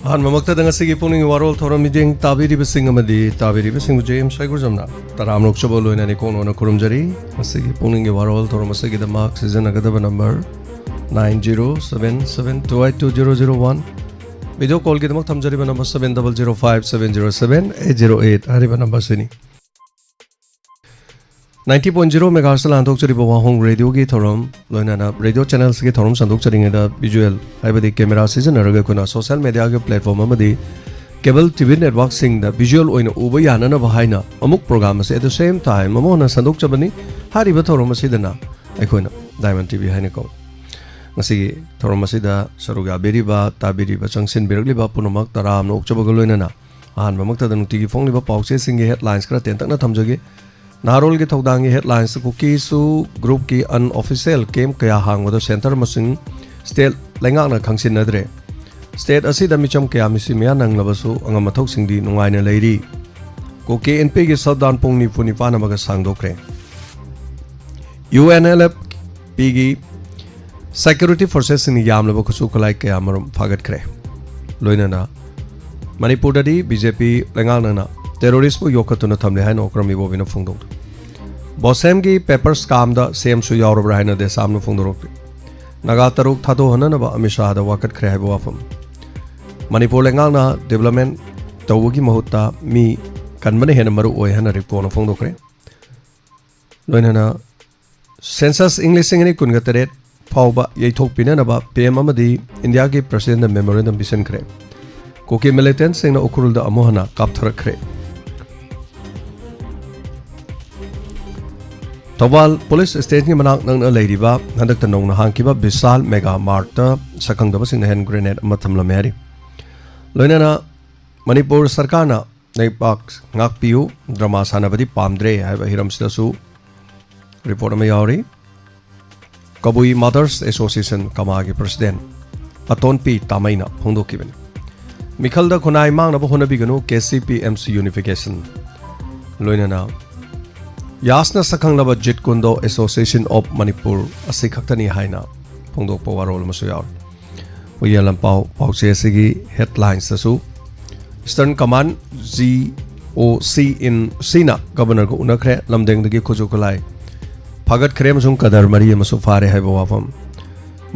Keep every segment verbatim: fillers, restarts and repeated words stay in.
ꯑꯍꯥꯟꯕꯃꯛꯇꯗ ꯉꯁꯤꯒꯤ ꯄꯨꯛꯅꯤꯡꯒꯤ ꯋꯥꯔꯣꯜ ꯊꯧꯔꯝ ꯃꯤꯠꯌꯦꯡ ꯇꯥꯕꯤꯔꯤꯕꯁꯤꯡ ꯑꯃꯗꯤ ꯇꯥꯕꯤꯔꯤꯕꯁꯤꯡꯕꯨ ꯖꯦ ꯑꯦꯝ ꯁꯥꯏꯒꯨꯖꯝꯅ ꯇꯔꯥꯝꯅ ꯑꯣꯛꯆꯕ ꯂꯣꯏꯅꯅ ꯏꯀꯣꯛꯅꯧꯅ ꯈꯨꯔꯨꯝꯖꯔꯤ꯫ ꯉꯁꯤꯒꯤ ꯄꯨꯛꯅꯤꯡꯒꯤ ꯋꯥꯔꯣꯜ ꯊꯧꯔꯝ ꯑꯁꯤꯒꯤꯗꯃꯛ ꯁꯤꯖꯤꯟꯅꯒꯗꯕ number nine zero seven seven two eight two zero zero one, video ꯀꯣꯜꯒꯤꯗꯃꯛ ꯊꯝꯖꯔꯤꯕ number seven double zero five seven zero seven eight zero eight ꯍꯥꯏꯔꯤꯕ ꯅꯝꯕꯔꯁꯤꯅꯤ꯫ Ninety point zero megahertz ꯂꯥꯟꯊꯣꯛꯆꯔꯤꯕ ꯋꯥꯍꯣꯡ ꯔꯦꯗꯤꯑꯣꯒꯤ ꯊꯧꯔꯝ, ꯂꯣꯏꯅꯅ ꯔꯦꯗꯤꯑꯣ ꯆꯦꯅꯦꯜꯁꯤꯒꯤ ꯊꯧꯔꯝ ꯁꯟꯗꯣꯛꯆꯔꯤꯉꯩꯗ ꯚꯤꯖꯨꯑꯦꯜ ꯍꯥꯏꯕꯗꯤ ꯀꯦꯃꯦꯔꯥ ꯁꯤꯖꯤꯟꯅꯔꯒ ꯑꯩꯈꯣꯏꯅ ꯁꯣꯁꯤꯌꯦꯜ ꯃꯦꯗꯤꯌꯥꯒꯤ ꯄ꯭ꯂꯦꯠꯐꯣꯝ ꯑꯃꯗꯤ ꯀꯦꯕꯜ ꯇꯤ ꯚꯤ ꯅꯦꯠꯋꯥꯔꯛꯁꯤꯡꯗ ꯚꯤꯖꯨꯑꯦꯜ ꯑꯣꯏꯅ ꯎꯕ ꯌꯥꯅꯅꯕ ꯍꯥꯏꯅ ꯑꯃꯨꯛ ꯄ꯭ꯔꯣꯒ꯭ꯔꯥꯝ ꯑꯁꯤ at the same time ꯑꯃꯨꯛ ꯍꯟꯅ ꯁꯟꯗꯣꯛꯆꯕꯅꯤ꯫ ꯍꯥꯏꯔꯤꯕ ꯊꯧꯔꯝ ꯑꯁꯤꯗꯅ ꯑꯩꯈꯣꯏꯅ ꯗꯥꯏꯃꯟ ꯇꯤ ꯚꯤ ꯍꯥꯏꯅ ꯀꯧꯏ꯫ ꯉꯁꯤꯒꯤ ꯊꯧꯔꯝ ꯑꯁꯤꯗ ꯁꯔꯨꯛ ꯌꯥꯕꯤꯔꯤꯕ, ꯇꯥꯕꯤꯔꯤꯕ, ꯆꯪꯁꯤꯟꯕꯤꯔꯛꯂꯤꯕ ꯄꯨꯝꯅꯃꯛ ꯇꯔꯥꯝꯅ ꯑꯣꯛꯆꯕꯒ ꯂꯣꯏꯅꯅ ꯑꯍꯥꯟꯕꯃꯛꯇꯗ ꯅꯨꯡꯇꯤꯒꯤ ꯐꯣꯡꯂꯤꯕ ꯄꯥꯎꯆꯦꯁꯤꯡꯒꯤ ꯍꯦꯗꯂꯥꯏꯟꯁ ꯈꯔ ꯇꯦꯟꯇꯛꯅ ꯊꯝꯖꯒꯦ꯫ ꯅꯍꯥꯔꯣꯜꯒꯤ ꯊꯧꯗꯥꯡꯒꯤ ꯍꯦꯗꯂꯥꯏꯟꯁꯇ ꯀꯨꯀꯤꯁꯨ ꯒ꯭ꯔꯨꯞꯀꯤ ꯑꯟꯑꯣꯐꯤꯁꯤꯌꯦꯜ ꯀꯦꯝꯞ ꯀꯌꯥ ꯍꯥꯡꯕꯗ ꯁꯦꯟꯇꯔ ꯃꯁꯤꯡ ꯁ꯭ꯇꯦꯠ ꯂꯩꯉꯥꯛꯅ ꯈꯪꯁꯤꯟꯅꯗ꯭ꯔꯦ꯫ ꯁ꯭ꯇꯦꯠ ꯑꯁꯤꯗ ꯃꯤꯆꯝ ꯀꯌꯥ ꯃꯤꯁꯤ ꯃꯌꯥ ꯅꯪꯂꯕꯁꯨ ꯑꯉꯝ ꯑꯊꯧꯁꯤꯡꯗꯤ ꯅꯨꯡꯉꯥꯏꯅ ꯂꯩꯔꯤ꯫ ꯀꯨꯀꯤ ꯑꯦꯟ ꯄꯤꯒꯤ ꯁꯠꯗꯥꯎꯟ ꯄꯨꯡ ꯅꯤꯐꯨ ꯅꯤꯄꯥꯟ ꯑꯃꯒ ꯁꯥꯡꯗꯣꯛꯈ꯭ꯔꯦ꯫ ꯌꯨ ꯑꯦꯟ ꯑꯦꯜ ꯑꯦꯐ ꯄꯤꯒꯤ ꯁꯦꯀ꯭ꯌꯨꯔꯤꯇꯤ ꯐꯣꯔꯁꯦꯁꯁꯤꯡꯅ ꯌꯥꯝꯂꯕ ꯈꯨꯠꯁꯨ ꯈꯨꯠꯂꯥꯏ ꯀꯌꯥꯃꯔꯨꯝ ꯐꯥꯒꯠꯈ꯭ꯔꯦ꯫ ꯂꯣꯏꯅꯅ ꯃꯅꯤꯄꯨꯔꯗꯗꯤ ꯕꯤ ꯖꯦ ꯄꯤ ꯂꯩꯉꯥꯛꯅ ꯇꯦꯔꯣꯔꯤꯁ꯭ꯠꯄꯨ ꯌꯣꯛꯈꯠꯇꯨꯅ ꯊꯝꯂꯦ ꯍꯥꯏꯅ ꯑꯣꯀ꯭ꯔꯝ ꯏꯕꯣꯕꯤꯅ ꯐꯣꯡꯗꯣꯛꯂꯤ꯫ ꯕꯣꯁꯦꯝꯒꯤ ꯄꯦꯄꯔ ꯁ꯭ꯀꯥꯝꯗ ꯁꯤ ꯑꯦꯝꯁꯨ ꯌꯥꯎꯔꯕ꯭ꯔꯥ ꯍꯥꯏꯅ ꯗꯦꯁꯥꯝꯅ ꯐꯣꯡꯗꯣꯔꯛꯂꯤ꯫ ꯅꯥꯒꯥ ꯇꯔꯨꯛ ꯊꯥꯗꯣꯛꯍꯟꯅꯅꯕ ꯑꯃꯤꯠ ꯁꯥꯍꯗ ꯋꯥꯀꯠꯈ꯭ꯔꯦ ꯍꯥꯏꯕ ꯋꯥꯐꯝ꯫ ꯃꯅꯤꯄꯨꯔ ꯂꯩꯉꯥꯛꯅ ꯗꯤꯕꯦꯂꯞꯃꯦꯟꯠ ꯇꯧꯕꯒꯤ ꯃꯍꯨꯠꯇ ꯃꯤ ꯀꯟꯕꯅ ꯍꯦꯟꯅ ꯃꯔꯨ ꯑꯣꯏ ꯍꯥꯏꯅ ꯔꯤꯞꯀꯣꯅ ꯐꯣꯡꯗꯣꯛꯈ꯭ꯔꯦ꯫ ꯂꯣꯏꯅꯅ ꯁꯦꯟꯁꯁ ꯏꯪ ꯂꯤꯁꯤꯡ ꯑꯅꯤ ꯀꯨꯟꯒ ꯇꯔꯦꯠ ꯐꯥꯎꯕ ꯌꯩꯊꯣꯛꯄꯤꯅꯅꯕ ꯄꯤ ꯑꯦꯝ ꯑꯃꯗꯤ ꯏꯟꯗꯤꯌꯥꯒꯤ ꯄ꯭ꯔꯁꯤꯗꯦꯟꯠꯗ ꯃꯦꯃꯣꯔꯦꯟꯗꯝ ꯄꯤꯁꯤꯟꯈ꯭ꯔꯦ꯫ ꯀꯨꯀꯤ ꯃꯤꯂꯤꯇꯦꯟꯠꯁꯤꯡꯅ ꯎꯈ꯭ꯔꯨꯜꯗ ꯑꯃꯨꯛ ꯍꯟꯅ ꯀꯥꯞꯊꯔꯛꯈ꯭ꯔꯦ꯫ ꯊꯧꯕꯥꯜ ꯄꯨꯂꯤꯁ ꯁ꯭ꯇꯦꯁꯟꯒꯤ ꯃꯅꯥꯛ ꯅꯛꯅ ꯂꯩꯔꯤꯕ ꯍꯟꯗꯛꯇ ꯅꯧꯅ ꯍꯥꯡꯈꯤꯕ ꯕꯤꯁꯥꯜ ꯃꯦꯒꯥ ꯃꯥꯔꯠꯇ ꯁꯛꯈꯪꯗꯕꯁꯤꯡꯅ ꯍꯦꯟ ꯒ꯭ꯔꯦꯅꯦꯗ ꯑꯃ ꯊꯝꯂꯝꯃꯦ ꯍꯥꯏꯔꯤ꯫ ꯂꯣꯏꯅꯅ ꯃꯅꯤꯄꯨꯔ ꯁꯔꯀꯥꯔꯅ ꯂꯩꯕꯥꯛ ꯉꯥꯛꯄꯤꯌꯨ, ꯗ꯭ꯔꯃꯥ ꯁꯥꯟꯅꯕꯗꯤ ꯄꯥꯝꯗ꯭ꯔꯦ ꯍꯥꯏꯕ ꯍꯤꯔꯝꯁꯤꯗꯁꯨ ꯔꯤꯄꯣꯔꯠ ꯑꯃ ꯌꯥꯎꯔꯤ꯫ ꯀꯕꯨꯏ ꯃꯥꯗꯔꯁ ꯑꯦꯁꯣꯁꯤꯌꯦꯁꯟ, ꯀꯃꯥꯒꯤ ꯄ꯭ꯔꯁꯤꯗꯦꯟꯠ ꯑꯇꯣꯟꯄꯤ ꯇꯥꯃꯩꯅ ꯐꯣꯡꯗꯣꯛꯈꯤꯕꯅꯤ꯫ ꯃꯤꯈꯜꯗ ꯈꯨꯟꯅꯥꯏ ꯃꯥꯡꯅꯕ ꯍꯣꯠꯅꯕꯤꯒꯅꯨ, K C P M C ꯌꯨꯅꯤꯐꯤꯀꯦꯁꯟ꯫ ꯂꯣꯏꯅꯅ ꯌꯥꯁꯅ ꯁꯛꯈꯪꯂꯕ ꯖꯤꯠ ꯀꯨꯟꯗꯣ ꯑꯦꯁꯣꯁꯤꯌꯦꯁꯟ ꯑꯣꯐ ꯃꯅꯤꯄꯨꯔ ꯑꯁꯤ ꯈꯛꯇꯅꯤ ꯍꯥꯏꯅ ꯐꯣꯡꯗꯣꯛꯄ ꯋꯥꯔꯣꯜ ꯑꯃꯁꯨ ꯌꯥꯎꯔꯤ꯫ ꯄꯨꯌꯦꯜ ꯂꯝꯄꯥꯎ ꯄꯥꯎꯆꯦ ꯑꯁꯤꯒꯤ ꯍꯦꯗꯂꯥꯏꯟꯁꯇꯁꯨ Eastern Command, G O C in Cꯅ ꯒꯕꯔꯅꯔꯒ ꯎꯅꯈ꯭ꯔꯦ꯫ ꯂꯝꯗꯦꯡꯗꯒꯤ ꯈꯨꯠꯁꯨ ꯈꯨꯠꯂꯥꯏ ꯐꯥꯒꯠꯈ꯭ꯔꯦ ꯑꯃꯁꯨꯡ ꯀꯗꯔ ꯃꯔꯤ ꯑꯃꯁꯨ ꯐꯥꯔꯦ ꯍꯥꯏꯕ ꯋꯥꯐꯝ꯫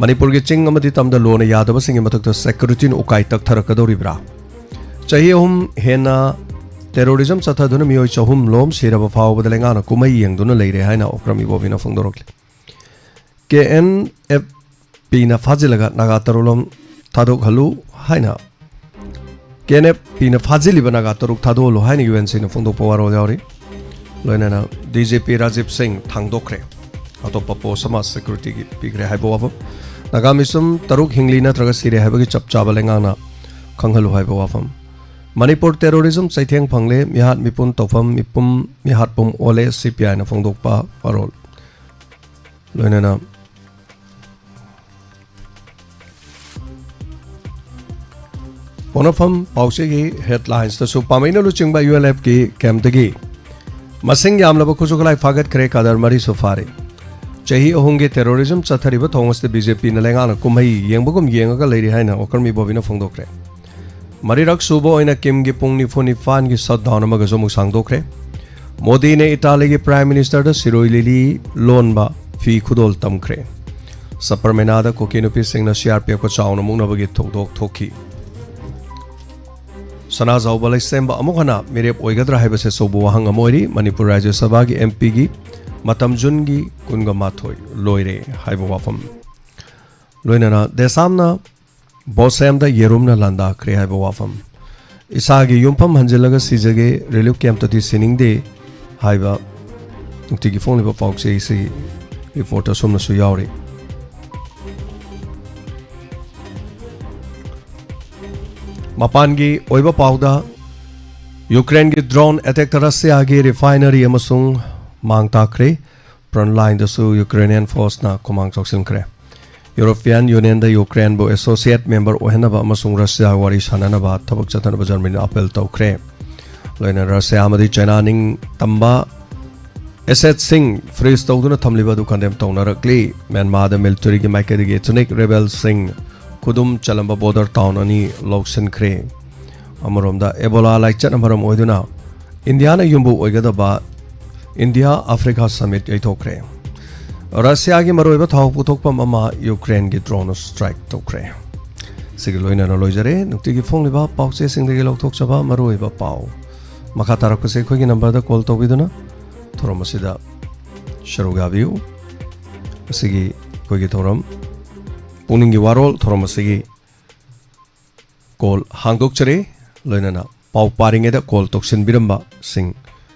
ꯃꯅꯤꯄꯨꯔꯒꯤ ꯆꯤꯡ ꯑꯃꯗꯤ ꯇꯝꯗ ꯂꯣꯅ ꯌꯥꯗꯕꯁꯤꯡꯒꯤ ꯃꯊꯛꯇ ꯁꯦꯀ꯭ꯌꯨꯔꯤꯇꯤꯅ ꯎꯀꯥꯏ ꯇꯛꯊꯔꯛꯀꯗꯧꯔꯤꯕ꯭ꯔꯥ? ꯆꯍꯤ ꯑꯍꯨꯝ ꯍꯦꯟꯅ ꯇꯦꯔꯣꯔꯤꯖꯝ ꯆꯠꯊꯗꯨꯅ ꯃꯤꯑꯣꯏ ꯆꯍꯨꯝ ꯂꯣꯝ ꯁꯤꯔꯕ ꯐꯥꯎꯕꯗ ꯂꯩꯉꯥꯛꯅ ꯀꯨꯝꯍꯩ ꯌꯦꯡꯗꯨꯅ ꯂꯩꯔꯦ ꯍꯥꯏꯅ Okram ꯏꯕꯣꯕꯤꯅ ꯐꯣꯡꯗꯣꯔꯛꯂꯤ꯫ K N F Pꯅ ꯐꯥꯖꯤꯜꯂꯒ Naga ꯇꯔꯨꯛ ꯂꯣꯝ ꯊꯥꯗꯣꯛꯍꯜꯂꯨ ꯍꯥꯏꯅ, K N F Pꯅ ꯐꯥꯖꯤꯜꯂꯤꯕ ꯅꯥꯒꯥ ꯇꯔꯨꯛ ꯊꯥꯗꯣꯛꯍꯜꯂꯨ ꯍꯥꯏꯅ U N Cꯅ ꯐꯣꯡꯗꯣꯛꯄ ꯋꯥꯔꯣꯜ ꯌꯥꯎꯔꯤ꯫ ꯂꯣꯏꯅꯅ D G P ꯔꯥꯖꯤꯕ ꯁꯤꯡ ꯊꯥꯡꯗꯣꯛꯈ꯭ꯔꯦ꯫ ꯑꯇꯣꯞꯄ ꯄꯣꯁ ꯑꯃ ꯁꯦꯀ꯭ꯌꯨꯔꯤꯇꯤꯒꯤ ꯄꯤꯈ꯭ꯔꯦ ꯍꯥꯏꯕ ꯋꯥꯐꯝ꯫ ꯅꯥꯒꯥ ꯃꯤꯆꯝ ꯇꯔꯨꯛ ꯍꯤꯡꯂꯤ ꯅꯠꯇ꯭ꯔꯒ ꯁꯤꯔꯦ ꯍꯥꯏꯕꯒꯤ ꯆꯞ ꯆꯥꯕ ꯂꯩꯉꯥꯛꯅ ꯈꯪꯍꯜꯂꯨ ꯍꯥꯏꯕ ꯋꯥꯐꯝ꯫ ꯃꯅꯤꯄꯨꯔ ꯇꯦꯔꯣꯔꯤꯖꯝ ꯆꯩꯊꯦꯡ ꯐꯪꯂꯦ, ꯃꯤꯍꯥꯠ ꯃꯤꯄꯨꯟ ꯇꯧꯐꯝ ꯃꯤꯄꯨꯝ ꯃꯤꯍꯥꯠꯄꯨꯝ ꯑꯣꯜꯂꯦ, C P Iꯅ ꯐꯣꯡꯗꯣꯛꯄ ꯋꯥꯔꯣꯜ꯫ ꯂꯣꯏꯅꯅ ꯄꯣꯛꯅꯐꯝ ꯄꯥꯎꯆꯦꯒꯤ ꯍꯦꯗꯂꯥꯏꯟꯁꯇꯁꯨ ꯄꯥꯝꯃꯩꯅ ꯂꯨꯆꯤꯡꯕ U L Fꯀꯤ ꯀꯦꯝꯞꯇꯒꯤ ꯃꯁꯤꯡ ꯌꯥꯝꯂꯕ ꯈꯨꯠꯁꯨ ꯈꯨꯠꯂꯥꯏ ꯐꯥꯒꯠꯈ꯭ꯔꯦ, ꯀꯗꯔ ꯃꯔꯤꯁꯨ ꯐꯥꯔꯦ꯫ ꯆꯍꯤ ꯑꯍꯨꯝꯒꯤ ꯇꯦꯔꯣꯔꯤꯖꯝ ꯆꯠꯊꯔꯤꯕ ꯊꯧꯑꯣꯡ ꯑꯁꯤꯗ B J Pꯅ ꯂꯩꯉꯥꯛꯅ ꯀꯨꯝꯍꯩ ꯌꯦꯡꯕꯒꯨꯝ ꯌꯦꯡꯉꯒ ꯂꯩꯔꯤ ꯍꯥꯏꯅ ꯑꯣꯀ꯭ꯔꯝ ꯏꯕꯣꯕꯤꯅ ꯐꯣꯡꯗꯣꯛꯈ꯭ꯔꯦ꯫ ꯃꯔꯤꯔꯛ ꯁꯨꯕ ꯑꯣꯏꯅ ꯀꯤꯝꯒꯤ ꯄꯨꯡ ꯅꯤꯐꯨ ꯅꯤꯄꯥꯟꯒꯤ ꯁꯠꯗꯥꯎꯟ ꯑꯃꯒꯁꯨ ꯑꯃꯨꯛ ꯁꯥꯡꯗꯣꯛꯈ꯭ꯔꯦ꯫ ꯃꯣꯗꯤꯅ ꯏꯇꯥꯂꯤꯒꯤ ꯄ꯭ꯔꯥꯏꯝ ꯃꯤꯅꯤꯁꯇꯔꯗ ꯁꯤꯔꯣꯏ ꯂꯤꯂꯤ ꯂꯣꯟꯕ ꯐꯤ ꯈꯨꯗꯣꯜ ꯇꯝꯈ꯭ꯔꯦ꯫ ꯁꯕꯔꯃꯦꯅꯥꯗ ꯀꯨꯀꯤ ꯅꯨꯄꯤꯁꯤꯡꯅ C R P Fꯀ ꯆꯥꯎꯅ ꯃꯨꯛꯅꯕꯒꯤ ꯊꯧꯗꯣꯛ ꯊꯣꯛꯈꯤ꯫ ꯁꯅꯥꯖꯥꯎꯕ ꯂꯩꯁꯦꯝꯕ ꯑꯃꯨꯛ ꯍꯟꯅ ꯃꯤꯔꯦꯞ ꯑꯣꯏꯒꯗ꯭ꯔꯥ ꯍꯥꯏꯕꯁꯤ ꯑꯆꯧꯕ ꯋꯥꯍꯪ ꯑꯃ ꯑꯣꯏꯔꯤ꯫ ꯃꯅꯤꯄꯨꯔ ꯔꯥꯖ꯭ꯌ ꯁꯚꯥꯒꯤ M Pꯒꯤ ꯃꯇꯝ ꯖꯨꯟꯒꯤ ꯀꯨꯟꯒ ꯃꯥꯊꯣꯏ ꯂꯣꯏꯔꯦ ꯍꯥꯏꯕ ꯋꯥꯐꯝ꯫ ꯂꯣꯏꯅꯅ ꯗꯦꯁꯥꯝꯅ ꯕꯣꯁꯦꯝꯗ ꯌꯦꯔꯨꯝꯅ ꯂꯥꯟꯗꯥꯈ꯭ꯔꯦ ꯍꯥꯏꯕ ꯋꯥꯐꯝ꯫ ꯏꯁꯥꯒꯤ ꯌꯨꯝꯐꯝ ꯍꯟꯖꯤꯜꯂꯒ ꯁꯤꯖꯒꯦ, ꯔꯤꯂꯤꯐ ꯀꯦꯝꯞꯇꯗꯤ ꯁꯤꯅꯤꯡꯗꯦ ꯍꯥꯏꯕ ꯅꯨꯡꯇꯤꯒꯤ ꯐꯣꯡꯂꯤꯕ ꯄꯥꯎꯆꯦꯁꯤ ꯔꯤꯄꯣꯔꯠ ꯑꯁꯨꯝꯅꯁꯨ ꯌꯥꯎꯔꯤ꯫ ꯃꯄꯥꯟꯒꯤ ꯑꯣꯏꯕ ꯄꯥꯎꯗ, ꯌꯨꯀ꯭ꯔꯦꯟꯒꯤ ꯗ꯭ꯔꯣꯟ ꯑꯦꯇꯦꯛꯇ ꯔꯁꯤꯌꯥꯒꯤ ꯔꯤꯐꯥꯏꯅꯔꯤ ꯑꯃꯁꯨꯡ ꯃꯥꯡ ꯇꯥꯛꯈ꯭ꯔꯦ꯫ ꯐ꯭ꯔꯟꯠ ꯂꯥꯏꯟꯗꯁꯨ ꯌꯨꯀ꯭ꯔꯦꯅꯤꯌꯟ ꯐꯣꯔꯁꯅ ꯈꯨꯃꯥꯡ ꯆꯥꯎꯁꯤꯟꯈ꯭ꯔꯦ꯫ ꯌꯨꯔꯣꯄꯤꯌꯟ ꯌꯨꯅꯤꯌꯟꯗ ꯌꯨꯀ꯭ꯔꯦꯟꯕꯨ ꯑꯦꯁꯣꯁꯤꯌꯦꯠ ꯃꯦꯝꯕꯔ ꯑꯣꯏꯍꯟꯅꯕ ꯑꯃꯁꯨꯡ ꯔꯁꯤꯌꯥ ꯋꯥꯔꯤ ꯁꯥꯟꯅꯅꯕ ꯊꯕꯛ ꯆꯠꯊꯅꯕ ꯖꯔꯃꯅꯤꯅ ꯑꯥꯄꯦꯜ ꯇꯧꯈ꯭ꯔꯦ꯫ ꯂꯣꯏꯅꯅ ꯔꯁꯤꯌꯥ ꯑꯃꯗꯤ ꯆꯥꯏꯅꯥ ꯅꯤꯡꯇꯝꯕ ꯑꯦꯁꯦꯠꯁꯤꯡ ꯐ꯭ꯔꯤꯖ ꯇꯧꯗꯨꯅ ꯊꯝꯂꯤꯕ ꯑꯗꯨ ꯀꯟꯗꯦꯝ ꯇꯧꯅꯔꯛꯂꯤ꯫ ꯃ꯭ꯌꯥꯟꯃꯥꯔꯗ ꯃꯤꯂꯤꯇꯔꯤꯒꯤ ꯃꯥꯏꯀꯩꯗꯒꯤ ꯏꯊꯅꯤꯛ ꯔꯦꯕꯦꯜꯁꯤꯡ ꯈꯨꯗꯨꯝ ꯆꯜꯂꯝꯕ ꯕꯣꯔꯗꯔ ꯇꯥꯎꯟ ꯑꯅꯤ ꯂꯧꯁꯤꯟꯈ꯭ꯔꯦ꯫ ꯑꯃꯔꯣꯝꯗ ꯑꯦꯕꯣꯂꯥ ꯂꯥꯏꯆꯠꯅ ꯃꯔꯝ ꯑꯣꯏꯗꯨꯅ ꯏꯟꯗꯤꯌꯥꯅ ꯌꯨꯝꯕꯨ ꯑꯣꯏꯒꯗꯕ ꯏꯟꯗꯤꯌꯥ ꯑꯐ꯭ꯔꯤꯀꯥ ꯁꯃꯤꯠ ꯌꯩꯊꯣꯛꯈ꯭ꯔꯦ꯫ ꯔꯁꯤꯌꯥꯒꯤ ꯃꯔꯨꯑꯣꯏꯕ ꯊꯥꯎ ꯄꯨꯊꯣꯛꯐꯝ ꯑꯃ ꯌꯨꯀ꯭ꯔꯦꯟꯒꯤ ꯗ꯭ꯔꯣꯟꯅ ꯁ꯭ꯇ꯭ꯔꯥꯏꯛ ꯇꯧꯈ꯭ꯔꯦ꯫ ꯁꯤꯒ ꯂꯣꯏꯅꯅ ꯂꯣꯏꯖꯔꯦ ꯅꯨꯡꯇꯤꯒꯤ ꯐꯣꯡꯂꯤꯕ ꯄꯥꯎꯆꯦꯁꯤꯡꯗꯒꯤ ꯂꯧꯊꯣꯛꯆꯕ ꯃꯔꯨꯑꯣꯏꯕ ꯄꯥꯎ꯫ ꯃꯈꯥ ꯇꯥꯔꯛꯄꯁꯦ ꯑꯩꯈꯣꯏꯒꯤ ꯅꯝꯕꯔꯗ ꯀꯣꯜ ꯇꯧꯕꯤꯗꯨꯅ ꯊꯧꯔꯝ ꯑꯁꯤꯗ ꯁꯔꯨꯛ ꯌꯥꯕꯤꯌꯨ꯫ ꯑꯁꯤꯒꯤ ꯑꯩꯈꯣꯏꯒꯤ ꯊꯧꯔꯝ ꯄꯨꯛꯅꯤꯡꯒꯤ ꯋꯥꯔꯣꯜ ꯊꯧꯔꯝ ꯑꯁꯤꯒꯤ ꯀꯣꯜ ꯍꯥꯡꯗꯣꯛꯆꯔꯦ꯫ ꯂꯣꯏꯅꯅ ꯄꯥꯎ ꯄꯥꯔꯤꯉꯩꯗ ꯀꯣꯜ ꯇꯧꯁꯤꯟꯕꯤꯔꯝꯕꯁꯤꯡ,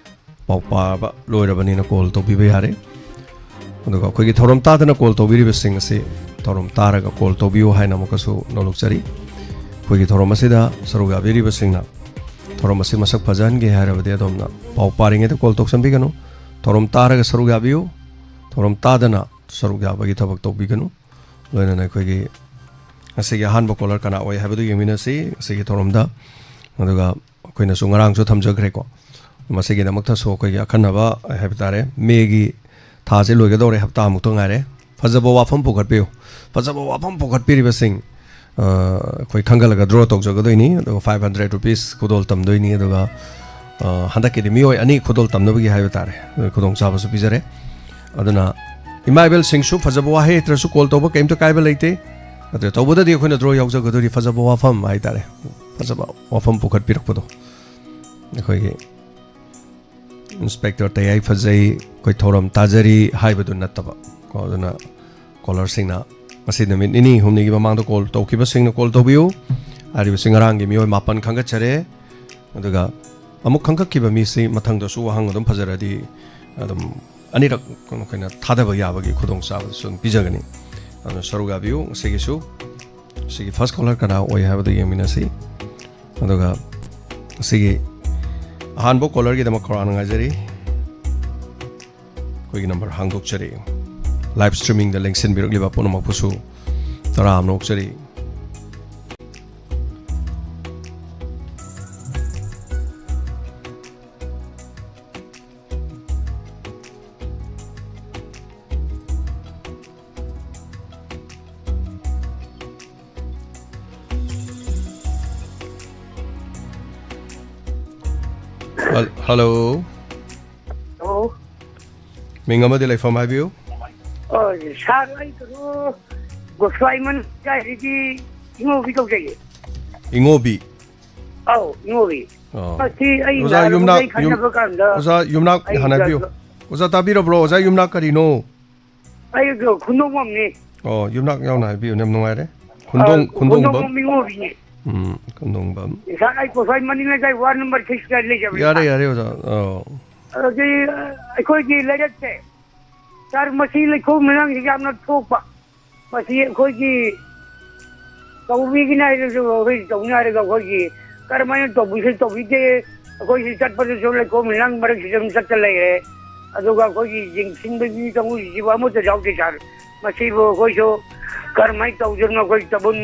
ꯄꯥꯎ ꯄꯥꯕ ꯂꯣꯏꯔꯕꯅꯤꯅ ꯀꯣꯜ ꯇꯧꯕꯤꯕ ꯌꯥꯔꯦ꯫ ꯑꯗꯨꯒ ꯑꯩꯈꯣꯏꯒꯤ ꯊꯧꯔꯝ ꯇꯥꯗꯅ ꯀꯣꯜ ꯇꯧꯕꯤꯔꯤꯕꯁꯤꯡ ꯑꯁꯤ ꯊꯧꯔꯝ ꯇꯥꯔꯒ ꯀꯣꯜ ꯇꯧꯕꯤꯌꯨ ꯍꯥꯏꯅ ꯑꯃꯨꯛꯀꯁꯨ ꯅꯣꯜꯂꯨꯛꯆꯔꯤ꯫ ꯑꯩꯈꯣꯏꯒꯤ ꯊꯧꯔꯝ ꯑꯁꯤꯗ ꯁꯔꯨꯛ ꯌꯥꯕꯤꯔꯤꯕꯁꯤꯡꯅ ꯊꯧꯔꯝ ꯑꯁꯤ ꯃꯁꯛ ꯐꯖꯍꯟꯒꯦ ꯍꯥꯏꯔꯕꯗꯤ ꯑꯗꯣꯝꯅ ꯄꯥꯎ ꯄꯥꯔꯤꯉꯩꯗ ꯀꯣꯜ ꯇꯧꯁꯟꯕꯤꯒꯅꯨ꯫ ꯊꯧꯔꯝ ꯇꯥꯔꯒ ꯁꯔꯨꯛ ꯌꯥꯕꯤꯌꯨ꯫ ꯊꯧꯔꯝ ꯇꯥꯗꯅ ꯁꯔꯨꯛ ꯌꯥꯕꯒꯤ ꯊꯕꯛ ꯇꯧꯕꯤꯒꯅꯨ꯫ ꯂꯣꯏꯅꯅ ꯑꯩꯈꯣꯏꯒꯤ ꯉꯁꯤꯒꯤ ꯑꯍꯥꯟꯕ ꯀꯣꯂꯔ ꯀꯅꯥ ꯑꯣꯏ ꯍꯥꯏꯕꯗꯨ ꯌꯦꯡꯃꯤꯟꯅꯁꯤ ꯉꯁꯤꯒꯤ ꯊꯧꯔꯝꯗ꯫ ꯑꯗꯨꯒ ꯑꯩꯈꯣꯏꯅꯁꯨ ꯉꯔꯥꯡꯁꯨ ꯊꯝꯖꯈ꯭ꯔꯦꯀꯣ꯫ ꯃꯁꯤꯒꯤꯗꯃꯛꯇꯁꯨ ꯑꯩꯈꯣꯏꯒꯤ ꯑꯈꯟꯅꯕ ꯍꯥꯏꯕ ꯇꯥꯔꯦ, ꯃꯦꯒꯤ ꯊꯥꯁꯦ ꯂꯣꯏꯒꯗꯧꯔꯦ, ꯍꯞꯇꯥꯃꯨꯛꯇ ꯉꯥꯏꯔꯦ꯫ ꯐꯖꯕ ꯋꯥꯐꯝ ꯄꯨꯈꯠꯄꯤꯌꯨ꯫ ꯐꯖꯕ ꯋꯥꯐꯝ ꯄꯨꯈꯠꯄꯤꯔꯤꯕꯁꯤꯡ, ꯑ, ꯑꯩꯈꯣꯏ ꯈꯟꯒꯠꯂꯒ ꯗ꯭ꯔꯣ ꯇꯧꯖꯒꯗꯣꯏꯅꯤ꯫ ꯑꯗꯨꯒ five hundred rupees ꯈꯨꯗꯣꯜ ꯇꯝꯗꯣꯏꯅꯤ꯫ ꯑꯗꯨꯒ, ꯑ, ꯍꯟꯗꯛꯀꯤꯗꯤ ꯃꯤꯑꯣꯏ ꯑꯅꯤ ꯈꯨꯗꯣꯜ ꯇꯝꯅꯕꯒꯤ ꯍꯥꯏꯕ ꯇꯥꯔꯦ, ꯈꯨꯗꯣꯡꯆꯥꯕꯁꯨ ꯄꯤꯖꯔꯦ꯫ ꯑꯗꯨꯅ ꯏꯃꯥ ꯏꯕꯦꯜꯁꯤꯡꯁꯨ ꯐꯖꯕ ꯋꯥꯍꯩ ꯍꯩꯇ꯭ꯔꯁꯨ ꯀꯣꯜ ꯇꯧꯕ ꯀꯩꯝꯇ ꯀꯥꯏꯕ ꯂꯩꯇꯦ꯫ ꯑꯗꯨ ꯇꯧꯕꯗꯗꯤ ꯑꯩꯈꯣꯏꯅ ꯗ꯭ꯔꯣ ꯌꯥꯎꯖꯒꯗꯣꯏꯅꯤ꯫ ꯐꯖꯕ ꯋꯥꯐꯝ ꯍꯥꯏ ꯇꯥꯔꯦ, ꯐꯖꯕ ꯋꯥꯐꯝ ꯄꯨꯈꯠꯄꯤꯔꯛꯄꯗꯣ꯫ ꯑꯩꯈꯣꯏꯒꯤ ꯏꯟꯁꯄꯦꯛꯇꯔ ꯇꯌꯥꯏ ꯐꯖꯩ, ꯑꯩꯈꯣꯏ ꯊꯧꯔꯝ ꯇꯥꯖꯔꯤ ꯍꯥꯏꯕꯗꯨ ꯅꯠꯇꯕ ꯀꯣ꯫ ꯑꯗꯨꯅ ꯀꯣꯂꯔꯁꯤꯡꯅ ꯉꯁꯤ ꯅꯨꯃꯤꯠ ꯅꯤꯅꯤ ꯍꯨꯝꯅꯤꯒꯤ ꯃꯃꯥꯡꯗ ꯀꯣꯜ ꯇꯧꯈꯤꯕꯁꯤꯡꯅ ꯀꯣꯜ ꯇꯧꯕꯤꯌꯨ꯫ ꯍꯥꯏꯔꯤꯕꯁꯤ ꯉꯔꯥꯡꯒꯤ ꯃꯤꯑꯣꯏ ꯃꯥꯄꯟ ꯈꯟꯒꯠꯆꯔꯦ꯫ ꯑꯗꯨꯒ ꯑꯃꯨꯛ ꯈꯟꯒꯠꯈꯤꯕ ꯃꯤꯁꯤ ꯃꯊꯪꯗꯁꯨ ꯋꯥꯍꯪ ꯑꯗꯨꯝ ꯐꯖꯔꯗꯤ ꯑꯗꯨꯝ ꯑꯅꯤꯔꯛ ꯑꯩꯈꯣꯏꯅ ꯊꯥꯗꯕ ꯌꯥꯕꯒꯤ ꯈꯨꯗꯣꯡꯆꯥꯕꯗꯨꯁꯨ ꯑꯗꯨꯝ ꯄꯤꯖꯒꯅꯤ꯫ ꯑꯗꯨꯅ ꯁꯔꯨꯛ ꯌꯥꯕꯤꯌꯨ꯫ ꯉꯁꯤꯒꯤꯁꯨ, ꯉꯁꯤꯒꯤ ꯐꯥꯔꯁ ꯀꯣꯂꯔ ꯀꯅꯥ ꯑꯣꯏ ꯍꯥꯏꯕꯗꯨ ꯌꯦꯡꯃꯤꯟꯅꯁꯤ꯫ ꯑꯗꯨꯒ ꯉꯁꯤꯒꯤ ꯑꯍꯥꯟꯕ ꯀꯣꯂꯔꯒꯤꯗꯃꯛ ꯈꯧꯔꯥꯡꯅ ꯉꯥꯏꯖꯔꯤ꯫ ꯑꯩꯈꯣꯏꯒꯤ ꯅꯝꯕꯔ ꯍꯥꯡꯗꯣꯛꯆꯔꯤ꯫ ꯂꯥꯏꯚ ꯁ꯭ꯇ꯭ꯔꯤꯃꯤꯡꯗ ꯂꯦꯡꯁꯤꯟꯕꯤꯔꯛꯂꯤꯕ ꯄꯨꯝꯅꯃꯛꯄꯨꯁꯨ ꯇꯔꯥꯝꯅ ꯑꯣꯛꯆꯔꯤ꯫ ꯍꯜ-, ꯍꯜꯂꯣ꯫ ꯍꯜꯂꯣ꯫ ꯃꯤꯡ ꯑꯃꯗꯤ ꯂꯩꯐꯝ ꯍꯥꯏꯕꯤꯌꯨ꯫ ꯑꯣ, ꯁꯥꯔ, ꯑꯩ ꯀꯩꯅꯣ, ꯒꯣꯁꯥꯏꯃꯟ ꯂꯩꯀꯥꯏꯗꯒꯤ ꯏꯉꯣꯕꯤ ꯀꯧꯖꯩꯌꯦ꯫ ꯏꯉꯣꯕꯤ? ꯑꯧ, ꯏꯉꯣꯕꯤ꯫ ꯑꯣ꯫ ꯃꯁꯤ ꯑꯩ ꯑꯣꯖꯥ ꯅꯥꯔꯕ ꯌꯨꯝꯅꯥꯛ, ꯑꯩ ꯌꯨꯝ-, ꯈꯟꯅꯕ ꯀꯥꯟꯗ ꯑꯣꯖꯥ ꯌꯨꯝꯅꯥꯛ ꯑꯩ ꯍꯥꯟꯅ ꯍꯥꯏꯕꯤꯌꯨ꯫ ꯒ-, ꯑꯣꯖꯥ ꯇꯥꯕꯤꯔꯕ꯭ꯔꯣ? ꯑꯣꯖꯥ ꯌꯨꯝꯅꯥꯛ ꯀꯔꯤꯅꯣ? ꯑꯩ ꯈꯨꯟꯗꯣꯡꯕꯝꯅꯤ꯫ ꯑꯣ, ꯌꯨꯝꯅꯥꯛ ꯌꯥꯎꯅ ꯍꯥꯏꯕꯤꯌꯨꯅꯦ, ꯌꯥꯝ ꯅꯨꯡꯉꯥꯏꯔꯦ꯫ ꯈꯨꯟꯗꯣꯡ-, ꯑ, ꯈꯨꯟꯗꯣꯡꯕꯝ꯫ ꯈꯨꯟꯗꯣꯡꯕꯝ ꯏꯉꯣꯕꯤꯅꯦ꯫ ꯎꯝ, ꯈꯨꯟꯗꯣꯡꯕꯝ꯫ ꯁꯥꯔ, ꯑꯩ ꯒꯣꯁꯥꯏ ꯃꯅꯤꯡ ꯂꯩꯀꯥꯏ ꯋꯥꯔꯗ ꯅꯝꯕꯔ ꯁꯤꯛꯁꯇ ꯂꯩꯖꯕꯅꯤ, ꯌꯥꯔꯦ, ꯁꯥꯔ꯫ ꯌꯥꯔꯦ, ꯑꯣꯖꯥ꯫ ꯑꯣ꯫ ꯑꯗꯒꯤ, ꯑ, ꯑꯩꯈꯣꯏꯒꯤ ꯂꯩꯔꯛꯁꯦ, ꯁꯥꯔ, ꯃꯁꯤ ꯂꯩꯈꯣꯝ ꯂꯩꯅꯥꯡꯁꯤ ꯌꯥꯝꯅ ꯊꯣꯛꯄ꯫ ꯃꯁꯤ ꯑꯩꯈꯣꯏꯒꯤ ꯇꯧꯕꯤꯒꯅꯤ ꯍꯥꯏꯔꯁꯨ, ꯑꯩꯈꯣꯏ ꯇꯧꯅꯤ ꯍꯥꯏꯔꯒ ꯑꯩꯈꯣꯏꯒꯤ ꯀꯔꯝꯍꯥꯏꯅ ꯇꯧꯕꯤꯁꯤ ꯇꯧꯕꯤꯗꯦ꯫ ꯑꯩꯈꯣꯏꯁꯤ ꯆꯠꯄꯗꯁꯨ ꯂꯩꯈꯣꯝ ꯂꯩꯅꯥꯡ ꯃꯔꯛꯁꯤꯗ ꯑꯗꯨꯝ ꯆꯠꯇ ꯂꯩꯔꯦ꯫ ꯑꯗꯨꯒ ꯑꯩꯈꯣꯏꯒꯤ ꯌꯦꯡꯁꯤꯟꯕ ꯃꯤ ꯀꯥꯡꯕꯨꯁꯤꯕꯨ ꯑꯃꯠꯇ ꯌꯥꯎꯗꯦ, ꯁꯥꯔ꯫ ꯃꯁꯤꯕꯨ ꯑꯩꯈꯣꯏꯁꯨ ꯀꯔꯝꯍꯥꯏꯅ ꯇꯧꯗꯣꯏꯅꯣ? ꯑꯩꯈꯣꯏ ꯇꯥꯕꯜ,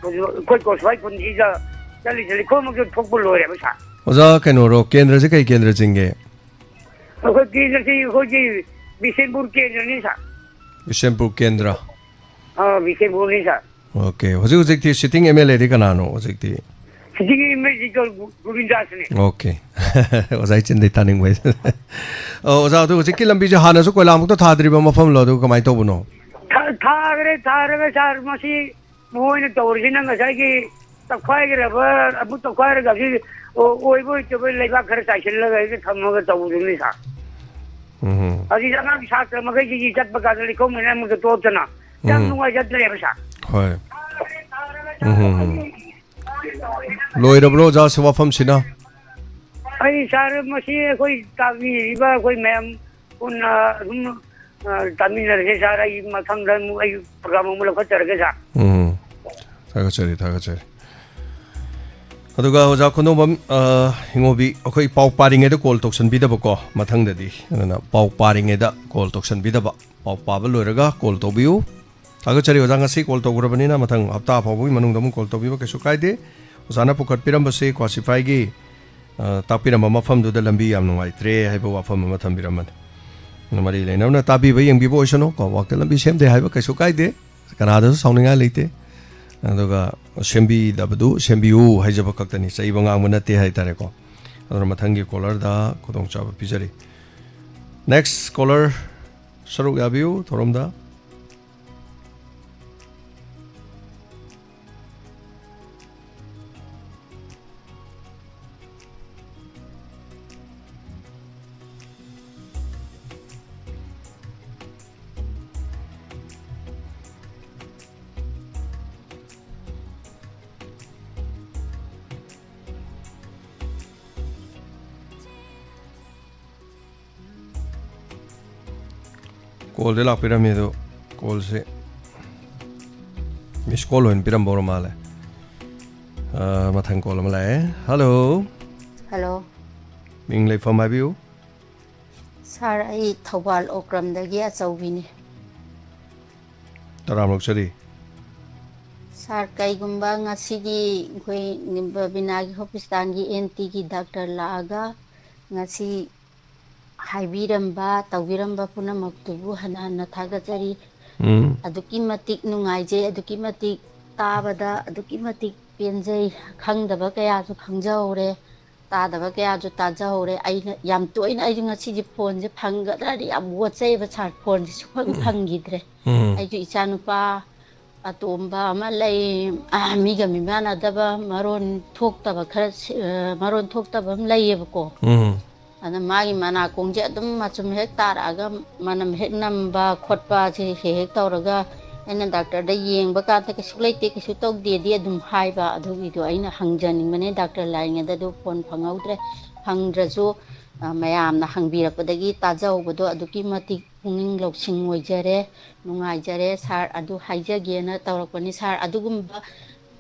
ꯑꯩꯈꯣꯏ ꯀꯣꯁꯋꯥꯏ ꯄꯨꯟꯁꯤꯗ ꯆꯠꯂꯤꯁꯦ ꯂꯩꯈꯣꯝ ꯃꯔꯛꯇ ꯊꯣꯛꯄ ꯂꯣꯏꯔꯦꯕ, ꯁꯥꯔ꯫ ꯑꯣꯖꯥ, ꯀꯩꯅꯣꯔꯣ, ꯀꯦꯟꯗ꯭ꯔꯁꯦ ꯀꯩ ꯀꯦꯟꯗ꯭ꯔ ꯆꯤꯡꯒꯦ? ꯑꯩꯈꯣꯏ ꯀꯦꯟꯗ꯭ꯔꯁꯤ ꯑꯩꯈꯣꯏꯒꯤ ꯕꯤꯁꯦꯝꯄꯨꯔ ꯀꯦꯟꯗ꯭ꯔꯅꯤ, ꯁꯥꯔ꯫ ꯕꯤꯁꯦꯝꯄꯨꯔ ꯀꯦꯟꯗ꯭ꯔ? ꯑꯥ, ꯕꯤꯁꯦꯝꯄꯨꯔꯅꯤ, ꯁꯥꯔ꯫ ꯑꯣꯀꯦ, ꯍꯧꯖꯤꯛ ꯍꯧꯖꯤꯛꯇꯤ ꯁꯤꯇꯤꯡ ꯑꯦꯝ ꯑꯦꯜ ꯑꯦꯗꯤ ꯀꯅꯥꯅꯣ ꯍꯧꯖꯤꯛꯇꯤ? ꯁꯤꯇꯤꯡ ꯑꯦꯝ ꯑꯦꯜ ꯑꯦꯗꯤ ꯒꯣ-, ꯒꯣꯕꯤꯟꯗꯥꯁꯅꯤ꯫ ꯑꯣꯀꯦ꯫ ꯑꯣꯖꯥ ꯏꯆꯤꯟꯗꯩ ꯇꯥꯅꯤꯡꯕꯩ꯫ ꯑꯣ, ꯑꯣꯖꯥ, ꯑꯗꯨ ꯍꯧꯖꯤꯛꯀꯤ ꯂꯝꯕꯤꯁꯦ ꯍꯥꯟꯅꯁꯨ ꯀꯣꯏꯂꯥꯃꯨꯛꯇ ꯊꯥꯗ꯭ꯔꯤꯕ ꯃꯐꯝꯂꯣ? ꯑꯗꯨ ꯀꯃꯥꯏꯅ ꯇꯧꯕꯅꯣ? ꯊꯥ-, ꯊꯥꯈ꯭ꯔꯦ, ꯊꯥꯔꯒ, ꯁꯥꯔ, ꯃꯁꯤ ꯃꯈꯣꯏꯅ ꯇꯧꯔꯤꯁꯤꯅ ꯉꯁꯥꯏꯒꯤ ꯇꯧꯈꯥꯏꯈ꯭ꯔꯕ, ꯑꯃꯨꯛ ꯇꯧꯈꯥꯏꯔꯒ ꯍꯧꯖꯤꯛ ꯑꯣ-, ꯑꯣꯏꯕ ꯑꯣꯏꯗꯕ ꯂꯩꯕꯥꯛ ꯈꯔ ꯆꯥꯏꯁꯤꯜꯂꯒ ꯍꯦꯛꯇ ꯊꯝꯃꯒ ꯇꯧꯕꯗꯨꯅꯤ, ꯁꯥꯔ꯫ ꯎꯝ꯫ ꯍꯧꯖꯤꯛ ꯑꯉꯥꯡ ꯁꯥꯇ꯭ꯔ ꯃꯈꯩꯁꯤꯒꯤ ꯆꯠꯄ ꯀꯥꯟꯗ ꯂꯩꯈꯣꯝ ꯃꯌꯥꯝ ꯑꯃꯗ ꯇꯣꯠꯇꯅ ꯌꯥꯝ ꯎꯝ꯫ ꯅꯨꯡꯉꯥꯏꯖꯗ꯭ꯔꯦꯕ, ꯁꯥꯔ꯫ ꯍꯣꯏ꯫ ꯎꯝ꯫ ꯂꯣꯏꯔꯕ꯭ꯔꯣ, ꯑꯣꯖꯥ, ꯁꯤ ꯋꯥꯐꯝꯁꯤꯅ? ꯑꯩ, ꯁꯥꯔ, ꯃꯁꯤ ꯑꯩꯈꯣꯏ ꯇꯥꯕꯤꯔꯤꯕ ꯑꯩꯈꯣꯏ ꯃꯌꯥꯝ ꯄꯨꯟꯅ ꯑꯗꯨꯝ, ꯑ, ꯇꯥꯃꯤꯟꯅꯔꯁꯦ, ꯁꯥꯔ꯫ ꯑꯩ ꯃꯊꯪꯗ ꯑꯃꯨꯛ ꯑꯩ ꯄ꯭ꯔꯣꯒ꯭ꯔꯥꯝ ꯑꯃꯨꯛ ꯂꯧꯈꯠꯆꯔꯒꯦ, ꯁꯥꯔ꯫ ꯎꯝ꯫ ꯊꯥꯒꯠꯆꯔꯤ, ꯊꯥꯒꯠꯆꯔꯤ꯫ ꯑꯗꯨꯒ ꯑꯣꯖꯥ ꯈꯨꯟꯗꯣꯡꯕꯝ, ꯑ, ꯍꯤꯡꯉꯣꯕꯤ, ꯑꯩꯈꯣꯏ ꯄꯥꯎ ꯄꯥꯔꯤꯉꯩꯗ ꯀꯣꯜ ꯇꯧꯁꯟꯕꯤꯗꯕꯀꯣ, ꯃꯊꯪꯗꯗꯤ꯫ ꯑꯗꯨꯅ ꯄꯥꯎ ꯄꯥꯔꯤꯉꯩꯗ ꯀꯣꯜ ꯇꯧꯁꯟꯕꯤꯗꯕ, ꯄꯥꯎ ꯄꯥꯕ ꯂꯣꯏꯔꯒ ꯀꯣꯜ ꯇꯧꯕꯤꯌꯨ꯫ ꯊꯥꯒꯠꯆꯔꯤ ꯑꯣꯖꯥ, ꯉꯁꯤ ꯀꯣꯜ ꯇꯧꯈ꯭ꯔꯕꯅꯤꯅ ꯃꯊꯪ ꯍꯞꯇꯥ ꯐꯥꯎꯕꯒꯤ ꯃꯅꯨꯡꯗ ꯑꯃꯨꯛ ꯀꯣꯜ ꯇꯧꯕꯤꯕ ꯀꯩꯁꯨ ꯀꯥꯏꯗꯦ꯫ ꯑꯣꯖꯥꯅ ꯄꯨꯈꯠꯄꯤꯔꯝꯕꯁꯦ ꯀ꯭ꯋꯥꯁꯤꯐꯥꯏꯒꯤ, ꯑ, ꯇꯥꯛꯄꯤꯔꯝꯕ ꯃꯐꯝꯗꯨꯗ ꯂꯝꯕꯤ ꯌꯥꯝ ꯅꯨꯡꯉꯥꯏꯇ꯭ꯔꯦ ꯍꯥꯏꯕ ꯋꯥꯐꯝ ꯑꯃ ꯊꯝꯕꯤꯔꯝꯕꯅꯤ꯫ ꯃꯔꯤ ꯂꯩꯅꯕꯅ ꯇꯥꯕꯤꯕ ꯌꯦꯡꯕꯤꯕ ꯑꯣꯏꯁꯅꯨ ꯀꯣ, ꯋꯥꯛꯇ ꯂꯝꯕꯤ ꯁꯦꯝꯗꯦ ꯍꯥꯏꯕ ꯀꯩꯁꯨ ꯀꯥꯏꯗꯦ, ꯀꯅꯥꯗꯁꯨ ꯁꯥꯎꯅꯤꯡꯉꯥꯏ ꯂꯩꯇꯦ꯫ ꯑꯗꯨꯒ ꯁꯦꯝꯕꯤꯗꯕꯗꯨ ꯁꯦꯝꯕꯤꯌꯨ ꯍꯥꯏꯖꯕ ꯈꯛꯇꯅꯤ, ꯆꯩꯕ ꯉꯥꯡꯕ ꯅꯠꯇꯦ ꯍꯥꯏꯇꯥꯔꯦꯀꯣ꯫ ꯑꯗꯨꯅ ꯃꯊꯪꯒꯤ ꯀꯣꯂꯔꯗ ꯈꯨꯗꯣꯡꯆꯥꯕ ꯄꯤꯖꯔꯤ꯫ Next caller, ꯁꯔꯨꯛ ꯌꯥꯕꯤꯌꯨ ꯊꯧꯔꯝꯗ꯫ ꯀꯣꯜꯗꯤ ꯂꯥꯛꯄꯤꯔꯝꯃꯤ ꯑꯗꯣ, ꯀꯣꯜꯁꯦ ꯃꯤꯁ ꯀꯣꯜ ꯑꯣꯏꯅ ꯄꯤꯔꯝꯕ ꯑꯣꯏꯔ ꯃꯥꯜꯂꯦ꯫ ꯑ, ꯃꯊꯪ ꯀꯣꯜ ꯑꯃ ꯂꯥꯛꯑꯦ꯫ ꯍꯜꯂꯣ꯫ ꯍꯜꯂꯣ꯫ ꯃꯤꯡ ꯂꯩꯐꯝ ꯍꯥꯏꯕꯤꯌꯨ꯫ ꯁꯥꯔ, ꯑꯩ ꯊꯧꯕꯥꯜ ꯑꯣꯀ꯭ꯔꯝꯗꯒꯤ ꯑꯆꯧꯕꯤꯅꯤ꯫ ꯇꯔꯥꯝ ꯑꯣꯛꯆꯔꯤ꯫ ꯁꯥꯔ, ꯀꯩꯒꯨꯝꯕ ꯉꯁꯤꯒꯤ ꯑꯩꯈꯣꯏ ꯕꯕꯤꯅꯥꯒꯤ ꯍꯣꯁꯄꯤꯇꯥꯜꯒꯤ ꯑꯦꯟ ꯇꯤꯒꯤ ꯗꯥꯛꯇꯔ ꯂꯥꯛꯑꯒ ꯉꯁꯤ ꯍꯥꯏꯕꯤꯔꯝꯕ, ꯇꯧꯕꯤꯔꯝꯕ ꯄꯨꯝꯅꯃꯛꯇꯨꯕꯨ ꯍꯟꯅ ꯍꯟꯅ ꯊꯥꯒꯠꯆꯔꯤ꯫ ꯎꯝ꯫ ꯑꯗꯨꯛꯀꯤ ꯃꯇꯤꯛ ꯅꯨꯡꯉꯥꯏꯖꯩ, ꯑꯗꯨꯛꯀꯤ ꯃꯇꯤꯛ ꯇꯥꯕꯗ ꯑꯗꯨꯛꯀꯤ ꯃꯇꯤꯛ ꯄꯦꯟꯖꯩ꯫ ꯈꯪꯗꯕ ꯀꯌꯥꯁꯨ ꯈꯪꯖꯍꯧꯔꯦ, ꯇꯥꯗꯕ ꯀꯌꯥꯁꯨ ꯇꯥꯖꯍꯧꯔꯦ꯫ ꯑꯩꯅ ꯌꯥꯝ ꯇꯣꯏꯅ, ꯑꯩꯁꯨ ꯉꯁꯤꯁꯦ ꯐꯣꯟꯁꯦ ꯐꯪꯒꯗ꯭ꯔꯗꯤ ꯌꯥꯝ ꯋꯥꯠꯆꯩꯑꯕ ꯁꯥꯔ, ꯐꯣꯟꯁꯦ ꯁꯨꯐꯪ ꯎꯝ꯫ ꯐꯪꯈꯤꯗ꯭ꯔꯦ꯫ ꯎꯝ꯫ ꯑꯩꯁꯨ ꯏꯆꯥꯅꯨꯄꯥ ꯑꯇꯣꯝꯕ ꯑꯃ ꯂꯩ, ꯑ, ꯃꯤꯒ ꯃꯤꯃꯥꯟꯅꯗꯕ, ꯃꯔꯣꯟ ꯊꯣꯛꯇꯕ ꯈꯔ ꯁꯤ-, ꯑ, ꯃꯔꯣꯟ ꯊꯣꯛꯇꯕ ꯑꯃ ꯂꯩꯌꯦꯕꯀꯣ꯫ ꯎꯝ꯫ ꯑꯗ ꯃꯥꯒꯤ ꯃꯅꯥꯀꯣꯡꯁꯦ ꯑꯗꯨꯝ ꯃꯆꯨꯝ ꯍꯦꯛ ꯇꯥꯔꯛꯑꯒ ꯃꯅꯝ ꯍꯦꯛ ꯅꯝꯕ ꯈꯣꯠꯄꯁꯦ ꯍꯦꯛ ꯍꯦꯛ ꯇꯧꯔꯒ, ꯑꯩꯅ ꯗꯥꯛꯇꯔꯗ ꯌꯦꯡꯕ ꯀꯥꯟꯗ ꯀꯩꯁꯨ ꯂꯩꯇꯦ, ꯀꯩꯁꯨ ꯇꯧꯗꯦꯗꯤ ꯑꯗꯨꯝ ꯍꯥꯏꯕ꯫ ꯑꯗꯨꯒꯤꯗꯣ ꯑꯩꯅ ꯍꯪꯖꯅꯤꯡꯕꯅꯦ ꯗꯥꯛꯇꯔ ꯂꯥꯛꯏꯉꯩꯗ, ꯑꯗꯨ ꯐꯣꯟ ꯐꯪꯍꯧꯗ꯭ꯔꯦ꯫ ꯍꯪꯗ꯭ꯔꯁꯨ, ꯑ, ꯃꯌꯥꯝꯅ ꯍꯪꯕꯤꯔꯛꯄꯗꯒꯤ ꯇꯥꯖꯍꯧꯕꯗꯣ ꯑꯗꯨꯛꯀꯤ ꯃꯇꯤꯛ ꯄꯨꯛꯅꯤꯡ ꯂꯧꯁꯤꯡ ꯑꯣꯏꯖꯔꯦ, ꯅꯨꯡꯉꯥꯏꯖꯔꯦ ꯁꯥꯔ꯫ ꯑꯗꯨ ꯍꯥꯏꯖꯒꯦꯅ ꯇꯧꯔꯛꯄꯅꯤ ꯁꯥꯔ꯫ ꯑꯗꯨꯒꯨꯝꯕ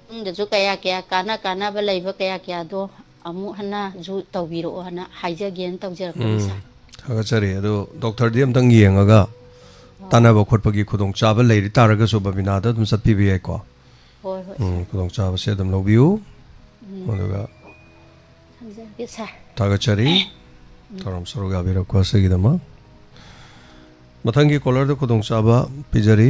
ꯃꯇꯨꯡꯗꯁꯨ ꯀꯌꯥ ꯀꯌꯥ ꯀꯥꯟꯅ ꯀꯥꯟꯅꯕ ꯂꯩꯕ ꯀꯌꯥ ꯀꯌꯥꯗꯣ ꯑꯃꯨꯛ ꯍꯟꯅꯁꯨ ꯇꯧꯕꯤꯔꯛꯑꯣ ꯍꯥꯏꯅ ꯍꯥꯏꯖꯒꯦꯅ ꯇꯧꯖꯔꯛꯄꯅꯤ ꯎꯝ, ꯁꯥꯔ꯫ ꯊꯥꯒꯠꯆꯔꯤ꯫ ꯑꯗꯣ ꯗꯣꯛꯇꯔꯗꯤ ꯑꯝꯇꯪ ꯌꯦꯡꯉꯒ ꯑꯣ꯫ ꯇꯥꯟꯅꯕ ꯈꯣꯠꯄꯒꯤ ꯈꯨꯗꯣꯡꯆꯥꯕ ꯂꯩꯔꯤ ꯇꯥꯔꯒꯁꯨ ꯕꯕꯤꯅꯥꯗ ꯑꯗꯨꯝ ꯆꯠꯄꯤꯕ ꯌꯥꯏꯀꯣ꯫ ꯍꯣꯏ, ꯍꯣꯏ, ꯎꯝ, ꯁꯥꯔ꯫ ꯈꯨꯗꯣꯡꯆꯥꯕꯁꯦ ꯑꯗꯨꯝ ꯂꯧꯕꯤꯌꯨ꯫ ꯎꯝ꯫ ꯑꯗꯨꯒ ꯊꯝꯖꯔꯒꯦ, ꯁꯥꯔ꯫ ꯊꯥꯒꯠꯆꯔꯤ꯫ ꯎꯝ꯫ ꯊꯧꯔꯝ ꯁꯔꯨꯛ ꯌꯥꯕꯤꯔꯛꯄ ꯑꯁꯤꯒꯤꯗꯃꯛ꯫ ꯃꯊꯪꯒꯤ ꯀꯣꯂꯔꯗ ꯈꯨꯗꯣꯡꯆꯥꯕ ꯄꯤꯖꯔꯤ꯫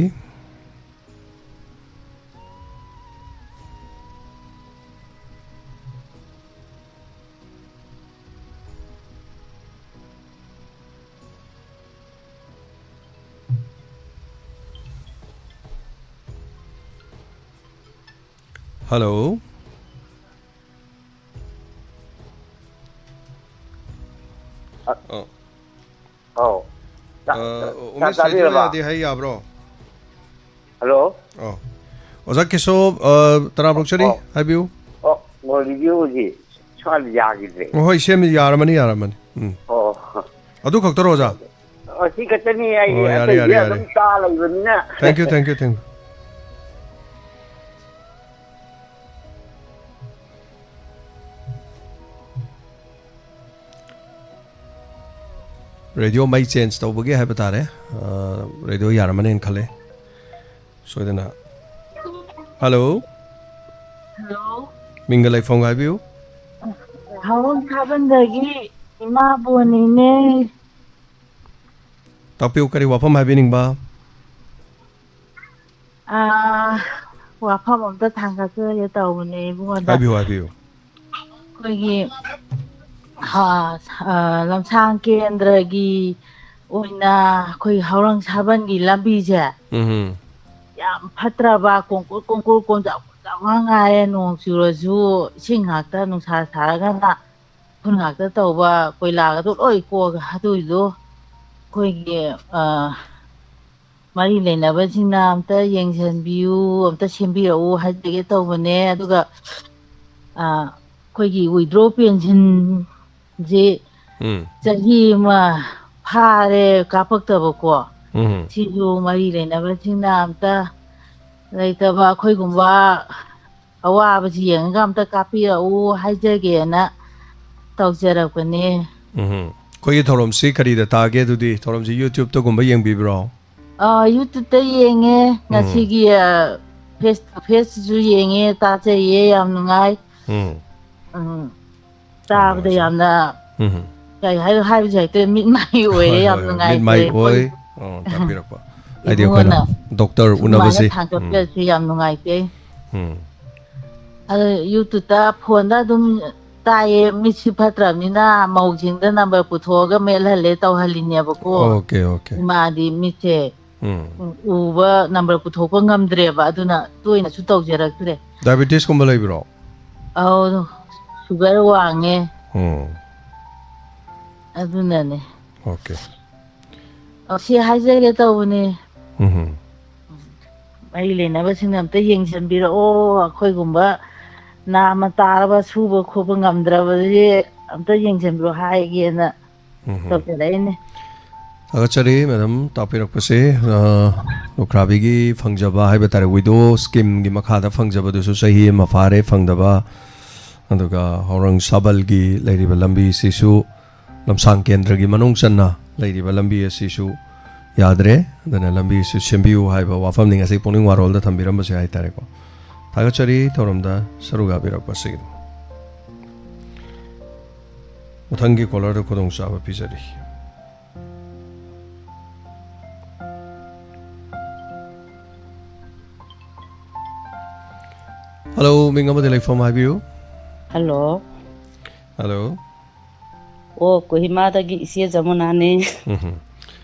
ꯍꯜꯂꯣ꯫ ꯑ, ꯑꯣ꯫ ꯑꯧ꯫ ꯆꯥꯛ- ꯑ, ꯆꯥꯛ ꯎꯃꯦꯁ, ꯔꯦꯗꯤꯑꯣ ꯆꯥꯕꯤꯔꯕ? ꯌꯥꯗꯦ ꯍꯥꯏ, ꯌꯥꯕ꯭ꯔꯣ? ꯍꯜꯂꯣ꯫ ꯑꯣ꯫ ꯑꯣꯖꯥ ꯀꯦꯁꯣ, ꯑ, ꯇꯔꯥꯃꯔꯛ ꯆꯠꯂꯤ, ꯑꯣ꯫ ꯍꯥꯏꯕꯤꯌꯨ꯫ ꯑꯣ, ꯑꯣ, ꯔꯦꯗꯤꯑꯣꯁꯤ ꯁ꯭ꯋꯥꯏꯗ ꯌꯥꯈꯤꯗ꯭ꯔꯦ꯫ ꯑꯣ, ꯍꯣꯏ, ꯁꯦꯝꯃꯤ, ꯌꯥꯔꯝꯃꯅꯤ, ꯌꯥꯔꯝꯃꯅꯤ꯫ ꯎꯝ꯫ ꯑꯣ꯫ ꯑꯗꯨ ꯈꯛꯇꯔꯣ, ꯑꯣꯖꯥ? ꯑꯣ, ꯁꯤ ꯈꯛꯇꯅꯤ ꯑꯩ ꯑꯣ, ꯌꯥꯔꯦ, ꯑꯇꯩꯗꯤ ꯌꯥꯔꯦ, ꯑꯗꯨꯝ ꯌꯥꯔꯦ꯫ ꯇꯥ ꯂꯩꯕꯅꯤꯅ꯫ Thank you, thank you, thank you. Radio ꯃꯩ ꯆꯦꯟꯖ ꯇꯧꯕꯒꯤ ꯍꯥꯏꯕ ꯇꯥꯔꯦ꯫ ꯑ, ꯔꯦꯗꯤꯑꯣ ꯌꯥꯔꯝꯃꯅꯦꯅ ꯈꯜꯂꯦ꯫ ꯁꯣꯏꯗꯅ꯫ ꯍꯜꯂꯣ꯫ ꯍꯜꯂꯣ꯫ ꯃꯤꯡꯒ ꯂꯩꯐꯝꯒ ꯍꯥꯏꯕꯤꯌꯨ꯫ ꯍꯥꯎ ꯁꯥꯕꯟꯗꯒꯤ ꯏꯃꯥ ꯕꯣꯅꯤꯅꯦ꯫ ꯇꯥꯛꯄꯤꯌꯨ, ꯀꯔꯤ ꯋꯥꯐꯝ ꯍꯥꯏꯕꯤꯅꯤꯡꯕ? ꯑꯥ, ꯋꯥꯐꯝ ꯑꯝꯇ ꯊꯥꯡꯒꯠꯆꯒꯦ ꯇꯧꯕꯅꯦ ꯏꯕꯨꯡꯉꯣꯗ꯫ ꯍꯥꯏꯕꯤꯌꯨ, ꯍꯥꯏꯕꯤꯌꯨ꯫ ꯑꯩꯈꯣꯏꯒꯤ, ꯑꯥ, ꯑꯥ, ꯂꯝꯁꯥꯡ ꯀꯦꯟꯗ꯭ꯔꯒꯤ ꯑꯣꯏꯅ ꯑꯩꯈꯣꯏ ꯍꯧꯔꯪ ꯁꯥꯕꯟꯒꯤ ꯂꯝꯕꯤꯁꯦ ꯎꯝ꯫ ꯌꯥꯝ ꯐꯠꯇ꯭ꯔꯕ, ꯀꯣꯡꯀꯨꯠ ꯀꯣꯡꯀꯨꯠ ꯀꯣꯟꯖꯥꯎ ꯀꯣꯟꯖꯥꯎ ꯉꯥꯛ ꯉꯥꯏꯔꯦ꯫ ꯅꯣꯡ ꯆꯨꯔꯁꯨ ꯏꯁꯤꯡ ꯉꯥꯛꯇ, ꯅꯨꯡꯁꯥ ꯁꯥꯔꯒꯅ ꯎꯐꯨꯜ ꯉꯥꯛꯇ ꯇꯧꯕ, ꯀꯣꯏꯂꯥꯒꯗꯣ ꯂꯣꯏ ꯀꯣꯛꯑꯒ ꯍꯥꯗꯣꯛꯏꯗꯣ꯫ ꯑꯩꯈꯣꯏꯒꯤ, ꯑ, ꯃꯔꯤ ꯂꯩꯅꯕꯁꯤꯡꯅ ꯑꯝꯇ ꯌꯦꯡꯁꯤꯟꯕꯤꯌꯨ, ꯑꯝꯇ ꯁꯦꯝꯕꯤꯔꯛꯎ ꯍꯥꯏꯖꯒꯦ ꯇꯧꯕꯅꯦ꯫ ꯑꯗꯨꯒ, ꯑ, ꯑꯩꯈꯣꯏꯒꯤ withdraw pension ꯁꯤ ꯎꯝ꯫ ꯆꯍꯤ ꯑꯃ ꯐꯥꯔꯦ ꯀꯥꯞꯄꯛꯇꯕꯀꯣ꯫ ꯎꯝ꯫ ꯁꯤꯁꯨ ꯃꯔꯤ ꯂꯩꯅꯕꯁꯤꯡꯅ ꯑꯝꯇ ꯂꯩꯇꯕ ꯑꯩꯈꯣꯏꯒꯨꯝꯕ ꯑꯋꯥꯕꯁꯤ ꯌꯦꯡꯉꯒ ꯑꯝꯇ ꯀꯥꯞꯄꯤꯔꯛꯎ ꯍꯥꯏꯖꯒꯦꯅ ꯇꯧꯖꯔꯛꯄꯅꯦ꯫ ꯎꯝ꯫ ꯑꯩꯈꯣꯏꯒꯤ ꯊꯧꯔꯝꯁꯤ ꯀꯔꯤꯗ ꯇꯥꯒꯦ? ꯑꯗꯨꯗꯤ ꯊꯧꯔꯝꯁꯤ YouTube-ꯇꯒꯨꯝꯕ ꯌꯦꯡꯕꯤꯕ꯭ꯔꯣ? ꯑꯥ, YouTube-ꯇ ꯌꯦꯡꯉꯦ꯫ ꯉꯁꯤꯒꯤ, ꯑ, face to face-ꯁꯨ ꯌꯦꯡꯉꯦ, ꯇꯥꯖꯩꯌꯦ, ꯌꯥꯝ ꯅꯨꯡꯉꯥꯏ꯫ ꯎꯝ꯫ ꯎꯝ, ꯇꯥꯕꯗ ꯅꯨꯡꯉꯥꯏꯖꯩ꯫ ꯌꯥꯝꯅ ꯎꯝ꯫ ꯀꯩ ꯍꯥꯏ-, ꯍꯥꯏꯕꯁꯨ ꯍꯩꯇꯦ, ꯃꯤꯠ ꯃꯥꯏ ꯑꯣꯏꯔꯦ, ꯍꯣꯏ, ꯌꯥꯝ ꯍꯣꯏ, ꯍꯣꯏ꯫ ꯅꯨꯡꯉꯥꯏꯖꯔꯦ꯫ ꯃꯤꯠ ꯃꯥꯏ ꯑꯣꯏ꯫ ꯑꯩꯈꯣꯏ ꯑꯣ, ꯇꯥꯛꯄꯤꯔꯛꯄ꯫ ꯍꯥꯏꯗꯤ ꯑꯩꯈꯣꯏꯅ ꯏꯕꯨꯡꯉꯣꯅ ꯗꯣꯛꯇꯔ ꯁꯨꯃꯥꯏꯅ ꯎꯅꯕꯁꯤ꯫ ꯎꯝ꯫ ꯊꯥꯡꯒꯠꯄꯤꯔꯛꯄꯁꯦ ꯌꯥꯝ ꯅꯨꯡꯉꯥꯏꯖꯩ꯫ ꯎꯝ꯫ ꯑꯗꯣ YouTube-ꯇ, phone-ꯗ ꯑꯗꯨꯝ ꯇꯥꯏꯌꯦ, ꯃꯤꯠꯁꯤ ꯐꯠꯇ꯭ꯔꯕꯅꯤꯅ ꯃꯧꯁꯤꯡꯗ number ꯄꯨꯊꯣꯛꯑꯒ ꯃꯦꯠꯍꯜꯂꯦ ꯇꯧꯍꯜꯂꯤꯅꯦꯕꯀꯣ꯫ Okay, okay. ꯏꯃꯥꯗꯤ ꯃꯤꯠꯁꯦ ꯎꯝ꯫ ꯎ-, ꯎꯕ ꯅꯝꯕꯔ ꯄꯨꯊꯣꯛꯄ ꯉꯝꯗ꯭ꯔꯦꯕ, ꯑꯗꯨꯅ ꯇꯣꯏꯅꯁꯨ ꯇꯧꯖꯔꯛꯇ꯭ꯔꯦ꯫ ꯗꯥꯏꯕꯦꯇꯤꯁꯀꯨꯝꯕ ꯂꯩꯕ꯭ꯔꯣ? ꯑꯧ, ꯁꯨꯒꯔ ꯋꯥꯡꯉꯦ꯫ ꯎꯝ꯫ ꯑꯗꯨꯅꯅꯦ꯫ ꯑꯣꯀꯦ꯫ ꯑ, ꯁꯤ ꯍꯥꯏꯖꯒꯦ ꯇꯧꯕꯅꯦ꯫ ꯎꯝ꯫ ꯃꯔꯤ ꯂꯩꯅꯕꯁꯤꯡꯅ ꯑꯝꯇ ꯌꯦꯡꯁꯤꯟꯕꯤꯔꯛꯑꯣ, ꯑꯩꯈꯣꯏꯒꯨꯝꯕ ꯅꯥꯃ ꯇꯥꯔꯕ, ꯁꯨꯕ ꯈꯣꯠꯄ ꯉꯝꯗ꯭ꯔꯕꯁꯦ ꯑꯝꯇ ꯌꯦꯡꯁꯤꯟꯕꯤꯔꯛꯑꯣ ꯍꯥꯏꯒꯦꯅ ꯎꯝ꯫ ꯇꯧꯖꯔꯛꯏꯅꯦ꯫ ꯊꯥꯒꯠꯆꯔꯤ, ꯃꯦꯗꯥꯝ, ꯇꯥꯛꯄꯤꯔꯛꯄꯁꯦ꯫ ꯑ, ꯂꯨꯈ꯭ꯔꯥꯕꯤꯒꯤ ꯐꯪꯖꯕ ꯍꯥꯏꯕ ꯇꯥꯔꯦ, ꯋꯤꯗꯣ ꯁ꯭ꯀꯤꯝꯒꯤ ꯃꯈꯥꯗ ꯐꯪꯖꯕꯗꯨꯁꯨ ꯆꯍꯤ ꯑꯃ ꯐꯥꯔꯦ ꯐꯪꯗꯕ꯫ ꯑꯗꯨꯒ ꯍꯧꯔꯪ ꯁꯥꯕꯜꯒꯤ ꯂꯩꯔꯤꯕ ꯂꯝꯕꯤꯁꯤꯁꯨ ꯂꯝꯁꯥꯡ ꯀꯦꯟꯗ꯭ꯔꯒꯤ ꯃꯅꯨꯡ ꯆꯟꯅ ꯂꯩꯔꯤꯕ ꯂꯝꯕꯤ ꯑꯁꯤꯁꯨ ꯌꯥꯗ꯭ꯔꯦ, ꯑꯗꯨꯅ ꯂꯝꯕꯤꯁꯨ ꯁꯦꯝꯕꯤꯌꯨ ꯍꯥꯏꯕ ꯋꯥꯐꯝꯅꯤ ꯉꯁꯤ ꯄꯨꯛꯅꯤꯡ ꯋꯥꯔꯣꯜꯗ ꯊꯝꯕꯤꯔꯝꯕꯁꯦ ꯍꯥꯏꯇꯥꯔꯦꯀꯣ꯫ ꯊꯥꯒꯠꯆꯔꯤ ꯊꯧꯔꯝꯗ ꯁꯔꯨꯛ ꯌꯥꯕꯤꯔꯛꯄꯁꯤꯒꯤꯗꯃꯛ꯫ ꯃꯊꯪꯒꯤ ꯀꯣꯂꯔꯗ ꯈꯨꯗꯣꯡꯆꯥꯕ ꯄꯤꯖꯔꯤ꯫ ꯍꯜꯂꯣ, ꯃꯤꯡ ꯑꯃꯗꯤ ꯂꯩꯐꯝ ꯍꯥꯏꯕꯤꯌꯨ꯫ ꯍꯜꯂꯣ꯫ ꯍꯜꯂꯣ꯫ ꯑꯣ, ꯀꯣꯍꯤꯃꯥꯗꯒꯤ ꯏꯆꯦ ꯖꯃꯨꯅꯥꯅꯦ꯫ ꯎꯝꯍꯨꯝ꯫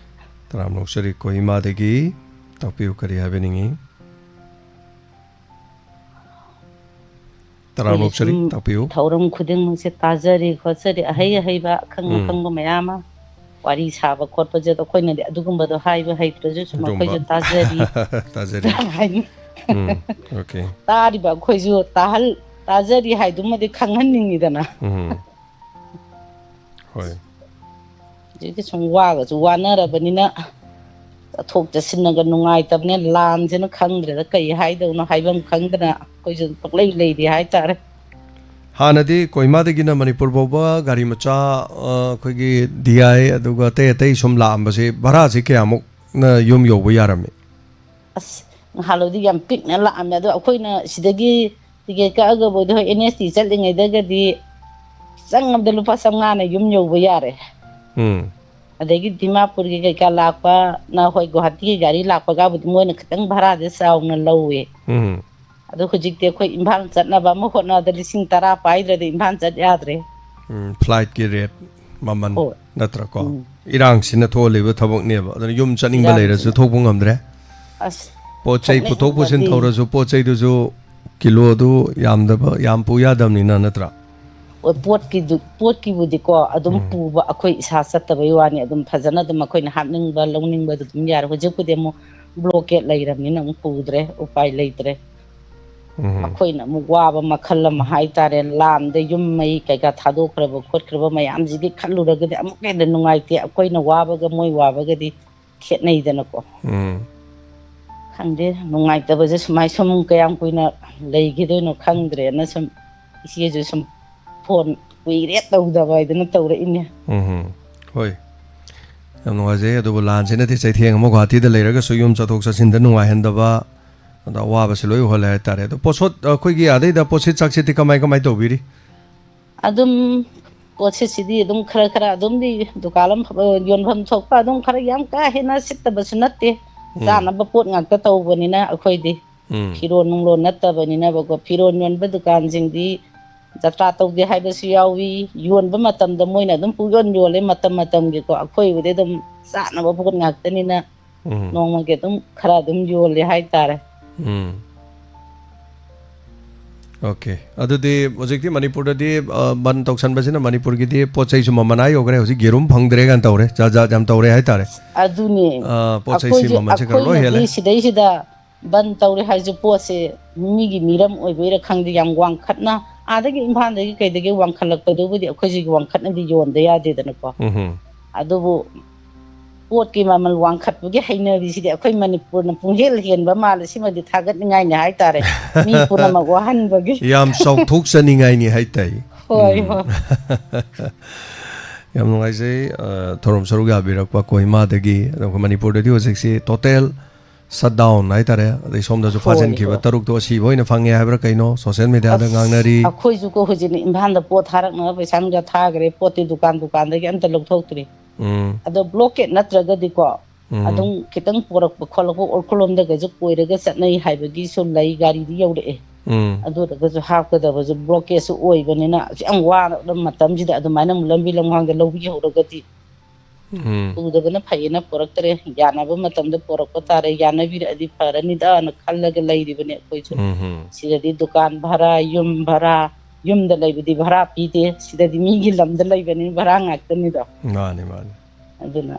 ꯇꯔꯥꯝꯅ ꯑꯣꯛꯆꯔꯤ, ꯀꯣꯍꯤꯃꯥꯗꯒꯤ꯫ ꯇꯥꯛꯄꯤꯌꯨ, ꯀꯔꯤ ꯍꯥꯏꯕꯤꯅꯤꯡꯉꯤ? ꯇꯔꯥꯝꯅ ꯑꯩꯈꯣꯏꯒꯤ ꯑꯣꯛꯆꯔꯤ, ꯁꯨꯝ ꯇꯥꯛꯄꯤꯌꯨ꯫ ꯊꯧꯔꯝ ꯈꯨꯗꯤꯡꯃꯛꯁꯦ ꯇꯥꯖꯔꯤ ꯈꯣꯠꯆꯔꯤ, ꯑꯍꯩ ꯑꯍꯩꯕ, ꯑꯈꯪ ꯎꯝ꯫ ꯑꯈꯪꯕ ꯃꯌꯥꯝ ꯑꯃ ꯋꯥꯔꯤ ꯁꯥꯕ ꯈꯣꯠꯄꯁꯦ, ꯑꯗꯣ ꯑꯩꯈꯣꯏꯅꯗꯤ ꯑꯗꯨꯒꯨꯝꯕꯗꯣ ꯍꯥꯏꯕ ꯍꯩꯇ꯭ꯔꯁꯨ ꯁꯨꯝ ꯑꯗꯨꯒꯨꯝꯕ꯫ ꯑꯩꯈꯣꯏꯁꯨ ꯇꯥꯖꯔꯤ꯫ ꯇꯥꯖꯔꯤ꯫ ꯍꯥꯏꯅꯤ꯫ ꯎꯝ, ꯑꯣꯀꯦ꯫ ꯇꯥꯔꯤꯕ ꯑꯩꯈꯣꯏꯁꯨ ꯇꯥꯍꯜ-, ꯇꯥꯖꯔꯤ ꯍꯥꯏꯗꯨꯃꯗꯤ ꯈꯪꯍꯟꯅꯤꯡꯉꯤꯗꯅ꯫ ꯎꯝ꯫ ꯍꯣꯏ꯫ ꯍꯧꯖꯤꯛꯇꯤ ꯁꯨꯝ ꯋꯥꯒꯁꯨ ꯋꯥꯅꯔꯕꯅꯤꯅ ꯆꯠꯊꯣꯛ ꯆꯠꯁꯤꯟꯅꯒ ꯅꯨꯡꯉꯥꯏꯇꯕꯅꯦ꯫ ꯂꯥꯟꯁꯤꯅ ꯈꯪꯗ꯭ꯔꯦꯗ, ꯀꯩ ꯍꯥꯏꯗꯧꯅꯣ, ꯍꯥꯏꯐꯝ ꯈꯪꯗꯅ ꯑꯩꯈꯣꯏꯁꯨ ꯄꯪꯂꯩ ꯂꯩꯔꯤ ꯍꯥꯏꯇꯥꯔꯦ꯫ ꯍꯥꯟꯅꯗꯤ ꯀꯣꯍꯤꯃꯥꯗꯒꯤꯅ ꯃꯅꯤꯄꯨꯔ ꯐꯥꯎꯕ ꯒꯥꯔꯤ ꯃꯆꯥ, ꯑ, ꯑꯩꯈꯣꯏꯒꯤ ꯗꯤ ꯑꯥꯏ ꯑꯗꯨꯒ ꯑꯇꯩ ꯑꯇꯩ ꯁꯨꯝ ꯂꯥꯛꯑꯝꯕꯁꯦ ꯚꯔꯥꯁꯦ ꯀꯌꯥꯃꯨꯛꯅ ꯌꯨꯝ ꯌꯧꯕ ꯌꯥꯔꯝꯃꯤ? ꯑꯁ, ꯅꯍꯥꯟꯋꯥꯏꯗꯤ ꯌꯥꯝ ꯄꯤꯛꯅ ꯂꯥꯛꯑꯝꯃꯦ, ꯑꯗꯣ ꯑꯩꯈꯣꯏꯅ ꯁꯤꯗꯒꯤ ꯇꯤꯀꯦꯠ ꯀꯛꯑꯒꯕꯨꯗꯤ, ꯍꯣꯏ, ꯑꯦꯟ ꯑꯦꯁ ꯇꯤ ꯆꯠꯂꯤꯉꯩꯗꯒꯗꯤ ꯆꯪꯉꯕꯗ ꯂꯨꯄꯥ ꯆꯥꯝꯃꯉꯥꯅ ꯌꯨꯝ ꯌꯧꯕ ꯌꯥꯔꯦ꯫ ꯎꯝ꯫ ꯑꯗꯒꯤ ꯗꯤꯃꯥꯄꯨꯔꯒꯤ ꯀꯩꯀꯥ ꯂꯥꯛꯄ, ꯅ ꯍꯣꯏ, ꯒꯨꯍꯥꯇꯤꯒꯤ ꯒꯥꯔꯤ ꯂꯥꯛꯄꯒꯕꯨꯗꯤ ꯃꯣꯏꯅ ꯈꯤꯇꯪ ꯚꯔꯥꯁꯦ ꯆꯥꯎꯅ ꯂꯧꯋꯦ꯫ ꯎꯝ꯫ ꯑꯗꯣ ꯍꯧꯖꯤꯛꯇꯤ ꯑꯩꯈꯣꯏ ꯏꯝꯐꯥꯜ ꯆꯠꯅꯕ ꯑꯃ ꯍꯣꯠꯅꯕꯗ ꯂꯤꯁꯤꯡ ꯇꯔꯥ ꯄꯥꯏꯗ꯭ꯔꯗꯤ ꯏꯝꯐꯥꯜ ꯆꯠ ꯌꯥꯗ꯭ꯔꯦ꯫ ꯎꯝ, ꯐ꯭ꯂꯥꯏꯠꯀꯤ ꯔꯦꯠ꯫ ꯃꯃꯜ ꯍꯣꯏ꯫ ꯅꯠꯇ꯭ꯔꯀꯣ? ꯎꯝ꯫ ꯏꯔꯥꯡꯁꯤꯅ ꯊꯣꯛꯍꯜꯂꯤꯕ ꯊꯕꯛꯅꯦꯕ꯫ ꯑꯗꯨꯅ ꯌꯨꯝ ꯆꯠꯅꯤꯡꯕ ꯂꯩꯔꯁꯨ ꯏꯔꯥꯡꯁꯤꯅ꯫ ꯊꯣꯛꯄ ꯉꯝꯗ꯭ꯔꯦ꯫ ꯑꯁ, ꯄꯣꯠ ꯆꯩ ꯄꯨꯊꯣꯛ ꯄꯨꯁꯤꯟ ꯆꯠꯅꯤꯡꯕꯗꯤ ꯇꯧꯔꯁꯨ ꯄꯣꯠ ꯆꯩꯗꯨꯁꯨ ꯀꯤꯂꯣꯗꯨ ꯌꯥꯝꯗꯕ, ꯌꯥꯝ ꯄꯨ ꯌꯥꯗꯕꯅꯤꯅ, ꯅꯠꯇ꯭ꯔꯥ? ꯄꯣꯠꯀꯤꯗꯨ-, ꯄꯣꯠꯀꯤꯕꯨꯗꯤꯀꯣ ꯑꯗꯨꯝ ꯎꯝ꯫ ꯄꯨꯕ ꯑꯩꯈꯣꯏ ꯏꯁꯥ ꯆꯠꯇꯕꯩ ꯋꯥꯅꯤ꯫ ꯑꯗꯨꯝ ꯐꯖꯅ ꯑꯗꯨꯝ ꯑꯩꯈꯣꯏꯅ ꯍꯥꯞꯅꯤꯡꯕ ꯂꯧꯅꯤꯡꯕꯗꯨ ꯑꯗꯨꯝ ꯌꯥꯔꯦ꯫ ꯍꯧꯖꯤꯛꯄꯨꯗꯤ ꯑꯃꯨꯛ ꯕ꯭ꯂꯣꯀꯦꯠ ꯂꯩꯔꯕꯅꯤꯅ ꯑꯃꯨꯛ ꯄꯨꯗ꯭ꯔꯦ, ꯎꯄꯥꯏ ꯂꯩꯇ꯭ꯔꯦ꯫ ꯎꯝ꯫ ꯑꯩꯈꯣꯏꯅ ꯑꯃꯨꯛ ꯋꯥꯕ ꯃꯈꯜ ꯑꯃ ꯍꯥꯏꯇꯥꯔꯦ, ꯂꯥꯝꯗ ꯌꯨꯝ ꯃꯩ ꯀꯩꯀꯥ ꯊꯥꯗꯣꯛꯈ꯭ꯔꯕ ꯈꯣꯠꯈ꯭ꯔꯕ ꯃꯌꯥꯝꯁꯤꯗꯤ ꯈꯜꯂꯨꯔꯒꯗꯤ ꯑꯃꯨꯛꯀ ꯍꯦꯟꯅ ꯅꯨꯡꯉꯥꯏꯇꯦ꯫ ꯑꯩꯈꯣꯏꯅ ꯋꯥꯕꯒ ꯃꯣꯏ ꯋꯥꯕꯒꯗꯤ ꯈꯦꯠꯅꯩꯗꯅꯀꯣ꯫ ꯎꯝ꯫ ꯈꯪꯗꯦ, ꯅꯨꯡꯉꯥꯏꯇꯕꯁꯦ ꯁꯨꯃꯥꯏ ꯁꯨꯝ ꯀꯌꯥꯝ ꯀꯨꯏꯅ ꯂꯩꯈꯤꯗꯣꯏꯅꯣ ꯈꯪꯗ꯭ꯔꯦꯅ ꯁꯨꯝ ꯏꯆꯦꯁꯨ ꯁꯨꯝ ꯐꯣꯟ ꯀꯨꯏꯔꯦ ꯇꯧꯗꯕ ꯍꯥꯏꯗꯅ ꯇꯧꯔꯛꯏꯅꯦ꯫ ꯎꯝ꯫ ꯍꯣꯏ꯫ ꯌꯥꯝ ꯅꯨꯡꯉꯥꯏꯖꯩ꯫ ꯑꯗꯨꯕꯨ ꯂꯥꯟꯁꯤꯅꯗꯤ ꯆꯩꯊꯦꯡ ꯑꯃ ꯒꯨꯍꯥꯇꯤꯗ ꯂꯩꯔꯒꯁꯨ ꯌꯨꯝ ꯆꯠꯊꯣꯛ ꯆꯠꯁꯤꯟꯗ ꯅꯨꯡꯉꯥꯏꯍꯟꯗꯕ, ꯑꯗ ꯑꯋꯥꯕꯁꯤ ꯂꯣꯏ ꯑꯣꯏꯍꯜꯂꯦ ꯍꯥꯏꯇꯥꯔꯦ꯫ ꯑꯗꯣ ꯄꯣꯠꯁꯣꯠ, ꯑꯩꯈꯣꯏꯒꯤ ꯑꯥꯗꯩꯗ ꯄꯣꯠꯁꯤꯠ ꯆꯥꯛꯁꯤꯠꯇꯤ ꯀꯃꯥꯏ ꯀꯃꯥꯏ ꯇꯧꯕꯤꯔꯤ? ꯑꯗꯨꯝ ꯄꯣꯠꯁꯤꯠꯁꯤꯗꯤ ꯑꯗꯨꯝ ꯈꯔ ꯈꯔ ꯑꯗꯨꯝꯗꯤ ꯗꯨꯀꯥꯟ ꯑꯃ ꯐ-, ꯌꯣꯟꯐꯝ ꯊꯣꯛꯄ ꯑꯗꯨꯝ ꯈꯔ ꯌꯥꯝ ꯀꯥ ꯍꯦꯟꯅ ꯁꯤꯠꯇꯕꯁꯨ ꯅꯠꯇꯦ꯫ ꯎꯝ꯫ ꯆꯥꯅꯕ ꯄꯣꯠ ꯉꯥꯛꯇ ꯇꯧꯕꯅꯤꯅ ꯑꯩꯈꯣꯏꯗꯤ꯫ ꯎꯝ꯫ ꯐꯤꯔꯣꯟ ꯅꯨꯡꯂꯣꯟ ꯅꯠꯇꯕꯅꯤꯅꯕꯀꯣ꯫ ꯐꯤꯔꯣꯟ ꯌꯣꯟꯕ ꯗꯨꯀꯥꯟꯁꯤꯡꯗꯤ ꯖꯇ꯭ꯔꯥ ꯇꯧꯗꯦ ꯍꯥꯏꯕꯁꯨ ꯌꯥꯎꯏ꯫ ꯌꯣꯟꯕ ꯃꯇꯝꯗ ꯃꯣꯏꯅ ꯑꯗꯨꯝ ꯄꯨꯡꯌꯣꯟ ꯌꯣꯜꯂꯦ ꯃꯇꯝ ꯃꯇꯝꯒꯤꯀꯣ꯫ ꯑꯩꯈꯣꯏꯕꯨꯗꯤ ꯑꯗꯨꯝ ꯆꯥꯅꯕ ꯄꯣꯠ ꯉꯥꯛꯇꯅꯤꯅ ꯎꯝ꯫ ꯅꯣꯡꯃꯒꯤ ꯑꯗꯨꯝ ꯈꯔ ꯑꯗꯨꯝ ꯌꯣꯜꯂꯦ ꯍꯥꯏꯇꯥꯔꯦ꯫ ꯎꯝ꯫ ꯑꯣꯀꯦ꯫ ꯑꯗꯨꯗꯤ ꯍꯧꯖꯤꯛꯇꯤ ꯃꯅꯤꯄꯨꯔꯗꯗꯤ, ꯑ, ꯕꯟ ꯇꯧꯁꯟꯕꯁꯤꯅ ꯃꯅꯤꯄꯨꯔꯒꯤꯗꯤ ꯄꯣꯠ ꯆꯩꯁꯨ ꯃꯃꯜ ꯑꯥ ꯌꯧꯈ꯭ꯔꯦ꯫ ꯍꯧꯖꯤꯛ ꯌꯦꯔꯨꯝ ꯐꯪꯗ꯭ꯔꯦ ꯀꯥꯏꯅ ꯇꯧꯔꯦ꯫ ꯖꯥꯠ ꯖꯥꯠ ꯌꯥꯝ ꯇꯧꯔꯦ ꯍꯥꯏꯇꯥꯔꯦ꯫ ꯑꯗꯨꯅꯦ꯫ ꯑ, ꯄꯣꯠ ꯆꯩꯁꯤ ꯑꯩꯈꯣꯏꯁꯨ, ꯃꯃꯜꯁꯦ ꯈꯔ ꯂꯣꯏ ꯍꯦꯜꯂꯦ꯫ ꯑꯩꯈꯣꯏꯅꯗꯤ ꯁꯤꯗꯩꯁꯤꯗ ꯕꯟ ꯇꯧꯔꯦ ꯍꯥꯏꯁꯦ ꯄꯣꯠꯁꯦ ꯃꯤꯒꯤ ꯃꯤꯔꯝ ꯑꯣꯏꯕꯩꯔꯥ ꯈꯪꯗꯦ, ꯌꯥꯝ ꯋꯥꯡꯈꯠꯅ ꯑꯥꯗꯒꯤ ꯏꯝꯐꯥꯜꯗꯒꯤ ꯀꯩꯗꯒꯤ ꯋꯥꯡꯈꯠꯂꯛꯄꯗꯨꯕꯨꯗꯤ ꯑꯩꯈꯣꯏꯁꯤꯒꯤ ꯋꯥꯡꯈꯠꯅꯗꯤ ꯌꯣꯟꯗ ꯌꯥꯗꯦꯗꯅꯀꯣ꯫ ꯎꯝꯍꯨꯝ꯫ ꯑꯗꯨꯕꯨ ꯄꯣꯠꯀꯤ ꯃꯃꯜ ꯋꯥꯡꯈꯠꯄꯒꯤ ꯍꯩꯅꯕꯤꯁꯤꯗꯤ ꯑꯩꯈꯣꯏ ꯃꯅꯤꯄꯨꯔꯅ ꯄꯨꯡꯍꯦꯜ ꯍꯦꯟꯕ ꯃꯥꯜꯂꯦ꯫ ꯁꯤꯃꯗꯤ ꯊꯥꯒꯠꯅꯤꯡꯉꯥꯏꯅꯤ ꯍꯥꯏꯇꯥꯔꯦ꯫ ꯃꯤ ꯄꯨꯝꯅꯃꯛ ꯋꯥꯍꯟꯕꯒꯤ꯫ ꯌꯥꯝ ꯆꯥꯎꯊꯣꯛꯆꯅꯤꯡꯉꯥꯏꯅꯤ ꯍꯥꯏ ꯇꯥꯏ꯫ ꯍꯣꯏ, ꯎꯝ꯫ ꯍꯣꯏ꯫ ꯌꯥꯝ ꯅꯨꯡꯉꯥꯏꯖꯩ, ꯑ, ꯊꯧꯔꯝ ꯁꯔꯨꯛ ꯌꯥꯕꯤꯔꯛꯄ ꯀꯣꯍꯤꯃꯥꯗꯒꯤ꯫ ꯑꯗꯣ ꯑꯩꯈꯣꯏ ꯃꯅꯤꯄꯨꯔꯗꯗꯤ ꯍꯧꯖꯤꯛꯁꯤ total shutdown ꯍꯥꯏꯇꯥꯔꯦ꯫ ꯑꯗꯩ ꯁꯣꯝꯗꯁꯨ ꯍꯣꯏ, ꯐꯥꯖꯤꯟꯈꯤꯕ ꯍꯣꯏ꯫ ꯇꯔꯨꯛꯇꯣ ꯑꯁꯤꯕ ꯑꯣꯏꯅ ꯐꯪꯉꯦ ꯍꯥꯏꯕ꯭ꯔꯥ ꯀꯩꯅꯣ social mediaꯗ ꯑꯁ, ꯉꯥꯡꯅꯔꯤ꯫ ꯑꯩꯈꯣꯏꯁꯨ ꯀꯣ ꯍꯧꯖꯤꯛꯅꯦ ꯏꯝꯐꯥꯜꯗ ꯄꯣꯠ ꯊꯥꯔꯛꯅꯕ ꯄꯩꯁꯥ ꯅꯨꯡꯁꯥ ꯊꯥꯈ꯭ꯔꯦ꯫ ꯄꯣꯠꯇꯤ ꯗꯨꯀꯥꯟ ꯗꯨꯀꯥꯟꯗꯒꯤ ꯑꯝꯇ ꯂꯧꯊꯣꯛꯇ꯭ꯔꯤ꯫ ꯎꯝ꯫ ꯑꯗꯣ blockade ꯅꯠꯇ꯭ꯔꯒꯗꯤꯀꯣ, ꯎꯝ꯫ ꯑꯗꯨꯝ ꯈꯤꯇꯪ ꯄꯣꯔꯛꯄ ꯈꯣꯠꯂꯛꯄ ꯎꯈ꯭ꯔꯨꯜꯂꯣꯝꯗꯒꯁꯨ ꯀꯣꯏꯔꯒ ꯆꯠꯅꯩ ꯍꯥꯏꯕꯒꯤꯁꯨ ꯂꯩ, ꯒꯥꯔꯤꯗꯤ ꯌꯧꯔꯛꯑꯦ꯫ ꯎꯝ꯫ ꯑꯗꯨ ꯑꯣꯏꯔꯒꯁꯨ ꯍꯥꯞꯀꯗꯕꯁꯨ ꯕ꯭ꯂꯣꯀꯦꯖꯁꯨ ꯑꯣꯏꯕꯅꯤꯅ, ꯑꯁꯨꯛ ꯌꯥꯝ ꯋꯥꯔꯕ ꯃꯇꯝꯁꯤꯗ ꯑꯗꯨꯃꯥꯏꯅ ꯑꯃꯨꯛ ꯂꯝꯕꯤ ꯂꯝꯍꯥꯡꯗ ꯂꯧꯕꯤꯍꯧꯔꯒꯗꯤ, ꯎꯝ꯫ ꯄꯨꯗꯕꯅ ꯐꯩꯌꯦꯅ ꯄꯨꯔꯛꯇ꯭ꯔꯦ꯫ ꯌꯥꯅꯕ ꯃꯇꯝꯗ ꯄꯨꯔꯛꯄ ꯇꯥꯔꯦ, ꯌꯥꯅꯕꯤꯔꯛꯑꯗꯤ ꯐꯔꯅꯤꯗꯥꯅ ꯈꯜꯂꯒ ꯂꯩꯔꯤꯕꯅꯦ ꯑꯩꯈꯣꯏꯁꯨ꯫ ꯎꯝ ꯍꯝ꯫ ꯁꯤꯗꯗꯤ ꯗꯨꯀꯥꯟ ꯚꯔꯥ, ꯌꯨꯝ ꯚꯔꯥ, ꯌꯨꯝꯗ ꯂꯩꯕꯗꯤ ꯚꯔꯥ ꯄꯤꯗꯦ, ꯁꯤꯗꯗꯤ ꯃꯤꯒꯤ ꯂꯝꯗ ꯂꯩꯕꯅꯤ, ꯚꯔꯥ ꯉꯥꯛꯇꯅꯤꯗꯣ꯫ ꯃꯥꯅꯤ, ꯃꯥꯅꯤ꯫ ꯑꯗꯨꯅ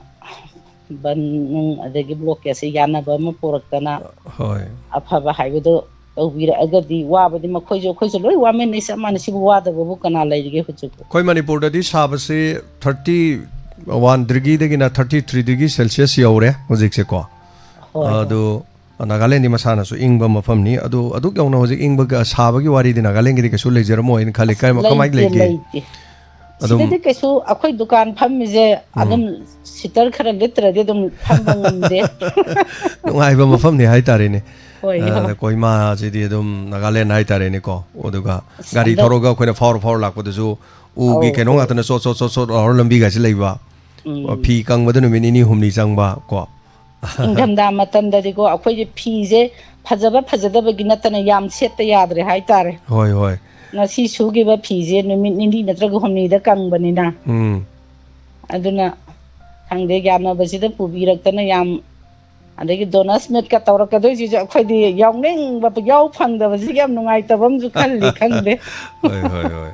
ꯕꯟ ꯅꯨꯡ ꯑꯗꯒꯤ ꯕ꯭ꯂꯣꯀꯦꯖꯁꯦ ꯌꯥꯅꯕ ꯑꯃ ꯄꯨꯔꯛꯇꯅ ꯍꯣꯏ꯫ ꯑꯐꯕ ꯍꯥꯏꯕꯗꯣ ꯇꯧꯕꯤꯔꯛꯑꯒꯗꯤ, ꯋꯥꯕꯗꯤ ꯃꯈꯣꯏꯁꯨ ꯑꯩꯈꯣꯏꯁꯨ ꯂꯣꯏ ꯋꯥꯃꯤꯟꯅꯩ ꯆꯞ ꯃꯥꯟꯅꯩ꯫ ꯁꯤꯕꯨ ꯋꯥꯗꯕꯕꯨ ꯀꯅꯥ ꯂꯩꯔꯤꯒꯦ ꯍꯧꯖꯤꯛꯄꯨ? ꯑꯩꯈꯣꯏ ꯃꯅꯤꯄꯨꯔꯗꯗꯤ ꯁꯥꯕꯁꯤ thirty one degree ꯗꯒꯤꯅ thirty three degree Celsius ꯌꯧꯔꯦ ꯍꯧꯖꯤꯛꯁꯦꯀꯣ꯫ ꯍꯣꯏ, ꯍꯣꯏ꯫ ꯑꯗꯨ ꯅꯥꯒꯥꯂꯦꯟꯗꯤ ꯃꯁꯥꯅꯁꯨ ꯏꯪꯕ ꯃꯐꯝꯅꯤ꯫ ꯑꯗꯨ ꯑꯗꯨꯛ ꯌꯧꯅ ꯍꯧꯖꯤꯛ ꯏꯪꯕꯒ ꯁꯥꯕꯒꯤ ꯋꯥꯔꯤꯗꯤ ꯅꯥꯒꯥꯂꯦꯟꯒꯤꯗꯤ ꯀꯩꯁꯨ ꯂꯩꯖꯔꯝꯃꯣꯏꯅ ꯈꯜꯂꯤ꯫ ꯑꯁ, ꯀꯔꯝ-, ꯀꯃꯥꯏꯅ ꯂꯩꯇꯦ, ꯂꯩꯒꯦ? ꯂꯩꯇꯦ꯫ ꯑꯗꯨꯝ ꯁꯤꯗꯗꯤ ꯀꯩꯁꯨ ꯑꯩꯈꯣꯏ ꯗꯨꯀꯥꯟ ꯐꯝꯃꯤꯁꯦ ꯎꯝ꯫ ꯑꯗꯨꯝ ꯁꯤꯇꯔ ꯈꯔ ꯂꯤꯠꯇ꯭ꯔꯗꯤ ꯑꯗꯨꯝ ꯐꯝꯕ ꯉꯝꯗꯦ꯫ ꯅꯨꯡꯉꯥꯏꯕ ꯃꯐꯝꯅꯤ ꯍꯥꯏꯇꯥꯔꯦꯅꯦ꯫ ꯍꯣꯏ, ꯑ, ꯍꯣꯏ꯫ ꯀꯣꯍꯤꯃꯥꯁꯤꯗꯤ ꯑꯗꯨꯝ ꯅꯥꯒꯥꯂꯦꯟ ꯍꯥꯏꯇꯥꯔꯦꯅꯦꯀꯣ꯫ ꯑꯗꯨꯒ ꯑꯁ, ꯒꯥꯔꯤ ꯍꯟꯗꯛ ꯊꯧꯔꯒ ꯑꯩꯈꯣꯏꯅ ꯐꯥꯎꯔ ꯐꯥꯎꯔ ꯂꯥꯛꯄꯗꯁꯨ ꯎꯒꯤ ꯑꯧ, ꯀꯩꯅꯣ ꯑꯧ꯫ ꯉꯥꯛꯇꯅ ꯆꯣꯠ ꯆꯣꯠ ꯆꯣꯠ ꯆꯣꯠ ꯂꯥꯎꯔ ꯂꯝꯕꯤꯒꯥꯏꯁꯤ ꯂꯩꯕ꯫ ꯎꯝ꯫ ꯐꯤ ꯀꯪꯕꯗ ꯅꯨꯃꯤꯠ ꯅꯤꯅꯤ ꯍꯨꯝꯅꯤ ꯆꯪꯕ ꯀꯣ꯫ ꯏꯪꯊꯝꯊꯥ ꯃꯇꯝꯗꯗꯤꯀꯣ ꯑꯩꯈꯣꯏꯁꯦ ꯐꯤꯁꯦ ꯐꯖꯕ ꯐꯖꯗꯕꯒꯤ ꯅꯠꯇꯅ ꯌꯥꯝ ꯁꯦꯠꯇ ꯌꯥꯗ꯭ꯔꯦ ꯍꯥꯏꯇꯥꯔꯦ꯫ ꯍꯣꯏ, ꯍꯣꯏ꯫ ꯉꯁꯤ ꯁꯨꯈꯤꯕ ꯐꯤꯁꯦ ꯅꯨꯃꯤꯠ ꯅꯤꯅꯤ ꯅꯠꯇ꯭ꯔꯒ ꯍꯨꯝꯅꯤꯗ ꯀꯪꯕꯅꯤꯅ꯫ ꯎꯝ꯫ ꯑꯗꯨꯅ ꯈꯪꯗꯦ, ꯌꯥꯅꯕꯁꯤꯗ ꯄꯨꯕꯤꯔꯛꯇꯅ ꯌꯥꯝ, ꯑꯗꯒꯤ ꯗꯣꯅꯁ ꯃꯤꯠꯀ ꯇꯧꯔꯛꯀꯗꯣꯏꯁꯤꯁꯨ ꯑꯩꯈꯣꯏꯗꯤ ꯌꯥꯎꯅꯤꯡꯕ ꯌꯥꯎ ꯐꯪꯗꯕꯁꯤꯒꯤ ꯌꯥꯝ ꯅꯨꯡꯉꯥꯏꯇꯕ ꯑꯃꯁꯨ ꯈꯜꯂꯤ, ꯈꯪꯗꯦ꯫ ꯍꯣꯏ, ꯍꯣꯏ, ꯍꯣꯏ꯫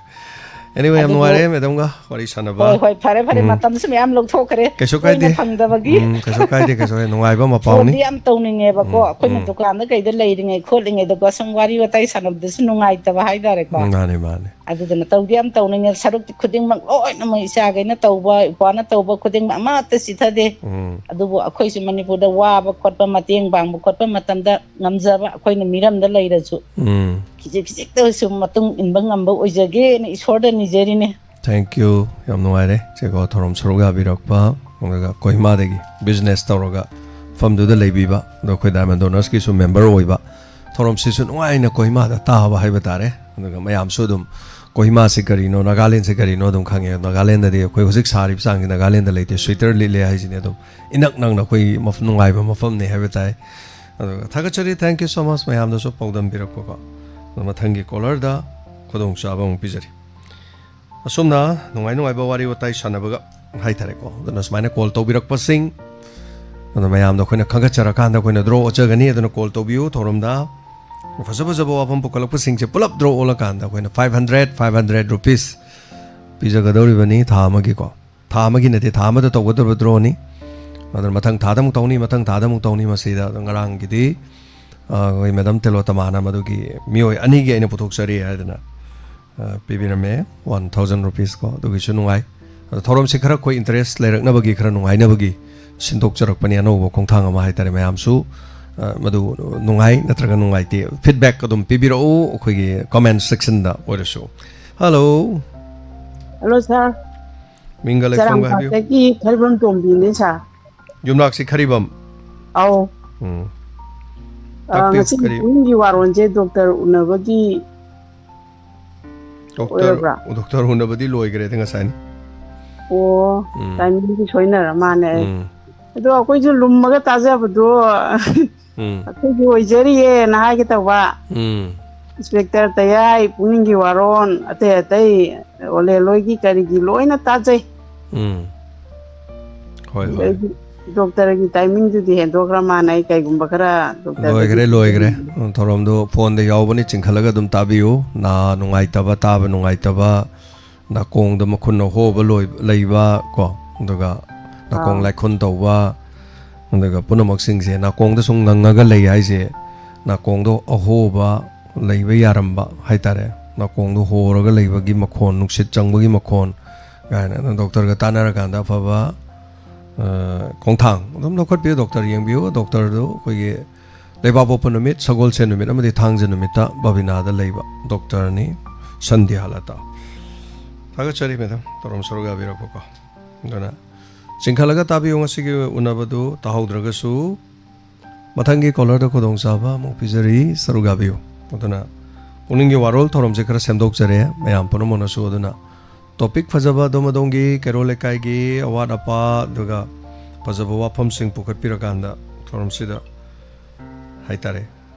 Anyway, ꯌꯥꯝ ꯑꯗꯨꯕꯨ ꯅꯨꯡꯉꯥꯏꯔꯦ ꯃꯦꯗꯥꯝꯒ ꯋꯥꯔꯤ ꯁꯥꯟꯅꯕ꯫ ꯍꯣꯏ, ꯍꯣꯏ, ꯐꯔꯦ, ꯐꯔꯦ, ꯎꯝ꯫ ꯃꯇꯝꯁꯨ ꯃꯌꯥꯝ ꯂꯧꯊꯣꯛꯈ꯭ꯔꯦ꯫ ꯀꯩꯁꯨ ꯇꯣꯏꯅ ꯀꯥꯏꯗꯦ꯫ ꯐꯪꯗꯕꯒꯤ꯫ ꯎꯝ, ꯀꯩꯁꯨ ꯀꯥꯏꯗꯦ, ꯀꯩꯁꯨ ꯀꯥꯏꯗꯦ꯫ ꯅꯨꯡꯉꯥꯏꯕ ꯃꯄꯥꯎꯅꯤ꯫ ꯐꯣꯟꯗꯤ ꯌꯥꯝ ꯇꯧꯅꯤꯡꯉꯦꯕꯀꯣ, ꯎꯝ, ꯑꯩꯈꯣꯏꯅ ꯎꯝ꯫ ꯗꯨꯀꯥꯟꯗ ꯀꯩꯗ ꯂꯩꯔꯤꯉꯩ ꯈꯣꯠꯂꯤꯉꯩꯗꯀꯣ, ꯁꯨꯝ ꯋꯥꯔꯤ ꯋꯥꯇꯥꯏ ꯁꯥꯟꯅꯕꯗꯁꯨ ꯅꯨꯡꯉꯥꯏꯇꯕ ꯍꯥꯏꯇꯥꯔꯦꯀꯣ꯫ ꯎꯝ, ꯃꯥꯅꯦ, ꯃꯥꯅꯦ꯫ ꯑꯗꯨꯗꯨꯅ ꯇꯧꯗꯤ ꯌꯥꯝ ꯇꯧꯅꯤꯡꯉꯦ, ꯁꯔꯨꯛ ꯈꯨꯗꯤꯡꯃꯛ ꯂꯣꯏꯅꯃꯛ ꯏꯆꯥꯈꯩꯅ ꯇꯧꯕ, ꯏꯄ꯭ꯋꯥꯅ ꯇꯧꯕ ꯈꯨꯗꯤꯡꯃꯛ ꯑꯃꯠꯇ ꯆꯤꯊꯗꯦ꯫ ꯎꯝ꯫ ꯑꯗꯨꯕꯨ ꯑꯩꯈꯣꯏꯁꯨ ꯃꯅꯤꯄꯨꯔꯗ ꯋꯥꯕ ꯈꯣꯠꯄ, ꯃꯇꯦꯡ ꯄꯥꯡꯕ ꯈꯣꯠꯄ ꯃꯇꯝꯗ ꯉꯝꯖꯕ, ꯑꯩꯈꯣꯏꯅ ꯃꯤꯔꯝꯗ ꯂꯩꯔꯁꯨ ꯎꯝ꯫ ꯈꯤꯖꯤꯛ ꯈꯤꯖꯤꯛꯇ ꯑꯣꯏꯔꯁꯨ ꯃꯇꯨꯡ ꯏꯟꯕ ꯉꯝꯕ ꯑꯣꯏꯖꯒꯦꯅ ꯏꯁꯣꯔꯗ ꯅꯤꯖꯔꯤꯅꯦ꯫ Thank you꯫ ꯌꯥꯝ ꯅꯨꯡꯉꯥꯏꯔꯦ ꯆꯦꯀꯣ ꯊꯧꯔꯝ ꯁꯔꯨꯛ ꯌꯥꯕꯤꯔꯛꯄ꯫ ꯑꯗꯨꯒ ꯀꯣꯍꯤꯃꯥꯗꯒꯤ business ꯇꯧꯔꯒ ꯃꯐꯝꯗꯨꯗ ꯂꯩꯕꯤꯕ, ꯑꯗꯣ ꯑꯩꯈꯣꯏ Diamond Donorꯁꯀꯤꯁꯨ member ꯑꯣꯏꯕ, ꯊꯧꯔꯝꯁꯤꯁꯨ ꯅꯨꯡꯉꯥꯏꯅ ꯀꯣꯍꯤꯃꯥꯗ ꯇꯥꯕ ꯍꯥꯏꯕ ꯇꯥꯔꯦ꯫ ꯑꯗꯨꯒ ꯃꯌꯥꯝꯁꯨ ꯑꯗꯨꯝ ꯀꯣꯍꯤꯃꯥꯁꯤ ꯀꯔꯤꯅꯣ, ꯅꯥꯒꯥꯂꯦꯟꯁꯤ ꯀꯔꯤꯅꯣ ꯑꯗꯨꯝ ꯈꯪꯉꯦ꯫ ꯅꯥꯒꯥꯂꯦꯟꯗꯗꯤ ꯑꯩꯈꯣꯏ ꯍꯧꯖꯤꯛ ꯁꯥꯔꯤꯕ ꯆꯥꯡꯁꯤ ꯅꯥꯒꯥꯂꯦꯟꯗ ꯂꯩꯇꯦ, sweater ꯂꯤꯠꯂꯦ ꯍꯥꯏꯁꯤꯅꯤ꯫ ꯑꯗꯨꯝ ꯏꯅꯛ ꯅꯛꯅ ꯑꯩꯈꯣꯏ ꯃꯐꯝ, ꯅꯨꯡꯉꯥꯏꯕ ꯃꯐꯝꯅꯤ ꯍꯥꯏꯕ ꯇꯥꯏ꯫ ꯑꯗꯨꯒ ꯊꯥꯒꯠꯆꯔꯤ, thank you so much ꯃꯌꯥꯝꯗꯁꯨ ꯄꯥꯎꯗꯝꯕꯤꯔꯛꯄꯀꯣ꯫ ꯃꯊꯪꯒꯤ ꯀꯣꯂꯔꯗ ꯈꯨꯗꯣꯡꯆꯥꯕ ꯑꯃꯨꯛ ꯄꯤꯖꯔꯤ꯫ ꯑꯁꯨꯝꯅ ꯅꯨꯡꯉꯥꯏ ꯅꯨꯡꯉꯥꯏꯕ ꯋꯥꯔꯤ ꯋꯥꯇꯥꯏ ꯁꯥꯟꯅꯕꯒ ꯍꯥꯏꯇꯥꯔꯦꯀꯣ, ꯑꯗꯨꯅ ꯁꯨꯃꯥꯏꯅ ꯀꯣꯜ ꯇꯧꯕꯤꯔꯛꯄꯁꯤꯡ, ꯑꯗꯨꯅ ꯃꯌꯥꯝꯗ ꯑꯩꯈꯣꯏꯅ ꯈꯪꯒꯠꯆꯔꯀꯥꯟꯗ ꯑꯩꯈꯣꯏꯅ ꯗ꯭ꯔꯣ ꯑꯣꯠꯆꯒꯅꯤ꯫ ꯑꯗꯨꯅ ꯀꯣꯜ ꯇꯧꯕꯤꯌꯨ ꯊꯧꯔꯝꯗ꯫ ꯐꯖ ꯐꯖꯕ ꯋꯥꯐꯝ ꯄꯨꯈꯠꯂꯛꯄꯁꯤꯡꯁꯦ ꯄꯨꯂꯞ ꯗ꯭ꯔꯣ ꯑꯣꯜꯂꯀꯥꯟꯗ ꯑꯩꯈꯣꯏꯅ five hundred, five hundred rupees ꯄꯤꯖꯒꯗꯧꯔꯤꯕꯅꯤ ꯊꯥ ꯑꯃꯒꯤꯀꯣ꯫ ꯊꯥ ꯑꯃꯒꯤ ꯅꯠꯇꯦ, ꯊꯥ ꯑꯃꯗ ꯇꯧꯒꯗꯧꯔꯤꯕ ꯗ꯭ꯔꯣꯅꯤ꯫ ꯑꯗꯨꯅ ꯃꯊꯪ ꯊꯥꯗ ꯑꯃꯨꯛ ꯇꯧꯅꯤ, ꯃꯊꯪ ꯊꯥꯗ ꯑꯃꯨꯛ ꯇꯧꯅꯤ꯫ ꯃꯁꯤꯗ ꯑꯗꯣ ꯉꯔꯥꯡꯒꯤꯗꯤ, ꯑ, ꯑꯩꯈꯣꯏ ꯃꯦꯗꯥꯝ ꯇꯦꯂꯣꯇꯃꯥꯅ ꯃꯗꯨꯒꯤ ꯃꯤꯑꯣꯏ ꯑꯅꯤꯒꯤ ꯑꯩꯅ ꯄꯨꯊꯣꯛꯆꯔꯤ ꯍꯥꯏꯗꯅ, ꯑ, ꯄꯤꯕꯤꯔꯝꯃꯦ, one thousand rupees ꯀꯣ꯫ ꯑꯗꯨꯒꯤꯁꯨ ꯅꯨꯡꯉꯥꯏ꯫ ꯑꯗꯣ ꯊꯧꯔꯝꯁꯤ ꯈꯔ ꯑꯩꯈꯣꯏ interest ꯂꯩꯔꯛꯅꯕꯒꯤ, ꯈꯔ ꯅꯨꯡꯉꯥꯏꯅꯕꯒꯤ ꯁꯤꯟꯗꯣꯛꯆꯔꯛꯄꯅꯤ ꯑꯅꯧꯕ ꯈꯣꯡꯊꯥꯡ ꯑꯃ ꯍꯥꯏꯇꯥꯔꯦ꯫ ꯃꯌꯥꯝꯁꯨ, ꯑ, ꯃꯗꯨ ꯅꯨꯡꯉꯥꯏ ꯅꯠꯇ꯭ꯔꯒ ꯅꯨꯡꯉꯥꯏꯇꯦ, feedback ꯑꯗꯨꯝ ꯄꯤꯕꯤꯔꯛꯎ ꯑꯩꯈꯣꯏꯒꯤ comment sectionꯗ ꯑꯣꯏꯔꯁꯨ꯫ Hello꯫ Hello sir꯫ ꯃꯤꯡꯒ ꯂꯩꯐꯝꯒ ꯍꯥꯏꯕꯤꯌꯨ꯫ ꯆꯔꯥꯡꯄꯥꯠꯇꯒꯤ ꯊꯩꯕꯝ ꯇꯣꯝꯕꯤꯅꯦ sir꯫ ꯌꯨꯝꯅꯥꯛꯁꯤ ꯈꯔꯤꯕꯝ꯫ ꯑꯧ꯫ ꯎꯝ꯫ ꯑ, ꯇꯥꯛꯄꯤꯌꯨ, ꯉꯁꯤꯒꯤ ꯀꯔꯤ? ꯄꯨꯡꯒꯤ ꯋꯥꯔꯣꯜꯁꯦ ꯗꯣꯛꯇꯔ ꯎꯅꯕꯒꯤ ꯗꯣꯛꯇꯔ, ꯑꯣꯏꯔꯕ꯭ꯔꯥ? ꯗꯣꯛꯇꯔ ꯎꯅꯕꯗꯤ ꯂꯣꯏꯈ꯭ꯔꯦꯗ ꯉꯁꯥꯏꯅ꯫ ꯑꯣ, ꯎꯝ꯫ Timingꯗꯤ ꯁꯣꯏꯅꯔ ꯃꯥꯅꯦ ꯑꯩ꯫ ꯎꯝ꯫ ꯑꯗꯣ ꯑꯩꯈꯣꯏꯁꯨ ꯂꯨꯝꯃꯒ ꯇꯥꯖꯕꯗꯣ ꯎꯝ꯫ ꯑꯩꯈꯣꯏꯒꯤ ꯑꯣꯏꯖꯔꯤꯌꯦꯅ ꯍꯥꯏꯒꯦ ꯇꯧꯕ꯫ ꯎꯝ꯫ Inspector ꯇꯌꯥꯏ, ꯄꯨꯛꯅꯤꯡꯒꯤ ꯋꯥꯔꯣꯜ, ꯑꯇꯩ ꯑꯇꯩ ꯑꯣꯂꯦꯂꯣꯏꯒꯤ ꯀꯔꯤꯒꯤ ꯂꯣꯏꯅ ꯇꯥꯖꯩ꯫ ꯎꯝ꯫ ꯍꯣꯏ, ꯍꯣꯏ꯫ ꯑꯗꯩꯗꯤ ꯗꯣꯛꯇꯔꯒꯤ timingꯗꯨꯗꯤ ꯍꯦꯟꯗꯣꯛꯈ꯭ꯔ ꯃꯥꯅꯦ꯫ ꯑꯩ ꯀꯩꯒꯨꯝꯕ ꯈꯔ ꯗꯣꯛꯇꯔꯗꯒꯤ ꯂꯣꯏꯈ꯭ꯔꯦ, ꯂꯣꯏꯈ꯭ꯔꯦ꯫ ꯎꯝ, ꯊꯧꯔꯝꯗꯨ phoneꯗ ꯌꯥꯎꯕꯅꯤ, ꯆꯤꯡꯈꯠꯂꯒ ꯑꯗꯨꯝ ꯇꯥꯕꯤꯌꯨ꯫ ꯅꯥ ꯅꯨꯡꯉꯥꯏꯇꯕ, ꯇꯥꯕ ꯅꯨꯡꯉꯥꯏꯇꯕ, ꯅꯥꯀꯣꯡꯗ ꯃꯈꯨꯟ ꯑꯍꯣꯕ ꯂꯣꯏ-, ꯂꯩꯕ ꯀꯣ, ꯑꯗꯨꯒ ꯅꯥꯀꯣꯡ ꯑꯥ꯫ ꯂꯥꯏꯈꯨꯟ ꯇꯧꯕ, ꯑꯗꯨꯒ ꯄꯨꯝꯅꯃꯛꯁꯤꯡꯁꯦ ꯅꯥꯀꯣꯡꯗ ꯁꯨꯝ ꯉꯪꯉꯒ ꯂꯩ ꯍꯥꯏꯁꯦ, ꯅꯥꯀꯣꯡꯗꯣ ꯑꯍꯣꯕ ꯂꯩꯕ ꯌꯥꯔꯝꯕ ꯍꯥꯏꯇꯥꯔꯦ, ꯅꯥꯀꯣꯡꯗꯣ ꯍꯣꯔꯒ ꯂꯩꯕꯒꯤ ꯃꯈꯣꯟ, ꯅꯨꯡꯁꯤꯠ ꯆꯪꯕꯒꯤ ꯃꯈꯣꯟ ꯀꯥꯏꯅ ꯑꯗꯨꯝ ꯗꯣꯛꯇꯔꯒ ꯇꯥꯟꯅꯔꯀꯥꯟꯗ ꯑꯐꯕ, ꯑ, ꯈꯣꯡꯊꯥꯡ ꯑꯗꯨꯝ ꯂꯧꯈꯠꯄꯤꯌꯨ꯫ ꯗꯣꯛꯇꯔ ꯌꯦꯡꯕꯤꯌꯨ꯫ ꯗꯣꯛꯇꯔꯗꯨ ꯑꯩꯈꯣꯏꯒꯤ ꯂꯩꯕꯥꯛꯄꯣꯛꯄ ꯅꯨꯃꯤꯠ, ꯁꯒꯣꯜꯁꯦꯟ ꯅꯨꯃꯤꯠ ꯑꯃꯗꯤ ꯊꯥꯡꯖ ꯅꯨꯃꯤꯠꯇ ꯕꯕꯤꯅꯥꯗ ꯂꯩꯕ ꯗꯣꯛꯇꯔꯅꯤ, ꯁꯟꯙ꯭ꯌꯥꯂꯇꯥ꯫ ꯊꯥꯒꯠꯆꯔꯤ ꯃꯦꯗꯥꯝ, ꯊꯧꯔꯝ ꯁꯔꯨꯛ ꯌꯥꯕꯤꯔꯛꯄꯀꯣ꯫ ꯑꯗꯨꯅ ꯆꯤꯡꯈꯠꯂꯒ ꯇꯥꯕꯤꯌꯨ ꯉꯁꯤꯒꯤ ꯎꯅꯕꯗꯨ, ꯇꯥꯍꯧꯗ꯭ꯔꯒꯁꯨ ꯃꯊꯪꯒꯤ ꯀꯣꯂꯔꯗ ꯈꯨꯗꯣꯡꯆꯥꯕ ꯑꯃꯨꯛ ꯄꯤꯖꯔꯤ, ꯁꯔꯨꯛ ꯌꯥꯕꯤꯌꯨ꯫ ꯑꯗꯨꯅ ꯄꯨꯛꯅꯤꯡꯒꯤ ꯋꯥꯔꯣꯜ ꯊꯧꯔꯝꯁꯦ ꯈꯔ ꯁꯦꯝꯗꯣꯛꯆꯔꯦ ꯃꯌꯥꯝ ꯄꯨꯝꯅꯃꯛꯅꯁꯨ꯫ ꯑꯗꯨꯅ topic ꯐꯖꯕ ꯑꯗꯣꯝ ꯑꯗꯣꯝꯒꯤ ꯀꯩꯔꯣꯜ ꯂꯩꯀꯥꯏꯒꯤ ꯑꯋꯥꯠ ꯑꯄꯥ, ꯑꯗꯨꯒ ꯐꯖꯕ ꯋꯥꯐꯝꯁꯤꯡ ꯄꯨꯈꯠꯄꯤꯔꯀꯥꯟꯗ ꯊꯧꯔꯝꯁꯤꯗ ꯍꯥꯏꯇꯥꯔꯦ꯫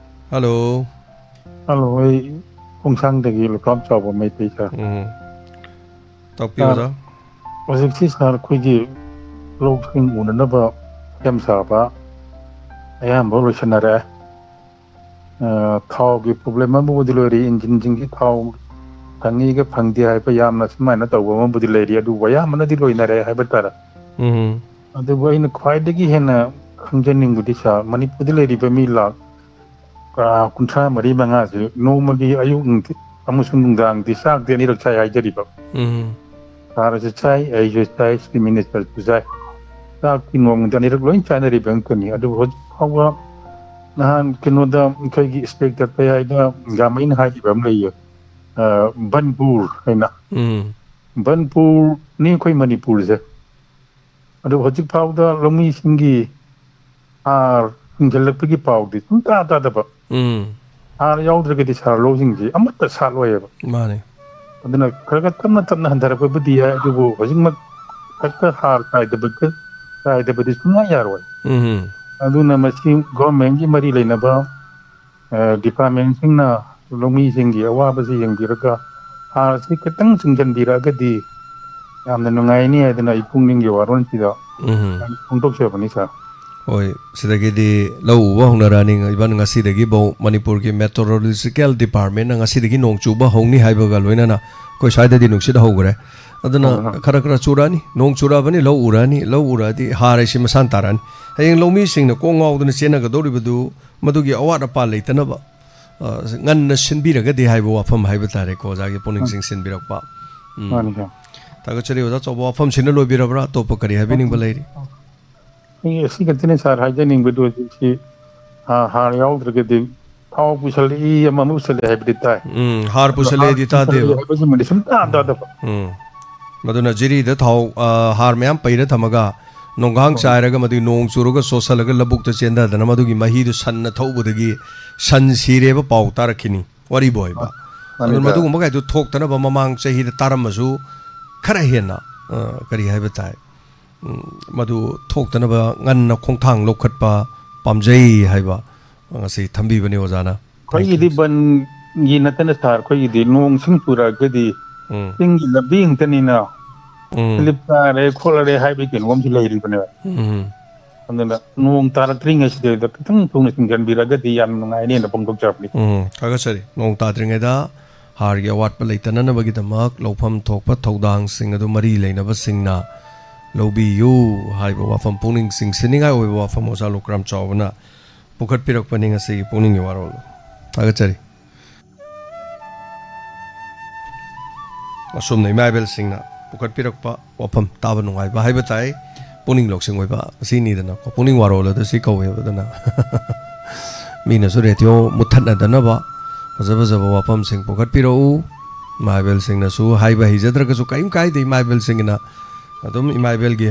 Hello꯫ ꯍꯜꯂꯣ, ꯑꯩ ꯈꯣꯡꯁꯥꯡꯗꯒꯤ ꯂꯨꯈꯥꯝ ꯆꯥꯎꯕ ꯃꯩꯇꯩ ꯁꯥꯔ꯫ ꯎꯝ꯫ ꯇꯥꯛꯄꯤꯌꯨ, ꯁꯥꯔ, ꯑꯣꯖꯥ꯫ ꯍꯧꯖꯤꯛꯁꯤ ꯁꯥꯔ, ꯑꯩꯈꯣꯏꯒꯤ ꯂꯧꯁꯤꯡ ꯎꯅꯅꯕ ꯁꯦꯝ ꯁꯥꯕ ꯑꯌꯥꯝꯕ ꯂꯣꯏꯁꯤꯟꯅꯔꯦ꯫ ꯑ, ꯊꯥꯎꯒꯤ ꯄ꯭ꯔꯣꯕ꯭ꯂꯦꯝ ꯑꯃꯕꯨꯗꯤ ꯂꯣꯏꯔꯤ, ꯏꯟꯖꯤꯟꯁꯤꯡꯒꯤ ꯊꯥꯎ ꯐꯪꯉꯤꯒ ꯐꯪꯗꯦ ꯍꯥꯏꯕ ꯌꯥꯝꯅ ꯁꯨꯃꯥꯏꯅ ꯇꯧꯕ ꯑꯃꯕꯨꯗꯤ ꯂꯩꯔꯤ, ꯑꯗꯨꯕꯨ ꯑꯌꯥꯝꯕꯅꯗꯤ ꯂꯣꯏꯅꯔꯦ ꯍꯥꯏꯕ ꯇꯥꯔꯦ꯫ ꯎꯝ꯫ ꯑꯗꯨꯕꯨ ꯑꯩꯅ ꯈ꯭ꯋꯥꯏꯗꯒꯤ ꯍꯦꯟꯅ ꯈꯪꯖꯅꯤꯡꯕꯗꯤ ꯁꯥꯔ, ꯃꯅꯤꯄꯨꯔꯗ ꯂꯩꯔꯤꯕ ꯃꯤ ꯂꯥꯈ, ꯑ, ꯀꯨꯟꯊ꯭ꯔꯥ ꯃꯔꯤ ꯃꯉꯥꯁꯤ ꯅꯣꯡꯃꯒꯤ ꯑꯌꯨꯛ ꯅꯨꯡꯊꯤꯜ ꯑꯃꯁꯨꯡ ꯅꯨꯡꯗꯥꯡꯗꯤ ꯆꯥꯛꯇꯤ ꯑꯅꯤꯔꯛ ꯆꯥꯏ ꯍꯥꯏꯖꯔꯤꯕ꯫ ꯎꯝ꯫ ꯁꯥꯔꯁꯨ ꯆꯥꯏ, ꯑꯩꯁꯨ ꯆꯥꯏ, ꯆꯤꯐ ꯃꯤꯅꯤꯁꯇꯔꯁꯨ ꯆꯥꯏ꯫ ꯆꯥꯛꯇꯤ ꯅꯣꯡꯃꯗ ꯑꯅꯤꯔꯛ ꯂꯣꯏ ꯆꯥꯅꯔꯤꯕ ꯉꯥꯛꯇꯅꯤ꯫ ꯑꯗꯨꯕꯨ ꯍꯧꯖꯤꯛ ꯐꯥꯎꯕ ꯅꯍꯥꯟ ꯀꯩꯅꯣꯗ ꯑꯩꯈꯣꯏꯒꯤ ꯏꯟꯁꯄꯦꯛꯇꯔ ꯄꯩꯌꯥꯏꯗ ꯒꯥꯃꯩꯅ ꯍꯥꯏꯈꯤꯕ ꯑꯃ ꯂꯩꯌꯦ, ꯑ, ꯕꯟꯄꯨꯔ ꯍꯥꯏꯅ꯫ ꯎꯝ꯫ ꯕꯟꯄꯨꯔꯅꯤ ꯑꯩꯈꯣꯏ ꯃꯅꯤꯄꯨꯔꯁꯦ꯫ ꯑꯗꯨ ꯍꯧꯖꯤꯛ ꯐꯥꯎꯗ ꯂꯧꯃꯤꯁꯤꯡꯒꯤ ꯍꯥꯔ ꯆꯤꯡꯁꯤꯜꯂꯛꯄꯒꯤ ꯄꯥꯎꯗꯤ ꯁꯨꯡꯇꯥ ꯇꯥꯗꯕ꯫ ꯎꯝ꯫ ꯍꯥꯔ ꯌꯥꯎꯗ꯭ꯔꯒꯗꯤ ꯁꯥꯔ ꯂꯧꯁꯤꯡꯁꯤ ꯑꯃꯠꯇ ꯁꯥꯠꯂꯣꯏꯕ꯫ ꯃꯥꯅꯤ꯫ ꯑꯗꯨꯅ ꯈꯔ ꯈꯔ ꯇꯞꯅ ꯇꯞꯅ ꯍꯟꯊꯔꯛꯄꯕꯨꯗꯤ ꯌꯥꯏ, ꯑꯗꯨꯕꯨ ꯍꯧꯖꯤꯛꯃꯛ ꯍꯦꯛꯇ ꯍꯥꯔ ꯆꯥꯏꯗꯕ, ꯆꯥꯏꯗꯕꯗꯤ ꯁꯨꯡꯌꯥ ꯌꯥꯔꯣꯏ꯫ ꯎꯝ꯫ ꯑꯗꯨꯅ ꯃꯁꯤ ꯒꯣꯔꯃꯦꯟꯒꯤ ꯃꯔꯤ ꯂꯩꯅꯕ, ꯑ, ꯗꯤꯄꯥꯔꯠꯃꯦꯟꯁꯤꯡꯅ ꯂꯧꯃꯤꯁꯤꯡꯒꯤ ꯑꯋꯥꯕꯁꯤ ꯌꯦꯡꯕꯤꯔꯒ ꯍꯥꯔꯁꯤ ꯈꯤꯇꯪ ꯆꯤꯡꯁꯤꯟꯕꯤꯔꯛꯑꯒꯗꯤ ꯌꯥꯝꯅ ꯅꯨꯡꯉꯥꯏꯅꯤ ꯍꯥꯏꯗꯅ ꯑꯩ ꯄꯨꯛꯅꯤꯡꯒꯤ ꯋꯥꯔꯣꯜꯁꯤꯗ ꯎꯝ꯫ ꯐꯣꯡꯗꯣꯛꯆꯕꯅꯤ, ꯁꯥꯔ꯫ ꯍꯣꯏ, ꯁꯤꯗꯒꯤꯗꯤ ꯂꯧ ꯎꯕ ꯍꯧꯅꯔꯛꯑꯅꯤ꯫ Even ꯉꯁꯤꯗꯒꯤꯐꯧ ꯃꯅꯤꯄꯨꯔꯒꯤ ꯃꯦꯇꯣꯔꯣꯂꯣꯖꯤꯀꯦꯜ ꯗꯤꯄꯥꯔꯠꯃꯦꯟꯅ ꯉꯁꯤꯗꯒꯤ ꯅꯣꯡ ꯆꯨꯕ ꯍꯧꯅꯤ ꯍꯥꯏꯕꯒ ꯂꯣꯏꯅꯅ ꯑꯩꯈꯣꯏ ꯁ꯭ꯋꯥꯏꯗꯗꯤ ꯅꯨꯡꯁꯤꯠ ꯍꯧꯈ꯭ꯔꯦ꯫ ꯑꯗꯨꯅ ꯑꯣ, ꯑꯣ꯫ ꯈꯔ ꯈꯔ ꯆꯨꯔꯛꯑꯅꯤ, ꯅꯣꯡ ꯆꯨꯔꯛꯑꯕꯅꯤ, ꯂꯧ ꯎꯔꯛꯑꯅꯤ, ꯂꯧ ꯎꯔꯛꯑꯗꯤ ꯍꯥꯔ ꯍꯥꯏꯁꯤ ꯃꯁꯥꯅ ꯇꯥꯔꯛꯑꯅꯤ꯫ ꯍꯌꯦꯡ ꯂꯧꯃꯤꯁꯤꯡꯅ ꯀꯣꯛ ꯉꯥꯎꯗꯅ ꯆꯦꯟꯅꯒꯗꯧꯔꯤꯕꯗꯨ ꯃꯗꯨꯒꯤ ꯑꯋꯥꯠ ꯑꯄꯥ ꯂꯩꯇꯅꯕ, ꯑ, ꯉꯟꯅ ꯁꯤꯟꯕꯤꯔꯒꯗꯤ ꯍꯥꯏꯕ ꯋꯥꯐꯝ ꯍꯥꯏꯕ ꯇꯥꯔꯦꯀꯣ, ꯑꯣꯖꯥꯒꯤ ꯄꯨꯛꯅꯤꯡ ꯎꯝ꯫ ꯆꯤꯡꯁꯤꯟꯕꯤꯔꯛꯄ꯫ ꯎꯝ꯫ ꯃꯥꯅꯤ, ꯁꯥꯔ꯫ ꯊꯥꯒꯠꯆꯔꯤ ꯑꯣꯖꯥ꯫ ꯑꯆꯧꯕ ꯋꯥꯐꯝꯁꯤꯅ ꯂꯣꯏꯕꯤꯔꯕ꯭ꯔꯥ? ꯑꯇꯣꯞꯄ ꯀꯔꯤ ꯍꯥꯏꯕꯤꯅꯤꯡꯕ ꯂꯩꯔꯤ? ꯑꯩ ꯑꯁꯤ ꯈꯛꯇꯅꯤ ꯁꯥꯔ ꯍꯥꯏꯖꯅꯤꯡꯕꯗꯨ, ꯍꯧꯖꯤꯛꯁꯤ ꯍꯥ-, ꯍꯥꯔ ꯌꯥꯎꯗ꯭ꯔꯒꯗꯤ ꯊꯥꯎ ꯄꯨꯁꯜꯂꯛꯏ, ꯑꯃ ꯑꯃ ꯄꯨꯁꯜꯂꯛꯏ ꯍꯥꯏꯕꯗꯤ ꯇꯥꯏ꯫ ꯎꯝ, ꯍꯥꯔ ꯑꯗꯣ ꯍꯥꯔ ꯄꯨꯁꯜꯂꯛꯑꯦꯗꯤ ꯄꯨꯁꯜꯂꯛꯏ ꯇꯥꯗꯦꯕ꯫ ꯍꯥꯏꯕꯁꯤꯃꯗꯤ ꯁꯨꯡꯇꯥ ꯎꯝ꯫ ꯇꯥꯗꯕ꯫ ꯎꯝ꯫ ꯃꯗꯨꯅ ꯖꯤꯔꯤꯗ ꯊꯥꯎ, ꯑ, ꯍꯥꯔ ꯃꯌꯥꯝ ꯄꯩꯔ ꯊꯝꯃꯒ ꯅꯣꯡꯈꯥꯡ ꯍꯣꯏ꯫ ꯆꯥꯏꯔꯒ ꯃꯗꯨꯒꯤ ꯅꯣꯡ ꯆꯨꯔꯒ ꯆꯣꯠꯁꯜꯂꯒ ꯂꯧꯕꯨꯛꯇ ꯆꯦꯟꯊꯗꯅ ꯃꯗꯨꯒꯤ ꯃꯍꯤꯗꯨ ꯁꯟꯅ ꯊꯛꯎꯕꯗꯒꯤ ꯁꯟ ꯁꯤꯔꯦꯕ ꯄꯥꯎ ꯇꯥꯔꯛꯈꯤꯅꯤ꯫ ꯋꯥꯔꯤꯕꯨ ꯍꯥꯏꯕ꯫ ꯃꯥꯅꯤ, ꯑꯗꯨꯅ ꯁꯥꯔ꯫ ꯃꯗꯨꯒꯨꯝꯕ ꯀꯥꯏꯗꯨ ꯊꯣꯛꯇꯅꯕ ꯃꯃꯥꯡ ꯆꯍꯤꯗ ꯇꯥꯔꯝꯃꯁꯨ ꯈꯔ ꯍꯦꯟꯅ, ꯑ, ꯀꯔꯤ ꯍꯥꯏꯕ ꯇꯥꯏ, ꯎꯝ, ꯃꯗꯨ ꯊꯣꯛꯇꯅꯕ ꯉꯟꯅ ꯈꯣꯡꯊꯥꯡ ꯂꯧꯈꯠꯄ ꯄꯥꯝꯖꯩ ꯍꯥꯏꯕ ꯉꯁꯤ ꯊꯝꯕꯤꯕꯅꯤ ꯑꯣꯖꯥꯅ꯫ ꯑꯩꯈꯣꯏꯒꯤꯗꯤ ꯕꯟꯒꯤ ꯅꯠꯇꯅ ꯁꯥꯔ, ꯑꯩꯈꯣꯏꯒꯤꯗꯤ ꯅꯣꯡ ꯁꯤꯡ ꯆꯨꯔꯛꯑꯒꯗꯤ ꯎꯝ꯫ ꯆꯤꯡꯒꯤ ꯂꯝꯕꯤ ꯉꯥꯛꯇꯅꯤꯅ ꯎꯝ꯫ ꯁ꯭ꯂꯤꯞ ꯇꯥꯔꯦ ꯈꯣꯠꯂꯔꯦ ꯍꯥꯏꯕꯒꯤ ꯀꯩꯅꯣꯝꯁꯨ ꯂꯩꯔꯤꯕꯅꯦꯕ꯫ ꯎꯝ꯫ ꯑꯗꯨꯅ ꯅꯣꯡ ꯇꯥꯔꯛꯇ꯭ꯔꯤꯉꯩꯁꯤꯗꯩꯗ ꯈꯤꯇꯪ ꯊꯨꯅ ꯆꯤꯡꯁꯤꯟꯕꯤꯔꯒꯗꯤ ꯌꯥꯝ ꯅꯨꯡꯉꯥꯏꯅꯦꯅ ꯐꯣꯡꯗꯣꯛꯆꯔꯛꯄꯅꯤ꯫ ꯎꯝ, ꯊꯥꯒꯠꯆꯔꯤ꯫ ꯅꯣꯡ ꯇꯥꯗ꯭ꯔꯤꯉꯩꯗ ꯍꯥꯔꯒꯤ ꯑꯋꯥꯠꯄ ꯂꯩꯇꯅꯅꯕꯒꯤꯗꯃꯛ ꯂꯧꯐꯝ ꯊꯣꯛꯄ ꯊꯧꯗꯥꯡꯁꯤꯡ ꯑꯗꯨ ꯃꯔꯤ ꯂꯩꯅꯕꯁꯤꯡꯅ ꯂꯧꯕꯤꯌꯨ ꯍꯥꯏꯕ ꯋꯥꯐꯝ, ꯄꯨꯛꯅꯤꯡ ꯆꯤꯡꯁꯤꯟꯅꯤꯡꯉꯥꯏ ꯑꯣꯏꯕ ꯋꯥꯐꯝ ꯑꯣꯖꯥ ꯂꯨꯀ꯭ꯔꯥꯝ ꯆꯥꯎꯕꯅ ꯄꯨꯈꯠꯄꯤꯔꯛꯄꯅꯤ ꯉꯁꯤꯒꯤ ꯄꯨꯛꯅꯤꯡꯒꯤ ꯋꯥꯔꯣꯜ꯫ ꯊꯥꯒꯠꯆꯔꯤ꯫ ꯑꯁꯨꯝꯅ ꯏꯃꯥ ꯏꯕꯦꯜꯁꯤꯡꯅ ꯄꯨꯈꯠꯄꯤꯔꯛꯄ ꯋꯥꯐꯝ ꯇꯥꯕ ꯅꯨꯡꯉꯥꯏꯕ ꯍꯥꯏꯕ ꯇꯥꯏ, ꯄꯨꯛꯅꯤꯡ ꯂꯧꯁꯤꯡ ꯑꯣꯏꯕ ꯑꯁꯤꯅꯤꯗꯅꯀꯣ, ꯄꯨꯛꯅꯤꯡ ꯋꯥꯔꯣꯜ ꯑꯗꯨ ꯁꯤ ꯀꯧꯋꯦꯕ꯫ ꯑꯗꯨꯅ ꯃꯤꯅꯁꯨ ꯔꯦꯗꯤꯑꯣ ꯃꯨꯠꯊꯠꯅꯗꯅꯕ ꯐꯖ ꯐꯖꯕ ꯋꯥꯐꯝꯁꯤꯡ ꯄꯨꯈꯠꯄꯤꯔꯛꯎ꯫ ꯏꯃꯥ ꯏꯕꯦꯜꯁꯤꯡꯅꯁꯨ ꯍꯥꯏꯕ ꯍꯩꯖꯗ꯭ꯔꯒꯁꯨ ꯀꯔꯤꯝ ꯀꯥꯏꯗꯦ, ꯏꯃꯥ ꯏꯕꯦꯜꯁꯤꯡꯒꯤꯅ ꯑꯗꯨꯝ ꯏꯃꯥ ꯏꯕꯦꯜꯒꯤ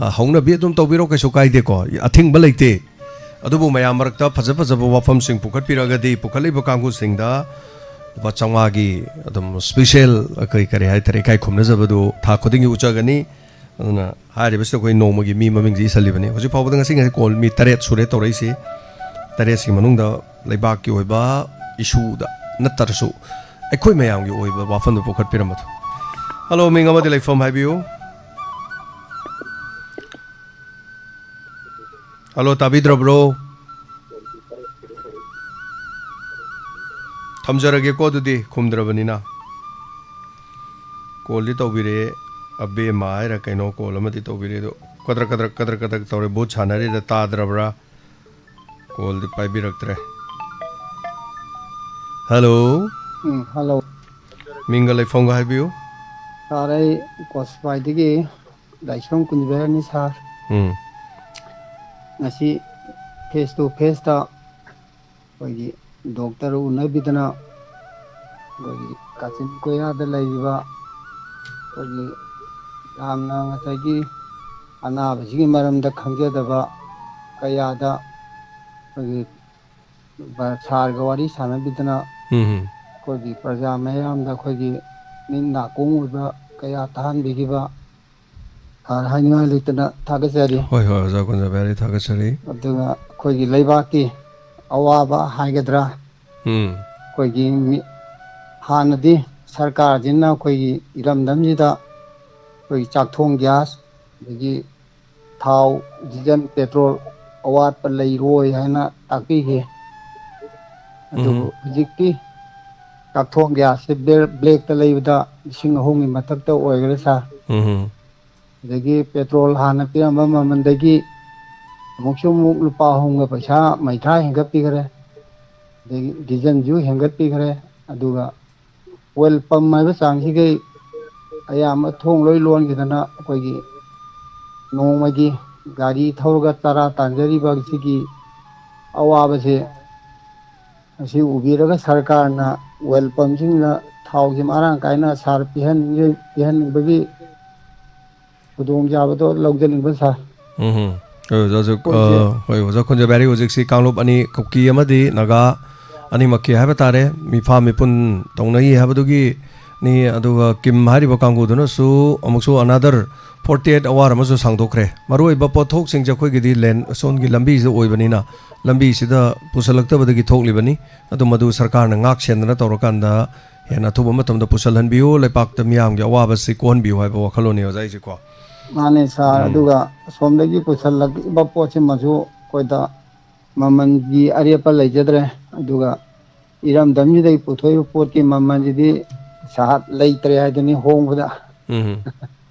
ꯑ, ꯍꯧꯅꯕꯤ ꯑꯗꯨꯝ ꯇꯧꯕꯤꯔꯣ, ꯀꯩꯁꯨ ꯀꯥꯏꯗꯦꯀꯣ, ꯑꯊꯤꯡꯕ ꯂꯩꯇꯦ꯫ ꯑꯗꯨꯕꯨ ꯃꯌꯥꯝ ꯃꯔꯛꯇ ꯐꯖ ꯐꯖꯕ ꯋꯥꯐꯝꯁꯤꯡ ꯄꯨꯈꯠꯄꯤꯔꯒꯗꯤ ꯄꯨꯈꯠꯂꯤꯕ ꯀꯥꯡꯕꯨꯁꯤꯡꯗ ꯂꯨꯄꯥ ꯆꯥꯝꯃꯉꯥꯒꯤ ꯑꯗꯨꯝ ꯁ꯭ꯄꯤꯁꯦꯜ, ꯑꯩꯈꯣꯏ ꯀꯔꯤ ꯍꯥꯏꯇꯥꯔꯦ, ꯏꯀꯥꯏ ꯈꯨꯝꯅꯖꯕꯗꯨ ꯊꯥ ꯈꯨꯗꯤꯡꯒꯤ ꯎꯠꯆꯒꯅꯤ꯫ ꯑꯗꯨꯅ ꯍꯥꯏꯔꯤꯕꯁꯤꯗ ꯑꯩꯈꯣꯏ ꯅꯣꯡꯃꯒꯤ ꯃꯤ ꯃꯃꯤꯡꯁꯤ ꯏꯁꯜꯂꯤꯕꯅꯤ꯫ ꯍꯧꯖꯤꯛ ꯐꯥꯎꯕꯗ ꯉꯁꯤ ꯉꯁꯤ ꯀꯣꯜ ꯃꯤ ꯇꯔꯦꯠ ꯁꯨꯔꯦ ꯇꯧꯔꯛꯏꯁꯤ꯫ ꯇꯔꯦꯠꯁꯤ ꯃꯅꯨꯡꯗ ꯂꯩꯕꯥꯛꯀꯤ ꯑꯣꯏꯕ ꯏꯁꯨꯗ ꯅꯠꯇ꯭ꯔꯁꯨ ꯑꯩꯈꯣꯏ ꯃꯌꯥꯝꯒꯤ ꯑꯣꯏꯕ ꯋꯥꯐꯝꯗꯨ ꯄꯨꯈꯠꯄꯤꯔꯝꯕꯗꯨ꯫ ꯍꯜꯂꯣ, ꯃꯤꯡ ꯑꯃꯗꯤ ꯂꯩꯐꯝ ꯍꯥꯏꯕꯤꯌꯨ꯫ ꯍꯜꯂꯣ, ꯇꯥꯕꯤꯗ꯭ꯔꯕ꯭ꯔꯣ? ꯊꯝꯖꯔꯒꯦꯀꯣ, ꯑꯗꯨꯗꯤ ꯈꯨꯝꯗ꯭ꯔꯕꯅꯤꯅ꯫ ꯀꯣꯜꯗꯤ ꯇꯧꯕꯤꯔꯛꯑꯦ, ꯑꯕꯦꯝꯃ ꯍꯥꯏꯔ ꯀꯩꯅꯣ, ꯀꯣꯜ ꯑꯃꯗꯤ ꯇꯧꯕꯤꯔꯛꯑꯦ, ꯑꯗꯣ ꯀꯗ꯭ꯔꯛ ꯀꯗ꯭ꯔꯛ ꯀꯗ꯭ꯔꯛ ꯀꯗ꯭ꯔꯛ ꯇꯧꯔꯦ, ꯚꯨꯠ ꯁꯥꯟꯅꯔꯤꯔ ꯇꯥꯗ꯭ꯔꯕ꯭ꯔꯥ? ꯀꯣꯜꯗꯤ ꯄꯥꯏꯕꯤꯔꯛꯇ꯭ꯔꯦ꯫ ꯍꯜꯂꯣ꯫ ꯎꯝ, ꯍꯜꯂꯣ꯫ ꯃꯤꯡꯒ ꯂꯩꯐꯝꯒ ꯍꯥꯏꯕꯤꯌꯨ꯫ ꯁꯥꯔ, ꯑꯩ ꯀꯣꯁꯤꯄꯥꯏꯗꯒꯤ ꯂꯥꯏꯁ꯭ꯔꯝ ꯀꯨꯟꯖꯕꯤꯍꯥꯔꯤꯅꯤ, ꯁꯥꯔ꯫ ꯎꯝ꯫ ꯉꯁꯤ ꯐꯦꯁ ꯇꯨ ꯐꯦꯁꯇ ꯑꯩꯈꯣꯏꯒꯤ ꯗꯣꯛꯇꯔ ꯎꯅꯕꯤꯗꯅ ꯑꯩꯈꯣꯏꯒꯤ ꯀꯥꯆꯤꯟ ꯀꯣꯌꯥꯗ ꯂꯩꯔꯤꯕ ꯑꯩꯈꯣꯏꯒꯤ ꯌꯥꯝꯅ ꯉꯁꯥꯏꯒꯤ ꯑꯅꯥꯕꯁꯤꯒꯤ ꯃꯔꯝꯗ ꯈꯪꯖꯗꯕ ꯀꯌꯥꯗ ꯑꯩꯈꯣꯏꯒꯤ ꯕ-, ꯁꯥꯔꯒ ꯋꯥꯔꯤ ꯁꯥꯟꯅꯕꯤꯗꯅ ꯎꯝ꯫ ꯑꯩꯈꯣꯏꯒꯤ ꯄ꯭ꯔꯖꯥ ꯃꯌꯥꯝꯗ ꯑꯩꯈꯣꯏꯒꯤ ꯃꯤꯠ ꯅꯥꯀꯣꯡ ꯑꯣꯏꯕ ꯀꯌꯥ ꯇꯥꯍꯟꯕꯤꯈꯤꯕ ꯁꯥꯔ ꯍꯥꯏꯅꯤꯡꯉꯥꯏ ꯂꯩꯇꯅ ꯊꯥꯒꯠꯆꯔꯤ꯫ ꯍꯣꯏ, ꯍꯣꯏ, ꯑꯣꯖꯥ ꯀꯨꯟꯖꯕꯤꯍꯥꯔꯤ, ꯊꯥꯒꯠꯆꯔꯤ꯫ ꯑꯗꯨꯒ ꯑꯩꯈꯣꯏꯒꯤ ꯂꯩꯕꯥꯛꯀꯤ ꯑꯋꯥꯕ ꯍꯥꯏꯒꯗ꯭ꯔꯥ, ꯎꯝ꯫ ꯑꯩꯈꯣꯏꯒꯤ ꯃꯤ-, ꯍꯥꯟꯅꯗꯤ ꯁꯔꯀꯥꯔꯁꯤꯅ ꯑꯩꯈꯣꯏꯒꯤ ꯏꯔꯝꯗꯝꯁꯤꯗ ꯑꯩꯈꯣꯏꯒꯤ ꯆꯥꯛꯊꯣꯡ ꯒ꯭ꯌꯥꯁ, ꯑꯗꯒꯤ ꯊꯥꯎ, ꯗꯤꯖꯜ, ꯄꯦꯇ꯭ꯔꯣꯜ ꯑꯋꯥꯠꯄ ꯂꯩꯔꯣꯏ ꯍꯥꯏꯅ ꯇꯥꯛꯄꯤꯈꯤ꯫ ꯑꯗꯨꯕꯨ ꯎꯝ꯫ ꯍꯧꯖꯤꯛꯇꯤ ꯆꯥꯛꯊꯣꯡ ꯒ꯭ꯌꯥꯁꯁꯦ ꯕ꯭ꯂꯦ-, ꯕ꯭ꯂꯦꯛꯇ ꯂꯩꯕꯗ ꯂꯤꯁꯤꯡ ꯑꯍꯨꯝꯒꯤ ꯃꯊꯛꯇ ꯑꯣꯏꯈ꯭ꯔꯦ, ꯁꯥꯔ꯫ ꯎꯝ꯫ ꯑꯗꯒꯤ ꯄꯦꯇ꯭ꯔꯣꯜ ꯍꯥꯟꯅ ꯄꯤꯔꯝꯕ ꯃꯃꯜꯗꯒꯤ ꯑꯃꯨꯛꯁꯨ ꯑꯃꯨꯛ ꯂꯨꯄꯥ ꯑꯍꯨꯝꯒ ꯄꯩꯁꯥ ꯃꯩꯊꯥ ꯍꯦꯟꯒꯠꯄꯤꯈ꯭ꯔꯦ꯫ ꯑꯗꯒꯤ ꯗꯤꯖꯜꯁꯨ ꯍꯦꯟꯒꯠꯄꯤꯈ꯭ꯔꯦ꯫ ꯑꯗꯨꯒ ꯑꯣꯏꯜ ꯄꯝ ꯍꯥꯏꯕ ꯆꯥꯡꯁꯤꯒꯩ ꯑꯌꯥꯝꯕ ꯊꯣꯡ ꯂꯣꯏ ꯂꯣꯟꯈꯤꯗꯅ ꯑꯩꯈꯣꯏꯒꯤ ꯅꯣꯡꯃꯒꯤ ꯒꯥꯔꯤ ꯊꯧꯔꯒ ꯆꯔꯥ ꯇꯥꯟꯖꯔꯤꯕ ꯁꯤꯒꯤ ꯑꯋꯥꯕꯁꯦ ꯑꯁꯤ ꯎꯕꯤꯔꯒ ꯁꯔꯀꯥꯔꯅ ꯑꯣꯏꯜ ꯄꯝꯁꯤꯡꯗ ꯊꯥꯎꯁꯤ ꯃꯔꯥꯡ ꯀꯥꯏꯅ ꯁꯥꯔ ꯄꯤꯍꯟꯅꯤꯡ-, ꯄꯤꯍꯟꯅꯤꯡꯕꯒꯤ ꯈꯨꯗꯣꯡꯆꯥꯕꯗꯣ ꯂꯧꯖꯅꯤꯡꯕ, ꯁꯥꯔ꯫ ꯎꯝ꯫ ꯍꯣꯏ, ꯑꯣꯖꯥꯁꯨ, ꯑꯩꯈꯣꯏꯁꯦ ꯑ, ꯍꯣꯏ, ꯑꯣꯖꯥ ꯈꯨꯟꯖꯕꯤꯍꯥꯔꯤ, ꯍꯧꯖꯤꯛꯁꯤ ꯀꯥꯡꯂꯨꯞ ꯑꯅꯤ, ꯀꯨꯀꯤ ꯑꯃꯗꯤ ꯅꯥꯒꯥ ꯑꯅꯤꯃꯛꯀꯤ ꯍꯥꯏꯕ ꯇꯥꯔꯦ, ꯃꯤꯐꯥ ꯃꯤꯄꯨꯟ ꯇꯧꯅꯩ ꯍꯥꯏꯕꯗꯨꯒꯤ ꯅꯤ, ꯑꯗꯨꯒ ꯀꯤꯝ ꯍꯥꯏꯔꯤꯕ ꯀꯥꯡꯕꯨꯗꯨꯅꯁꯨ ꯑꯃꯨꯛꯁꯨ another forty eight hour ꯑꯃꯁꯨ ꯁꯥꯡꯗꯣꯛꯈ꯭ꯔꯦ꯫ ꯃꯔꯨꯑꯣꯏꯕ ꯄꯣꯠꯊꯣꯛꯁꯤꯡꯁꯦ ꯑꯩꯈꯣꯏꯒꯤꯗꯤ ꯂꯦꯟ ꯑꯁꯣꯟꯒꯤ ꯂꯝꯕꯤꯁꯤꯗ ꯑꯣꯏꯕꯅꯤꯅ, ꯂꯝꯕꯤꯁꯤꯗ ꯄꯨꯁꯜꯂꯛꯇꯕꯗꯒꯤ ꯊꯣꯛꯂꯤꯕꯅꯤ꯫ ꯑꯗꯨ ꯃꯗꯨ ꯁꯔꯀꯥꯔꯅ ꯉꯥꯛ ꯁꯦꯟꯗꯅ ꯇꯧꯔꯀꯥꯟꯗ ꯍꯦꯟꯅ ꯑꯊꯨꯕ ꯃꯇꯝꯗ ꯄꯨꯁꯜꯍꯟꯕꯤꯌꯨ, ꯂꯩꯄꯥꯛꯇ ꯃꯤꯌꯥꯝꯒꯤ ꯑꯋꯥꯕꯁꯤ ꯀꯣꯛꯍꯟꯕꯤꯌꯨ ꯍꯥꯏꯕ ꯋꯥꯈꯜꯂꯣꯟꯅꯤ, ꯑꯣꯖꯥ, ꯑꯩꯁꯦꯀꯣ꯫ ꯃꯥꯅꯦ, ꯁꯥꯔ꯫ ꯎꯝ꯫ ꯑꯗꯨꯒ ꯑꯁꯣꯝꯗꯒꯤ ꯄꯨꯁꯜꯂꯛꯏꯕ ꯄꯣꯠꯁꯤꯃꯁꯨ ꯑꯩꯈꯣꯏꯗ ꯃꯃꯜꯒꯤ ꯑꯔꯦꯞꯄ ꯂꯩꯖꯗ꯭ꯔꯦ꯫ ꯑꯗꯨꯒ ꯏꯔꯝꯗꯝꯁꯤꯗꯒꯤ ꯄꯨꯊꯣꯛꯏꯕ ꯄꯣꯠꯀꯤ ꯃꯃꯜꯁꯤꯗꯤ, ꯁꯥꯔ, ꯂꯩꯇ꯭ꯔꯦ ꯍꯥꯏꯗꯨꯅꯤ ꯍꯣꯡꯕꯗ꯫ ꯎꯝ꯫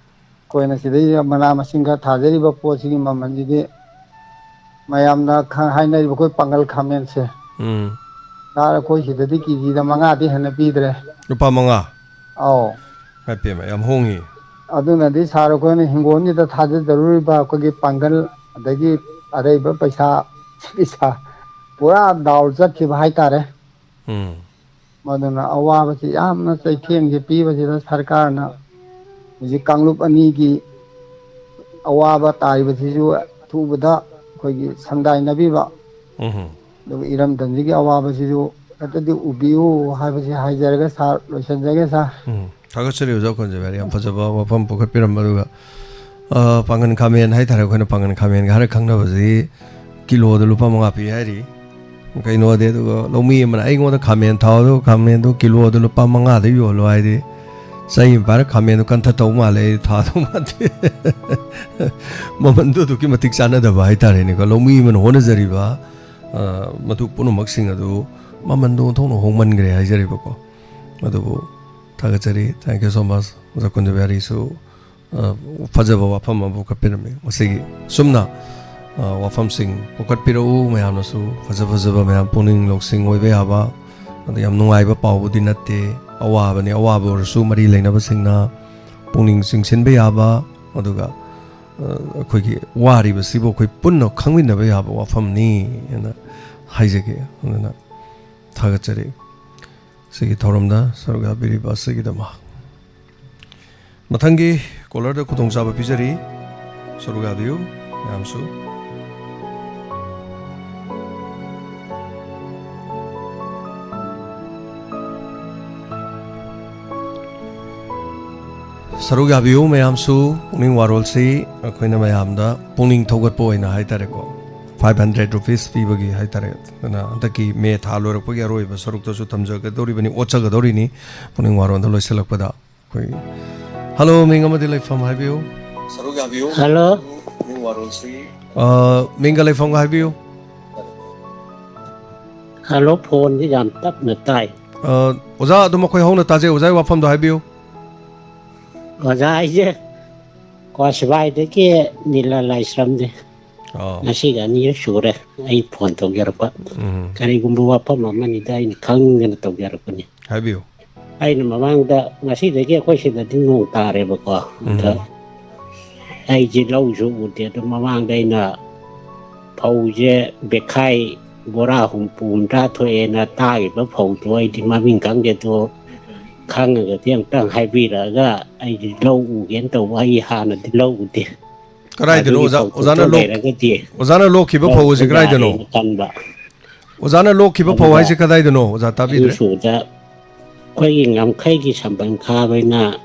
ꯑꯩꯈꯣꯏꯅ ꯁꯤꯗꯩꯗ ꯃꯅꯥ ꯃꯁꯤꯡ ꯈꯔ ꯊꯥꯖꯔꯤꯕ ꯄꯣꯠꯁꯤꯒꯤ ꯃꯃꯜꯁꯤꯗꯤ ꯃꯌꯥꯝꯅ ꯈ-, ꯍꯥꯏꯅꯔꯤꯕ ꯑꯩꯈꯣꯏ ꯄꯥꯡꯒꯜ ꯈꯥꯃꯦꯟꯁꯦ, ꯎꯝ꯫ ꯁꯥꯔ, ꯑꯩꯈꯣꯏ ꯁꯤꯗꯗꯤ ꯀꯦꯖꯤꯗ ꯃꯉꯥꯗꯤ ꯍꯦꯟꯅ ꯄꯤꯗ꯭ꯔꯦ꯫ ꯂꯨꯄꯥ ꯃꯉꯥ? ꯑꯧ꯫ ꯏꯃꯥꯏ ꯄꯦꯝꯃ, ꯌꯥꯝ ꯍꯣꯡꯉꯤ꯫ ꯑꯗꯨꯅꯗꯤ ꯁꯥꯔ, ꯑꯩꯈꯣꯏꯅ ꯍꯤꯡꯒꯣꯜꯁꯤꯗ ꯊꯥꯖꯗꯧꯔꯤꯕ ꯑꯩꯈꯣꯏꯒꯤ ꯄꯥꯡꯒꯜ, ꯑꯗꯒꯤ ꯑꯔꯩꯕ ꯄꯩꯁꯥ, ꯄꯩꯁꯥ ꯄꯨꯔꯥ ꯗꯥꯎꯟ ꯆꯠꯈꯤꯕ ꯍꯥꯏꯇꯥꯔꯦ꯫ ꯎꯝ꯫ ꯃꯗꯨꯅ ꯑꯋꯥꯕꯁꯤ ꯌꯥꯝꯅ ꯆꯩꯊꯦꯡꯁꯦ ꯄꯤꯕꯁꯤꯗ ꯁꯔꯀꯥꯔꯅ ꯍꯧꯖꯤꯛ ꯀꯥꯡꯂꯨꯞ ꯑꯅꯤꯒꯤ ꯑꯋꯥꯕ ꯇꯥꯔꯤꯕꯁꯤꯁꯨ ꯑꯊꯨꯕꯗ ꯑꯩꯈꯣꯏꯒꯤ ꯁꯪꯗꯥꯏꯅꯕꯤꯕ, ꯎꯝ꯫ ꯑꯗꯨꯒ ꯏꯔꯝꯗꯝꯁꯤꯒꯤ ꯑꯋꯥꯕꯁꯤꯁꯨ ꯈꯛꯇꯗꯤ ꯎꯕꯤꯌꯨ ꯍꯥꯏꯕꯁꯤ ꯍꯥꯏꯖꯔꯒ ꯁꯥꯔ, ꯂꯣꯏꯁꯤꯟꯖꯒꯦ, ꯁꯥꯔ꯫ ꯎꯝ꯫ ꯊꯥꯒꯠꯆꯔꯤ, ꯑꯣꯖꯥ ꯈꯣꯟꯖꯦꯜ ꯌꯥꯝ ꯐꯖꯕ ꯋꯥꯐꯝ ꯄꯨꯈꯠꯄꯤꯔꯝꯕ꯫ ꯑꯗꯨꯒ, ꯑ, ꯄꯥꯡꯒꯟ ꯈꯥꯃꯦꯟ ꯍꯥꯏꯇꯥꯔꯦ, ꯑꯩꯈꯣꯏꯅ ꯄꯥꯡꯒꯟ ꯈꯥꯃꯦꯟꯒ ꯍꯥꯏꯔ ꯈꯪꯅꯕꯁꯤ ꯀꯤꯂꯣꯗ ꯂꯨꯄꯥ ꯃꯉꯥ ꯄꯤ ꯍꯥꯏꯔꯤ꯫ ꯀꯩꯅꯣꯗꯤ, ꯑꯗꯨꯒ ꯂꯧꯃꯤ ꯑꯃꯅ ꯑꯩꯉꯣꯟꯗ ꯈꯥꯃꯦꯟ ꯊꯥꯎ, ꯑꯗꯨꯒ ꯈꯥꯃꯦꯟꯗꯨ ꯀꯤꯂꯣꯗ ꯂꯨꯄꯥ ꯃꯉꯥꯗ ꯌꯣꯜꯂꯣ ꯍꯥꯏꯗꯤ, ꯆꯩ ꯑꯃ ꯄꯥꯏꯔꯒ ꯈꯥꯃꯦꯟꯗꯨ ꯀꯟꯊ ꯇꯧ ꯃꯥꯜꯂꯦ, ꯑꯩ ꯊꯥꯗꯧ ꯃꯥꯟꯗꯦ꯫ ꯃꯃꯟꯗꯨ ꯑꯗꯨꯛꯀꯤ ꯃꯇꯤꯛ ꯆꯥꯟꯅꯗꯕ ꯍꯥꯏꯇꯥꯔꯦꯅꯦꯀꯣ꯫ ꯂꯧꯃꯤ ꯑꯃꯅ ꯍꯣꯠꯅꯖꯔꯤꯕ, ꯑ, ꯃꯗꯨ ꯄꯨꯝꯅꯃꯛꯁꯤꯡ ꯑꯗꯨ ꯃꯃꯟꯗꯣ ꯑꯣꯟꯊꯣꯛꯅ ꯍꯣꯡꯃꯟꯈ꯭ꯔꯦ ꯍꯥꯏꯖꯔꯤꯕꯀꯣ꯫ ꯑꯗꯨꯕꯨ ꯊꯥꯒꯠꯆꯔꯤ꯫ Thank you so much, ꯑꯣꯖꯥ ꯀꯨꯟꯖꯕꯤꯍꯥꯔꯤꯁꯨ, ꯑ, ꯐꯖꯕ ꯋꯥꯐꯝ ꯑꯃ ꯄꯨꯈꯠꯄꯤꯔꯝꯃꯤ꯫ ꯃꯁꯤꯒꯤ ꯆꯨꯝꯅ, ꯑ, ꯋꯥꯐꯝꯁꯤꯡ ꯄꯨꯈꯠꯄꯤꯔꯛꯎ꯫ ꯃꯌꯥꯝꯅꯁꯨ ꯐꯖ ꯐꯖꯕ ꯃꯌꯥꯝ, ꯄꯨꯛꯅꯤꯡ ꯂꯧꯁꯤꯡ ꯑꯣꯏꯕ ꯌꯥꯕ, ꯑꯗ ꯌꯥꯝ ꯅꯨꯡꯉꯥꯏꯕ ꯄꯥꯎꯕꯨꯗꯤ ꯅꯠꯇꯦ꯫ ꯑꯋꯥꯕꯅꯤ, ꯑꯋꯥꯕ ꯑꯣꯏꯔꯁꯨ ꯃꯔꯤ ꯂꯩꯅꯕꯁꯤꯡꯅ ꯄꯨꯛꯅꯤꯡ ꯆꯤꯡꯁꯤꯟꯕ ꯌꯥꯕ, ꯑꯗꯨꯒ, ꯑ, ꯑꯩꯈꯣꯏꯒꯤ ꯋꯥꯔꯤꯕꯁꯤꯕꯨ ꯑꯩꯈꯣꯏ ꯄꯨꯟꯅ ꯈꯪꯃꯤꯟꯅꯕ ꯌꯥꯕ ꯋꯥꯐꯝꯅꯤ ꯍꯥꯏꯅ ꯍꯥꯏꯖꯒꯦ꯫ ꯑꯗꯨꯅ ꯊꯥꯒꯠꯆꯔꯤ꯫ ꯁꯤꯒꯤ ꯊꯧꯔꯝꯗ ꯁꯔꯨꯛ ꯌꯥꯕꯤꯔꯤꯕ ꯑꯁꯤꯒꯤꯗꯃꯛ꯫ ꯃꯊꯪꯒꯤ ꯀꯣꯂꯔꯗ ꯈꯨꯗꯣꯡꯆꯥꯕ ꯄꯤꯖꯔꯤ꯫ ꯁꯔꯨꯛ ꯌꯥꯕꯤꯌꯨ ꯃꯌꯥꯝꯁꯨ꯫ ꯁꯔꯨꯛ ꯌꯥꯕꯤꯌꯨ ꯃꯌꯥꯝꯁꯨ꯫ ꯄꯨꯛꯅꯤꯡ ꯋꯥꯔꯣꯜꯁꯤ ꯑꯩꯈꯣꯏꯅ ꯃꯌꯥꯝꯗ ꯄꯨꯛꯅꯤꯡ ꯊꯧꯒꯠꯄ ꯑꯣꯏꯅ ꯍꯥꯏꯇꯥꯔꯦꯀꯣ, five hundred rupees ꯄꯤꯕꯒꯤ ꯍꯥꯏꯇꯥꯔꯦ꯫ ꯑꯗꯨꯅ ꯍꯟꯗꯛꯀꯤ ꯃꯦ ꯊꯥ ꯂꯣꯏꯔꯛꯄꯒꯤ ꯑꯔꯣꯏꯕ ꯁꯔꯨꯛꯇꯁꯨ ꯊꯝꯖꯒꯗꯧꯔꯤꯕꯅꯤ, ꯑꯣꯠꯆꯒꯗꯧꯔꯤꯅꯤ꯫ ꯄꯨꯛꯅꯤꯡ ꯋꯥꯔꯣꯜꯗ ꯂꯣꯏꯁꯤꯜꯂꯛꯄꯗ ꯑꯩꯈꯣꯏ, ꯍꯜꯂꯣ, ꯃꯤꯡ ꯑꯃꯗꯤ ꯂꯩꯐꯝ ꯍꯥꯏꯕꯤꯌꯨ꯫ ꯁꯔꯨꯛ ꯌꯥꯕꯤꯌꯨ꯫ ꯍꯜꯂꯣ꯫ ꯄꯨꯛꯅꯤꯡ ꯋꯥꯔꯣꯜꯁꯤ꯫ ꯑ, ꯃꯤꯡꯒ ꯂꯩꯐꯝꯒ ꯍꯥꯏꯕꯤꯌꯨ꯫ ꯍꯜꯂꯣ, ꯐꯣꯟꯁꯤ ꯌꯥꯝ ꯇꯞꯅ ꯇꯥꯏ꯫ ꯑ, ꯑꯣꯖꯥ, ꯑꯗꯨꯝ ꯑꯩꯈꯣꯏ ꯍꯧꯅ ꯇꯥꯖꯩ꯫ ꯑꯣꯖꯥꯒꯤ ꯋꯥꯐꯝꯗꯣ ꯍꯥꯏꯕꯤꯌꯨ꯫ ꯑꯣꯖꯥ, ꯑꯩꯁꯦ ꯀ꯭ꯋꯥꯁꯤꯕꯥꯏꯗꯒꯤ ꯅꯤꯂꯥ ꯂꯥꯏꯁ꯭ꯔꯝꯅꯦ꯫ ꯑꯣ꯫ ꯉꯁꯤꯒ ꯑꯅꯤꯔꯛ ꯁꯨꯔꯦ ꯑꯩ ꯐꯣꯟ ꯇꯧꯖꯔꯛꯄ꯫ ꯎꯝ꯫ ꯀꯔꯤꯒꯨꯝꯕ ꯋꯥꯐꯝ ꯑꯃꯅꯤꯗ ꯑꯩꯅ ꯈꯪꯗꯅ ꯇꯧꯖꯔꯛꯄꯅꯤ꯫ ꯍꯥꯏꯕꯤꯌꯨ꯫ ꯑꯩꯅ ꯃꯃꯥꯡꯗ, ꯉꯁꯤꯗꯒꯤ ꯑꯩꯈꯣꯏ ꯁꯤꯗꯗꯤ ꯅꯣꯡ ꯇꯥꯔꯦꯕꯀꯣ꯫ ꯑꯗ ꯎꯝ꯫ ꯑꯩꯁꯦ ꯂꯧꯁꯨ ꯎꯗꯦ, ꯑꯗꯣ ꯃꯃꯥꯡꯗ ꯑꯩꯅ ꯐꯧꯁꯦ ꯕꯦꯈꯥꯏ ꯕꯣꯔꯥ ꯍꯨꯝꯐꯨ ꯍꯨꯝꯗ꯭ꯔꯥ ꯊꯣꯛꯑꯦꯅ ꯇꯥꯈꯤꯕ ꯐꯧꯗꯣ ꯑꯩꯗꯤ ꯃꯃꯤꯡ ꯈꯪꯗꯦ, ꯑꯗꯣ ꯈꯪꯉꯒꯗꯤ ꯑꯝꯇꯪ ꯍꯥꯏꯕꯤꯔꯛꯑꯒ ꯑꯩꯗꯤ ꯂꯧ ꯎꯒꯦꯅ ꯇꯧꯕ, ꯑꯩ ꯍꯥꯟꯅꯗꯤ ꯂꯧ ꯎꯗꯦ꯫ ꯀꯗꯥꯏꯗꯅꯣ ꯑꯗꯨꯒꯤ ꯑꯣꯖꯥ, ꯐꯧ ꯑꯣꯖꯥꯅ ꯊꯣꯛꯇꯧ ꯂꯣꯛ-, ꯂꯩꯔꯒꯗꯤ ꯑꯣꯖꯥꯅ ꯂꯣꯛꯈꯤꯕ ꯂꯧ ꯐꯧ ꯑꯁꯤ ꯎꯕ ꯀꯗꯥꯏꯗꯅꯣ? ꯌꯥꯔꯦꯅ ꯈꯟꯕ꯫ ꯑꯣꯖꯥꯅ ꯂꯣꯛꯈꯤꯕ ꯐꯧ ꯑꯗꯨꯒ ꯍꯥꯏꯁꯦ ꯀꯗꯥꯏꯗꯅꯣ? ꯑꯣꯖꯥ ꯇꯥꯕꯤꯗ꯭ꯔꯦ꯫ ꯑꯅꯤꯁꯨꯕꯗ ꯑꯩꯈꯣꯏꯒꯤ ꯉꯝꯈꯩꯒꯤ ꯁꯝꯕꯜ ꯈꯥꯕ ꯍꯥꯏꯅ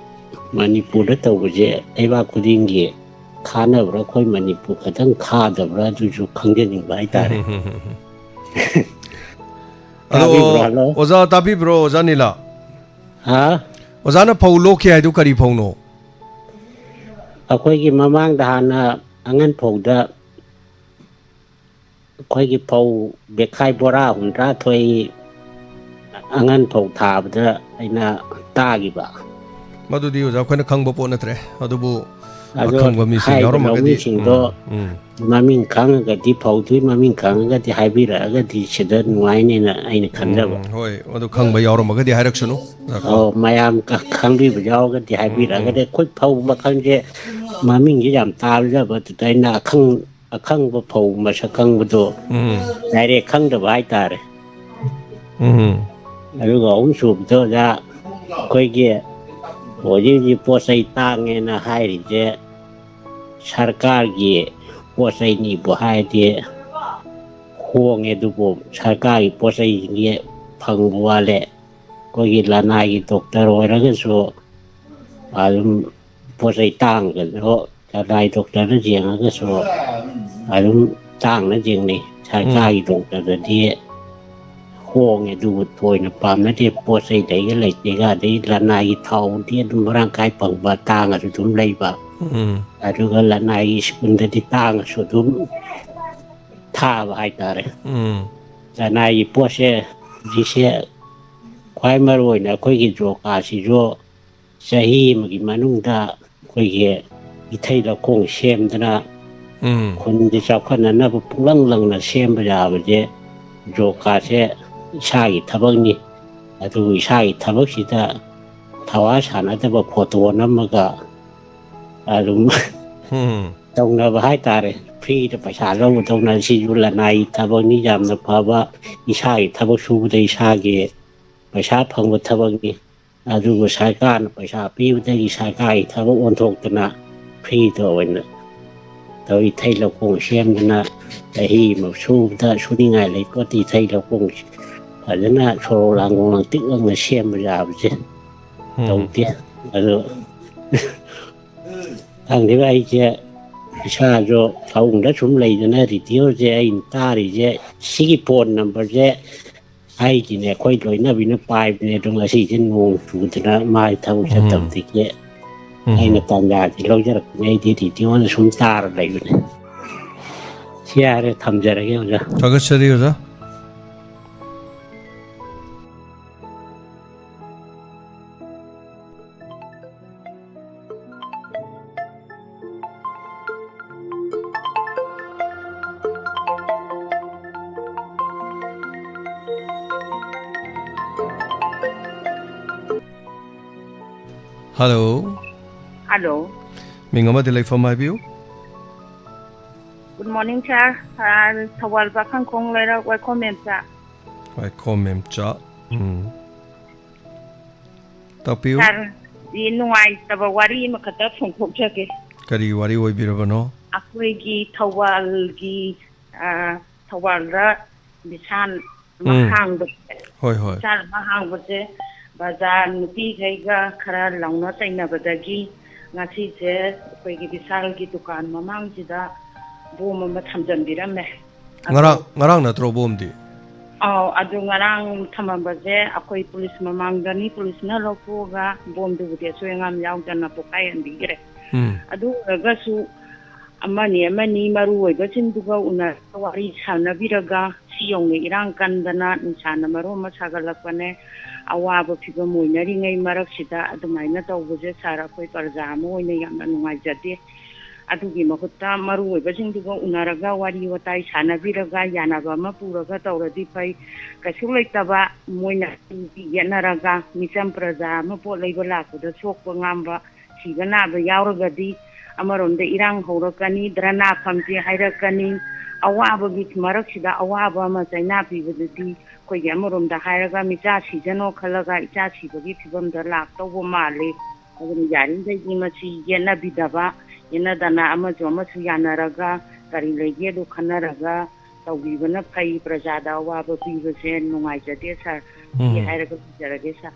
ꯃꯅꯤꯄꯨꯔꯗ ꯇꯧꯕꯁꯦ ꯂꯩꯕꯥꯛ ꯈꯨꯗꯤꯡꯒꯤ ꯈꯥꯅꯕ꯭ꯔꯥ, ꯑꯩꯈꯣꯏ ꯃꯅꯤꯄꯨꯔ ꯈꯛꯇꯪ ꯈꯥꯗꯕ꯭ꯔꯥ, ꯑꯗꯨꯁꯨ ꯈꯪꯖꯅꯤꯡꯕ ꯍꯥꯏꯇꯥꯔꯦ꯫ ꯑꯗꯣ, ꯇꯥꯕꯤꯕ꯭ꯔꯣ? ꯍꯜꯂꯣ? ꯑꯣꯖꯥ ꯇꯥꯕꯤꯕ꯭ꯔꯣ? ꯑꯣꯖꯥ ꯅꯤꯂꯥ? ꯍꯥ? ꯑꯣꯖꯥꯅ ꯐꯧ ꯂꯣꯛꯈꯤ ꯍꯥꯏꯗꯨ ꯀꯔꯤ ꯐꯧꯅꯣ? ꯑꯩꯈꯣꯏꯒꯤ ꯃꯃꯥꯡꯗ ꯍꯥꯟꯅ ꯑꯉꯟ ꯐꯧꯗ ꯑꯩꯈꯣꯏꯒꯤ ꯐꯧ ꯕꯦꯈꯥꯏ ꯕꯣꯔꯥ ꯍꯨꯝꯗ꯭ꯔꯥ ꯊꯣꯛꯏ, ꯑꯉꯟ ꯐꯧ ꯊꯥꯕꯗ ꯑꯩꯅ ꯇꯥꯈꯤꯕ꯫ ꯃꯗꯨꯗꯤ ꯑꯣꯖꯥ ꯑꯩꯈꯣꯏꯅ ꯈꯪꯕ ꯄꯣꯠ ꯅꯠꯇ꯭ꯔꯦ, ꯑꯗꯨꯕꯨ ꯑꯗꯣ ꯑꯈꯪꯕ ꯃꯤꯁꯤꯡ ꯍꯥꯏꯔꯤꯕ ꯌꯥꯎꯔꯝꯃꯒꯗꯤ, ꯂꯧꯃꯤꯁꯤꯡꯗꯣ ꯎꯝ, ꯎꯝ꯫ ꯃꯃꯤꯡ ꯈꯪꯉꯒꯗꯤ, ꯐꯧꯗꯨꯒꯤ ꯃꯃꯤꯡ ꯈꯪꯉꯒꯗꯤ ꯍꯥꯏꯕꯤꯔꯛꯑꯒꯗꯤ ꯁꯤꯗ ꯅꯨꯡꯉꯥꯏꯅꯦꯅ ꯑꯩꯅ ꯈꯟꯖꯕ꯫ ꯎꯝ, ꯍꯣꯏ, ꯑꯗꯨ ꯈꯪꯕ ꯌꯥꯎꯔꯝꯃꯒꯗꯤ ꯍꯥꯏꯔꯛꯁꯅꯨ꯫ ꯉꯥꯏꯈꯣ꯫ ꯑꯣ, ꯃꯌꯥꯝ ꯈ-, ꯈꯪꯕꯤꯕ ꯌꯥꯎꯔꯒꯗꯤ ꯎꯝ, ꯍꯥꯏꯕꯤꯔꯛꯑꯒꯗꯤ꯫ ꯎꯝ꯫ ꯑꯩꯈꯣꯏ ꯐꯧ ꯃꯈꯜꯁꯦ ꯃꯃꯤꯡꯁꯦ ꯌꯥꯝ ꯇꯥꯕ ꯌꯥꯕꯗꯨꯗ ꯑꯩꯅ ꯑꯈꯪ-, ꯑꯈꯪꯕ ꯐꯧ ꯃꯁꯛ ꯈꯪꯕꯗꯣ ꯎꯝ꯫ ꯗꯥꯏꯔꯦꯛ ꯈꯪꯗꯕ ꯍꯥꯏꯇꯥꯔꯦ꯫ ꯎꯝ꯫ ꯑꯗꯨꯒ ꯑꯍꯨꯝ ꯁꯨꯕꯗ ꯑꯣꯖꯥ, ꯑꯩꯈꯣꯏꯒꯤ ꯍꯧꯖꯤꯛ ꯍꯧꯖꯤꯛ ꯄꯣꯠ ꯆꯩ ꯇꯥꯡꯉꯦꯅ ꯍꯥꯏꯔꯤꯁꯦ ꯁꯔꯀꯥꯔꯒꯤ ꯄꯣꯠ ꯆꯩꯅꯤꯕꯨ ꯍꯥꯏꯔꯗꯤ ꯍꯣꯡꯉꯦ, ꯑꯗꯨꯕꯨ ꯁꯔꯀꯥꯔꯒꯤ ꯄꯣꯠ ꯆꯩꯁꯤꯡꯁꯦ ꯐꯪꯕ ꯋꯥꯠꯂꯦ꯫ ꯑꯩꯈꯣꯏꯒꯤ ꯂꯅꯥꯏꯒꯤ ꯗꯣꯛꯇꯔ ꯑꯣꯏꯔꯒꯁꯨ ꯑꯗꯨꯝ ꯄꯣꯠ ꯆꯩ ꯇꯥꯡꯉꯒꯁꯨ ꯂꯅꯥꯏ ꯗꯣꯛꯇꯔꯗ ꯌꯦꯡꯉꯒꯁꯨ ꯑꯗꯨꯝ ꯇꯥꯡꯅ ꯌꯦꯡꯅꯩ꯫ ꯎꯝ꯫ ꯁꯔꯀꯥꯔꯒꯤ ꯗꯣꯛꯇꯔꯗꯗꯤ ꯍꯣꯡꯉꯦ, ꯑꯗꯨꯕꯨ ꯊꯣꯏꯅ ꯄꯥꯝꯅꯗꯦ꯫ ꯄꯣꯠ ꯆꯩ ꯂꯩꯒ ꯂꯩꯇꯦꯒ, ꯑꯗꯩ ꯂꯅꯥꯏꯒꯤ ꯊꯥꯎꯗꯤ ꯑꯗꯨꯝ ꯃꯔꯥꯡ ꯀꯥꯏ ꯐꯪꯕ, ꯇꯥꯡꯉꯁꯨ ꯑꯗꯨꯝ ꯂꯩꯕ꯫ ꯎꯝ꯫ ꯑꯗꯨꯒ ꯂꯅꯥꯏꯒꯤ ꯁ꯭ꯀꯨꯜꯗꯗꯤ ꯇꯥꯡꯉꯁꯨ ꯑꯗꯨꯝ ꯊꯥꯕ ꯍꯥꯏꯇꯥꯔꯦ꯫ ꯎꯝ꯫ ꯂꯅꯥꯏꯒꯤ ꯄꯣꯠꯁꯦ ꯍꯧꯖꯤꯛꯁꯦ ꯈ꯭ꯋꯥꯏ ꯃꯔꯨ ꯑꯣꯏꯅ ꯑꯩꯈꯣꯏꯒꯤ ꯖꯣꯕ ꯀꯥꯔꯗꯁꯤꯁꯨ ꯆꯍꯤ ꯑꯃꯒꯤ ꯃꯅꯨꯡꯗ ꯑꯩꯈꯣꯏꯒꯤ ꯏꯊꯩ ꯂꯧꯈꯣꯡ ꯁꯦꯝꯗꯅ ꯎꯝ꯫ ꯈꯨꯟꯁꯦ ꯆꯥꯎꯈꯠꯅꯅꯕ ꯄꯨꯡꯂꯪ ꯂꯪꯅ ꯁꯦꯝꯕ ꯌꯥꯕꯁꯦ ꯖꯣꯕ ꯀꯥꯔꯗꯁꯦ ꯏꯁꯥꯒꯤ ꯊꯕꯛꯅꯤ꯫ ꯑꯗꯨꯕꯨ ꯏꯁꯥꯒꯤ ꯊꯕꯛꯁꯤꯗ ꯊꯋꯥ ꯁꯥꯟꯅꯗꯕ ꯐꯣꯇꯣ ꯅꯝꯃꯒ ꯑꯗꯨꯝ ꯎꯝ꯫ ꯇꯧꯅꯕ ꯍꯥꯏꯇꯥꯔꯦ꯫ ꯐ꯭ꯔꯤꯗ ꯄꯩꯁꯥ ꯂꯧꯕꯗꯧꯅ꯫ ꯁꯤꯁꯨ ꯂꯅꯥꯏꯒꯤ ꯊꯕꯛꯅꯤ, ꯌꯥꯝꯅ ꯐꯕ꯫ ꯏꯁꯥꯒꯤ ꯊꯕꯛ ꯁꯨꯕꯗ ꯏꯁꯥꯒꯤ ꯄꯩꯁꯥ ꯐꯪꯕ ꯊꯕꯛꯅꯤ꯫ ꯑꯗꯨꯕꯨ ꯁꯔꯀꯥꯔꯅ ꯄꯩꯁꯥ ꯄꯤꯕꯗꯒꯤ ꯁꯔꯀꯥꯔꯒꯤ ꯊꯕꯛ ꯑꯣꯟꯊꯣꯛꯇꯅ ꯐ꯭ꯔꯤꯗ ꯑꯣꯏꯅ ꯇꯧ꯫ ꯏꯊꯩ ꯂꯧꯈꯣꯡ ꯁꯦꯝꯗꯅ ꯆꯍꯤ ꯑꯃ ꯁꯨꯕꯗ ꯁꯨꯅꯤꯡꯉꯥꯏ ꯂꯩꯄꯣꯠꯇꯦ꯫ ꯏꯊꯩ ꯂꯧꯈꯣꯡ ꯐꯖꯅ ꯁꯣꯔꯣꯛ ꯂꯥꯡꯒꯣꯡ ꯂꯪꯇꯤꯛ ꯂꯪꯅ ꯁꯦꯝꯕ ꯌꯥꯕꯁꯦ ꯎꯝ꯫ ꯇꯧꯗꯦ꯫ ꯑꯗꯣ ꯈꯪꯗꯦꯗ, ꯑꯩꯁꯦ ꯏꯁꯥꯁꯨ ꯐꯃꯨꯡꯗ ꯁꯨꯝ ꯂꯩꯗꯅ ꯔꯦꯗꯤꯑꯣꯁꯦ ꯑꯩꯅ ꯇꯥꯔꯤꯁꯦ, ꯁꯤꯒꯤ ꯐꯣꯟ ꯅꯝꯕꯔꯁꯦ ꯑꯩꯒꯤꯅꯦ, ꯑꯩꯈꯣꯏ ꯂꯣꯏꯅꯕꯤꯅ ꯄꯥꯏꯕꯅꯦ, ꯑꯗꯣ ꯉꯁꯤꯁꯦ ꯅꯣꯡ ꯆꯨꯗꯅ ꯃꯥꯏ ꯊꯕꯛ ꯎꯝ꯫ ꯆꯠꯇꯕꯗꯒꯤ ꯎꯝ꯫ ꯑꯩꯅ ꯇꯥꯟꯖꯥꯁꯤ ꯂꯧꯖꯔꯛꯄꯅꯦ꯫ ꯑꯩꯗꯤ ꯔꯦꯗꯤꯑꯣꯗ ꯁꯨꯝ ꯇꯥꯔ ꯂꯩꯕꯅꯦ꯫ ꯁꯤ ꯌꯥꯔꯦ, ꯊꯝꯖꯔꯒꯦ ꯑꯣꯖꯥ꯫ ꯊꯥꯒꯠꯆꯔꯤ ꯑꯣꯖꯥ꯫ ꯍꯜꯂꯣ꯫ ꯍꯜꯂꯣ꯫ ꯃꯤꯡ ꯑꯃꯗꯤ ꯂꯩꯐꯝ ꯍꯥꯏꯕꯤꯌꯨ꯫ Good morning, sir. ꯑ, ꯊꯧꯕꯥꯜ ꯄꯥꯈꯪꯈꯣꯡ ꯂꯩꯔꯛ ꯋꯥꯏꯈꯣꯝ ꯃꯦꯝꯆꯥ꯫ ꯋꯥꯏꯈꯣꯝ ꯃꯦꯝꯆꯥ꯫ ꯎꯝ꯫ ꯇꯥꯛꯄꯤꯌꯨ꯫ Sir, ꯗꯤ ꯅꯨꯡꯉꯥꯏꯇꯕ ꯋꯥꯔꯤ ꯑꯃꯈꯛꯇ ꯐꯣꯡꯗꯣꯛꯆꯒꯦ꯫ ꯀꯔꯤ ꯋꯥꯔꯤ ꯑꯣꯏꯕꯤꯔꯕꯅꯣ? ꯑꯩꯈꯣꯏꯒꯤ ꯊꯧꯕꯥꯜꯒꯤ, ꯑ, ꯊꯧꯕꯥꯜꯗ ꯕꯤꯁꯥꯜ ꯑꯃ ꯎꯝ꯫ ꯍꯥꯡꯕꯁꯦ, ꯍꯣꯏ, ꯍꯣꯏ꯫ ꯕꯤꯁꯥꯜ ꯑꯃ ꯍꯥꯡꯕꯁꯦ ꯕꯖꯥꯔ ꯅꯨꯄꯤꯈꯩꯒ ꯈꯔ ꯂꯥꯎꯅ ꯆꯩꯅꯕꯗꯒꯤ ꯉꯁꯤꯁꯦ ꯑꯩꯈꯣꯏꯒꯤ ꯕꯤꯁꯥꯜꯒꯤ ꯗꯨꯀꯥꯟ ꯃꯃꯥꯡꯁꯤꯗ ꯕꯣꯝ ꯑꯃ ꯊꯝꯖꯤꯟꯕꯤꯔꯝꯃꯦ꯫ ꯑꯗꯣ ꯉꯔꯥꯡ, ꯉꯔꯥꯡ ꯅꯠꯇ꯭ꯔꯣ ꯕꯣꯝꯗꯤ? ꯑꯧ, ꯑꯗꯨ ꯉꯔꯥꯡ ꯊꯝꯃꯝꯕꯁꯦ ꯑꯩꯈꯣꯏ ꯄꯨꯂꯤꯁ ꯃꯃꯥꯡꯗꯅꯤ, ꯄꯨꯂꯤꯁꯅ ꯂꯧꯊꯣꯛꯑꯒ ꯕꯣꯝꯗꯨꯕꯨꯗꯤ ꯑꯁꯣꯏ ꯑꯉꯥꯝ ꯌꯥꯎꯗꯅ ꯄꯣꯈꯥꯏꯍꯟꯕꯤꯈ꯭ꯔꯦ꯫ ꯎꯝ꯫ ꯑꯗꯨ ꯑꯣꯏꯔꯒꯁꯨ ꯑꯃꯅꯤ ꯑꯃꯅꯤ ꯃꯔꯨ ꯑꯣꯏꯕꯁꯤꯡꯗꯨꯒ ꯎꯅꯔꯒ ꯋꯥꯔꯤ ꯁꯥꯟꯅꯕꯤꯔꯒ, ꯁꯤ ꯌꯧꯅ ꯏꯔꯥꯡ ꯀꯟꯗꯅ ꯅꯨꯡꯁꯥꯅ ꯃꯔꯣꯟ ꯑꯃ ꯁꯥꯒꯠꯂꯛꯄꯅꯦ, ꯑꯋꯥꯕ ꯐꯤꯕꯝ ꯑꯣꯏꯅꯔꯤꯉꯩ ꯃꯔꯛꯁꯤꯗ ꯑꯗꯨꯃꯥꯏꯅ ꯇꯧꯕꯁꯦ, ꯁꯥꯔ, ꯑꯩꯈꯣꯏ ꯄ꯭ꯔꯖꯥ ꯑꯃ ꯑꯣꯏꯅ ꯌꯥꯝꯅ ꯅꯨꯡꯉꯥꯏꯖꯗꯦ꯫ ꯑꯗꯨꯒꯤ ꯃꯍꯨꯠꯇ ꯃꯔꯨ ꯑꯣꯏꯕꯁꯤꯡꯗꯨꯒ ꯎꯅꯔꯒ ꯋꯥꯔꯤ ꯋꯥꯇꯥꯏ ꯁꯥꯟꯅꯕꯤꯔꯒ ꯌꯥꯅꯕ ꯑꯃ ꯄꯨꯔꯒ ꯇꯧꯔꯗꯤ ꯐꯩ꯫ ꯀꯩꯁꯨ ꯂꯩꯇꯕ ꯃꯣꯏꯅ ꯌꯦꯠꯅꯔꯒ ꯃꯤꯆꯝ ꯄ꯭ꯔꯖꯥ ꯑꯃ ꯄꯣꯠ ꯂꯩꯕ ꯂꯥꯛꯄꯗ ꯁꯣꯛꯄ ꯉꯥꯝꯕ, ꯁꯤꯕ ꯅꯥꯕ ꯌꯥꯎꯔꯒꯗꯤ ꯑꯃꯔꯣꯝꯗ ꯏꯔꯥꯡ ꯍꯧꯔꯛꯀꯅꯤ, ꯙꯔꯅꯥ ꯐꯝꯁꯦ ꯍꯥꯏꯔꯛꯀꯅꯤ꯫ ꯑꯋꯥꯕꯒꯤ ꯃꯔꯛꯁꯤꯗ ꯑꯋꯥꯕ ꯑꯃ ꯆꯩꯅꯥ ꯄꯤꯕꯗꯨꯗꯤ ꯑꯩꯈꯣꯏꯒꯤ ꯑꯃꯔꯣꯝꯗ ꯍꯥꯏꯔꯒ ꯃꯤꯆꯥ ꯁꯤꯖꯅꯣ ꯈꯜꯂꯒ ꯏꯆꯥ ꯁꯤꯕꯒꯤ ꯐꯤꯕꯝꯗ ꯂꯥꯛꯇꯧꯕ ꯃꯥꯜꯂꯤ꯫ ꯑꯗꯨꯅ ꯌꯥꯔꯤꯈꯩꯗꯤ ꯃꯁꯤ ꯌꯦꯠꯅꯕꯤꯗꯕ, ꯌꯦꯠꯅꯗꯅ ꯑꯃꯁꯨ ꯑꯃꯁꯨ ꯌꯥꯅꯔꯒ ꯀꯔꯤ ꯂꯩꯒꯦꯗꯣ ꯈꯟꯅꯔꯒ ꯇꯧꯕꯤꯕꯅ ꯐꯩ꯫ ꯄ꯭ꯔꯖꯥꯗ ꯑꯋꯥꯕ ꯄꯤꯕꯁꯦ ꯅꯨꯡꯉꯥꯏꯖꯗꯦ ꯁꯥꯔ꯫ ꯁꯤ ꯎꯝ꯫ ꯍꯥꯏꯔꯒ ꯂꯣꯏꯖꯔꯒꯦ ꯁꯥꯔ꯫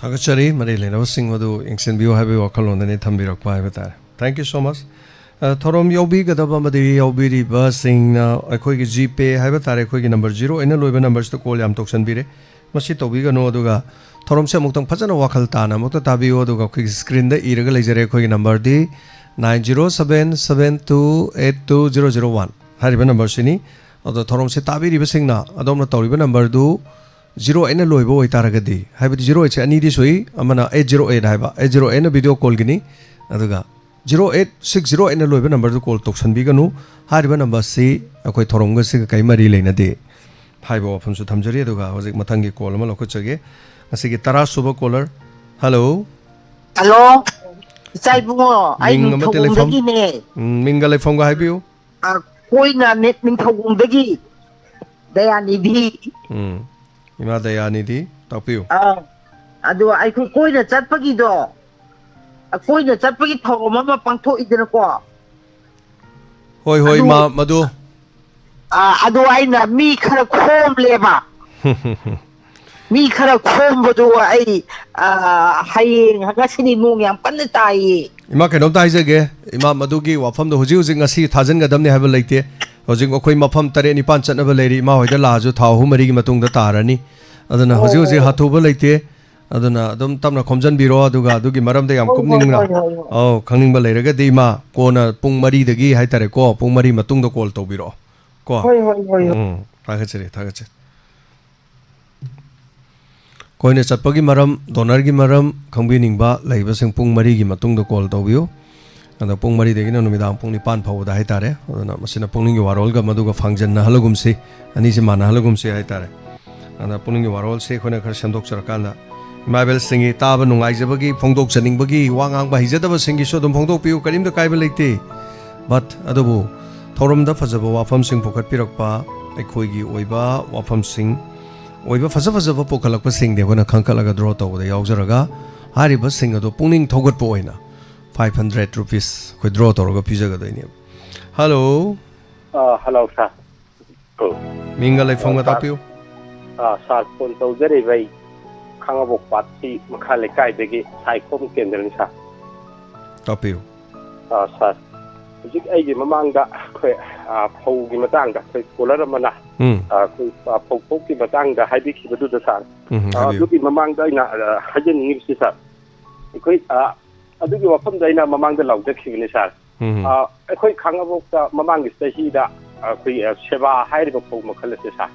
ꯊꯥꯒꯠꯆꯔꯤ꯫ ꯃꯔꯤ ꯂꯩꯅꯕꯁꯤꯡ ꯑꯗꯨ ꯌꯦꯡꯁꯤꯟꯕꯤꯌꯨ ꯍꯥꯏꯕꯒꯤ ꯋꯥꯈꯜꯂꯣꯟꯗꯅꯤ ꯊꯝꯕꯤꯔꯛꯄ ꯍꯥꯏꯕ ꯇꯥꯔꯦ꯫ Thank you so much꯫ ꯑ, ꯊꯧꯔꯝ ꯌꯥꯎꯕꯤꯒꯗꯕ ꯑꯃꯗꯤ ꯌꯥꯎꯕꯤꯔꯤꯕꯁꯤꯡꯅ ꯑꯩꯈꯣꯏꯒꯤ ꯖꯤꯄꯦ ꯍꯥꯏꯕ ꯇꯥꯔꯦ, ꯑꯩꯈꯣꯏꯒꯤ ꯅꯝꯕꯔ ꯖꯤꯔꯣ ꯑꯩꯠꯅ ꯂꯣꯏꯕ ꯅꯝꯕꯔꯁꯤꯗ ꯀꯣꯜ ꯌꯥꯝ ꯇꯧꯁꯟꯕꯤꯔꯦ꯫ ꯃꯁꯤ ꯇꯧꯕꯤꯒꯅꯨ꯫ ꯑꯗꯨꯒ ꯊꯧꯔꯝꯁꯦ ꯑꯃꯨꯛꯇꯪ ꯐꯖꯅ ꯋꯥꯈꯜ ꯇꯥꯅ ꯑꯃꯨꯛꯇ ꯇꯥꯕꯤꯌꯨ꯫ ꯑꯗꯨꯒ ꯑꯩꯈꯣꯏꯒꯤ ꯁ꯭ꯀ꯭ꯔꯤꯟꯗ ꯏꯔꯒ ꯂꯩꯖꯔꯦ, ꯑꯩꯈꯣꯏꯒꯤ ꯅꯝꯕꯔꯗꯤ nine zero seven seven two eight two zero zero one ꯍꯥꯏꯔꯤꯕ ꯅꯝꯕꯔꯁꯤꯅꯤ꯫ ꯑꯗꯣ ꯊꯧꯔꯝꯁꯦ ꯇꯥꯕꯤꯔꯤꯕꯁꯤꯡꯅ ꯑꯗꯣꯝꯅ ꯇꯧꯔꯤꯕ ꯅꯝꯕꯔꯗꯨ ꯖꯤꯔꯣ ꯑꯩꯠꯅ ꯂꯣꯏꯕ ꯑꯣꯏꯇꯥꯔꯒꯗꯤ, ꯍꯥꯏꯕꯗꯤ ꯖꯤꯔꯣ ꯑꯩꯠꯁꯦ ꯑꯅꯤꯗꯤ ꯁꯨꯏ, ꯑꯃꯅ ꯑꯩꯠ ꯖꯤꯔꯣ ꯑꯩꯠ ꯍꯥꯏꯕ, ꯑꯩꯠ ꯖꯤꯔꯣ ꯑꯩꯠꯅ ꯚꯤꯗꯤꯑꯣ ꯀꯣꯜꯒꯤꯅꯤ, ꯑꯗꯨꯒ ꯖꯤꯔꯣ ꯑꯩꯠ ꯁꯤꯛꯁ ꯖꯤꯔꯣ ꯑꯩꯠꯅ ꯂꯣꯏꯕ ꯅꯝꯕꯔꯗꯨ ꯀꯣꯜ ꯇꯧꯁꯟꯕꯤꯒꯅꯨ꯫ ꯍꯥꯏꯔꯤꯕ ꯅꯝꯕꯔꯁꯤ ꯑꯩꯈꯣꯏ ꯊꯧꯔꯝꯒꯁꯤꯒ ꯀꯔꯤ ꯃꯔꯤ ꯂꯩꯅꯗꯦ ꯍꯥꯏꯕ ꯋꯥꯐꯝꯁꯨ ꯊꯝꯖꯔꯤ꯫ ꯑꯗꯨꯒ ꯍꯧꯖꯤꯛ ꯃꯊꯪꯒꯤ ꯀꯣꯜ ꯑꯃ ꯂꯧꯈꯠꯆꯒꯦ꯫ ꯉꯁꯤꯒꯤ ꯇꯔꯥ ꯁꯨꯕ ꯀꯣꯂꯔ꯫ ꯍꯜꯂꯣ꯫ ꯍꯜꯂꯣ, ꯏꯆꯥ ꯏꯕꯨꯡꯉꯣ, ꯑꯩ ꯃꯤꯡ ꯑꯃ ꯇꯦꯂꯤꯐꯣꯟ꯫ ꯅꯤꯡꯊꯧꯕꯨꯡꯗꯒꯤꯅꯦ꯫ ꯎꯝ, ꯃꯤꯡꯒ ꯂꯩꯐꯝꯒ ꯍꯥꯏꯕꯤꯌꯨ꯫ ꯑ, ꯀꯣꯏꯅ ꯅꯤ-, ꯅꯤꯡꯊꯧꯕꯨꯡꯗꯒꯤ ꯗꯌꯥꯅꯤꯙꯤ꯫ ꯎꯝ, ꯏꯃꯥ ꯗꯌꯥꯅꯤꯙꯤ, ꯇꯥꯛꯄꯤꯌꯨ꯫ ꯑꯥ, ꯑꯗꯣ ꯑꯩꯈꯣꯏ ꯀꯣꯏꯅ ꯆꯠꯄꯒꯤꯗꯣ, ꯑ, ꯀꯣꯏꯅ ꯆꯠꯄꯒꯤ ꯊꯧꯔꯝ ꯑꯃ ꯄꯥꯡꯊꯣꯛꯏꯗꯅꯀꯣ꯫ ꯍꯣꯏ, ꯍꯣꯏ, ꯑꯗꯨ ꯏꯃꯥ, ꯃꯗꯨ꯫ ꯑ, ꯑꯗꯨ ꯑꯩꯅ ꯃꯤ ꯈꯔ ꯈꯣꯝꯂꯦꯕ꯫ ꯃꯤ ꯈꯔ ꯈꯣꯝꯕꯗꯨ ꯑꯩ, ꯑ, ꯍꯌꯦꯡ, ꯉꯁꯤꯗꯤ ꯅꯣꯡ ꯌꯥꯝ ꯀꯟꯅ ꯇꯥꯏꯌꯦ꯫ ꯏꯃꯥ, ꯀꯩꯅꯣꯝꯇ ꯍꯥꯏꯖꯒꯦ꯫ ꯏꯃꯥ, ꯃꯗꯨꯒꯤ ꯋꯥꯐꯝꯗꯣ ꯍꯧꯖꯤꯛ ꯍꯧꯖꯤꯛ ꯉꯁꯤ ꯊꯥꯖꯤꯟꯒꯗꯕꯅꯤ ꯍꯥꯏꯕ ꯂꯩꯇꯦ꯫ ꯍꯧꯖꯤꯛ ꯑꯩꯈꯣꯏ ꯃꯐꯝ ꯇꯔꯦꯠ ꯅꯤꯄꯥꯟ ꯆꯠꯅꯕ ꯂꯩꯔꯤ꯫ ꯏꯃꯥ ꯍꯣꯏꯗ ꯂꯥꯛꯑꯁꯨ ꯊꯥ ꯑꯍꯨꯝ ꯃꯔꯤꯒꯤ ꯃꯇꯨꯡꯗ ꯇꯥꯔꯅꯤ꯫ ꯑꯗꯨꯅ ꯍꯧꯖꯤꯛ ꯍꯧꯖꯤꯛ ꯑꯣ꯫ ꯍꯥꯊꯨꯕ ꯂꯩꯇꯦ꯫ ꯑꯗꯨꯅ ꯑꯗꯨꯝ ꯇꯞꯅ ꯈꯣꯝꯖꯤꯟꯕꯤꯔꯣ꯫ ꯑꯗꯨꯒ ꯑꯗꯨꯒꯤ ꯃꯔꯝꯗ ꯌꯥꯝ ꯍꯣꯏ, ꯍꯣꯏ, ꯀꯨꯞꯅꯤꯡꯅ, ꯍꯣꯏ, ꯍꯣꯏ, ꯍꯣꯏ꯫ ꯑꯧ, ꯈꯪꯅꯤꯡꯕ ꯂꯩꯔꯒꯗꯤ, ꯏꯃꯥ, ꯀꯣꯟꯅ ꯄꯨꯡ ꯃꯔꯤꯗꯒꯤ ꯍꯥꯏꯇꯥꯔꯦꯀꯣ, ꯄꯨꯡ ꯃꯔꯤ ꯃꯇꯨꯡꯗ ꯀꯣꯜ ꯇꯧꯕꯤꯔꯛꯑꯣ ꯀꯣ꯫ ꯍꯣꯏ, ꯍꯣꯏ, ꯍꯣꯏ, ꯍꯣꯏ꯫ ꯎꯝ, ꯊꯥꯒꯠꯆꯔꯤ, ꯊꯥꯒꯠꯆꯔꯤ꯫ ꯀꯣꯏꯅ ꯆꯠꯄꯒꯤ ꯃꯔꯝ, ꯗꯣꯅꯔꯒꯤ ꯃꯔꯝ ꯈꯪꯕꯤꯅꯤꯡꯕ ꯂꯩꯕꯁꯤꯡ ꯄꯨꯡ ꯃꯔꯤꯒꯤ ꯃꯇꯨꯡꯗ ꯀꯣꯜ ꯇꯧꯕꯤꯌꯨ꯫ ꯑꯗꯣ ꯄꯨꯡ ꯃꯔꯤꯗꯒꯤꯅ ꯅꯨꯃꯤꯗꯥꯡ ꯄꯨꯡ ꯅꯤꯄꯥꯟ ꯐꯥꯎꯕꯗ ꯍꯥꯏꯇꯥꯔꯦ꯫ ꯑꯗꯨꯅ ꯃꯁꯤꯅ ꯄꯨꯛꯅꯤꯡꯒꯤ ꯋꯥꯔꯣꯜꯒ ꯃꯗꯨꯒ ꯐꯥꯡꯖꯟꯅꯍꯜꯂꯒꯨꯝꯁꯤ, ꯑꯅꯤꯁꯤ ꯃꯥꯟꯅꯍꯜꯂꯒꯨꯝꯁꯤ ꯍꯥꯏꯇꯥꯔꯦ꯫ ꯑꯗ ꯄꯨꯛꯅꯤꯡꯒꯤ ꯋꯥꯔꯣꯜꯁꯦ ꯑꯩꯈꯣꯏꯅ ꯈꯔ ꯁꯦꯝꯗꯣꯛꯆꯔꯀꯥꯟꯗ, ꯏꯃꯥ ꯏꯕꯦꯜꯁꯤꯡꯒꯤ ꯇꯥꯕ ꯅꯨꯡꯉꯥꯏꯖꯕꯒꯤ, ꯐꯣꯡꯗꯣꯛꯆꯅꯤꯡꯕꯒꯤ, ꯋꯥ ꯉꯥꯡꯕ ꯍꯩꯖꯗꯕꯁꯤꯡꯒꯤꯁꯨ ꯑꯗꯨꯝ ꯐꯣꯡꯗꯣꯛꯄꯤꯌꯨ, ꯀꯔꯤꯝꯇ ꯀꯥꯏꯕ ꯂꯩꯇꯦ꯫ But ꯑꯗꯨꯕꯨ ꯊꯧꯔꯝꯗ ꯐꯖꯕ ꯋꯥꯐꯝꯁꯤꯡ ꯄꯨꯈꯠꯄꯤꯔꯛꯄ, ꯑꯩꯈꯣꯏꯒꯤ ꯑꯣꯏꯕ ꯋꯥꯐꯝꯁꯤꯡ, ꯑꯣꯏꯕ ꯐꯖ ꯐꯖꯕ ꯄꯨꯈꯠꯂꯛꯄꯁꯤꯡꯗꯤ ꯑꯩꯈꯣꯏꯅ ꯈꯟꯈꯠꯂꯒ ꯗ꯭ꯔꯣ ꯇꯧꯕꯗ ꯌꯥꯎꯖꯔꯒ, ꯍꯥꯏꯔꯤꯕꯁꯤꯡ ꯑꯗꯣ ꯄꯨꯛꯅꯤꯡ ꯊꯧꯒꯠꯄ ꯑꯣꯏꯅ five hundred rupees ꯑꯩꯈꯣꯏ ꯗ꯭ꯔꯣ ꯇꯧꯔꯒ ꯄꯤꯖꯒꯗꯣꯏꯅꯦꯕ꯫ ꯍꯜꯂꯣ꯫ ꯑ, ꯍꯜꯂꯣ, ꯁꯥꯔ꯫ ꯑꯣ꯫ ꯃꯤꯡꯒ ꯂꯩꯐꯝꯒ ꯑ, ꯁꯥꯔ꯫ ꯇꯥꯛꯄꯤꯌꯨ꯫ ꯑ, ꯁꯥꯔ, ꯐꯣꯟ ꯇꯧꯖꯔꯛꯏꯕ ꯑꯩ ꯈꯥꯡꯉꯕꯣꯛ ꯄꯥꯠꯀꯤ ꯃꯈꯥ ꯂꯩꯀꯥꯏꯗꯒꯤ ꯁꯥꯏꯈꯣꯝ ꯀꯦꯟꯗ꯭ꯔꯅꯤ, ꯁꯥꯔ꯫ ꯇꯥꯛꯄꯤꯌꯨ꯫ ꯑ, ꯁꯥꯔ꯫ ꯍꯧꯖꯤꯛ ꯑꯩꯒꯤ ꯃꯃꯥꯡꯗ ꯑꯩꯈꯣꯏ, ꯑ, ꯐꯧꯒꯤ ꯃꯇꯥꯡꯗ ꯑꯩꯈꯣꯏ caller ꯑꯃꯅ, ꯎꯝ꯫ ꯑ, ꯑꯩꯈꯣꯏ, ꯑ, ꯐꯧ ꯊꯣꯛꯀꯤ ꯃꯇꯥꯡꯗ ꯍꯥꯏꯕꯤꯈꯤꯕꯗꯨꯗ ꯁꯥꯔ, ꯎꯝ, ꯑ, ꯍꯥꯏꯕꯤꯌꯨ꯫ ꯑꯗꯨꯒꯤ ꯃꯃꯥꯡꯗ ꯑꯩꯅ, ꯑ, ꯍꯥꯏꯖꯅꯤꯡꯉꯤꯕꯁꯤ ꯁꯥꯔ, ꯑꯩꯈꯣꯏ, ꯑ, ꯑꯗꯨꯒꯤ ꯋꯥꯐꯝꯗ ꯑꯩꯅ ꯃꯃꯥꯡꯗ ꯂꯥꯎꯖꯈꯤꯕꯅꯤ ꯁꯥꯔ꯫ ꯎꯝ꯫ ꯑ, ꯑꯩꯈꯣꯏ ꯈꯥꯡꯉꯕꯣꯛꯇ ꯃꯃꯥꯡꯒꯤ ꯆꯍꯤꯗ ꯑꯩꯈꯣꯏ, ꯑ, ꯁꯦꯕꯥ ꯍꯥꯏꯔꯤꯕ ꯐꯧ ꯃꯈꯜ ꯑꯁꯦ ꯁꯥꯔ,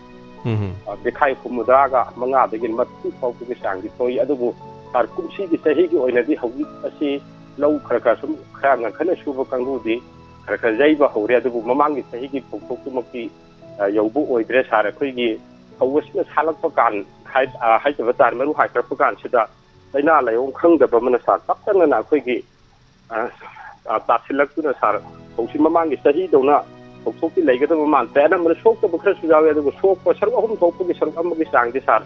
ꯎꯝ꯫ ꯑ, ꯕꯦꯈꯥꯏ ꯍꯨꯝꯐꯨꯇꯔꯥꯒ ꯃꯉꯥꯗꯒꯤ ꯃꯔꯤꯐꯨ ꯐꯥꯎꯕꯒꯤ ꯆꯥꯡꯗꯤ ꯊꯣꯛꯏ꯫ ꯑꯗꯨꯕꯨ ꯁꯥꯔ, ꯀꯨꯝꯁꯤꯒꯤ ꯆꯍꯤꯒꯤ ꯑꯣꯏꯅꯗꯤ ꯍꯧꯖꯤꯛ ꯑꯁꯤ ꯂꯧ ꯈꯔ ꯈꯔ ꯁꯨꯝ ꯈꯔ ꯉꯟꯈꯠꯅ ꯁꯨꯕ ꯀꯥꯡꯕꯨꯗꯤ ꯈꯔ ꯈꯔ ꯌꯩꯕ ꯍꯧꯔꯦ꯫ ꯑꯗꯨꯕꯨ ꯃꯃꯥꯡꯒꯤ ꯆꯍꯤꯒꯤ ꯐꯧꯊꯣꯛꯇꯨꯃꯛꯇꯤ, ꯑ, ꯌꯧꯕ ꯑꯣꯏꯗ꯭ꯔꯦ ꯁꯥꯔ꯫ ꯑꯩꯈꯣꯏꯒꯤ ꯐꯧ ꯑꯁꯤꯅ ꯁꯥꯠꯂꯛꯄ ꯀꯥꯟ ꯍꯥꯏ-, ꯑ, ꯍꯥꯏꯖꯕ ꯇꯥꯔꯦ, ꯃꯔꯨ ꯍꯥꯏꯒꯠꯂꯛꯄ ꯀꯥꯟꯁꯤꯗ ꯂꯥꯏꯅꯥ ꯂꯥꯏꯑꯣꯡ ꯈꯪꯗꯕ ꯑꯃꯅ ꯁꯥꯔ ꯇꯞꯇꯅꯅ ꯑꯩꯈꯣꯏꯒꯤ, ꯑ, ꯑ, ꯇꯥꯁꯤꯜꯂꯛꯇꯨꯅ ꯁꯥꯔ ꯐꯧꯁꯤ ꯃꯃꯥꯡꯒꯤ ꯆꯍꯤꯗꯧꯅ ꯐꯧꯊꯣꯛꯇꯤ ꯂꯩꯒꯗꯕ ꯃꯥꯟꯗ꯭ꯔꯦ꯫ ꯑꯅꯝꯕꯅ ꯁꯣꯛꯇꯕ ꯈꯔꯁꯨ ꯌꯥꯎꯏ, ꯑꯗꯨꯒ ꯁꯣꯛꯄ ꯁꯔꯨꯛ ꯑꯍꯨꯝ ꯊꯣꯛꯄꯒꯤ ꯁꯔꯨꯛ ꯑꯃꯒꯤ ꯆꯥꯡꯗꯤ ꯁꯥꯔ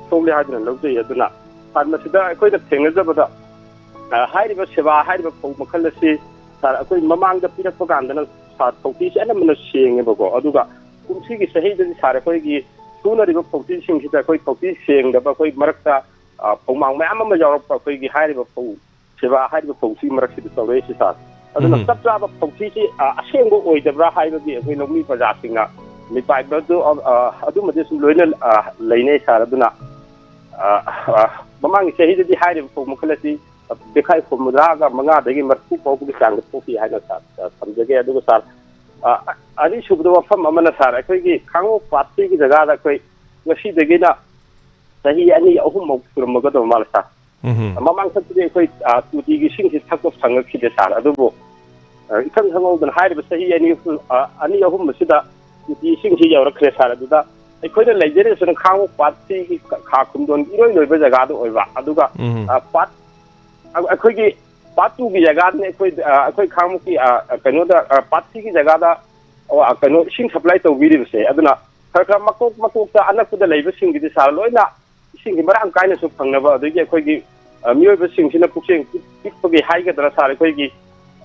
ꯁꯣꯛꯂꯦ ꯍꯥꯏꯗꯨꯅ ꯂꯧꯖꯩ꯫ ꯑꯗꯨꯅ ꯁꯥꯔ, ꯃꯁꯤꯗ ꯑꯩꯈꯣꯏꯅ ꯊꯦꯡꯅꯖꯕꯗ, ꯑ, ꯍꯥꯏꯔꯤꯕ ꯁꯦꯕꯥ ꯍꯥꯏꯔꯤꯕ ꯐꯧ ꯃꯈꯜ ꯑꯁꯤ ꯁꯥꯔ, ꯑꯩꯈꯣꯏ ꯃꯃꯥꯡꯗ ꯄꯤꯔꯛꯄ ꯀꯥꯟꯗꯅ ꯁꯥꯔ, ꯐꯧꯊꯤꯁꯦ ꯑꯅꯝꯕꯅ ꯁꯦꯡꯉꯦꯕꯀꯣ꯫ ꯑꯗꯨꯒ ꯀꯨꯝꯁꯤꯒꯤ ꯆꯍꯤꯗꯗꯤ ꯁꯥꯔ, ꯑꯩꯈꯣꯏꯒꯤ ꯁꯨꯅꯔꯤꯕ ꯐꯧꯊꯤꯁꯤꯡꯁꯤꯗ ꯑꯩꯈꯣꯏ ꯐꯧꯊꯤ ꯁꯦꯡꯗꯕ, ꯑꯩꯈꯣꯏ ꯃꯔꯛꯇ, ꯑ, ꯐꯧꯃꯥꯡ ꯃꯌꯥꯝ ꯑꯃ ꯌꯥꯎꯔꯛꯄ ꯑꯩꯈꯣꯏꯒꯤ ꯍꯥꯏꯔꯤꯕ ꯐꯧ ꯁꯦꯕꯥ ꯍꯥꯏꯔꯤꯕ ꯐꯧꯁꯤ ꯃꯔꯛꯁꯤꯗ ꯇꯧꯔꯛꯏꯁꯤ ꯁꯥꯔ꯫ ꯑꯗꯨꯅ ꯎꯝ꯫ ꯆꯞ ꯆꯥꯕ ꯐꯧꯊꯤꯁꯤ, ꯑ, ꯑꯁꯦꯡꯕ ꯑꯣꯏꯗꯕ꯭ꯔꯥ ꯍꯥꯏꯕꯒꯤ ꯑꯩꯈꯣꯏ ꯂꯧꯃꯤ ꯄ꯭ꯔꯖꯥꯁꯤꯡꯅ ꯃꯤꯄꯥꯏꯕꯗꯨ, ꯑ, ꯑ, ꯑꯗꯨꯃꯗꯤ ꯁꯨꯝ ꯂꯣꯏꯅ, ꯑ, ꯂꯩꯅꯩ ꯁꯥꯔ꯫ ꯑꯗꯨꯅ, ꯑ, ꯑ, ꯃꯃꯥꯡꯒꯤ ꯆꯍꯤꯗꯗꯤ ꯍꯥꯏꯔꯤꯕ ꯐꯧ ꯃꯈꯜ ꯑꯁꯤ ꯕꯦꯈꯥꯏ ꯍꯨꯝꯐꯨꯇꯔꯥꯒ ꯃꯉꯥꯗꯒꯤ ꯃꯔꯤꯐꯨ ꯐꯥꯎꯕꯒꯤ ꯆꯥꯡꯗ ꯊꯣꯛꯈꯤ ꯍꯥꯏꯅ ꯁꯥꯔ, ꯑ, ꯊꯝꯖꯒꯦ꯫ ꯑꯗꯨꯒ ꯁꯥꯔ, ꯑ, ꯑꯅꯤꯁꯨꯕꯗ ꯋꯥꯐꯝ ꯑꯃꯅ ꯁꯥꯔ, ꯑꯩꯈꯣꯏꯒꯤ ꯈꯥꯡꯉꯕꯣꯛ ꯄꯥꯠꯁꯤꯒꯤ ꯖꯒꯥꯗ ꯑꯩꯈꯣꯏ ꯉꯁꯤꯗꯒꯤꯅ ꯆꯍꯤ ꯑꯅꯤ ꯑꯍꯨꯝꯃꯨꯛ ꯁꯨꯔꯝꯃꯒꯗꯕ ꯃꯥꯜꯂꯦ ꯁꯥꯔ꯫ ꯎꯝ꯫ ꯃꯃꯥꯡ ꯆꯠꯄꯗꯤ ꯑꯩꯈꯣꯏ, ꯑ, ꯇꯣꯇꯤꯒꯤ ꯏꯁꯤꯡꯁꯤ ꯊꯛꯄ ꯐꯪꯉꯛꯈꯤꯗꯦ ꯁꯥꯔ꯫ ꯑꯗꯨꯕꯨ, ꯑ, ꯏꯈꯪ ꯈꯪꯍꯧꯗꯅ ꯍꯥꯏꯔꯤꯕ ꯆꯍꯤ ꯑꯅꯤ ꯑꯍꯨꯝ, ꯑ, ꯑꯅꯤ ꯑꯍꯨꯝ ꯑꯁꯤꯗ ꯇꯣꯇꯤ ꯏꯁꯤꯡꯁꯤ ꯌꯧꯔꯛꯈ꯭ꯔꯦ ꯁꯥꯔ꯫ ꯑꯗꯨꯗ ꯑꯩꯈꯣꯏꯅ ꯂꯩꯖꯔꯤꯁꯤꯅ ꯈꯥꯡꯉꯕꯣꯛ ꯄꯥꯠꯁꯤꯒꯤ ꯈꯥ ꯈꯨꯟꯗꯣꯟ ꯏꯔꯣꯏ ꯂꯣꯏꯕ ꯖꯒꯥꯗ ꯑꯣꯏꯕ꯫ ꯑꯗꯨꯒ, ꯎꯝ꯫ ꯑ, ꯄꯥꯠ ꯑ-, ꯑꯩꯈꯣꯏꯒꯤ ꯄꯥꯠ ꯇꯨꯒꯤ ꯖꯒꯥꯗꯅ ꯑꯩꯈꯣꯏ, ꯑ, ꯑꯩꯈꯣꯏ ꯈꯥꯡꯉꯕꯣꯛꯀꯤ, ꯑ, ꯑ, ꯀꯩꯅꯣꯗ, ꯑ, ꯄꯥꯠ ꯊ꯭ꯔꯤꯒꯤ ꯖꯒꯥꯗ, ꯑ, ꯀꯩꯅꯣ ꯏꯁꯤꯡ ꯁꯄ꯭ꯂꯥꯏ ꯇꯧꯕꯤꯔꯤꯕꯁꯦ꯫ ꯑꯗꯨꯅ ꯈꯔ ꯈꯔ ꯃꯀꯣꯛ ꯃꯀꯣꯛꯇ ꯑꯅꯛꯄꯗ ꯂꯩꯕꯁꯤꯡꯒꯤꯗꯤ ꯁꯥꯔ ꯂꯣꯏꯅ ꯏꯁꯤꯡꯁꯤ ꯃꯔꯥꯡ ꯀꯥꯏꯅꯁꯨ ꯐꯪꯅꯕ, ꯑꯗꯒꯤ ꯑꯩꯈꯣꯏꯒꯤ, ꯑ, ꯃꯤꯑꯣꯏꯕꯁꯤꯡꯁꯤꯅ ꯄꯨꯛꯆꯦꯜ ꯄꯤꯛ-, ꯄꯤꯛꯄꯒꯤ ꯍꯥꯏꯒꯗ꯭ꯔꯥ ꯁꯥꯔ, ꯑꯩꯈꯣꯏꯒꯤ,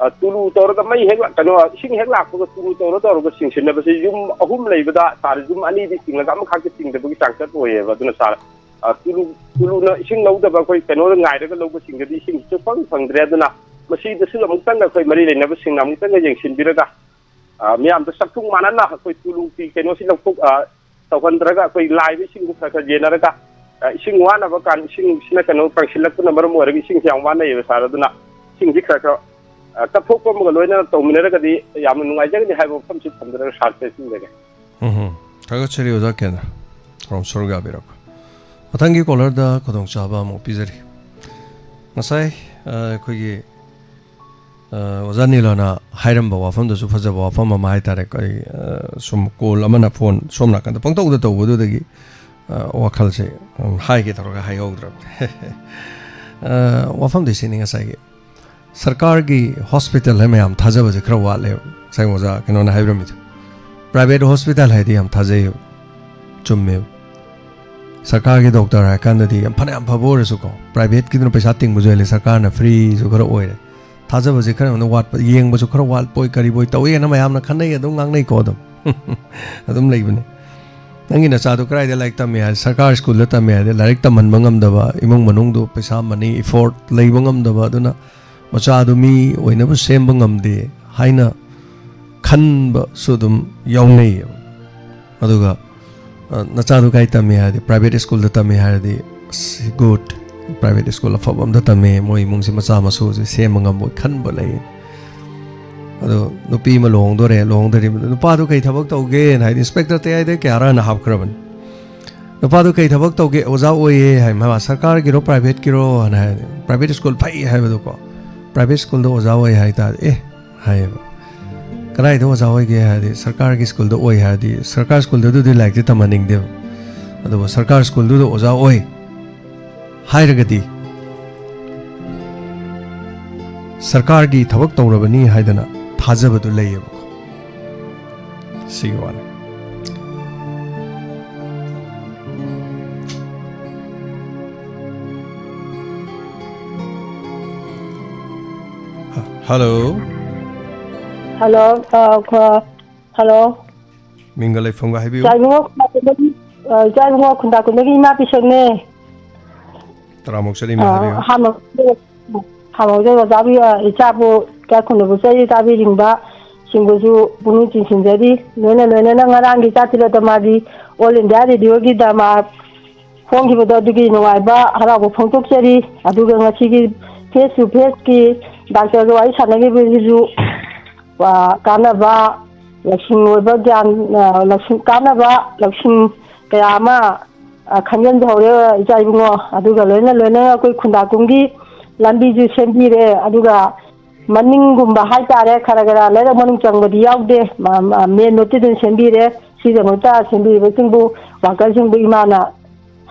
ꯑ, ꯇꯨꯂꯨ ꯇꯧꯔꯒ ꯃꯩ ꯍꯦꯛ ꯂꯥꯛ-, ꯀꯩꯅꯣ, ꯏꯁꯤꯡ ꯍꯦꯛ ꯂꯥꯛꯄꯒ ꯇꯨꯂꯨ ꯇꯧꯔ ꯇꯧꯔꯒ ꯆꯤꯡꯁꯤꯟꯅꯕꯁꯦ ꯌꯨꯝ ꯑꯍꯨꯝ ꯂꯩꯕꯗ ꯁꯥꯔ ꯌꯨꯝ ꯑꯅꯤꯗꯤ ꯆꯤꯡꯉꯒ ꯑꯃꯈꯛꯇ ꯆꯤꯡꯗꯕꯒꯤ ꯆꯥꯡꯆꯠ ꯑꯣꯏꯌꯦꯕ꯫ ꯑꯗꯨꯅ ꯁꯥꯔ, ꯑ, ꯇꯨꯂꯨ, ꯇꯨꯂꯨꯅ ꯏꯁꯤꯡ ꯂꯧꯗꯕ ꯑꯩꯈꯣꯏ ꯀꯩꯅꯣꯗ ꯉꯥꯏꯔꯒ ꯂꯧꯕꯁꯤꯡꯗꯗꯤ ꯏꯁꯤꯡ ꯁꯨꯐꯪ ꯐꯪꯗ꯭ꯔꯦ꯫ ꯑꯗꯨꯅ ꯃꯁꯤꯗꯁꯨ ꯑꯃꯨꯛꯇꯪꯒ ꯑꯩꯈꯣꯏ ꯃꯔꯤ ꯂꯩꯅꯕꯁꯤꯡꯅ ꯑꯃꯨꯛꯇꯪꯒ ꯌꯦꯡꯁꯤꯟꯕꯤꯔꯒ, ꯑ, ꯃꯤꯌꯥꯝꯗ ꯆꯥꯛꯊꯨꯡ ꯃꯥꯟꯅꯅ ꯑꯩꯈꯣꯏ ꯇꯨꯂꯨꯒꯤ ꯀꯩꯅꯣꯁꯤ ꯂꯧꯊꯣꯛ-, ꯑ, ꯇꯧꯍꯟꯗ꯭ꯔꯒ ꯑꯩꯈꯣꯏ ꯂꯥꯏꯕ ꯏꯁꯤꯡꯗꯨ ꯈꯔ ꯈꯔ ꯌꯦꯟꯅꯔꯒ, ꯑ, ꯏꯁꯤꯡ ꯋꯥꯅꯕ ꯀꯥꯟ ꯏꯁꯤꯡꯁꯤꯅ ꯀꯩꯅꯣ ꯀꯪꯁꯤꯜꯂꯛꯄꯅ ꯃꯔꯝ ꯑꯣꯏꯔꯒ ꯏꯁꯤꯡꯁꯤ ꯌꯥꯝ ꯋꯥꯅꯩꯌꯦꯕ ꯁꯥꯔ꯫ ꯑꯗꯨꯅ ꯏꯁꯤꯡꯁꯤ ꯈꯔ ꯈꯔ, ꯑ, ꯀꯠꯊꯣꯛꯄ ꯑꯃꯒ ꯂꯣꯏꯅꯅ ꯇꯧꯃꯤꯟꯅꯔꯒꯗꯤ ꯌꯥꯝꯅ ꯅꯨꯡꯉꯥꯏꯖꯒꯅꯤ ꯍꯥꯏꯕ ꯋꯥꯐꯝꯁꯤ ꯊꯝꯖꯔꯒ ꯁꯥꯔ ꯇꯦꯟꯁꯤꯟꯖꯒꯦ꯫ ꯎꯝ, ꯊꯥꯒꯠꯆꯔꯤ ꯑꯣꯖꯥ ꯀꯦꯟꯗ꯭ꯔ꯫ ꯁꯣꯝ ꯁꯔꯨꯛ ꯌꯥꯕꯤꯔꯛꯄ꯫ ꯃꯊꯪꯒꯤ ꯀꯣꯂꯔꯗ ꯈꯨꯗꯣꯡꯆꯥꯕ ꯑꯃꯨꯛ ꯄꯤꯖꯔꯤ꯫ ꯉꯁꯥꯏ, ꯑ, ꯑꯩꯈꯣꯏꯒꯤ, ꯑ, ꯑꯣꯖꯥ ꯅꯤꯂꯣꯅ ꯍꯥꯏꯔꯝꯕ ꯋꯥꯐꯝꯗꯨꯁꯨ ꯐꯖꯕ ꯋꯥꯐꯝ ꯑꯃ ꯍꯥꯏꯇꯥꯔꯦ꯫ ꯑꯩꯈꯣꯏ, ꯑ, ꯁꯨꯝ ꯀꯣꯜ ꯑꯃꯅ ꯐꯣꯟ ꯁꯣꯝ ꯅꯥꯀꯟꯗ ꯄꯪꯇꯧꯗ ꯇꯧꯕꯗꯨꯗꯒꯤ, ꯑ, ꯋꯥꯈꯜꯁꯦ, ꯎꯝ, ꯍꯥꯏꯒꯦ ꯇꯧꯔꯒ ꯍꯥꯏꯍꯧꯗ꯭ꯔꯕꯅꯦ꯫ ꯑ, ꯋꯥꯐꯝꯗꯤ ꯁꯤꯅꯤ ꯉꯁꯥꯏꯒꯤ꯫ ꯁꯔꯀꯥꯔꯒꯤ ꯍꯣꯁꯄꯤꯇꯥꯜ ꯍꯥꯏ ꯃꯌꯥꯝ ꯊꯥꯖꯕꯁꯦ ꯈꯔ ꯋꯥꯠꯂꯦꯕ꯫ ꯉꯁꯥꯏ ꯑꯣꯖꯥ ꯀꯩꯅꯣꯅ ꯍꯥꯏꯕꯤꯔꯝꯃꯤꯗꯣ꯫ ꯄ꯭ꯔꯥꯏꯚꯦꯠ ꯍꯣꯁꯄꯤꯇꯥꯜ ꯍꯥꯏꯗꯤ ꯌꯥꯝ ꯊꯥꯖꯩꯌꯦꯕ꯫ ꯆꯨꯝꯃꯦꯕ꯫ ꯁꯔꯀꯥꯔꯒꯤ ꯗꯣꯛꯇꯔ ꯍꯥꯏꯔꯀꯥꯟꯗꯗꯤ ꯌꯥꯝ ꯐꯅꯌꯥꯝ ꯐꯕ ꯑꯣꯏꯔꯁꯨꯀꯣ, ꯄ꯭ꯔꯥꯏꯚꯦꯠꯀꯤꯗꯨꯅ ꯄꯩꯁꯥ ꯇꯤꯡꯕꯁꯨ ꯍꯦꯜꯂꯦ, ꯁꯔꯀꯥꯔꯅ ꯐ꯭ꯔꯤꯁꯨ ꯈꯔ ꯑꯣꯏꯔꯦ꯫ ꯊꯥꯖꯕꯁꯦ ꯈꯔ ꯑꯃꯅ ꯋꯥꯠꯄ, ꯌꯦꯡꯕꯁꯨ ꯈꯔ ꯋꯥꯠꯄꯣꯏ ꯀꯔꯤꯕꯣꯏ ꯇꯧꯋꯦꯅ ꯃꯌꯥꯝꯅ ꯈꯟꯅꯩ, ꯑꯗꯨꯝ ꯉꯥꯡꯅꯩꯀꯣ ꯑꯗꯨꯝ꯫ ꯑꯗꯨꯝ ꯂꯩꯕꯅꯦ꯫ ꯅꯪꯒꯤ ꯅꯆꯥꯗꯣ ꯀꯗꯥꯏꯗ ꯂꯥꯏꯔꯤꯛ ꯇꯝꯃꯦ ꯍꯥꯏ? ꯁꯔꯀꯥꯔ ꯁ꯭ꯀꯨꯜꯗ ꯇꯝꯃꯦ ꯍꯥꯏꯗꯤ ꯂꯥꯏꯔꯤꯛ ꯇꯝꯍꯟꯕ ꯉꯝꯗꯕ, ꯏꯃꯨꯡ ꯃꯅꯨꯡꯗꯨ ꯄꯩꯁꯥ ꯃꯅꯤ ꯏꯐꯣꯔꯠ ꯂꯩꯕ ꯉꯝꯗꯕ, ꯑꯗꯨꯅ ꯃꯆꯥꯗꯨ ꯃꯤ ꯑꯣꯏꯅꯕ ꯁꯦꯝꯕ ꯉꯝꯗꯦ ꯍꯥꯏꯅ ꯈꯟꯕꯁꯨ ꯑꯗꯨꯝ ꯌꯥꯎꯅꯩꯌꯦꯕ꯫ ꯑꯗꯨꯒ, ꯑ, ꯅꯆꯥꯗꯨ ꯀꯥꯏ ꯇꯝꯃꯤ ꯍꯥꯏꯔꯗꯤ, ꯄ꯭ꯔꯥꯏꯚꯦꯠ ꯁ꯭ꯀꯨꯜꯗ ꯇꯝꯃꯤ ꯍꯥꯏꯔꯗꯤ, ꯑꯁ, ꯒꯨꯗ, ꯄ꯭ꯔꯥꯏꯚꯦꯠ ꯁ꯭ꯀꯨꯜ ꯑꯐꯕ ꯑꯝꯗ ꯇꯝꯃꯦ, ꯃꯣꯏ ꯏꯃꯨꯡꯁꯤ ꯃꯆꯥ ꯃꯁꯨꯁꯦ ꯁꯦꯝꯕ ꯉꯝꯕ ꯈꯟꯕ ꯂꯩ꯫ ꯑꯗꯣ ꯅꯨꯄꯤ ꯑꯃ ꯂꯨꯍꯣꯡꯗꯣꯔꯦ, ꯂꯨꯍꯣꯡꯗꯣꯔꯤꯕ ꯅꯨꯄꯥꯗꯨ ꯀꯩ ꯊꯕꯛ ꯇꯧꯒꯦꯅ ꯍꯥꯏꯗꯤ, ꯏꯟꯁꯄꯦꯛꯇꯔ ꯇꯌꯥꯏꯗ ꯀꯌꯥꯔꯥꯅ ꯍꯥꯞꯈ꯭ꯔꯕꯅꯤ꯫ "ꯅꯨꯄꯥꯗꯨ ꯀꯩ ꯊꯕꯛ ꯇꯧꯒꯦ?" "ꯑꯣꯖꯥ ꯑꯣꯏꯌꯦ" ꯍꯥꯏ꯫ "ꯃꯥ ꯁꯔꯀꯥꯔꯒꯤꯔꯣ, ꯄ꯭ꯔꯥꯏꯚꯦꯠꯀꯤꯔꯣ?" ꯍꯥꯏꯅ ꯍꯥꯏꯔꯗꯤ, "ꯄ꯭ꯔꯥꯏꯚꯦꯠ ꯁ꯭ꯀꯨꯜ ꯐꯩ" ꯍꯥꯏꯕꯗꯣꯀꯣ, "ꯄ꯭ꯔꯥꯏꯚꯦꯠ ꯁ꯭ꯀꯨꯜꯗ ꯑꯣꯖꯥ ꯑꯣꯏ" ꯍꯥꯏ ꯇꯥꯔꯗꯤ, "ꯑꯦ" ꯍꯥꯏꯌꯦꯕ꯫ "ꯀꯗꯥꯏꯗ ꯑꯣꯖꯥ ꯑꯣꯏꯒꯦ?" ꯍꯥꯏꯔꯗꯤ, "ꯁꯔꯀꯥꯔꯒꯤ ꯁ꯭ꯀꯨꯜꯗ ꯑꯣꯏ" ꯍꯥꯏꯔꯗꯤ, ꯁꯔꯀꯥꯔ ꯁ꯭ꯀꯨꯜꯗꯨꯗꯗꯤ ꯂꯥꯏꯔꯤꯛꯇꯤ ꯇꯝꯍꯟꯅꯤꯡꯗꯦꯕ꯫ ꯑꯗꯨꯕꯨ ꯁꯔꯀꯥꯔ ꯁ꯭ꯀꯨꯜꯗꯨꯗ ꯑꯣꯖꯥ ꯑꯣꯏ ꯍꯥꯏꯔꯒꯗꯤ, ꯁꯔꯀꯥꯔꯒꯤ ꯊꯕꯛ ꯇꯧꯔꯕꯅꯤ ꯍꯥꯏꯗꯅ ꯊꯥꯖꯕꯗꯨ ꯂꯩꯌꯦꯕꯀꯣ꯫ ꯁꯤꯒꯤ ꯋꯥꯅꯤ꯫ ꯍ-, ꯍꯜꯂꯣ꯫ ꯍꯜꯂꯣ, ꯑ, ꯈ-, ꯍꯜꯂꯣ꯫ ꯃꯤꯡꯒ ꯂꯩꯐꯝꯒ ꯍꯥꯏꯕꯤꯌꯨ꯫ ꯏꯆꯥ ꯏꯕꯨꯡꯉꯣ ꯈꯨꯟꯗꯥ ꯀꯨꯟꯗꯒꯤ, ꯑ, ꯏꯆꯥ ꯏꯕꯨꯡꯉꯣ ꯈꯨꯟꯗꯥ ꯀꯨꯟꯗꯒꯤ ꯏꯃꯥ ꯄꯤꯁꯛꯅꯦ꯫ ꯇꯔꯥꯃꯨꯛ ꯆꯠꯂꯤ, ꯏꯃꯥ ꯑ, ꯍꯥꯏꯕꯤꯌꯨ꯫ ꯑꯍꯥꯟꯕ ꯈꯥꯝꯍꯧꯖꯩ ꯑꯣꯖꯥꯕꯨ, ꯑ, ꯏꯆꯥꯕꯨ ꯏꯀꯥꯏ ꯈꯨꯝꯅꯕ ꯆꯠꯂꯤ ꯇꯥꯕꯤꯔꯤꯕꯁꯤꯡꯕꯨꯁꯨ ꯄꯨꯛꯅꯤꯡ ꯆꯤꯡꯁꯤꯟꯖꯔꯤ꯫ ꯂꯣꯏꯅ ꯂꯣꯏꯅꯅ ꯉꯔꯥꯡꯒꯤ ꯏꯆꯥ ꯇꯤꯂꯣꯇꯃꯥꯒꯤ All India Radioꯒꯤ ꯗ꯭ꯔꯃꯥ ꯐꯣꯡꯈꯤꯕꯗꯣ ꯑꯗꯨꯒꯤ ꯅꯨꯡꯉꯥꯏꯕ ꯍꯔꯥꯎꯕ ꯐꯣꯡꯗꯣꯛꯆꯔꯤ꯫ ꯑꯗꯨꯒ ꯉꯁꯤꯒꯤ face to faceꯀꯤ ꯗꯥꯛꯇꯔꯒ ꯋꯥꯔꯤ ꯁꯥꯟꯅꯈꯤꯕꯁꯤꯁꯨ, ꯑ, ꯀꯥꯟꯅꯕ ꯂꯧꯁꯤꯡ ꯑꯣꯏꯕ ꯒ꯭ꯌꯥꯟ, ꯑ, ꯂꯧꯁꯤꯡ, ꯀꯥꯟꯅꯕ ꯂꯧꯁꯤꯡ ꯀꯌꯥ ꯑꯃ, ꯑ, ꯈꯪꯖꯤꯟꯖꯍꯧꯔꯦ ꯏꯆꯥ ꯏꯕꯨꯡꯉꯣ꯫ ꯑꯗꯨꯒ ꯂꯣꯏꯅ ꯂꯣꯏꯅꯅ ꯑꯩꯈꯣꯏ ꯈꯨꯟꯗꯥꯛꯀꯨꯝꯒꯤ ꯂꯝꯕꯤꯁꯨ ꯁꯦꯝꯕꯤꯔꯦ꯫ ꯑꯗꯨꯒ ꯃꯅꯤꯡꯒꯨꯝꯕ ꯍꯥꯏꯇꯥꯔꯦ, ꯈꯔ ꯈꯔ ꯂꯩꯔꯛ ꯃꯅꯨꯡ ꯆꯪꯕꯗꯤ ꯌꯥꯎꯗꯦ, ꯃ-, ꯃ-, main roadꯇꯤ ꯑꯗꯨꯝ ꯁꯦꯝꯕꯤꯔꯦ꯫ ꯁꯤꯒꯤꯗꯃꯛꯇ ꯁꯦꯝꯕꯤꯔꯤꯕꯁꯤꯡꯕꯨ, workerꯁꯤꯡꯕꯨ ꯏꯃꯥꯅ,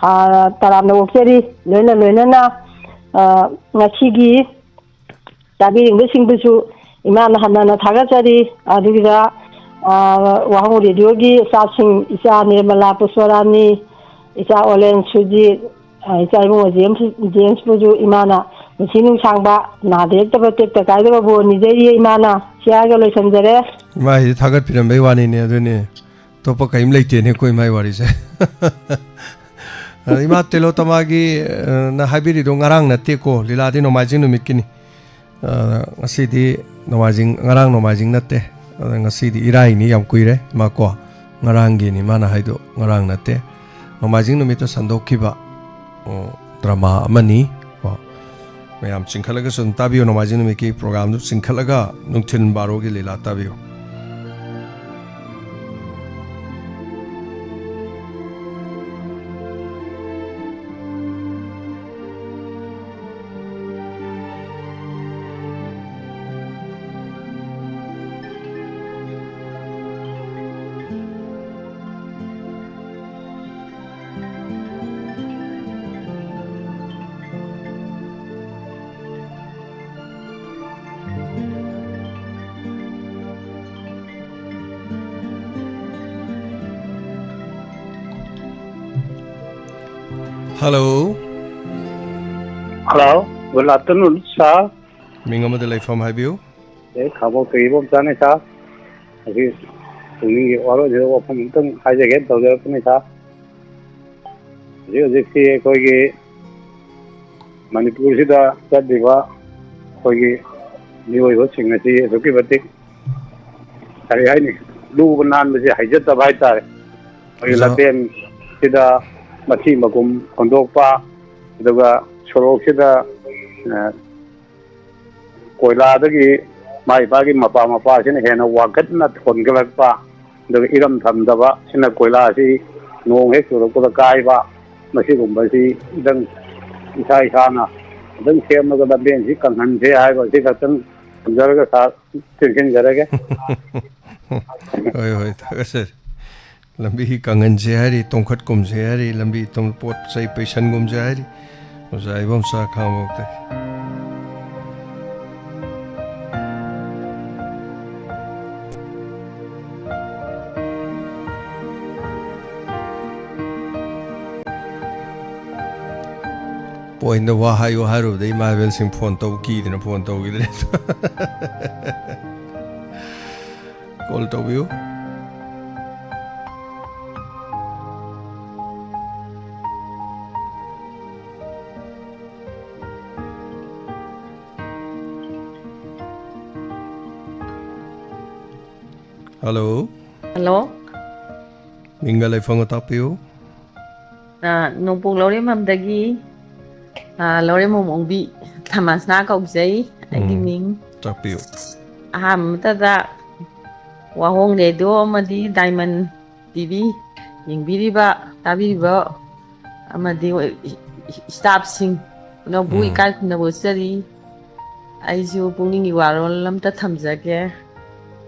ꯑ, ꯇꯔꯥꯝꯅ ꯑꯣꯛꯆꯔꯤ꯫ ꯂꯣꯏꯅ ꯂꯣꯏꯅꯅ, ꯑ, ꯉꯁꯤꯒꯤ ꯇꯥꯕꯤꯔꯤꯕꯁꯤꯡꯕꯨꯁꯨ ꯏꯃꯥꯅ ꯍꯟꯅ ꯍꯟꯅ ꯊꯥꯒꯠꯆꯔꯤ꯫ ꯑꯗꯨꯒ, ꯑ, ꯋꯥꯍꯪ ꯔꯦꯗꯤꯑꯣꯒꯤ staffꯁꯤꯡ, ꯏꯆꯥ ꯅꯤꯔꯃꯂꯥ ꯄꯨꯁꯄꯔꯥꯅꯤ, ꯏꯆꯥ ꯑꯣꯂꯦꯟ ꯁꯨꯖꯤꯠ, ꯑ, ꯏꯆꯥ ꯏꯕꯨꯡꯉꯣ ꯖꯦꯝꯁ, ꯖꯦꯝꯁꯄꯨꯁꯨ ꯏꯃꯥꯅ ꯄꯨꯟꯁꯤ ꯅꯨꯡꯁꯥꯡꯕ, ꯅꯥꯗ ꯌꯦꯛꯇꯕ, ꯇꯦꯛꯇ ꯀꯥꯏꯗꯕ ꯕꯣꯔ ꯅꯤꯖꯔꯤꯌꯦ ꯏꯃꯥꯅ꯫ ꯁꯤ ꯍꯥꯏꯔꯒ ꯂꯣꯏꯁꯤꯟꯖꯔꯦ꯫ ꯏꯃꯥ ꯍꯥꯏꯁꯦ ꯊꯥꯒꯠꯄꯤꯔꯝꯕꯩ ꯋꯥꯅꯤꯅꯦ꯫ ꯑꯗꯨꯅꯦ, ꯑꯇꯣꯞꯄ ꯀꯔꯤꯝ ꯂꯩꯇꯦꯅꯦ ꯑꯩꯈꯣꯏ ꯏꯃꯥꯒꯤ ꯋꯥꯔꯤꯁꯦ꯫ ꯑ, ꯏꯃꯥ ꯇꯦꯂꯣꯇꯃꯥꯒꯤ, ꯑ, ꯅ ꯍꯥꯏꯕꯤꯔꯤꯗꯣ ꯉꯔꯥꯡ ꯅꯠꯇꯦꯀꯣ, ꯂꯤꯂꯥꯗꯤ ꯅꯣꯡꯃꯥꯏꯖꯤꯡ ꯅꯨꯃꯤꯠꯀꯤꯅꯤ꯫ ꯑ, ꯉꯁꯤꯗꯤ ꯅꯣꯡꯃꯥꯏꯖꯤꯡ, ꯉꯔꯥꯡ ꯅꯣꯡꯃꯥꯏꯖꯤꯡ ꯅꯠꯇꯦ꯫ ꯑ, ꯉꯁꯤꯗꯤ ꯏꯔꯥꯏꯅꯤ, ꯌꯥꯝ ꯀꯨꯏꯔꯦ, ꯏꯃꯥ ꯀꯣ꯫ ꯉꯔꯥꯡꯒꯤꯅꯤ ꯃꯥꯅ ꯍꯥꯏꯗꯣ, ꯉꯔꯥꯡ ꯅꯠꯇꯦ꯫ ꯅꯣꯡꯃꯥꯏꯖꯤꯡ ꯅꯨꯃꯤꯠꯇ ꯁꯟꯗꯣꯛꯈꯤꯕ, ꯑꯣ, ꯗ꯭ꯔꯃꯥ ꯑꯃꯅꯤ ꯀꯣ꯫ ꯃꯌꯥꯝ ꯆꯤꯡꯈꯠꯂꯒꯁꯨ ꯑꯗꯨꯝ ꯇꯥꯕꯤꯌꯨ, ꯅꯣꯡꯃꯥꯏꯖꯤꯡ ꯅꯨꯃꯤꯠꯀꯤ programꯗꯨ ꯆꯤꯡꯈꯠꯂꯒ ꯅꯨꯡꯊꯤꯜ ꯕꯥꯔꯣꯒꯤ ꯂꯤꯂꯥ ꯇꯥꯕꯤꯌꯨ꯫ Hello. Hello. Good afternoon, sir. ꯃꯤꯡ ꯑꯃꯗ ꯂꯩꯐꯝ ꯍꯥꯏꯕꯤꯌꯨ꯫ ꯑꯦ, ꯈꯥꯕꯣꯛꯇꯒꯤ ꯏꯕꯣꯝꯆꯥꯅꯤ, sir꯫ ꯑꯁꯤ ꯄꯨꯛꯅꯤꯡꯒꯤ ꯋꯥꯔꯣꯏꯁꯤꯗ ꯋꯥꯐꯝ ꯑꯝꯇꯪ ꯍꯥꯏꯖꯒꯦꯅ ꯇꯧꯖꯔꯛꯄꯅꯤ, sir꯫ ꯍꯧꯖꯤꯛ ꯍꯧꯖꯤꯛꯁꯤ ꯑꯩꯈꯣꯏꯒꯤ ꯃꯅꯤꯄꯨꯔꯁꯤꯗ ꯆꯠꯂꯤꯕ ꯑꯩꯈꯣꯏꯒꯤ ꯃꯤꯑꯣꯏꯕꯁꯤꯡ ꯑꯁꯤ ꯑꯁꯨꯛꯀꯤ ꯃꯇꯤꯛ, ꯀꯔꯤ ꯍꯥꯏꯅꯤ, ꯂꯨꯕ ꯅꯥꯟꯕꯁꯦ ꯍꯩꯖꯗꯕ ꯍꯥꯏꯇꯥꯔꯦ꯫ ꯑꯩꯈꯣꯏꯒꯤ ꯑꯣꯖꯥ꯫ ꯂꯝꯕꯦꯟꯁꯤꯗ ꯃꯊꯤ ꯃꯀꯨꯝ ꯍꯨꯟꯗꯣꯛꯄ, ꯑꯗꯨꯒ ꯁꯣꯔꯣꯛꯁꯤꯗ, ꯑ, ꯀꯣꯏꯂꯥꯗꯒꯤ ꯃꯥꯏ ꯃꯥꯒꯤ ꯃꯄꯥ ꯃꯄꯥꯁꯤꯅ ꯍꯦꯟꯅ ꯋꯥꯡꯈꯠꯅ ꯊꯣꯟꯒꯠꯂꯛꯄ, ꯑꯗꯨꯒ ꯏꯔꯝ ꯊꯝꯗꯕ, ꯁꯤꯅ ꯀꯣꯏꯂꯥꯁꯤ ꯅꯣꯡ ꯍꯦꯛ ꯆꯨꯔꯛꯄꯗ ꯀꯥꯏꯕ, ꯃꯁꯤꯒꯨꯝꯕꯁꯤ ꯈꯤꯇꯪ ꯏꯁꯥ ꯏꯁꯥꯅ ꯈꯤꯇꯪ ꯁꯦꯝꯃꯒ ꯂꯝꯕꯦꯟꯁꯤ ꯀꯪꯍꯟꯁꯦ ꯍꯥꯏꯕ ꯑꯁꯤ ꯈꯛꯇꯪ ꯊꯝꯖꯔꯒ ꯁꯥꯔ ꯇꯦꯟꯁꯤꯟꯖꯔꯒꯦ꯫ ꯍꯣꯏ, ꯍꯣꯏ, ꯊꯥꯒꯠꯆꯔꯤ꯫ ꯂꯝꯕꯤ ꯀꯪꯍꯟꯁꯦ ꯍꯥꯏꯔꯤ, ꯇꯣꯡꯈꯠꯀꯨꯝꯁꯦ ꯍꯥꯏꯔꯤ, ꯂꯝꯕꯤ ꯇꯨꯡ ꯄꯣꯠ ꯆꯩ ꯄꯩꯁꯟꯒꯨꯝꯁꯦ ꯍꯥꯏꯔꯤ꯫ ꯑꯣꯖꯥ ꯏꯕꯣꯝꯆꯥ ꯈꯥꯉꯕꯣꯛꯇꯒꯤ꯫ ꯄꯣꯏꯟꯗ ꯋꯥ ꯍꯥꯏꯌꯨ ꯍꯥꯏꯔꯨꯕꯗ ꯏꯃꯥ ꯏꯕꯦꯜꯁꯤꯡ ꯐꯣꯟ ꯇꯧꯕ ꯀꯤꯗꯅ ꯐꯣꯟ ꯇꯧꯈꯤꯗ꯭ꯔꯦ꯫ ꯀꯣꯜ ꯇꯧꯕꯤꯌꯨ꯫ ꯍꯜꯂꯣ꯫ ꯍꯜꯂꯣ꯫ ꯃꯤꯡꯒ ꯂꯩꯐꯝꯒ ꯇꯥꯛꯄꯤꯌꯨ꯫ ꯑ, ꯅꯣꯡꯄꯣꯛ ꯂꯧꯔꯦꯝꯕꯝꯗꯒꯤ, ꯑ, ꯂꯧꯔꯦꯝꯕꯝ ꯑꯣꯡꯕꯤ ꯊꯃꯥꯁꯅꯥ ꯀꯧꯖꯩ ꯑꯩꯒꯤ ꯎꯝ, ꯃꯤꯡ꯫ ꯇꯥꯛꯄꯤꯌꯨ꯫ ꯑꯍꯥꯟꯕꯗ ꯋꯥꯍꯣꯡ ꯔꯦꯗꯤꯑꯣ ꯑꯃꯗꯤ ꯗꯥꯏꯃꯟ ꯇꯤ ꯚꯤ ꯌꯦꯡꯕꯤꯔꯤꯕ, ꯇꯥꯕꯤꯔꯤꯕ ꯑꯃꯗꯤ ꯏꯁꯇꯥꯐꯁꯤꯡ ꯄꯨꯝꯅꯃꯛꯄꯨ ꯎꯝ꯫ ꯏꯀꯥꯏ ꯈꯨꯝꯅꯕ ꯎꯠꯆꯔꯤ꯫ ꯑꯩꯁꯨ ꯄꯨꯛꯅꯤꯡꯒꯤ ꯋꯥꯔꯣꯜ ꯑꯝꯇ ꯊꯝꯖꯒꯦ꯫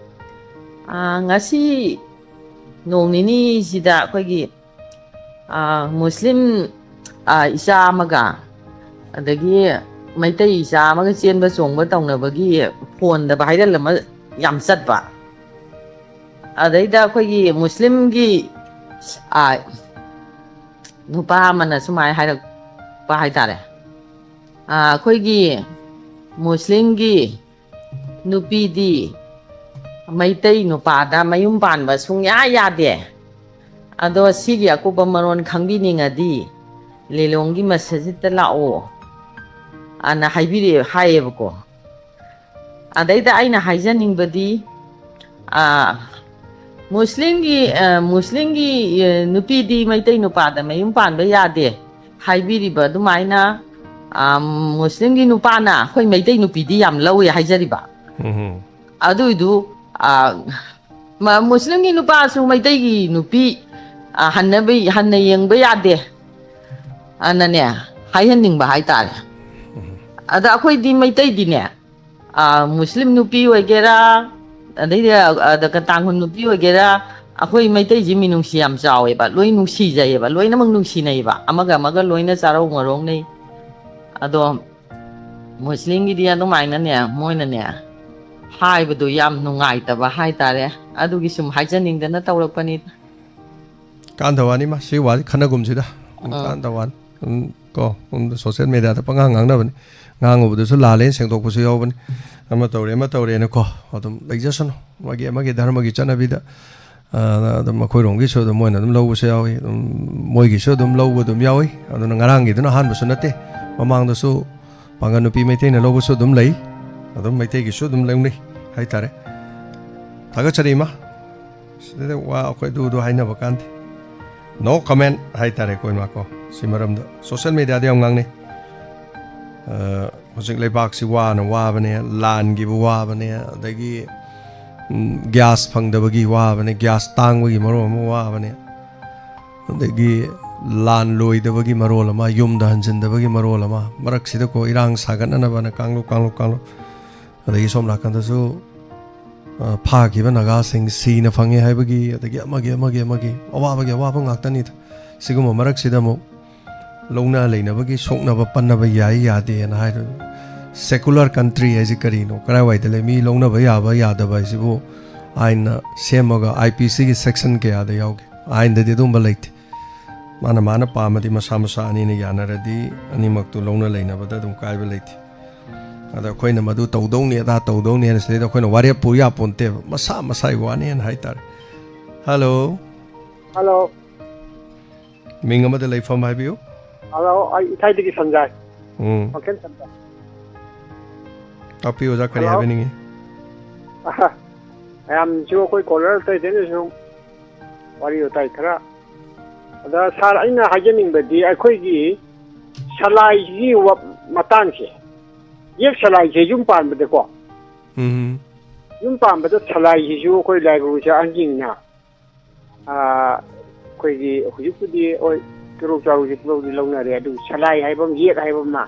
ꯑ, ꯉꯁꯤ ꯅꯣꯡ ꯅꯤꯅꯤꯁꯤꯗ ꯑꯩꯈꯣꯏꯒꯤ, ꯑ, ꯃꯨꯁꯂꯤꯝ, ꯑ, ꯏꯆꯥ ꯑꯃꯒ ꯑꯗꯒꯤ ꯃꯩꯇꯩ ꯏꯆꯥ ꯑꯃꯒ ꯆꯦꯟꯕ ꯆꯣꯡꯕ ꯇꯧꯅꯕꯒꯤ ꯐꯣꯟꯗ ꯚꯥꯏꯔꯦꯜ ꯑꯃ ꯌꯥꯝ ꯆꯠꯄ꯫ ꯑꯗꯩꯗ ꯑꯩꯈꯣꯏꯒꯤ ꯃꯨꯁꯂꯤꯝꯒꯤ, ꯑ, ꯅꯨꯄꯥ ꯑꯃꯅ ꯁꯨꯃꯥꯏꯅ ꯍꯥꯏꯔꯛꯄ ꯍꯥꯏꯇꯥꯔꯦ꯫ ꯑ, ꯑꯩꯈꯣꯏꯒꯤ ꯃꯨꯁꯂꯤꯝꯒꯤ ꯅꯨꯄꯤꯗꯤ ꯃꯩꯇꯩ ꯅꯨꯄꯥꯗ ꯃꯌꯨꯝ ꯄꯥꯟꯕ ꯁꯨꯡꯌꯥ ꯌꯥꯗꯦ꯫ ꯑꯗꯣ ꯁꯤꯒꯤ ꯑꯀꯨꯞꯄ ꯃꯔꯣꯟ ꯈꯪꯕꯤꯅꯤꯡꯉꯗꯤ ꯂꯤꯂꯣꯡꯒꯤ ꯃꯁꯖꯤꯠꯇ ꯂꯥꯛꯑꯣ ꯑꯅ ꯍꯥꯏꯕꯤꯔꯛꯑꯦ, ꯍꯥꯏꯌꯦꯕꯀꯣ꯫ ꯑꯗꯩꯗ ꯑꯩꯅ ꯍꯥꯏꯖꯅꯤꯡꯕꯗꯤ, ꯑ, ꯃꯨꯁꯂꯤꯝꯒꯤ, ꯑ, ꯃꯨꯁꯂꯤꯝꯒꯤ, ꯑ, ꯅꯨꯄꯤꯗꯤ ꯃꯩꯇꯩ ꯅꯨꯄꯥꯗ ꯃꯌꯨꯝ ꯄꯥꯟꯕ ꯌꯥꯗꯦ ꯍꯥꯏꯕꯤꯔꯤꯕ ꯑꯗꯨꯃꯥꯏꯅ, ꯑ, ꯃꯨꯁꯂꯤꯝꯒꯤ ꯅꯨꯄꯥꯅ ꯑꯩꯈꯣꯏ ꯃꯩꯇꯩ ꯅꯨꯄꯤꯗꯤ ꯌꯥꯝ ꯂꯧꯋꯦ ꯍꯥꯏꯖꯔꯤꯕ꯫ ꯎꯝ꯫ ꯑꯗꯨꯏꯗꯨ, ꯑ, ꯃ-, ꯃꯨꯁꯂꯤꯝꯒꯤ ꯅꯨꯄꯥꯁꯨ ꯃꯩꯇꯩꯒꯤ ꯅꯨꯄꯤ, ꯑ, ꯍꯟꯅꯕ-, ꯍꯟꯅ ꯌꯦꯡꯕ ꯌꯥꯗꯦ ꯑꯅꯅꯦ ꯍꯥꯏꯍꯟꯅꯤꯡꯕ ꯍꯥꯏꯇꯥꯔꯦ꯫ ꯎꯝ꯫ ꯑꯗ ꯑꯩꯈꯣꯏꯗꯤ ꯃꯩꯇꯩꯗꯤꯅꯦ, ꯑ, ꯃꯨꯁꯂꯤꯝ ꯅꯨꯄꯤ ꯑꯣꯏꯒꯦꯔꯥ, ꯑꯗꯩꯗꯤ, ꯑ, ꯑꯗ ꯀ-, ꯇꯥꯡꯈꯨꯜ ꯅꯨꯄꯤ ꯑꯣꯏꯒꯦꯔꯥ, ꯑꯩꯈꯣꯏ ꯃꯩꯇꯩꯁꯤ ꯃꯤꯅꯨꯡꯁꯤ ꯌꯥꯝ ꯆꯥꯎꯋꯦꯕ, ꯂꯣꯏ ꯅꯨꯡꯁꯤꯖꯩꯌꯦꯕ, ꯂꯣꯏꯅꯃꯛ ꯅꯨꯡꯁꯤꯅꯩꯌꯦꯕ, ꯑꯃꯒ ꯑꯃꯒ ꯂꯣꯏꯅ ꯆꯥꯔꯧ ꯉꯔꯧꯅꯩ꯫ ꯑꯗꯣ ꯃꯨꯁꯂꯤꯝꯒꯤꯗꯤ ꯑꯗꯨꯃꯥꯏꯅꯅꯦ, ꯃꯣꯏꯅꯅꯦ ꯍꯥꯏꯕꯗꯣ ꯌꯥꯝ ꯅꯨꯡꯉꯥꯏꯇꯕ ꯍꯥꯏꯇꯥꯔꯦ, ꯑꯗꯨꯒꯤ ꯁꯨꯝ ꯍꯥꯏꯖꯅꯤꯡꯗꯅ ꯇꯧꯔꯛꯄꯅꯤꯗ꯫ ꯀꯥꯟꯗ ꯋꯥꯅꯤ ꯃꯥ, ꯁꯤ ꯋꯥꯁꯤ ꯈꯟꯅꯒꯨꯝꯁꯤꯗ꯫ ꯎꯝ, ꯑꯥ꯫ ꯀꯥꯟꯗ ꯋꯥꯅꯤ꯫ ꯎꯝ, ꯀꯣ, ꯎꯝ, social media ꯗ ꯄꯉꯥꯡ ꯉꯥꯡꯅꯕꯅꯤ꯫ ꯉꯥꯡꯉꯨꯕꯗꯨꯁꯨ ꯂꯥꯜꯂꯦꯅ ꯁꯦꯡꯗꯣꯛꯄꯁꯨ ꯌꯥꯎꯕꯅꯤ꯫ ꯑꯃ ꯇꯧꯔꯦ, ꯑꯃ ꯇꯧꯔꯦꯅꯀꯣ, ꯑꯗꯨꯝ ꯂꯩꯖꯁꯅꯨ꯫ ꯃꯥꯒꯤ, ꯃꯥꯒꯤ ꯙꯔꯃꯒꯤ ꯆꯠꯅꯕꯤꯗ, ꯑ, ꯑꯗꯨꯝ ꯃꯈꯣꯏꯔꯣꯝꯒꯤꯁꯨ ꯑꯗꯨꯝ ꯃꯣꯏꯅ ꯑꯗꯨꯝ ꯂꯧꯕꯁꯨ ꯌꯥꯎꯏ, ꯑꯗꯨꯝ ꯃꯣꯏꯒꯤꯁꯨ ꯑꯗꯨꯝ ꯂꯧꯕ ꯑꯗꯨꯝ ꯌꯥꯎꯏ꯫ ꯑꯗꯨꯅ ꯉꯔꯥꯡꯒꯤꯗꯨꯅ ꯑꯍꯥꯟꯕꯁꯨ ꯅꯠꯇꯦ, ꯃꯃꯥꯡꯗꯁꯨ ꯄꯥꯡꯒꯜ ꯅꯨꯄꯤ ꯃꯩꯇꯩꯅ ꯂꯧꯕꯁꯨ ꯑꯗꯨꯝ ꯂꯩ, ꯑꯗꯨꯝ ꯃꯩꯇꯩꯒꯤꯁꯨ ꯑꯗꯨꯝ ꯂꯧꯅꯩ ꯍꯥꯏꯇꯥꯔꯦ꯫ ꯊꯥꯒꯠꯆꯔꯤ ꯏꯃꯥ꯫ ꯁꯤꯗꯩꯗ ꯋꯥ ꯑꯩꯈꯣꯏ ꯑꯗꯨꯗꯣ ꯍꯥꯏꯅꯕ ꯀꯥꯟꯗꯦ꯫ No comment ꯍꯥꯏꯇꯥꯔꯦꯀꯣ ꯏꯃꯥꯀꯣ꯫ ꯁꯤ ꯃꯔꯝꯗ social media ꯗ ꯌꯥꯝ ꯉꯥꯡꯅꯩ꯫ ꯑ, ꯍꯧꯖꯤꯛ ꯂꯩꯕꯥꯛꯁꯤ ꯋꯥꯅ ꯋꯥꯕꯅꯦ, ꯂꯥꯟꯒꯤꯕꯨ ꯋꯥꯕꯅꯦ, ꯑꯗꯒꯤ, ꯎꯝ, gas ꯐꯪꯗꯕꯒꯤ ꯋꯥꯕꯅꯦ, gas ꯇꯥꯡꯕꯒꯤ ꯃꯔꯣꯜ ꯑꯃ ꯋꯥꯕꯅꯦ, ꯑꯗꯒꯤ ꯂꯥꯟ ꯂꯣꯏꯗꯕꯒꯤ ꯃꯔꯣꯜ ꯑꯃ, ꯌꯨꯝꯗ ꯍꯟꯖꯤꯟꯗꯕꯒꯤ ꯃꯔꯣꯜ ꯑꯃ, ꯃꯔꯛꯁꯤꯗꯀꯣ ꯏꯔꯥꯡ ꯁꯥꯒꯠꯅꯅꯕꯅ ꯀꯥꯡꯂꯨꯞ, ꯀꯥꯡꯂꯨꯞ, ꯀꯥꯡꯂꯨꯞ꯫ ꯑꯗꯒꯤ ꯁꯣꯝ ꯅꯥꯀꯟꯗꯁꯨ, ꯑ, ꯐꯥꯈꯤꯕ ꯅꯥꯒꯥꯁꯤꯡ ꯁꯤꯅ ꯐꯪꯉꯦ ꯍꯥꯏꯕꯒꯤ, ꯑꯗꯒꯤ ꯑꯃꯒꯤ, ꯑꯃꯒꯤ, ꯑꯃꯒꯤ ꯑꯋꯥꯕꯒꯤ ꯑꯋꯥꯕ ꯉꯥꯛꯇꯅꯤꯗ꯫ ꯁꯤꯒꯨꯝꯕ ꯃꯔꯛꯁꯤꯗ ꯑꯃꯨꯛ ꯂꯧꯅ ꯂꯩꯅꯕꯒꯤ ꯁꯣꯛꯅꯕ ꯄꯟꯅꯕ ꯌꯥꯏ ꯌꯥꯗꯦꯅ ꯍꯥꯏꯔ-, secular country ꯍꯥꯏꯁꯤ ꯀꯔꯤꯅꯣ? ꯀꯔꯥꯏꯋꯥꯏꯗ ꯂꯩ? ꯃꯤ ꯂꯧꯅꯕ ꯌꯥꯕ ꯌꯥꯗꯕ ꯍꯥꯏꯁꯤꯕꯨ ꯑꯥꯏꯟꯅ ꯁꯦꯝꯃꯒ I P C ꯒꯤ section ꯀꯌꯥꯗ ꯌꯥꯎꯒꯦ? ꯑꯥꯏꯟꯗꯗꯤ ꯑꯗꯨꯝꯕ ꯂꯩꯇꯦ꯫ ꯃꯥꯅ ꯃꯥꯅ ꯄꯥꯝꯃꯗꯤ ꯃꯁꯥ ꯃꯁꯥ ꯑꯅꯤꯅ ꯌꯥꯅꯔꯗꯤ ꯑꯅꯤꯃꯛꯇꯨ ꯂꯧꯅ ꯂꯩꯅꯕꯗ ꯑꯗꯨꯝ ꯀꯥꯏꯕ ꯂꯩꯇꯦ꯫ ꯑꯗ ꯑꯩꯈꯣꯏꯅ ꯃꯗꯨ ꯇꯧꯗꯧꯅꯤ, ꯑꯗꯥ ꯇꯧꯗꯧꯅꯤ ꯍꯥꯏꯅ ꯁꯤꯗꯩꯗ ꯑꯩꯈꯣꯏꯅ ꯋꯥꯔꯦꯞ ꯄꯨ ꯌꯥꯄꯣꯟꯇꯦꯕ꯫ ꯃꯁꯥ ꯃꯁꯥꯒꯤ ꯋꯥꯅꯦꯅ ꯍꯥꯏꯇꯥꯔꯦ꯫ ꯍꯜꯂꯣ꯫ ꯍꯜꯂꯣ꯫ ꯃꯤꯡ ꯑꯃꯗ ꯂꯩꯐꯝ ꯍꯥꯏꯕꯤꯌꯨ꯫ ꯍꯜꯂꯣ, ꯑꯩ ꯏꯊꯥꯏꯗꯒꯤ ꯁꯟꯖꯥꯏ꯫ ꯎꯝ꯫ ꯋꯥꯡꯈꯦꯝ ꯁꯟꯖꯥꯏ꯫ ꯇꯥꯛꯄꯤꯌꯨ ꯑꯣꯖꯥ, ꯀꯔꯤ ꯍꯜꯂꯣ꯫ ꯍꯥꯏꯕꯤꯅꯤꯡꯉꯤ? ꯑꯍ, ꯃꯌꯥꯝꯁꯨ ꯑꯩꯈꯣꯏ ꯀꯣꯂꯔ ꯑꯇꯩ ꯑꯇꯩꯅꯁꯨ ꯋꯥꯔꯤ ꯋꯥꯇꯥꯏ ꯈꯔ, ꯑꯗ ꯁꯥꯔ, ꯑꯩꯅ ꯍꯥꯏꯖꯅꯤꯡꯕꯗꯤ ꯑꯩꯈꯣꯏꯒꯤ ꯁꯂꯥꯏꯁꯤꯒꯤ ꯋ- ꯃꯇꯥꯡꯁꯦ, ꯌꯦꯛ ꯁꯂꯥꯏꯁꯦ ꯌꯨꯝ ꯄꯥꯟꯕꯗꯀꯣ, ꯎꯝ ꯌꯨꯝ ꯄꯥꯟꯕꯗ ꯁꯂꯥꯏꯁꯤꯁꯨ ꯑꯩꯈꯣꯏ ꯂꯥꯏꯕꯨꯁꯦ ꯑꯍꯟꯁꯤꯡꯅ, ꯑꯥ, ꯑꯩꯈꯣꯏꯒꯤ ꯍꯧꯖꯤꯛꯄꯨꯗꯤ ꯍꯣꯏ ꯆꯨꯔꯨ ꯆꯥꯔꯨꯁꯦ ꯄꯨꯂꯧꯗꯤ ꯂꯧꯅꯔꯦ, ꯑꯗꯨꯕꯨ ꯁꯂꯥꯏ ꯍꯥꯏꯕ ꯑꯃ, ꯌꯦꯛ ꯍꯥꯏꯕ ꯑꯃ,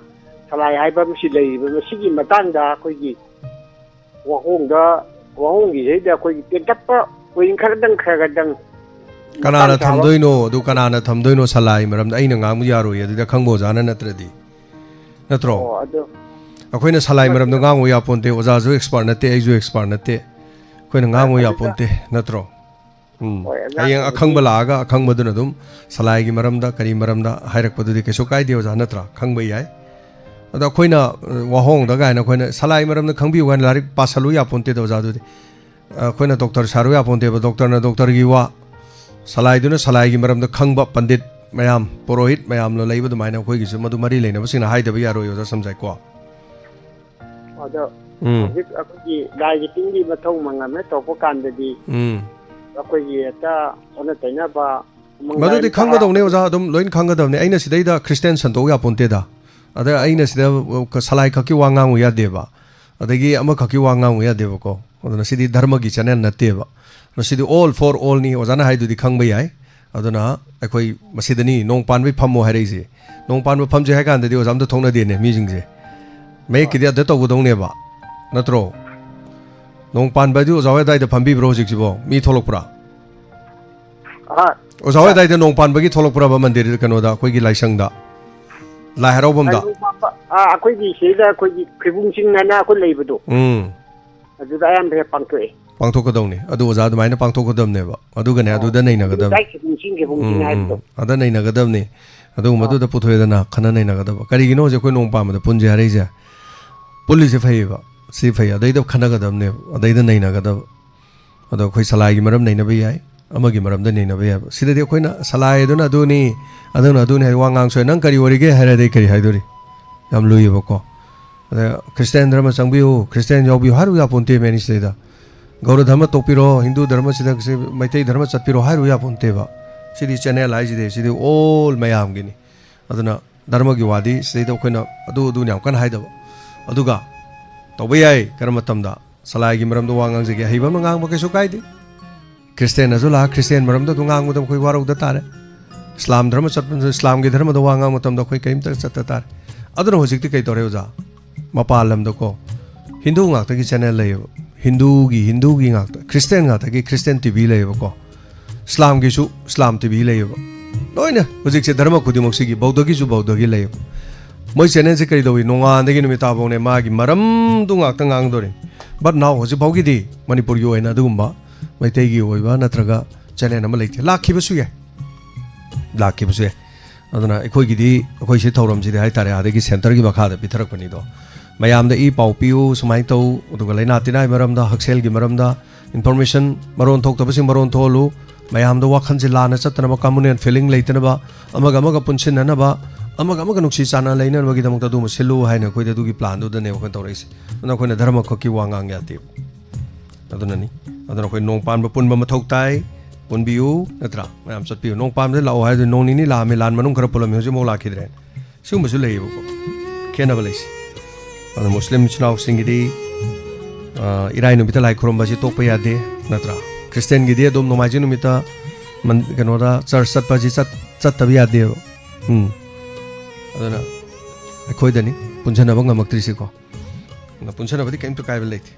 ꯁꯂꯥꯏ ꯍꯥꯏꯕ ꯑꯃꯁꯤ ꯂꯩꯔꯤꯕ, ꯃꯁꯤꯒꯤ ꯃꯇꯥꯡꯗ ꯑꯩꯈꯣꯏꯒꯤ ꯋꯥꯍꯣꯡꯗ, ꯋꯥꯍꯣꯡꯒꯤꯁꯤꯗ ꯑꯩꯈꯣꯏꯒꯤ ꯇꯦꯟꯇꯛꯄ ꯄꯣꯏꯟ ꯈꯔꯗꯪ ꯈꯔ ꯈꯔꯗꯪ ꯀꯅꯥꯅ ꯃꯇꯥꯡ ꯆꯥꯕ ꯊꯝꯗꯣꯏꯅꯣ? ꯑꯗꯨ ꯀꯅꯥꯅ ꯊꯝꯗꯣꯏꯅꯣ? ꯁꯂꯥꯏ ꯃꯔꯝꯗ ꯑꯩꯅ ꯉꯥꯡꯕ ꯌꯥꯔꯣꯏ, ꯑꯗꯨꯗ ꯈꯪꯕ ꯑꯣꯖꯥꯅ ꯅꯠꯇ꯭ꯔꯗꯤ, ꯅꯠꯇ꯭ꯔꯣ? ꯑꯣ, ꯑꯗꯣ ꯑꯩꯈꯣꯏꯅ ꯁꯂꯥꯏ ꯃꯔꯝꯗ ꯃꯁꯤꯗ ꯉꯥꯡꯉꯨ ꯌꯥꯄꯣꯟꯇꯦ, ꯑꯣꯖꯥꯁꯨ ꯑꯦꯛꯁꯄꯥꯔꯠ ꯅꯠꯇꯦ, ꯑꯩꯁꯨ ꯑꯦꯛꯁꯄꯥꯔꯠ ꯅꯠꯇꯦ, ꯑꯩꯈꯣꯏꯅ ꯉꯥꯡꯉꯨ ꯑꯗꯨꯗ ꯌꯥꯄꯣꯟꯇꯦ, ꯅꯠꯇ꯭ꯔꯣ? ꯎꯝ꯫ ꯍꯣꯏ, ꯍꯌꯦꯡ ꯑꯉꯥꯡꯁꯤꯡꯗꯤ ꯑꯈꯪꯕ ꯂꯥꯛꯑꯒ ꯑꯈꯪꯕꯗꯨꯅ ꯑꯗꯨꯝ ꯁꯂꯥꯏꯒꯤ ꯃꯔꯝꯗ ꯀꯔꯤ ꯃꯔꯝꯗ ꯍꯥꯏꯔꯛꯄꯗꯨꯗꯤ ꯀꯩꯁꯨ ꯀꯥꯏꯗꯦ ꯑꯣꯖꯥ, ꯅꯠꯇ꯭ꯔꯥ? ꯈꯪꯕ ꯌꯥꯏ꯫ ꯑꯗꯣ ꯑꯩꯈꯣꯏꯅ, ꯑ, ꯋꯥꯍꯣꯡꯗ ꯀꯥꯏꯅ ꯑꯩꯈꯣꯏꯅ ꯁꯂꯥꯏ ꯃꯔꯝꯗ ꯈꯪꯕꯤꯌꯨ ꯍꯥꯏꯅ ꯂꯥꯏꯔꯤꯛ ꯄꯥꯁꯜꯂꯨ ꯌꯥꯄꯣꯟꯇꯦꯗ ꯑꯣꯖꯥ, ꯑꯗꯨꯗꯤ꯫ ꯑ, ꯑꯩꯈꯣꯏꯅ ꯗꯣꯛꯇꯔ ꯁꯥꯔꯨ ꯌꯥꯄꯣꯟꯇꯦꯕ, ꯗꯣꯛꯇꯔꯅ ꯗꯣꯛꯇꯔꯒꯤ ꯋꯥ, ꯁꯂꯥꯏꯗꯨꯅ ꯁꯂꯥꯏꯒꯤ ꯃꯔꯝꯗ ꯈꯪꯕ ꯄꯟꯗꯤꯠ ꯃꯌꯥꯝ, ꯄꯨꯔꯣꯍꯤꯠ ꯃꯌꯥꯝꯅ ꯂꯩꯕ ꯑꯗꯨꯃꯥꯏꯅ ꯑꯩꯈꯣꯏꯒꯤꯁꯨ ꯃꯗꯨ ꯃꯔꯤ ꯂꯩꯅꯕꯁꯤꯡꯅ ꯍꯥꯏꯗꯕ ꯌꯥꯔꯣꯏ ꯑꯣꯖꯥ ꯁꯝꯖꯥꯏꯀꯣ꯫ ꯑꯗꯣ ꯎꯝ꯫ ꯍꯧꯖꯤꯛ ꯑꯩꯈꯣꯏꯒꯤ ꯂꯥꯏꯒꯤ ꯇꯤꯟꯒꯤ ꯃꯊꯧ ꯃꯉꯝꯃꯦ ꯇꯧꯔꯛꯄ ꯀꯥꯟꯗꯗꯤ ꯎꯝ꯫ ꯑꯩꯈꯣꯏꯒꯤ ꯍꯦꯛꯇ ꯑꯣꯟꯅ ꯇꯩꯅꯕ ꯑꯃꯥꯡ ꯃꯗꯨꯗꯤ ꯂꯥꯏꯔꯦꯟ ꯈꯪꯒꯗꯧꯅꯦ ꯇꯥꯕ ꯑꯣꯖꯥ, ꯑꯗꯨꯝ ꯂꯣꯏꯅ ꯈꯪꯒꯗꯕꯅꯦ꯫ ꯑꯩꯅ ꯁꯤꯗꯩꯗ ꯈ꯭ꯔꯤꯁꯇꯤꯌꯥꯟ ꯁꯟꯗꯣꯛꯎ ꯌꯥꯄꯣꯟꯇꯦꯗ꯫ ꯑꯗ ꯑꯩꯅ ꯁꯤꯗ, ꯑ, ꯁꯂꯥꯏ ꯈꯛꯀꯤ ꯋꯥ ꯉꯥꯡꯉꯨ ꯌꯥꯗꯦꯕ, ꯑꯗꯒꯤ ꯑꯃꯈꯛꯀꯤ ꯋꯥ ꯉꯥꯡꯉꯨ ꯌꯥꯗꯦꯕꯀꯣ꯫ ꯑꯗꯨꯅ ꯁꯤꯗꯤ ꯙꯔꯃꯒꯤ ꯆꯦꯅꯦꯜ ꯅꯠꯇꯦꯕ꯫ ꯃꯁꯤꯗꯤ all for all ꯅꯤ, ꯑꯣꯖꯥꯅ ꯍꯥꯏꯗꯨꯗꯤ ꯈꯪꯕ ꯌꯥꯏ꯫ ꯑꯗꯨꯅ ꯑꯩꯈꯣꯏ ꯃꯁꯤꯗꯅꯤ ꯅꯣꯡ ꯄꯥꯟꯕꯩ ꯐꯝꯃꯣ ꯍꯥꯏꯔꯛꯏꯁꯦ꯫ ꯅꯣꯡ ꯄꯥꯟꯕ ꯐꯝꯁꯦ ꯍꯥꯏ ꯀꯥꯟꯗꯗꯤ ꯑꯣꯖꯥ ꯑꯝꯇ ꯊꯣꯛꯅꯗꯦꯅꯦ ꯃꯤꯁꯤꯡꯁꯦ꯫ ꯃꯌꯦꯛꯀꯤꯗꯤ ꯑꯗ ꯇꯧꯒꯗꯧꯅꯦꯕ, ꯅꯠꯇ꯭ꯔꯣ? ꯅꯣꯡ ꯄꯥꯟꯕ ꯍꯥꯏꯗꯤ ꯑꯣꯖꯥ ꯍꯣꯏ ꯑꯗꯥꯏꯗ ꯐꯝꯕꯤꯕ꯭ꯔꯣ ꯍꯧꯖꯤꯛꯁꯤꯕꯣ? ꯃꯤ ꯊꯣꯛꯂꯛꯄ꯭ꯔꯥ? ꯑꯍ, ꯑꯣꯖꯥ ꯍꯣꯏ ꯑꯗꯥꯏꯗ ꯅꯣꯡ ꯄꯥꯟꯕꯒꯤ ꯊꯣꯛꯂꯛꯄ꯭ꯔꯕ ꯃꯟꯗꯤꯔ, ꯀꯩꯅꯣꯗ, ꯑꯩꯈꯣꯏꯒꯤ ꯂꯥꯏꯁꯪꯗ, ꯂꯥꯏ ꯍꯔꯥꯎꯐꯝꯗ? ꯑ, ꯑꯩꯈꯣꯏꯒꯤ ꯁꯤꯗ ꯑꯩꯈꯣꯏꯒꯤ ꯈꯣꯏꯕꯨꯡ ꯆꯤꯡ ꯍꯥꯏꯅ ꯑꯩꯈꯣꯏ ꯂꯩꯕꯗꯣ, ꯎꯝ꯫ ꯑꯗꯨꯗ ꯑꯌꯥꯝꯕ ꯍꯦꯛ ꯄꯥꯡꯊꯣꯛꯑꯦ꯫ ꯄꯥꯡꯊꯣꯛꯀꯗꯧꯅꯤ꯫ ꯑꯗꯨ ꯑꯣꯖꯥ ꯑꯗꯨꯃꯥꯏꯅ ꯄꯥꯡꯊꯣꯛꯀꯗꯕꯅꯦꯕ꯫ ꯑꯗꯨꯒꯅꯦ, ꯑꯣ꯫ ꯑꯗꯨꯗ ꯅꯩꯅꯒꯗꯕꯅꯤ꯫ ꯂꯩꯀꯥꯏ ꯈꯣꯏꯕꯨꯡ ꯆꯤꯡ, ꯈꯣꯏꯕꯨꯡ ꯆꯤꯡ ꯎꯝ, ꯍꯥꯏꯕꯗꯣ꯫ ꯎꯝ꯫ ꯑꯗ ꯅꯩꯅꯒꯗꯕꯅꯤ꯫ ꯑꯗꯨꯒꯨꯝꯕꯗꯨꯗ ꯄꯨꯊꯣꯛꯑꯦꯗꯅ, ꯈꯟꯅ ꯅꯩꯅꯒꯗꯕ꯫ ꯀꯔꯤꯒꯤꯅꯣ ꯍꯧꯖꯤꯛ ꯑꯩꯈꯣꯏ ꯅꯣꯡ ꯄꯥꯟꯕꯗ ꯄꯨꯟꯁꯦ ꯍꯥꯏꯔꯛꯏꯁꯦ? ꯄꯨꯜꯂꯤꯁꯦ ꯐꯩꯌꯦꯕ꯫ ꯁꯤ ꯐꯩ꯫ ꯑꯗꯩꯗ ꯈꯟꯅꯒꯗꯕꯅꯦꯕ꯫ ꯑꯗꯩꯗ ꯅꯩꯅꯒꯗꯕ꯫ ꯑꯗꯣ ꯑꯩꯈꯣꯏ ꯁꯂꯥꯏꯒꯤ ꯃꯔꯝ ꯅꯩꯅꯕ ꯌꯥꯏ, ꯑꯃꯒꯤ ꯃꯔꯝꯗ ꯅꯩꯅꯕ ꯌꯥꯏꯕ꯫ ꯁꯤꯗꯗꯤ ꯑꯩꯈꯣꯏꯅ ꯁꯂꯥꯏ ꯑꯗꯨꯅ ꯑꯗꯨꯅꯤ, ꯑꯗꯨꯅ ꯑꯗꯨꯅꯤ ꯍꯥꯏ ꯋꯥ ꯉꯥꯡ ꯁꯣꯏ꯫ ꯅꯪ ꯀꯔꯤ ꯑꯣꯏꯔꯤꯒꯦ ꯍꯥꯏꯔꯗꯤ ꯑꯩ ꯀꯔꯤ ꯍꯥꯏꯗꯣꯔꯤ? ꯌꯥꯝ ꯂꯨꯏꯌꯦꯕꯀꯣ꯫ ꯑꯗ ꯈ꯭ꯔꯤꯁꯇꯤꯌꯥꯟ ꯙꯔꯃ ꯆꯪꯕꯤꯌꯨ, ꯈ꯭ꯔꯤꯁꯇꯤꯌꯥꯟ ꯌꯥꯎꯕꯤꯌꯨ ꯍꯥꯏꯔꯨ ꯌꯥꯄꯣꯟꯇꯦ ꯃꯦꯅꯤꯁꯇꯩꯗ꯫ ꯒꯧꯔ ꯙꯔꯃ ꯇꯣꯛꯄꯤꯔꯣ, ꯍꯤꯟꯗꯨ ꯙꯔꯃꯁꯤꯗ ꯁꯤ ꯃꯩꯇꯩ ꯙꯔꯃ ꯆꯠꯄꯤꯔꯣ ꯍꯥꯏꯔꯨ ꯌꯥꯄꯣꯟꯇꯦꯕ꯫ ꯁꯤꯗꯤ ꯆꯦꯅꯦꯜ ꯍꯥꯏꯁꯤꯗꯤ ꯁꯤꯗꯤ ꯑꯣꯜ ꯃꯌꯥꯝꯒꯤꯅꯤ꯫ ꯑꯗꯨꯅ ꯙꯔꯃꯒꯤ ꯋꯥꯗꯤ ꯁꯤꯗꯩꯗ ꯑꯩꯈꯣꯏꯅ ꯑꯗꯨ ꯑꯗꯨꯅ ꯌꯥꯝ ꯀꯟꯅ ꯍꯥꯏꯗꯕ꯫ ꯑꯗꯨꯒ ꯇꯧꯕ ꯌꯥꯏ, ꯀꯔꯝꯕ ꯃꯇꯝꯗ ꯁꯂꯥꯏꯒꯤ ꯃꯔꯝꯗ ꯋꯥ ꯉꯥꯡꯖꯒꯦ, ꯑꯍꯩꯕ ꯑꯃꯅ ꯉꯥꯡꯕ ꯀꯩꯁꯨ ꯀꯥꯏꯗꯦ꯫ ꯈ꯭ꯔꯤꯁꯇꯦꯟꯅꯁꯨ ꯂꯥꯛ ꯈ꯭ꯔꯤꯁꯇꯦꯟ ꯃꯔꯝꯗ ꯑꯗꯨꯝ ꯉꯥꯡꯕꯗ ꯑꯩꯈꯣꯏ ꯋꯥꯔꯧꯗ ꯇꯥꯔꯦ꯫ ꯏꯁꯂꯥꯝ ꯙꯔꯃ ꯆꯠꯄꯗ ꯏꯁꯂꯥꯝꯒꯤ ꯙꯔꯃꯗ ꯋꯥ ꯉꯥꯡꯕ ꯃꯇꯝꯗ ꯑꯩꯈꯣꯏ ꯀꯔꯤꯝꯇ ꯆꯠꯇ ꯇꯥꯔꯦ꯫ ꯑꯗꯨꯅ ꯍꯧꯖꯤꯛꯇꯤ ꯀꯩ ꯇꯧꯔꯦ ꯑꯣꯖꯥ? ꯃꯄꯥꯟ ꯂꯝꯗꯀꯣ ꯍꯤꯟꯗꯨ ꯉꯥꯛꯇꯒꯤ ꯆꯦꯅꯦꯜ ꯂꯩꯌꯦꯕ꯫ ꯍꯤꯟꯗꯨꯒꯤ ꯍꯤꯟꯗꯨꯒꯤ ꯉꯥꯛꯇ, ꯈ꯭ꯔꯤꯁꯇꯦꯟ ꯉꯥꯛꯇꯒꯤ ꯈ꯭ꯔꯤꯁꯇꯦꯟ ꯇꯤ ꯚꯤ ꯂꯩꯌꯦꯕꯀꯣ꯫ ꯏꯁꯂꯥꯝꯒꯤꯁꯨ ꯏꯁꯂꯥꯝ ꯇꯤ ꯚꯤ ꯂꯩꯌꯦꯕ꯫ ꯂꯣꯏꯅ ꯍꯧꯖꯤꯛꯁꯦ ꯙꯔꯃ ꯈꯨꯗꯤꯡꯃꯛꯁꯤꯒꯤ ꯕꯧꯙꯒꯤꯁꯨ ꯕꯧꯙꯒꯤ ꯂꯩꯌꯦꯕ꯫ ꯃꯣꯏ ꯆꯦꯅꯦꯜꯁꯦ ꯀꯔꯤ ꯇꯧꯏ? ꯅꯣꯡꯉꯥꯟꯗꯒꯤ ꯅꯨꯃꯤꯠ ꯇꯥꯐꯥꯎꯅꯦ ꯃꯥꯒꯤ ꯃꯔꯝꯗꯨ ꯉꯥꯛꯇ ꯉꯥꯡꯗꯣꯔꯤ꯫ But now ꯍꯧꯖꯤꯛ ꯐꯥꯎꯒꯤꯗꯤ ꯃꯅꯤꯄꯨꯔꯒꯤ ꯑꯣꯏꯅ ꯑꯗꯨꯒꯨꯝꯕ ꯃꯩꯇꯩꯒꯤ ꯑꯣꯏꯕ ꯅꯠꯇ꯭ꯔꯒ ꯆꯦꯅꯦꯜ ꯑꯃ ꯂꯩꯇꯦ꯫ ꯂꯥꯛꯈꯤꯕꯁꯨ ꯌꯥꯏ, ꯂꯥꯛꯈꯤꯕꯁꯨ ꯌꯥꯏ꯫ ꯑꯗꯨꯅ ꯑꯩꯈꯣꯏꯒꯤꯗꯤ, ꯑꯩꯈꯣꯏ ꯁꯤ ꯊꯧꯔꯝꯁꯤꯗꯤ ꯍꯥꯏꯇꯥꯔꯦ, ꯑꯗꯒꯤ ꯁꯦꯟꯇꯔꯒꯤ ꯃꯈꯥꯗ ꯄꯤꯊꯔꯛꯄꯅꯤꯗꯣ꯫ ꯃꯌꯥꯝꯗ ꯏ ꯄꯥꯎ ꯄꯤꯌꯨ, ꯁꯨꯃꯥꯏꯅ ꯇꯧ, ꯑꯗꯨꯒ ꯂꯥꯏꯅꯥ ꯇꯤꯟꯅꯥꯒꯤ ꯃꯔꯝꯗ, ꯍꯛꯁꯦꯜꯒꯤ ꯃꯔꯝꯗ, ꯏꯟꯐꯣꯔꯃꯦꯁꯟ, ꯃꯔꯣꯟ ꯊꯣꯛꯇꯕꯁꯤꯡ ꯃꯔꯣꯟ ꯊꯣꯛꯍꯜꯂꯨ, ꯃꯌꯥꯝꯗ ꯋꯥꯈꯜꯁꯦ ꯂꯥꯟꯅ ꯆꯠꯇꯅꯕ, ꯀꯝꯃꯨꯅꯦꯜ ꯐꯤꯂꯤꯡ ꯂꯩꯇꯅꯕ, ꯑꯃꯒ ꯑꯃꯒ ꯄꯨꯟꯁꯤꯟꯅꯅꯕ, ꯑꯃꯒ ꯑꯃꯒ ꯅꯨꯡꯁꯤ ꯆꯥꯟꯅꯅ ꯂꯩꯅꯅꯕꯒꯤꯗꯃꯛꯇ ꯑꯗꯨꯝꯕ ꯁꯤꯜꯂꯨ ꯍꯥꯏꯅ ꯑꯩꯈꯣꯏꯗ ꯑꯗꯨꯒꯤ ꯄ꯭ꯂꯥꯟꯗꯨꯗꯅꯦꯕ ꯑꯩꯈꯣꯏꯅ ꯇꯧꯔꯛꯏꯁꯦ꯫ ꯑꯗꯨꯅ ꯑꯩꯈꯣꯏꯅ ꯙꯔꯃ ꯈꯛꯀꯤ ꯋꯥ ꯉꯥꯡ ꯌꯥꯗꯦꯕ꯫ ꯑꯗꯨꯅꯅꯤ꯫ ꯑꯗꯨꯅ ꯑꯩꯈꯣꯏ ꯅꯣꯡ ꯄꯥꯟꯕ ꯄꯨꯟꯕ ꯃꯊꯧ ꯇꯥꯏ꯫ ꯄꯨꯟꯕꯤꯌꯨ, ꯅꯠꯇ꯭ꯔꯥ? ꯃꯌꯥꯝ ꯆꯠꯄꯤꯌꯨ꯫ ꯅꯣꯡ ꯄꯥꯟꯕꯗ ꯂꯥꯛꯑꯣ ꯍꯥꯏꯗꯨꯅ ꯅꯣꯡ ꯅꯤꯅꯤ ꯂꯥꯛꯑꯝꯃꯤ, ꯂꯥꯟ ꯃꯅꯨꯡ ꯈꯔ ꯄꯨꯜꯂꯝꯃꯤ, ꯍꯧꯖꯤꯛ ꯑꯃꯨꯛ ꯂꯥꯛꯈꯤꯗ꯭ꯔꯦ꯫ ꯁꯤꯒꯨꯝꯕꯁꯨ ꯂꯩꯌꯦꯕꯀꯣ, ꯈꯦꯠꯅꯕ ꯂꯩꯁꯦ꯫ ꯑꯗꯣ ꯃꯨꯁꯂꯤꯝ ꯏꯆꯤꯟ ꯏꯅꯥꯎꯁꯤꯡꯒꯤꯗꯤ, ꯑ, ꯏꯔꯥꯏ ꯅꯨꯃꯤꯠꯇ ꯂꯥꯏ ꯈꯨꯔꯨꯝꯕꯁꯤ ꯇꯣꯛꯄ ꯌꯥꯗꯦ, ꯅꯠꯇ꯭ꯔꯥ? ꯈ꯭ꯔꯤꯁꯇꯦꯟꯒꯤꯗꯤ ꯑꯗꯨꯝ ꯅꯣꯡꯃꯥꯏꯖꯤꯡ ꯅꯨꯃꯤꯠꯇ ꯃꯟ-, ꯀꯩꯅꯣꯗ ꯆꯔꯆ ꯆꯠꯄꯁꯤ ꯆꯠ-, ꯆꯠꯇꯕ ꯌꯥꯗꯦꯕ꯫ ꯎꯝ꯫ ꯑꯗꯨꯅ ꯑꯩꯈꯣꯏꯗꯅꯤ ꯄꯨꯟꯁꯤꯟꯅꯕ ꯉꯝꯃꯛꯇ꯭ꯔꯤꯁꯤꯀꯣ꯫ ꯑꯗꯨꯅ ꯄꯨꯟꯁꯤꯟꯅꯕꯗꯤ ꯀꯔꯤꯝꯇ ꯀꯥꯏꯕ ꯂꯩꯇꯦ꯫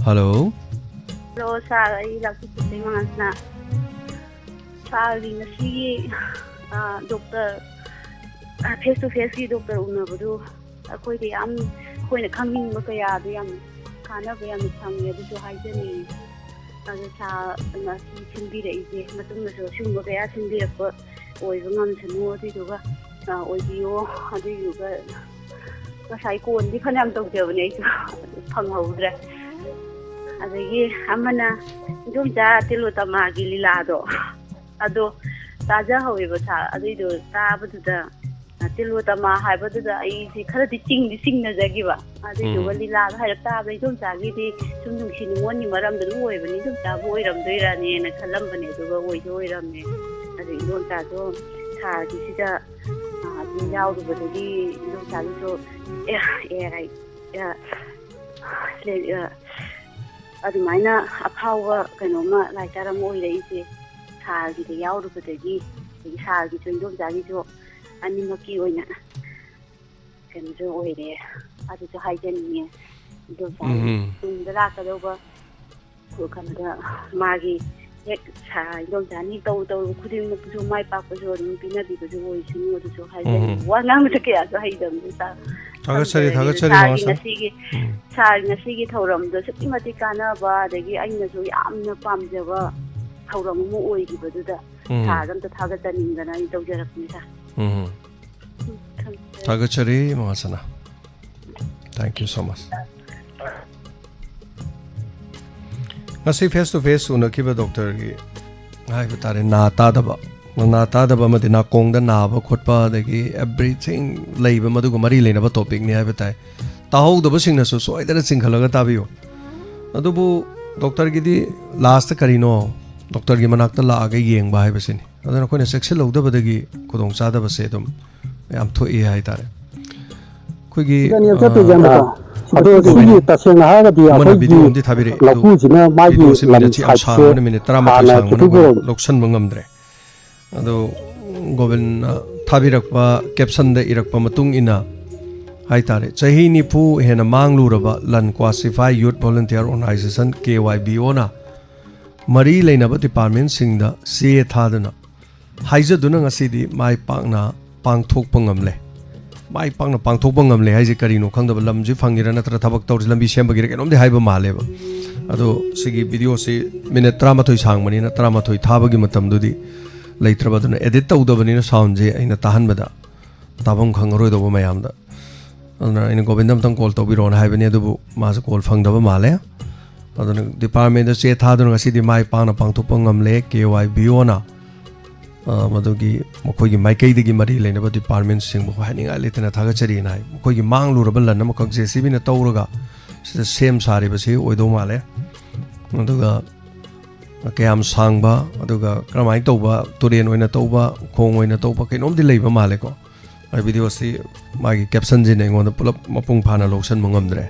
Hello. Hello, sir. ꯑꯩ ꯂꯥꯛꯄꯤꯗꯩ ꯃꯉꯥꯁꯅ꯫ ꯁꯥꯔꯒꯤ ꯉꯁꯤꯒꯤ ꯗꯣꯛꯇꯔ, ꯐꯦꯁ ꯇꯨ ꯐꯦꯁꯀꯤ ꯗꯣꯛꯇꯔ ꯎꯅꯕꯗꯨ ꯑꯩꯈꯣꯏꯗ ꯌꯥꯝ, ꯑꯩꯈꯣꯏꯅ ꯈꯪꯅꯤꯡꯕ ꯀꯌꯥꯗꯨ ꯌꯥꯝ ꯀꯥꯟꯅꯕ ꯌꯥꯝꯅ ꯐꯪꯉꯦ, ꯑꯗꯨꯁꯨ ꯍꯥꯏꯖꯅꯤꯡꯉꯤ꯫ ꯑꯗꯣ ꯁꯥꯔꯅ ꯁꯤ ꯁꯤꯟꯕꯤꯔꯛꯏꯁꯦ, ꯃꯇꯨꯡꯗꯁꯨ ꯑꯁꯤꯒꯨꯝꯕ ꯀꯌꯥ ꯁꯤꯟꯕꯤꯔꯛꯄ ꯑꯣꯏꯕ ꯉꯝꯁꯅꯨ, ꯑꯗꯨꯏꯗꯨꯒ ꯑꯣꯏꯕꯤꯌꯣ꯫ ꯑꯗꯨꯏꯗꯨꯒ ꯉꯁꯥꯏ ꯀꯣꯟꯗꯤ ꯐꯅꯌꯥꯝ ꯇꯧꯖꯕꯅꯦ ꯑꯩꯁꯨ, ꯑꯗꯨ ꯐꯪꯍꯧꯗ꯭ꯔꯦ꯫ ꯑꯗꯒꯤ ꯑꯃꯅ ꯏꯗꯣꯝꯆꯥ ꯇꯤꯂꯣꯇꯃꯥꯒꯤ ꯂꯤꯂꯥꯗꯣ, ꯑꯗꯣ ꯇꯥꯖꯍꯧꯋꯦꯕ ꯁꯥꯔ꯫ ꯑꯗꯨꯏꯗꯣ ꯇꯥꯕꯗꯨꯗ, ꯇꯤꯂꯣꯇꯃꯥ ꯍꯥꯏꯕꯗꯨꯗ ꯑꯩꯁꯦ ꯈꯔꯗꯤ ꯆꯤꯡꯗꯤ ꯆꯤꯡꯅꯖꯈꯤꯕ꯫ ꯑꯗꯨꯏꯗꯨꯒ ꯎꯝ꯫ ꯂꯤꯂꯥꯗꯣ ꯍꯥꯏꯔꯞ ꯇꯥꯕꯗ ꯏꯗꯣꯝꯆꯥꯒꯤꯗꯤ ꯁꯨꯝ ꯅꯨꯡꯁꯤ ꯅꯨꯡꯉꯣꯟꯒꯤ ꯃꯔꯝꯗ ꯑꯗꯨꯝ ꯑꯣꯏꯕꯅꯤ, ꯏꯗꯣꯝꯆꯥꯕꯨ ꯑꯣꯏꯔꯝꯗꯣꯏꯔꯥꯅꯦꯅ ꯈꯜꯂꯝꯕꯅꯦ, ꯑꯗꯨꯒ ꯑꯣꯏꯁꯨ ꯑꯣꯏꯔꯝꯃꯦ꯫ ꯑꯗꯨ ꯏꯗꯣꯝꯆꯥꯗꯣ ꯁꯥꯔꯒꯤꯁꯤꯗ, ꯑ, ꯑꯗꯨꯝ ꯌꯥꯎꯔꯨꯕꯗꯒꯤ ꯏꯗꯣꯝꯆꯥꯒꯤꯁꯨ ꯑꯦ, ꯑꯦ, ꯑ, ꯑꯗꯨꯃꯥꯏꯅ ꯑꯐꯥꯎꯕ ꯀꯩꯅꯣꯝꯃ ꯂꯥꯏꯇꯔ ꯑꯃ ꯑꯣꯏꯔꯛꯏꯁꯦ ꯁꯥꯔꯒꯤꯗ ꯌꯥꯎꯔꯨꯕꯗꯒꯤ, ꯑꯗꯒꯤ ꯁꯥꯔꯒꯤꯁꯨ ꯏꯗꯣꯝꯆꯥꯒꯤꯁꯨ ꯑꯅꯤꯃꯛꯀꯤ ꯑꯣꯏꯅ ꯀꯩꯅꯣꯁꯨ ꯑꯣꯏꯔꯦ꯫ ꯑꯗꯨꯁꯨ ꯍꯥꯏꯖꯅꯤꯡꯉꯦ꯫ ꯏꯗꯣꯝꯆꯥꯒꯤ ꯎꯝ꯫ ꯇꯨꯡꯗ ꯂꯥꯛꯀꯗꯧꯕ ꯀꯩꯅꯣꯗ ꯃꯥꯒꯤ ꯍꯦꯛ ꯁꯥ-, ꯏꯗꯣꯝꯆꯥꯅ ꯍꯦꯛ ꯇꯧ ꯇꯧꯔꯨꯕ ꯈꯨꯗꯤꯡꯃꯛꯇꯁꯨ ꯃꯥꯏ ꯄꯥꯛꯄꯁꯨ ꯑꯗꯨꯝ ꯄꯤꯅꯕꯤꯕꯁꯨ ꯑꯣꯏꯁꯅꯨ꯫ ꯑꯗꯨꯁꯨ ꯍꯥꯏꯖꯅꯤꯡꯉꯤ꯫ ꯎꯝ꯫ ꯋꯥ ꯉꯥꯡꯕꯁꯨ ꯀꯌꯥꯁꯨ ꯍꯩꯇꯕꯅꯤ ꯁꯥꯔ꯫ ꯊꯥꯒꯠꯆꯔꯤ, ꯊꯝꯖꯔꯒꯦ꯫ ꯊꯥꯒꯠꯆꯔꯤ, ꯁꯥꯔꯒꯤ ꯃꯃꯥ ꯁꯥꯅꯥ꯫ ꯉꯁꯤꯒꯤ, ꯎꯝ꯫ ꯁꯥꯔꯒꯤ ꯉꯁꯤꯒꯤ ꯊꯧꯔꯝꯗꯣ ꯑꯁꯨꯛꯀꯤ ꯃꯇꯤꯛ ꯀꯥꯟꯅꯕ, ꯑꯗꯒꯤ ꯑꯩꯅꯁꯨ ꯌꯥꯝꯅ ꯄꯥꯝꯖꯕ ꯊꯧꯔꯝ ꯑꯃ ꯑꯣꯏꯈꯤꯕꯗꯨꯗ ꯎꯝ꯫ ꯁꯥꯔꯗ ꯑꯝꯇ ꯊꯥꯒꯠꯆꯅꯤꯡꯗꯅ ꯑꯩ ꯇꯧꯖꯔꯛꯄꯅꯤ ꯁꯥꯔ꯫ ꯎꯝ꯫ ꯎꯝ, ꯊꯝꯖꯔꯒꯦ꯫ ꯊꯥꯒꯠꯆꯔꯤ, ꯃꯃꯥ ꯁꯥꯅꯥ꯫ Thank you so much. ꯉꯁꯤ ꯐꯦꯁ ꯇꯨ ꯐꯦꯁ ꯎꯅꯈꯤꯕ ꯗꯣꯛꯇꯔꯒꯤ ꯍꯥꯏꯕ ꯇꯥꯔꯦ, ꯅꯥ ꯇꯥꯗꯕ, ꯅꯥ ꯇꯥꯗꯕ ꯑꯃꯗꯤ ꯅꯥꯀꯣꯡꯗ ꯅꯥꯕ ꯈꯣꯠꯄ, ꯑꯗꯒꯤ ꯑꯦꯕ꯭ꯔꯤꯊꯤꯡ ꯂꯩꯕ, ꯃꯗꯨꯒ ꯃꯔꯤ ꯂꯩꯅꯕ ꯇꯣꯄꯤꯛꯅꯤ ꯍꯥꯏꯕ ꯇꯥꯏ꯫ ꯇꯥꯍꯧꯗꯕꯁꯤꯡꯅꯁꯨ ꯁꯣꯏꯗꯅ ꯆꯤꯡꯈꯠꯂꯒ ꯇꯥꯕꯤꯌꯨ꯫ ꯑꯗꯨꯕꯨ ꯗꯣꯛꯇꯔꯒꯤꯗꯤ ꯂꯥꯁꯇ ꯀꯔꯤꯅꯣ? ꯗꯣꯛꯇꯔꯒꯤ ꯃꯅꯥꯛꯇ ꯂꯥꯛꯑꯒ ꯌꯦꯡꯕ ꯍꯥꯏꯕꯁꯤꯅꯤ꯫ ꯑꯗꯨꯅ ꯑꯩꯈꯣꯏꯅ ꯆꯦꯛꯁꯤꯜꯍꯧꯗꯕꯗꯒꯤ ꯈꯨꯗꯣꯡꯆꯥꯗꯕꯁꯦ ꯑꯗꯨꯝ ꯌꯥꯝ ꯊꯣꯛꯏ ꯍꯥꯏꯇꯥꯔꯦ꯫ ꯑꯩꯈꯣꯏꯒꯤ, ꯁꯤꯗꯅꯦ ꯆꯠꯇꯣꯏꯁꯦ ꯑ, ꯑꯃꯨꯛꯀꯣ꯫ ꯑꯗꯣ ꯁꯤꯒꯤ ꯇꯁꯦꯡꯅ ꯍꯥꯏꯔꯒꯗꯤ ꯑꯃꯅ ꯑꯩꯈꯣꯏꯒꯤ ꯚꯤꯗꯤꯑꯣ ꯑꯃꯗꯤ ꯊꯥꯕꯤꯔꯛꯑꯦ꯫ ꯑꯗꯨ ꯂꯧꯐꯨꯁꯤꯅ ꯃꯥꯒꯤ ꯚꯤꯗꯤꯑꯣꯁꯤ ꯂꯝ ꯃꯤꯅꯠꯁꯤ ꯌꯥꯝ ꯁꯥꯏꯠꯁꯦ ꯁꯥꯡꯕꯅ, ꯃꯤꯅꯤꯠ ꯇꯔꯥꯃꯥꯊꯣꯏ ꯍꯥꯟꯅ ꯁꯥꯡꯕꯅ ꯑꯩꯈꯣꯏ ꯈꯤꯇꯪ ꯂꯧꯁꯟꯕ ꯉꯝꯗ꯭ꯔꯦ꯫ ꯑꯗꯣ ꯒꯣꯕꯤꯟꯅ ꯊꯥꯕꯤꯔꯛꯄ ꯀꯦꯞꯁꯟꯗ ꯏꯔꯛꯄ ꯃꯇꯨꯡ ꯏꯟꯅ ꯍꯥꯏꯇꯥꯔꯦ, ꯆꯍꯤ ꯅꯤꯐꯨ ꯍꯦꯟꯅ ꯃꯥꯡꯂꯨꯔꯕ ꯂꯟꯀ꯭ꯋꯥ ꯁꯤꯐꯥꯏ youth volunteer organisation, K Y B ꯑꯣꯅ ꯃꯔꯤ ꯂꯩꯅꯕ ꯗꯤꯄꯥꯔꯠꯃꯦꯟꯁꯤꯡꯗ ꯆꯦ ꯊꯥꯗꯨꯅ ꯍꯥꯏꯖꯗꯨꯅ ꯉꯁꯤꯗꯤ ꯃꯥꯏ ꯄꯥꯛꯅ ꯄꯥꯡꯊꯣꯛꯄ ꯉꯝꯂꯦ꯫ ꯃꯥꯏ ꯄꯥꯛꯅ ꯄꯥꯡꯊꯣꯛꯄ ꯉꯝꯂꯦ ꯍꯥꯏꯁꯦ ꯀꯔꯤꯅꯣ ꯈꯪꯗꯕ, ꯂꯝꯁꯤ ꯐꯪꯉꯤꯔꯥ ꯅꯠꯇ꯭ꯔ ꯊꯕꯛ ꯇꯧꯔꯤ, ꯂꯝꯕꯤ ꯁꯦꯝꯕꯒꯤꯔ ꯀꯩꯅꯣꯝꯗꯤ ꯍꯥꯏꯕ ꯃꯥꯜꯂꯦꯕ꯫ ꯑꯗꯣ ꯁꯤꯒꯤ ꯚꯤꯗꯤꯑꯣꯁꯤ ꯃꯤꯅꯤꯠ ꯇꯔꯥꯃꯥꯊꯣꯏ ꯁꯥꯡꯕꯅꯤꯅ ꯇꯔꯥꯃꯥꯊꯣꯏ ꯊꯥꯕꯒꯤ ꯃꯇꯝꯗꯨꯗꯤ ꯂꯩꯇ꯭ꯔꯕ, ꯑꯗꯨꯅ ꯑꯦꯗꯤꯠ ꯇꯧꯗꯕꯅꯤꯅ ꯁꯥꯎꯟꯁꯦ ꯑꯩꯅ ꯇꯥꯍꯟꯕꯗ ꯇꯥꯐꯝ ꯈꯪꯉꯔꯣꯏꯗꯧꯕ ꯃꯌꯥꯝꯗ꯫ ꯑꯗꯨꯅ ꯑꯩꯅ ꯒꯣꯕꯤꯟꯗ ꯑꯝꯇꯪ ꯀꯣꯜ ꯇꯧꯕꯤꯔꯛꯑꯣꯅ ꯍꯥꯏꯕꯅꯤ, ꯑꯗꯨꯕꯨ ꯃꯥꯁꯨ ꯀꯣꯜ ꯐꯪꯗꯕ ꯃꯥꯜꯂꯦ꯫ ꯑꯗꯨꯅ ꯗꯤꯄꯥꯔꯠꯃꯦꯟꯗ ꯆꯦ ꯊꯥꯗꯨꯅ ꯉꯁꯤꯗꯤ ꯃꯥꯏ ꯄꯥꯛꯅ ꯄꯥꯡꯊꯣꯛꯄ ꯉꯝꯂꯦ ꯀꯦ ꯋꯥꯏ ꯚꯤ ꯑꯣꯅ꯫ ꯑ, ꯃꯗꯨꯒꯤ ꯃꯈꯣꯏꯒꯤ ꯃꯥꯏꯀꯩꯗꯒꯤ ꯃꯔꯤ ꯂꯩꯅꯕ ꯗꯤꯄꯥꯔꯠꯃꯦꯟꯁꯤꯡꯕꯨ ꯍꯥꯏꯅꯤꯡꯉꯥꯏ ꯂꯩꯇꯅ ꯊꯥꯒꯠꯆꯔꯤꯅ ꯍꯥꯏ꯫ ꯃꯈꯣꯏꯒꯤ ꯃꯥꯡꯂꯨꯔꯕ ꯂꯟ ꯑꯃꯈꯛ ꯖꯦ ꯁꯤ ꯕꯤꯅ ꯇꯧꯔꯒ ꯁꯤꯗ ꯁꯦꯝ ꯁꯥꯔꯤꯕꯁꯤ ꯑꯣꯏꯗꯧ ꯃꯥꯜꯂꯦ꯫ ꯑꯗꯨꯒ ꯀꯌꯥꯝ ꯁꯥꯡꯕ, ꯑꯗꯨꯒ ꯀꯔꯝꯍꯥꯏꯅ ꯇꯧꯕ, ꯇꯨꯔꯦꯟ ꯑꯣꯏꯅ ꯇꯧꯕ, ꯈꯣꯡ ꯑꯣꯏꯅ ꯇꯧꯕ, ꯀꯩꯅꯣꯝꯗꯤ ꯂꯩꯕ ꯃꯥꯜꯂꯦꯀꯣ꯫ ꯑꯩ ꯚꯤꯗꯤꯑꯣꯁꯤ ꯃꯥꯒꯤ ꯀꯦꯞꯁꯟꯁꯤꯅ ꯑꯩꯉꯣꯟꯗ ꯄꯨꯂꯞ ꯃꯄꯨꯡ ꯐꯥꯅ ꯂꯧꯁꯟꯕ ꯉꯝꯗ꯭ꯔꯦ꯫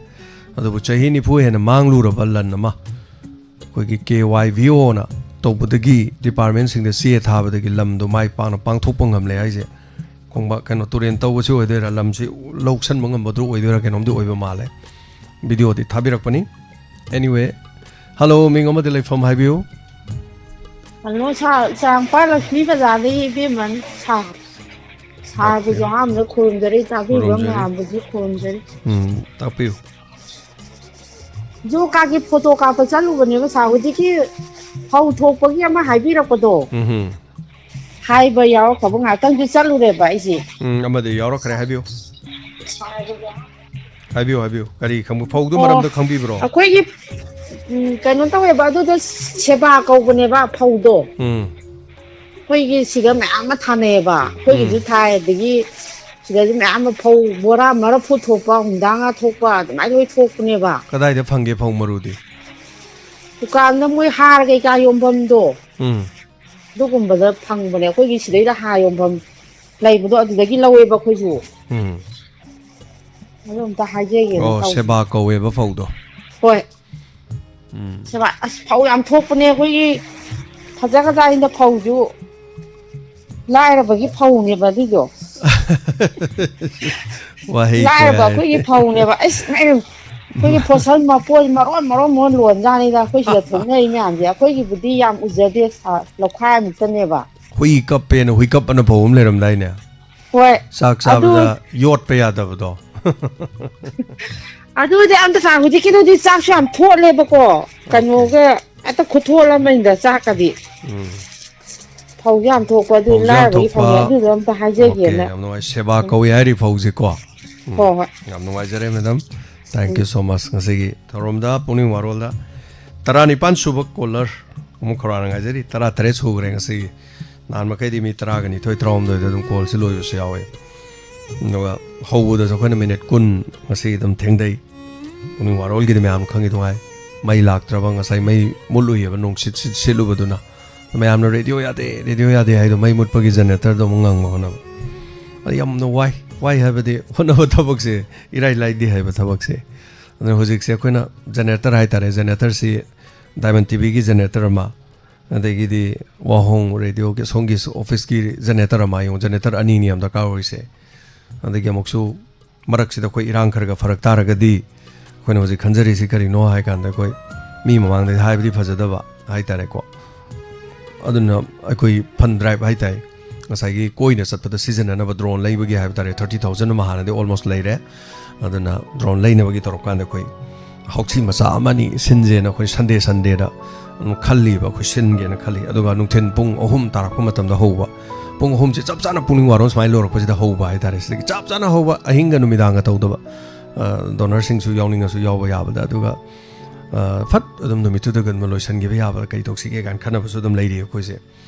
ꯑꯗꯨꯕꯨ ꯆꯍꯤ ꯅꯤꯐꯨ ꯍꯦꯟꯅ ꯃꯥꯡꯂꯨꯔꯕ ꯂꯟ ꯑꯃ ꯑꯩꯈꯣꯏꯒꯤ ꯀꯦ ꯋꯥꯏ ꯚꯤ ꯑꯣꯅ ꯇꯧꯕꯗꯒꯤ, ꯗꯤꯄꯥꯔꯠꯃꯦꯟꯁꯤꯡꯗ ꯆꯦ ꯊꯥꯕꯗꯒꯤ ꯂꯝꯗꯣ ꯃꯥꯏ ꯄꯥꯛꯅ ꯄꯥꯡꯊꯣꯛꯄ ꯉꯝꯂꯦ ꯍꯥꯏꯁꯦ꯫ ꯈꯣꯡꯕ-, ꯀꯩꯅꯣ, ꯇꯨꯔꯦꯟ ꯇꯧꯕꯁꯤ ꯑꯣꯏꯗꯣꯏꯔꯥ, ꯂꯝꯁꯤ ꯂꯧꯁꯟꯕ ꯉꯝꯕꯗꯨ ꯑꯣꯏꯗꯣꯏꯔꯥ, ꯀꯩꯅꯣꯝꯗꯤ ꯑꯣꯏꯕ ꯃꯥꯜꯂꯦ꯫ ꯚꯤꯗꯤꯑꯣꯗꯤ ꯊꯥꯕꯤꯔꯛꯄꯅꯤ꯫ Anyway, hello, ꯃꯤꯡ ꯑꯃꯗꯤ ꯂꯩꯐꯝ ꯍꯥꯏꯕꯤꯌꯨ꯫ ꯍꯜꯂꯣ, ꯁꯥꯔ, ꯆꯥꯔꯥꯡꯄꯥꯠ ꯂꯛꯁꯃꯤ ꯕꯖꯥꯔꯗꯒꯤ ꯏꯕꯦꯝꯃꯅꯤ, ꯁꯥꯔ꯫ ꯁꯥꯔꯕꯨꯁꯨ ꯑꯣꯀꯦ꯫ ꯑꯍꯥꯟꯕꯗ ꯈꯨꯔꯨꯝꯖꯔꯤ, ꯇꯥꯕꯤꯕ ꯈꯨꯔꯨꯝꯖꯔꯤ꯫ ꯃꯌꯥꯝꯕꯨꯁꯨ ꯈꯨꯔꯨꯝꯖꯔꯤ꯫ ꯎꯝ, ꯇꯥꯛꯄꯤꯌꯨ꯫ ꯖꯣꯕ ꯀꯥꯔꯗꯀꯤ ꯐꯣꯇꯣ ꯀꯥꯞꯄ ꯆꯠꯂꯨꯕꯅꯦꯕ, ꯁꯥꯔ, ꯍꯧꯖꯤꯛꯀꯤ ꯐꯧ ꯊꯣꯛꯄꯒꯤ ꯑꯃ ꯍꯥꯏꯕꯤꯔꯛꯄꯗꯣ, ꯎꯝ ꯍꯨꯝ꯫ ꯍꯥꯏꯕ ꯌꯥꯎꯔꯛꯇꯕ ꯉꯥꯛꯇꯪꯁꯨ ꯆꯠꯂꯨꯔꯦꯕ ꯑꯩꯁꯦ꯫ ꯎꯝ, ꯑꯃꯗꯤ ꯌꯥꯎꯔꯛꯈ꯭ꯔꯦ, ꯍꯥꯏꯕꯤꯌꯨ꯫ ꯍꯥꯏꯕꯤꯌꯨ, ꯍꯥꯏꯕꯤꯌꯨ꯫ ꯀꯔꯤ ꯈꯪꯕ-, ꯐꯧꯗꯨ ꯑꯣ, ꯃꯔꯝꯗ ꯈꯪꯕꯤꯕ꯭ꯔꯣ? ꯑꯩꯈꯣꯏꯒꯤ, ꯎꯝ, ꯀꯩꯅꯣ ꯇꯧꯋꯦꯕ, ꯑꯗꯨꯗꯣ ꯁꯦꯕꯥ ꯀꯧꯕꯅꯦꯕ ꯐꯧꯗꯣ꯫ ꯎꯝ꯫ ꯑꯩꯈꯣꯏꯒꯤ ꯁꯤꯗ ꯃꯌꯥꯝ ꯑꯃ ꯊꯥꯅꯩꯌꯦꯕ, ꯑꯩꯈꯣꯏꯒꯤꯁꯨ ꯎꯝ꯫ ꯊꯥꯏ, ꯑꯗꯒꯤ ꯁꯤꯗꯁꯨ ꯃꯌꯥꯝ ꯑꯃ ꯐꯧ ꯕꯣꯔꯥ ꯃꯔꯐꯨ ꯊꯣꯛꯄ, ꯍꯨꯝꯗ꯭ꯔꯥꯉꯥ ꯊꯣꯛꯄ, ꯑꯗꯨꯃꯥꯏꯅ ꯂꯣꯏ ꯊꯣꯛꯄꯅꯦꯕ꯫ ꯀꯗꯥꯏꯗ ꯐꯪꯒꯦ ꯐꯧ ꯃꯔꯨꯗꯤ? ꯗꯨꯀꯥꯟꯗ ꯃꯣꯏ ꯍꯥꯔ ꯀꯩꯀꯥ ꯌꯣꯟꯐꯝꯗꯣ, ꯎꯝ꯫ ꯑꯗꯨꯒꯨꯝꯕꯗ ꯐꯪꯕꯅꯦ꯫ ꯑꯩꯈꯣꯏꯒꯤ ꯁꯤꯗꯩꯗ ꯍꯥꯔ ꯌꯣꯟꯐꯝ ꯂꯩꯕꯗꯣ, ꯑꯗꯨꯗꯒꯤ ꯂꯧꯋꯦꯕ ꯑꯩꯈꯣꯏꯁꯨ꯫ ꯎꯝ꯫ ꯑꯗꯨ ꯑꯝꯇ ꯍꯥꯏꯖꯒꯦꯅ ꯑꯣ, ꯇꯧꯕ꯫ ꯁꯦꯕꯥ ꯀꯧꯋꯦꯕ ꯐꯧꯗꯣ꯫ ꯍꯣꯏ꯫ ꯎꯝ꯫ ꯁꯦꯕꯥ, ꯑꯁ, ꯐꯧ ꯌꯥꯝ ꯊꯣꯛꯄꯅꯦ ꯑꯩꯈꯣꯏꯒꯤ ꯐꯖ ꯐꯖ ꯍꯥꯏꯅ ꯐꯧꯁꯨ꯫ ꯂꯥꯏꯔꯕꯒꯤ ꯐꯧꯅꯦꯕ ꯑꯗꯨꯏꯗꯣ꯫ ꯋꯥꯍꯩ ꯂꯥꯏꯔꯕ ꯈꯨꯍꯥꯏ꯫ ꯑꯩꯈꯣꯏꯒꯤ ꯐꯧꯅꯦꯕ꯫ ꯑꯩꯁ, ꯏꯃꯥꯏ ꯄꯦꯝꯃ, ꯑꯩꯈꯣꯏꯒꯤ ꯐꯣꯁꯜ ꯃꯀꯣꯏ ꯃꯔꯣꯟ ꯃꯔꯣꯟ ꯃꯔꯣꯟ ꯂꯣꯟꯖꯥꯠꯅꯤꯗ, ꯑꯩꯈꯣꯏ ꯁꯤꯗ ꯊꯣꯛꯅꯔꯤ ꯃꯌꯥꯝꯁꯦ꯫ ꯑꯩꯈꯣꯏꯒꯤꯕꯨꯗꯤ ꯌꯥꯝ ꯎꯖꯗꯦ, ꯁꯥ-, ꯂꯧꯈꯥꯏꯃꯨꯛꯇꯅꯦꯕ꯫ ꯍꯨꯏ ꯀꯞꯄꯦꯅ ꯍꯨꯏ ꯀꯞ ꯑꯅ ꯐꯧ ꯑꯃ ꯂꯩꯔꯝꯗꯥꯏꯅꯦ? ꯍꯣꯏ꯫ ꯆꯥꯛ ꯑꯗꯨ ꯆꯥꯕꯗ ꯌꯣꯠꯄ ꯌꯥꯗꯕꯗꯣ꯫ ꯑꯗꯨꯗꯤ ꯑꯝꯇ ꯁꯥ-, ꯍꯧꯖꯤꯛꯀꯤꯗꯨꯗꯤ ꯆꯥꯛꯁꯨ ꯌꯥꯝ ꯊꯣꯠꯂꯦꯕꯀꯣ꯫ ꯀꯩꯅꯣꯒ ꯍꯦꯛꯇ ꯈꯨꯊꯣꯠ ꯑꯃꯅꯤꯗ ꯆꯥꯛꯀꯗꯤ꯫ ꯎꯝ꯫ ꯐꯧꯁꯨ ꯌꯥꯝ ꯊꯣꯛꯄ, ꯑꯗꯨ ꯐꯧꯁꯨ ꯌꯥꯝ ꯂꯥꯏꯔꯕꯒꯤ ꯊꯣꯛꯄ꯫ ꯐꯧꯅꯤ, ꯑꯗꯨꯗꯣ ꯑꯝꯇ ꯑꯣꯀꯦ, ꯍꯥꯏꯖꯒꯦꯅ꯫ ꯌꯥꯝ ꯅꯨꯡꯉꯥꯏ꯫ ꯁꯦꯕꯥ ꯎꯝ꯫ ꯀꯧꯏ ꯍꯥꯏꯔꯤ ꯐꯧꯁꯦꯀꯣ꯫ ꯎꯝ꯫ ꯍꯣꯏ, ꯍꯣꯏ꯫ ꯌꯥꯝ ꯅꯨꯡꯉꯥꯏꯖꯔꯦ, madam. Thank you so much꯫ ꯉꯁꯤꯒꯤ ꯊꯧꯔꯝꯗ, ꯄꯨꯛꯅꯤꯡ ꯋꯥꯔꯣꯜꯗ ꯇꯔꯥꯅꯤꯄꯥꯟ ꯁꯨꯕ ꯀꯣꯂꯔ ꯑꯃꯨꯛ ꯈꯧꯔꯥꯡꯅ ꯉꯥꯏꯖꯔꯤ꯫ ꯇꯔꯥꯇꯔꯦꯠ ꯁꯨꯈ꯭ꯔꯦ ꯉꯁꯤꯒꯤ꯫ ꯅꯍꯥꯟ ꯃꯈꯩꯗꯤ ꯃꯤ ꯇꯔꯥꯒ ꯅꯤꯊꯣꯏ, ꯇꯔꯥꯍꯨꯝꯗꯣꯏꯗ ꯑꯗꯨꯝ ꯀꯣꯜꯁꯤ ꯂꯣꯏꯕꯁꯨ ꯌꯥꯎꯋꯦ꯫ ꯑꯗꯨꯒ ꯍꯧꯕꯗꯁꯨ ꯑꯩꯈꯣꯏꯅ ꯃꯤꯅꯤꯠ ꯀꯨꯟ ꯉꯁꯤ ꯑꯗꯨꯝ ꯊꯦꯡꯊꯩ꯫ ꯄꯨꯛꯅꯤꯡ ꯋꯥꯔꯣꯜꯒꯤꯗꯤ ꯃꯌꯥꯝ ꯈꯪꯉꯤꯗꯨꯉꯥꯏ꯫ ꯃꯩ ꯂꯥꯛꯇ꯭ꯔꯕ, ꯉꯁꯥꯏ ꯃꯩ ꯃꯨꯠꯂꯨꯏꯌꯦꯕ, ꯅꯨꯡꯁꯤꯠ ꯁꯤꯠ-, ꯁꯤꯠꯂꯨꯕꯗꯨꯅ꯫ ꯃꯌꯥꯝꯅ "ꯔꯦꯗꯤꯑꯣ ꯌꯥꯗꯦ, ꯔꯦꯗꯤꯑꯣ ꯌꯥꯗꯦ" ꯍꯥꯏꯗꯣ ꯃꯩ ꯃꯨꯠꯄꯒꯤ ꯖꯦꯅꯦꯔꯦꯇꯔꯗꯣ ꯑꯃꯨꯛ ꯉꯪꯕ ꯍꯣꯠꯅꯕ꯫ ꯑꯗ ꯌꯥꯝꯅ ꯋꯥꯏ, ꯋꯥꯏ ꯍꯥꯏꯕꯗꯤ ꯍꯣꯠꯅꯕ ꯊꯕꯛꯁꯦ ꯏꯔꯥꯏ ꯂꯥꯏꯗꯦ ꯍꯥꯏꯕ ꯊꯕꯛꯁꯦ꯫ ꯑꯗꯨꯅ ꯍꯧꯖꯤꯛꯁꯦ ꯑꯩꯈꯣꯏꯅ ꯖꯦꯅꯦꯔꯦꯇꯔ ꯍꯥꯏꯇꯥꯔꯦ, ꯖꯦꯅꯦꯔꯦꯇꯔꯁꯤ ꯗꯥꯏꯃꯟ ꯇꯤꯚꯤꯒꯤ ꯖꯦꯅꯦꯔꯦꯇꯔ ꯑꯃ, ꯑꯗꯒꯤꯗꯤ ꯋꯥꯍꯣꯡ ꯔꯦꯗꯤꯑꯣꯒꯤ ꯑꯁꯣꯝꯒꯤ ꯑꯣꯐꯤꯁꯀꯤ ꯖꯦꯅꯦꯔꯦꯇꯔ ꯑꯃ ꯌꯦꯡꯉꯨ, ꯖꯦꯅꯦꯔꯦꯇꯔ ꯑꯅꯤꯅꯤ ꯌꯥꯝ ꯗꯔꯀꯥꯔ ꯑꯣꯏꯔꯤꯁꯦ꯫ ꯑꯗꯒꯤ ꯑꯃꯨꯛꯁꯨ ꯃꯔꯛꯁꯤꯗ ꯑꯩꯈꯣꯏ ꯏꯔꯥꯡ ꯈꯔ ꯈꯔ ꯐꯔꯛ ꯇꯥꯔꯒꯗꯤ, ꯑꯩꯈꯣꯏꯅ ꯍꯧꯖꯤꯛ ꯈꯟꯖꯔꯤꯁꯤ ꯀꯔꯤꯅꯣ ꯍꯥꯏ ꯀꯥꯟꯗ, ꯑꯩꯈꯣꯏ ꯃꯤ ꯃꯃꯥꯡꯗ ꯍꯥꯏꯕꯗꯤ ꯐꯖꯗꯕ ꯍꯥꯏꯇꯥꯔꯦꯀꯣ꯫ ꯑꯗꯨꯅ ꯑꯩꯈꯣꯏ ꯐꯟ ꯗ꯭ꯔꯥꯏꯚ ꯍꯥꯏꯇꯥꯔꯦ, ꯉꯁꯥꯏꯒꯤ ꯀꯣꯏꯅ ꯆꯠꯄꯗ ꯁꯤꯖꯤꯟꯅꯅꯕ ꯗ꯭ꯔꯣꯟ ꯂꯩꯕꯒꯤ ꯍꯥꯏꯕ ꯇꯥꯔꯦ, ꯊꯥꯔꯇꯤ ꯊꯥꯎꯖꯟ ꯑꯃ ꯍꯥꯟꯅꯗꯤ ꯑꯣꯜꯃꯣꯁ ꯂꯩꯔꯦ꯫ ꯑꯗꯨꯅ ꯗ꯭ꯔꯣꯟ ꯂꯩꯅꯕꯒꯤ ꯇꯧꯔꯛꯀꯥꯟꯗ ꯑꯩꯈꯣꯏ ꯍꯧꯊꯤ ꯃꯆꯥ ꯑꯃ ꯑꯅꯤ ꯁꯤꯟꯁꯦꯅ ꯑꯩꯈꯣꯏ ꯁꯟꯗꯦ ꯁꯟꯗꯦꯗ ꯑꯗꯨꯝ ꯈꯜꯂꯤꯕ, ꯑꯩꯈꯣꯏ ꯁꯤꯟꯒꯦꯅ ꯈꯜꯂꯤ꯫ ꯑꯗꯨꯒ ꯅꯨꯡꯊꯤꯟ ꯄꯨꯡ ꯑꯍꯨꯝ ꯇꯥꯔꯛꯄ ꯃꯇꯝꯗ ꯍꯧꯕ, ꯄꯨꯡ ꯑꯍꯨꯝꯁꯦ ꯆꯞ ꯆꯥꯅ ꯄꯨꯛꯅꯤꯡ ꯋꯥꯔꯣꯜ ꯁꯨꯃꯥꯏꯅ ꯂꯣꯏꯔꯛꯄꯁꯤꯗ ꯍꯧꯕ ꯍꯥꯏꯇꯥꯔꯦ꯫ ꯁꯤꯗꯒꯤ ꯆꯞ ꯆꯥꯅ ꯍꯧꯕ, ꯑꯍꯤꯡꯒ ꯅꯨꯃꯤꯗꯥꯡꯒ ꯇꯧꯗꯕ, ꯑ, ꯗꯣꯅꯔꯁꯤꯡꯁꯨ ꯌꯥꯎꯅꯤꯡꯉꯁꯨ ꯌꯥꯎꯕ ꯌꯥꯕꯗ, ꯑꯗꯨꯒ, ꯑ, ꯐꯠ ꯑꯗꯨꯝ ꯅꯨꯃꯤꯠꯇꯨꯗ ꯀꯩꯅꯣ ꯂꯣꯏꯁꯤꯟꯈꯤꯕ ꯌꯥꯕ ꯀꯩ ꯇꯧꯁꯤꯒꯦ ꯀꯥꯏꯅ ꯈꯟꯅꯕꯁꯨ ꯑꯗꯨꯝ ꯂꯩꯔꯤ ꯑꯩꯈꯣꯏꯁꯦ꯫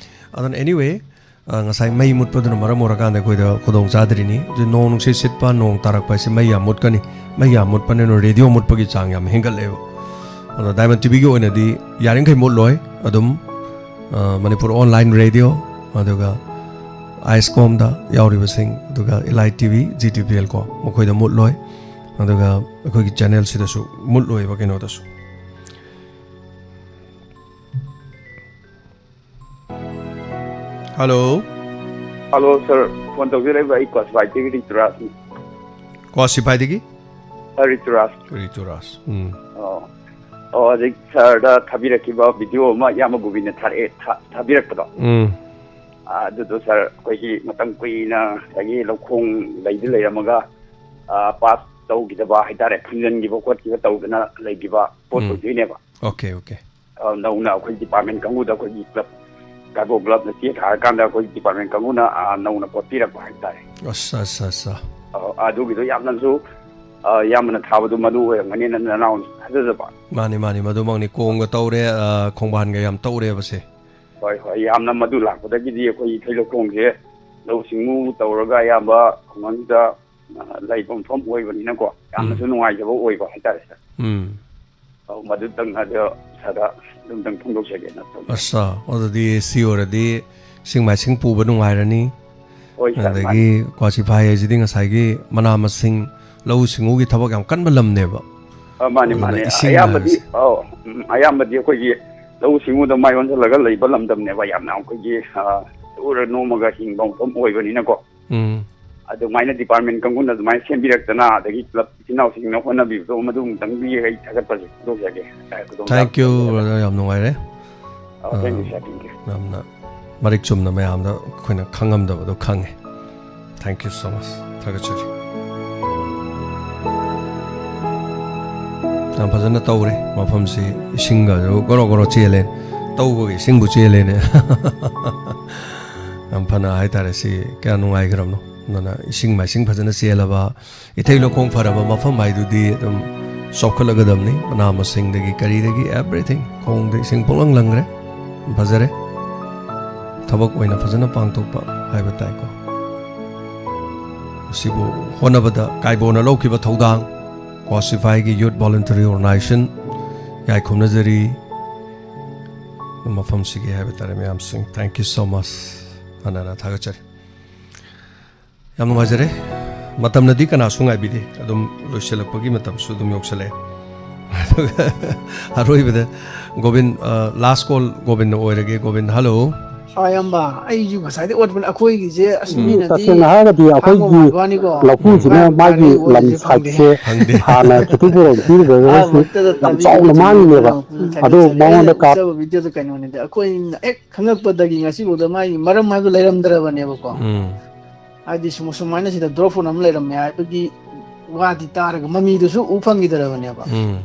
ꯑꯗꯨꯅ anyway, ꯑ, ꯉꯁꯥꯏ ꯃꯩ ꯃꯨꯠꯄꯗꯨꯅ ꯃꯔꯝ ꯑꯣꯏꯔꯀꯥꯟꯗ ꯑꯩꯈꯣꯏꯗ ꯈꯨꯗꯣꯡ ꯆꯥꯗ꯭ꯔꯤꯅꯤ꯫ ꯍꯧꯖꯤꯛ ꯅꯣꯡ ꯅꯨꯡꯁꯤꯠ ꯁꯤꯠꯄ, ꯅꯣꯡ ꯇꯥꯔꯛꯄ ꯍꯥꯏꯁꯦ ꯃꯩ ꯌꯥꯝ ꯃꯨꯠꯀꯅꯤ꯫ ꯃꯩ ꯌꯥꯝ ꯃꯨꯠꯄꯅꯤꯅ ꯔꯦꯗꯤꯑꯣ ꯃꯨꯠꯄꯒꯤ ꯆꯥꯡ ꯌꯥꯝ ꯍꯦꯟꯒꯠꯂꯦꯕ꯫ ꯑꯗꯣ ꯗꯥꯏꯃꯟ ꯇꯤꯚꯤꯒꯤ ꯑꯣꯏꯅꯗꯤ ꯌꯥꯔꯤꯈꯩ ꯃꯨꯠꯂꯣꯏ꯫ ꯑꯗꯨꯝ, ꯑ, ꯃꯅꯤꯄꯨꯔ ꯑꯣꯟꯂꯥꯏꯟ ꯔꯦꯗꯤꯑꯣ, ꯑꯗꯨꯒ ꯑꯥꯏꯁꯀꯣꯝꯗ ꯌꯥꯎꯔꯤꯕꯁꯤꯡ, ꯑꯗꯨꯒ elite TV, G T P L ꯀꯣ, ꯃꯈꯣꯏꯗ ꯃꯨꯠꯂꯣꯏ꯫ ꯑꯗꯨꯒ ꯑꯩꯈꯣꯏꯒꯤ ꯆꯦꯅꯦꯜꯁꯤꯗꯁꯨ ꯃꯨꯠꯂꯣꯏꯕ ꯀꯩꯅꯣꯗꯁꯨ꯫ ꯍꯜꯂꯣ꯫ Hello, sir. ꯐꯣꯟ ꯇꯧꯖꯔꯛꯏꯕ ꯑꯩ ꯀ꯭ꯋꯥꯁꯤꯐꯥꯏꯗꯒꯤ ꯔꯤꯇꯨꯔꯥꯖꯅꯤ꯫ ꯀ꯭ꯋꯥꯁꯤꯐꯥꯏꯗꯒꯤ? ꯁꯥꯔ ꯔꯤꯇꯨꯔꯥꯖ꯫ ꯔꯤꯇꯨꯔꯥꯖ꯫ ꯎꯝ꯫ ꯑꯣ꯫ ꯑꯣ, ꯍꯧꯖꯤꯛ ꯁꯥꯔꯗ ꯊꯥꯕꯤꯔꯛꯈꯤꯕ ꯚꯤꯗꯤꯑꯣ ꯑꯃ ꯏꯌꯥꯝꯕ ꯒꯣꯕꯤꯟꯅ ꯊꯥꯔꯛꯑꯦ, ꯊꯥ-, ꯊꯥꯕꯤꯔꯛꯄꯗꯣ꯫ ꯎꯝ꯫ ꯑꯥ, ꯑꯗꯨꯗꯣ ꯁꯥꯔ, ꯑꯩꯈꯣꯏꯒꯤ ꯃꯇꯝ ꯀꯨꯏꯅ ꯉꯁꯥꯏꯒꯤ ꯂꯧꯈꯣꯡ ꯂꯩꯗꯤ ꯂꯩꯔꯝꯃꯒ, ꯑꯥ, ꯄꯥꯁ ꯇꯧꯈꯤꯗꯕ ꯍꯥꯏꯇꯥꯔꯦ, ꯐꯨꯝꯖꯤꯟꯈꯤꯕ ꯈꯣꯠꯈꯤꯕ ꯇꯧꯗꯅ ꯂꯩꯈꯤꯕ ꯄꯣꯠ ꯎꯝ꯫ ꯑꯣꯏꯗꯣꯏꯅꯦꯕ꯫ Okay, okay. ꯑꯥ, ꯅꯧꯅ ꯑꯩꯈꯣꯏ ꯗꯤꯄꯥꯔꯠꯃꯦꯟ ꯀꯥꯡꯕꯨꯗ ꯑꯩꯈꯣꯏꯒꯤ ꯀ꯭ꯂꯕ, ꯀꯥꯏꯕꯣ ꯀ꯭ꯂꯕꯅ ꯆꯦ ꯊꯥꯔꯀꯥꯟꯗ ꯑꯩꯈꯣꯏ ꯗꯤꯄꯥꯔꯠꯃꯦꯟ ꯀꯥꯡꯕꯨꯅ, ꯑꯥ, ꯅꯧꯅ ꯄꯣꯠ ꯄꯤꯔꯛꯄ ꯍꯥꯏꯇꯥꯔꯦ꯫ ꯑꯁ, ꯑꯁ, ꯑꯁ꯫ ꯑꯥ, ꯑꯗꯨꯒꯤꯗꯣ ꯌꯥꯝꯅꯁꯨ, ꯑꯥ, ꯏꯌꯥꯝꯕꯅ ꯊꯥꯕꯗꯣ ꯃꯗꯨ ꯑꯣꯏꯔꯝꯒꯅꯤꯅ ꯅꯅꯥꯎꯅ ꯊꯥꯖꯖꯕ꯫ ꯃꯥꯅꯤ, ꯃꯥꯅꯤ, ꯃꯗꯨꯃꯛꯅꯤ꯫ ꯀꯣꯡꯒ ꯇꯧꯔꯦ, ꯑꯥ, ꯈꯣꯡꯕꯥꯟꯒ ꯌꯥꯝ ꯇꯧꯔꯦꯕꯁꯦ꯫ ꯍꯣꯏ, ꯍꯣꯏ, ꯌꯥꯝꯅ ꯃꯗꯨ ꯂꯥꯛꯄꯗꯒꯤꯗꯤ ꯑꯩꯈꯣꯏ ꯏꯊꯩ ꯂꯧꯈꯣꯡꯁꯦ ꯂꯧꯎ ꯁꯤꯡꯎ ꯇꯧꯔꯒ ꯑꯌꯥꯝꯕ ꯈꯨꯡꯒꯪꯁꯤꯗ, ꯑ, ꯂꯩꯕ ꯃꯐꯝ ꯑꯣꯏꯕꯅꯤꯅꯀꯣ, ꯌꯥꯝꯅꯁꯨ ꯎꯝ꯫ ꯅꯨꯡꯉꯥꯏꯖꯕ ꯑꯣꯏꯕ ꯍꯥꯏꯇꯥꯔꯦ, ꯁꯥꯔ꯫ ꯎꯝ꯫ ꯑꯧ, ꯃꯗꯨꯇꯪ ꯑꯗꯣ ꯁꯥꯔꯗ ꯑꯗꯨꯝꯇꯪ ꯐꯣꯡꯗꯣꯛꯆꯒꯦꯅ ꯇꯧꯖꯕ꯫ ꯑꯁ, ꯑꯗꯨꯗꯤ ꯁꯤ ꯑꯣꯏꯔꯗꯤ ꯏꯁꯤꯡ ꯃꯥꯏꯁꯤꯡ ꯄꯨꯕ ꯅꯨꯡꯉꯥꯏꯔꯅꯤ꯫ ꯍꯣꯏ, ꯁꯥꯔ, ꯑꯗꯒꯤ ꯃꯥꯅꯤ꯫ ꯀ꯭ꯋꯥꯁꯤꯐꯥꯏ ꯍꯥꯏꯁꯤꯗꯤ ꯉꯁꯥꯏꯒꯤ ꯃꯅꯥ ꯃꯁꯤꯡ ꯂꯧꯎ ꯁꯤꯡꯎꯒꯤ ꯊꯕꯛ ꯌꯥꯝ ꯀꯟꯕ ꯂꯝꯅꯦꯕ꯫ ꯑ, ꯃꯥꯅꯤ, ꯑꯗꯨꯅ ꯃꯥꯅꯤ꯫ ꯏꯁꯤꯡ ꯑꯌꯥꯝꯕꯗꯤ, ꯍꯥꯏꯕꯁꯤ ꯑꯧ, ꯎꯝ, ꯑꯌꯥꯝꯕꯗꯤ ꯑꯩꯈꯣꯏꯒꯤ ꯂꯧꯎ ꯁꯤꯡꯎꯗ ꯃꯥꯏ ꯑꯣꯟꯁꯤꯜꯂꯒ ꯂꯩꯕ ꯂꯝꯗꯝꯅꯦꯕ꯫ ꯌꯥꯝꯅ ꯑꯩꯈꯣꯏꯒꯤ, ꯑ, ꯁꯨꯔ ꯅꯣꯝꯃꯒ ꯍꯤꯡꯕ ꯃꯐꯝ ꯑꯣꯏꯕꯅꯤꯅꯀꯣ꯫ ꯎꯝ꯫ ꯑꯗꯨꯃꯥꯏꯅ ꯗꯤꯄꯥꯔꯠꯃꯦꯟ ꯀꯥꯡꯕꯨꯅ ꯑꯗꯨꯃꯥꯏꯅ ꯁꯦꯝꯕꯤꯔꯛꯇꯅ, ꯑꯗꯒꯤ ꯀ꯭ꯂꯕ ꯏꯆꯤꯟ ꯏꯅꯥꯎꯁꯤꯡꯅ ꯍꯣꯠꯅꯕꯤꯕꯗꯣ, ꯃꯗꯨꯃꯇꯪꯗꯤ ꯑꯩ ꯊꯥꯒꯠꯄꯁꯦ ꯐꯣꯡꯗꯣꯛꯆꯒꯦ꯫ ꯈꯨꯗꯣꯡ Thank you, ꯆꯥꯕ brother. ꯌꯥꯝ ꯅꯨꯡꯉꯥꯏꯔꯦ꯫ ꯑꯣ, thank you, ah, sir, thank you. ꯌꯥꯝꯅ ꯃꯔꯤꯛ ꯆꯨꯝꯅ ꯃꯌꯥꯝꯗ ꯑꯩꯈꯣꯏꯅ ꯈꯪꯉꯝꯗꯕꯗꯣ ꯈꯪꯉꯦ꯫ Thank you so much. ꯊꯥꯒꯠꯆꯔꯤ꯫ ꯌꯥꯝ ꯐꯖꯅ ꯇꯧꯔꯦ ꯃꯐꯝꯁꯤ, ꯏꯁꯤꯡꯒꯁꯨ ꯒꯣꯔꯣ ꯒꯣꯔꯣ ꯆꯦꯜꯂꯦ, ꯇꯧꯕꯒꯤ ꯏꯁꯤꯡꯕꯨ ꯆꯦꯜꯂꯦꯅꯦ꯫ ꯌꯥꯝ ꯐꯅ ꯍꯥꯏꯇꯥꯔꯦ, ꯁꯤ ꯀꯌꯥ ꯅꯨꯡꯉꯥꯏꯈ꯭ꯔꯕꯅꯣ꯫ ꯑꯗꯨꯅ ꯏꯁꯤꯡ ꯃꯥꯏꯁꯤꯡ ꯐꯖꯅ ꯆꯦꯜꯂꯕ, ꯏꯊꯩ ꯂꯧꯈꯣꯡ ꯐꯔꯕ ꯃꯐꯝ ꯍꯥꯏꯗꯨꯗꯤ ꯑꯗꯨꯝ ꯆꯥꯎꯈꯠꯂꯒꯗꯕꯅꯤ꯫ ꯃꯅꯥ ꯃꯁꯤꯡꯗꯒꯤ ꯀꯔꯤꯗꯒꯤ everything, ꯈꯣꯡꯗ ꯏꯁꯤꯡ ꯄꯨꯡꯂꯪ ꯂꯪꯈ꯭ꯔꯦ꯫ ꯐꯖꯔꯦ꯫ ꯊꯕꯛ ꯑꯣꯏꯅ ꯐꯖꯅ ꯄꯥꯡꯊꯣꯛꯄ ꯍꯥꯏꯕ ꯇꯥꯏꯀꯣ꯫ ꯃꯁꯤꯕꯨ ꯍꯣꯠꯅꯕꯗ ꯀꯥꯏꯕꯣꯅ ꯂꯧꯈꯤꯕ ꯊꯧꯗꯥꯡ, ꯀ꯭ꯋꯥꯁꯤꯐꯥꯏꯒꯤ Youth Voluntary Organization ꯏꯀꯥꯏ ꯈꯨꯝꯅꯖꯔꯤ꯫ ꯃꯐꯝꯁꯤꯒꯤ ꯍꯥꯏꯕ ꯇꯥꯔꯦ ꯃꯌꯥꯝꯁꯤꯡ, thank you so much꯫ ꯍꯟꯅ ꯍꯟꯅ ꯊꯥꯒꯠꯆꯔꯤ꯫ ꯌꯥꯝ ꯅꯨꯡꯉꯥꯏꯖꯔꯦ꯫ ꯃꯇꯝꯅꯗꯤ ꯀꯅꯥꯁꯨ ꯉꯥꯏꯕꯤꯗꯦ, ꯑꯗꯨꯝ ꯂꯣꯏꯁꯤꯜꯂꯛꯄꯒꯤ ꯃꯇꯝꯁꯨ ꯑꯗꯨꯝ ꯌꯧꯁꯤꯜꯂꯛꯑꯦ꯫ ꯑꯗꯨꯒ ꯑꯔꯣꯏꯕꯗ ꯒꯣꯕꯤꯟ, ꯑ, last call ꯒꯣꯕꯤꯟꯅ ꯑꯣꯏꯔꯒꯦ꯫ ꯒꯣꯕꯤꯟ, hello꯫ ꯑꯥ, ꯏꯌꯥꯝꯕ, ꯑꯩꯁꯨ ꯉꯁꯥꯏꯗꯩ ꯑꯣꯠꯄꯅꯦ꯫ ꯑꯩꯈꯣꯏꯒꯤꯁꯦ ꯑꯁ, ꯎꯝ, ꯃꯤꯅꯗꯤ ꯇꯁꯦꯡꯅ ꯍꯥꯏꯔꯒꯗꯤ ꯈꯪꯕ ꯑꯩꯈꯣꯏꯒꯤ ꯃꯥꯟꯕ ꯋꯥꯅꯤꯀꯣ, ꯂꯧꯐꯨꯁꯤꯅ ꯀꯥꯏ ꯃꯥꯒꯤ ꯀꯥꯏꯗꯩ ꯂꯝ ꯑꯣꯠꯂꯤꯁꯦ ꯈꯪꯗꯦ꯫ ꯁꯥꯏꯠꯁꯦ ꯈꯪꯗꯦ꯫ ꯍꯥꯟꯅ ꯈꯦꯇꯤ ꯄꯨꯔꯣꯟ ꯄꯤꯔꯨꯗ꯭ꯔꯒꯁꯨ ꯑꯥ, ꯌꯥꯝ ꯆꯥꯎꯅ ꯃꯥꯡꯉꯤꯅꯦꯕ꯫ ꯑꯗꯨ ꯃꯉꯣꯟꯗ ꯀꯥꯞ- ꯚꯤꯗꯤꯑꯣꯗ ꯀꯩꯅꯣꯅꯤꯗ, ꯑꯩꯈꯣꯏꯅ ꯍꯦꯛ ꯈꯪꯉꯛꯄꯗꯒꯤ ꯉꯁꯤꯐꯥꯎꯗ ꯃꯥꯒꯤ ꯃꯔꯝ ꯍꯥꯏꯕꯗꯨ ꯂꯩꯔꯝꯗ꯭ꯔꯕꯅꯦꯕꯀꯣ꯫ ꯎꯝ꯫ ꯍꯥꯏꯗꯤ ꯁꯨꯝ-, ꯁꯨꯃꯥꯏꯅ ꯁꯤꯗ ꯗ꯭ꯔꯣꯞ ꯐꯨꯟ ꯑꯃ ꯂꯩꯔꯝꯃꯦ ꯍꯥꯏꯕꯒꯤ ꯋꯥꯗꯤ ꯇꯥꯔꯒ ꯃꯃꯤꯗꯨꯁꯨ ꯎ ꯐꯪꯈꯤꯗ꯭ꯔꯕꯅꯦꯕ꯫ ꯎꯝ꯫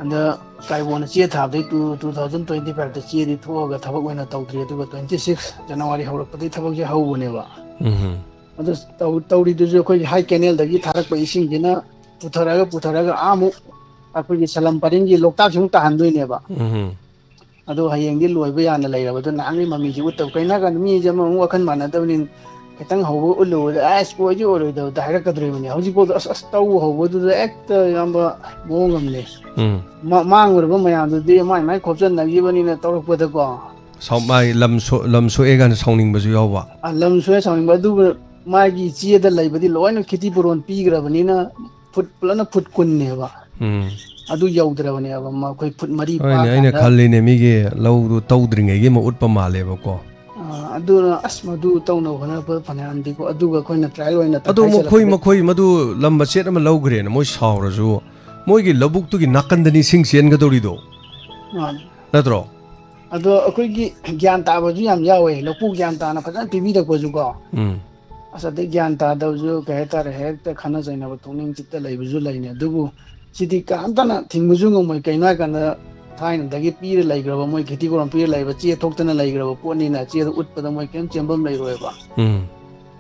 ꯑꯗ ꯀꯥꯏꯕꯣꯅ ꯆꯦ ꯊꯥꯕꯗꯩ ꯇꯨ-, ꯇꯨ ꯊꯥꯎꯖꯟ ꯇ꯭ꯋꯦꯟꯇꯤ ꯐꯥꯏꯚꯇ ꯆꯦꯗꯤ ꯊꯣꯛꯑꯒ ꯊꯕꯛ ꯑꯣꯏꯅ ꯇꯧꯗ꯭ꯔꯤ꯫ ꯑꯗꯨꯒ ꯇ꯭ꯋꯦꯟꯇꯤ ꯁꯤꯛꯁ ꯖꯅꯋꯥꯔꯤ ꯍꯧꯔꯛꯄꯗꯒꯤ ꯊꯕꯛꯁꯦ ꯍꯧꯕꯅꯦꯕ꯫ ꯎꯝ꯫ ꯑꯗꯨ ꯇꯧ-, ꯇꯧꯔꯤꯗꯨꯁꯨ ꯑꯩꯈꯣꯏꯒꯤ ꯍꯥꯏ ꯀꯦꯅꯦꯜꯗꯒꯤ ꯊꯥꯔꯛꯄ ꯏꯁꯤꯡꯁꯤꯅ ꯄꯨꯊꯔꯛꯑꯒ, ꯄꯨꯊꯔꯛꯑꯒ ꯑꯥꯃꯨꯛ ꯑꯩꯈꯣꯏꯒꯤ ꯁꯂꯝ ꯄꯔꯤꯡꯒꯤ ꯂꯣꯛꯇꯥꯛꯁꯤ ꯑꯃꯨꯛ ꯇꯥꯍꯟꯗꯣꯏꯅꯦꯕ꯫ ꯎꯝ꯫ ꯑꯗꯣ ꯍꯌꯦꯡꯗꯤ ꯂꯣꯏꯕ ꯌꯥꯅ ꯂꯩꯔꯕ꯫ ꯑꯗꯨ ꯅꯍꯥꯟꯒꯤ ꯃꯃꯤꯁꯤ ꯎꯠꯇꯕ꯫ ꯀꯩꯅꯣ ꯍꯥꯏꯀꯥꯟꯗ ꯃꯤꯁꯦ ꯑꯃꯃꯨꯛ ꯋꯥꯈꯜ ꯃꯥꯟꯅꯗꯕꯅꯤꯅ ꯈꯤꯇꯪ ꯍꯧꯕ ꯎꯠꯂꯨꯕꯗ "ꯑꯁ, ꯑꯣꯏꯗꯤ ꯑꯣꯏꯔꯣꯏꯗꯕꯗ" ꯍꯥꯏꯔꯛꯀꯗꯣꯔꯤꯕꯅꯤ꯫ ꯍꯧꯖꯤꯛꯐꯥꯎꯗ ꯑꯁ, ꯑꯁ, ꯇꯧꯕ ꯍꯧꯕꯗꯨꯗ ꯍꯦꯛꯇ ꯏꯌꯥꯝꯕ ꯃꯑꯣꯡ ꯑꯃꯅꯤ꯫ ꯎꯝ꯫ ꯃꯥ-, ꯃꯥꯡꯉꯨꯔꯕ ꯃꯌꯥꯝꯗꯨꯗꯤ ꯃꯥꯏ ꯃꯥꯏ ꯈꯣꯞꯆꯟꯅꯈꯤꯕꯅꯤꯅ ꯇꯧꯔꯛꯄꯗꯀꯣ꯫ ꯁꯥꯎ-, ꯃꯥꯒꯤ ꯂꯝ ꯁꯣ-, ꯂꯝ ꯁꯣꯛꯑꯦ ꯀꯥꯏꯅ ꯁꯥꯎꯅꯤꯡꯕꯁꯨ ꯌꯥꯎꯕ꯫ ꯑ, ꯂꯝ ꯁꯣꯛꯑꯦ ꯁꯥꯎꯅꯤꯡꯕ꯫ ꯑꯗꯨꯕꯨ ꯃꯥꯒꯤ ꯆꯦꯗ ꯂꯩꯕꯗꯤ ꯂꯣꯏꯅ ꯈꯦꯇꯤ ꯄꯨꯔꯣꯟ ꯄꯤꯈ꯭ꯔꯕꯅꯤꯅ ꯐꯨꯠ, ꯄꯨꯂꯞꯅ ꯐꯨꯠ ꯀꯨꯟꯅꯦꯕ꯫ ꯎꯝ꯫ ꯑꯗꯨ ꯌꯧꯗ꯭ꯔꯕꯅꯦꯕ꯫ ꯃꯈꯣꯏ ꯐꯨꯠ ꯃꯔꯤ ꯍꯣꯏꯅꯦ, ꯑꯩꯅ ꯐꯥꯀꯥꯟꯗ꯫ ꯈꯜꯂꯤꯅꯦ, ꯃꯤꯒꯤ ꯂꯧꯗꯨ ꯇꯧꯗ꯭ꯔꯤꯉꯩꯒꯤ ꯑꯃ ꯎꯠꯄ ꯃꯥꯜꯂꯦꯕꯀꯣ꯫ ꯑ, ꯑꯗꯨꯅ ꯑꯁ, ꯃꯗꯨ ꯇꯧꯅꯕ ꯍꯣꯠꯅꯕ ꯐꯅꯌꯥꯝꯗꯤꯀꯣ꯫ ꯑꯗꯨꯒ ꯑꯩꯈꯣꯏꯅ ꯇ꯭ꯔꯥꯏꯌꯦꯜ ꯑꯣꯏꯅ ꯑꯗꯣ ꯃꯈꯣꯏ, ꯇꯥꯛꯁꯜꯂꯛꯄꯗ ꯃꯈꯣꯏ ꯃꯗꯨ ꯂꯝ ꯃꯆꯦꯠ ꯑꯃ ꯂꯧꯈ꯭ꯔꯦꯅ ꯃꯣꯏ ꯁꯥꯎꯔꯁꯨ, ꯃꯣꯏꯒꯤ ꯂꯧꯕꯨꯛꯇꯨꯒꯤ ꯅꯥꯀꯟꯗꯅꯤ ꯏꯁꯤꯡ ꯆꯦꯟꯒꯗꯧꯔꯤꯗꯣ, ꯃꯥꯅꯤ꯫ ꯅꯠꯇ꯭ꯔꯣ? ꯑꯗꯣ ꯑꯩꯈꯣꯏꯒꯤ ꯒ꯭ꯌꯥꯟ ꯇꯥꯕꯁꯨ ꯌꯥꯝ ꯌꯥꯎꯋꯦ, ꯂꯧꯄꯨ ꯒ꯭ꯌꯥꯟ ꯇꯥꯅ ꯐꯖꯅ ꯄꯤꯕꯤꯔꯛꯄꯁꯨꯀꯣ꯫ ꯎꯝ꯫ ꯑꯁ, ꯑꯗꯩ ꯒ꯭ꯌꯥꯟ ꯇꯥꯗꯕꯁꯨ, ꯀꯩ ꯍꯥꯏꯇꯥꯔꯦ, ꯍꯦꯛꯇ ꯈꯠꯅ ꯆꯩꯅꯕ ꯊꯣꯛꯅꯤꯡ ꯆꯤꯠꯇ ꯂꯩꯕꯁꯨ ꯂꯩꯅꯤ꯫ ꯑꯗꯨꯕꯨ ꯁꯤꯗꯤ ꯀꯅꯥꯝꯇꯅ ꯊꯤꯡꯕꯁꯨ ꯉꯝꯃꯣꯏ꯫ ꯀꯩꯅꯣ ꯍꯥꯏꯀꯥꯟꯗ, ꯊꯥꯏꯅꯗꯒꯤ ꯄꯤꯔ ꯂꯩꯈ꯭ꯔꯕ, ꯃꯣꯏ ꯈꯦꯇꯤ ꯄꯨꯔꯣꯟ ꯄꯤꯔ ꯂꯩꯕ, ꯆꯦ ꯊꯣꯛꯇꯅ ꯂꯩꯈ꯭ꯔꯕ ꯄꯣꯠꯅꯤꯅ ꯆꯦꯗꯣ ꯎꯠꯄꯗ ꯃꯣꯏ ꯀꯔꯤꯝ ꯆꯦꯟꯐꯝ ꯂꯩꯔꯣꯏꯕ꯫ ꯎꯝ꯫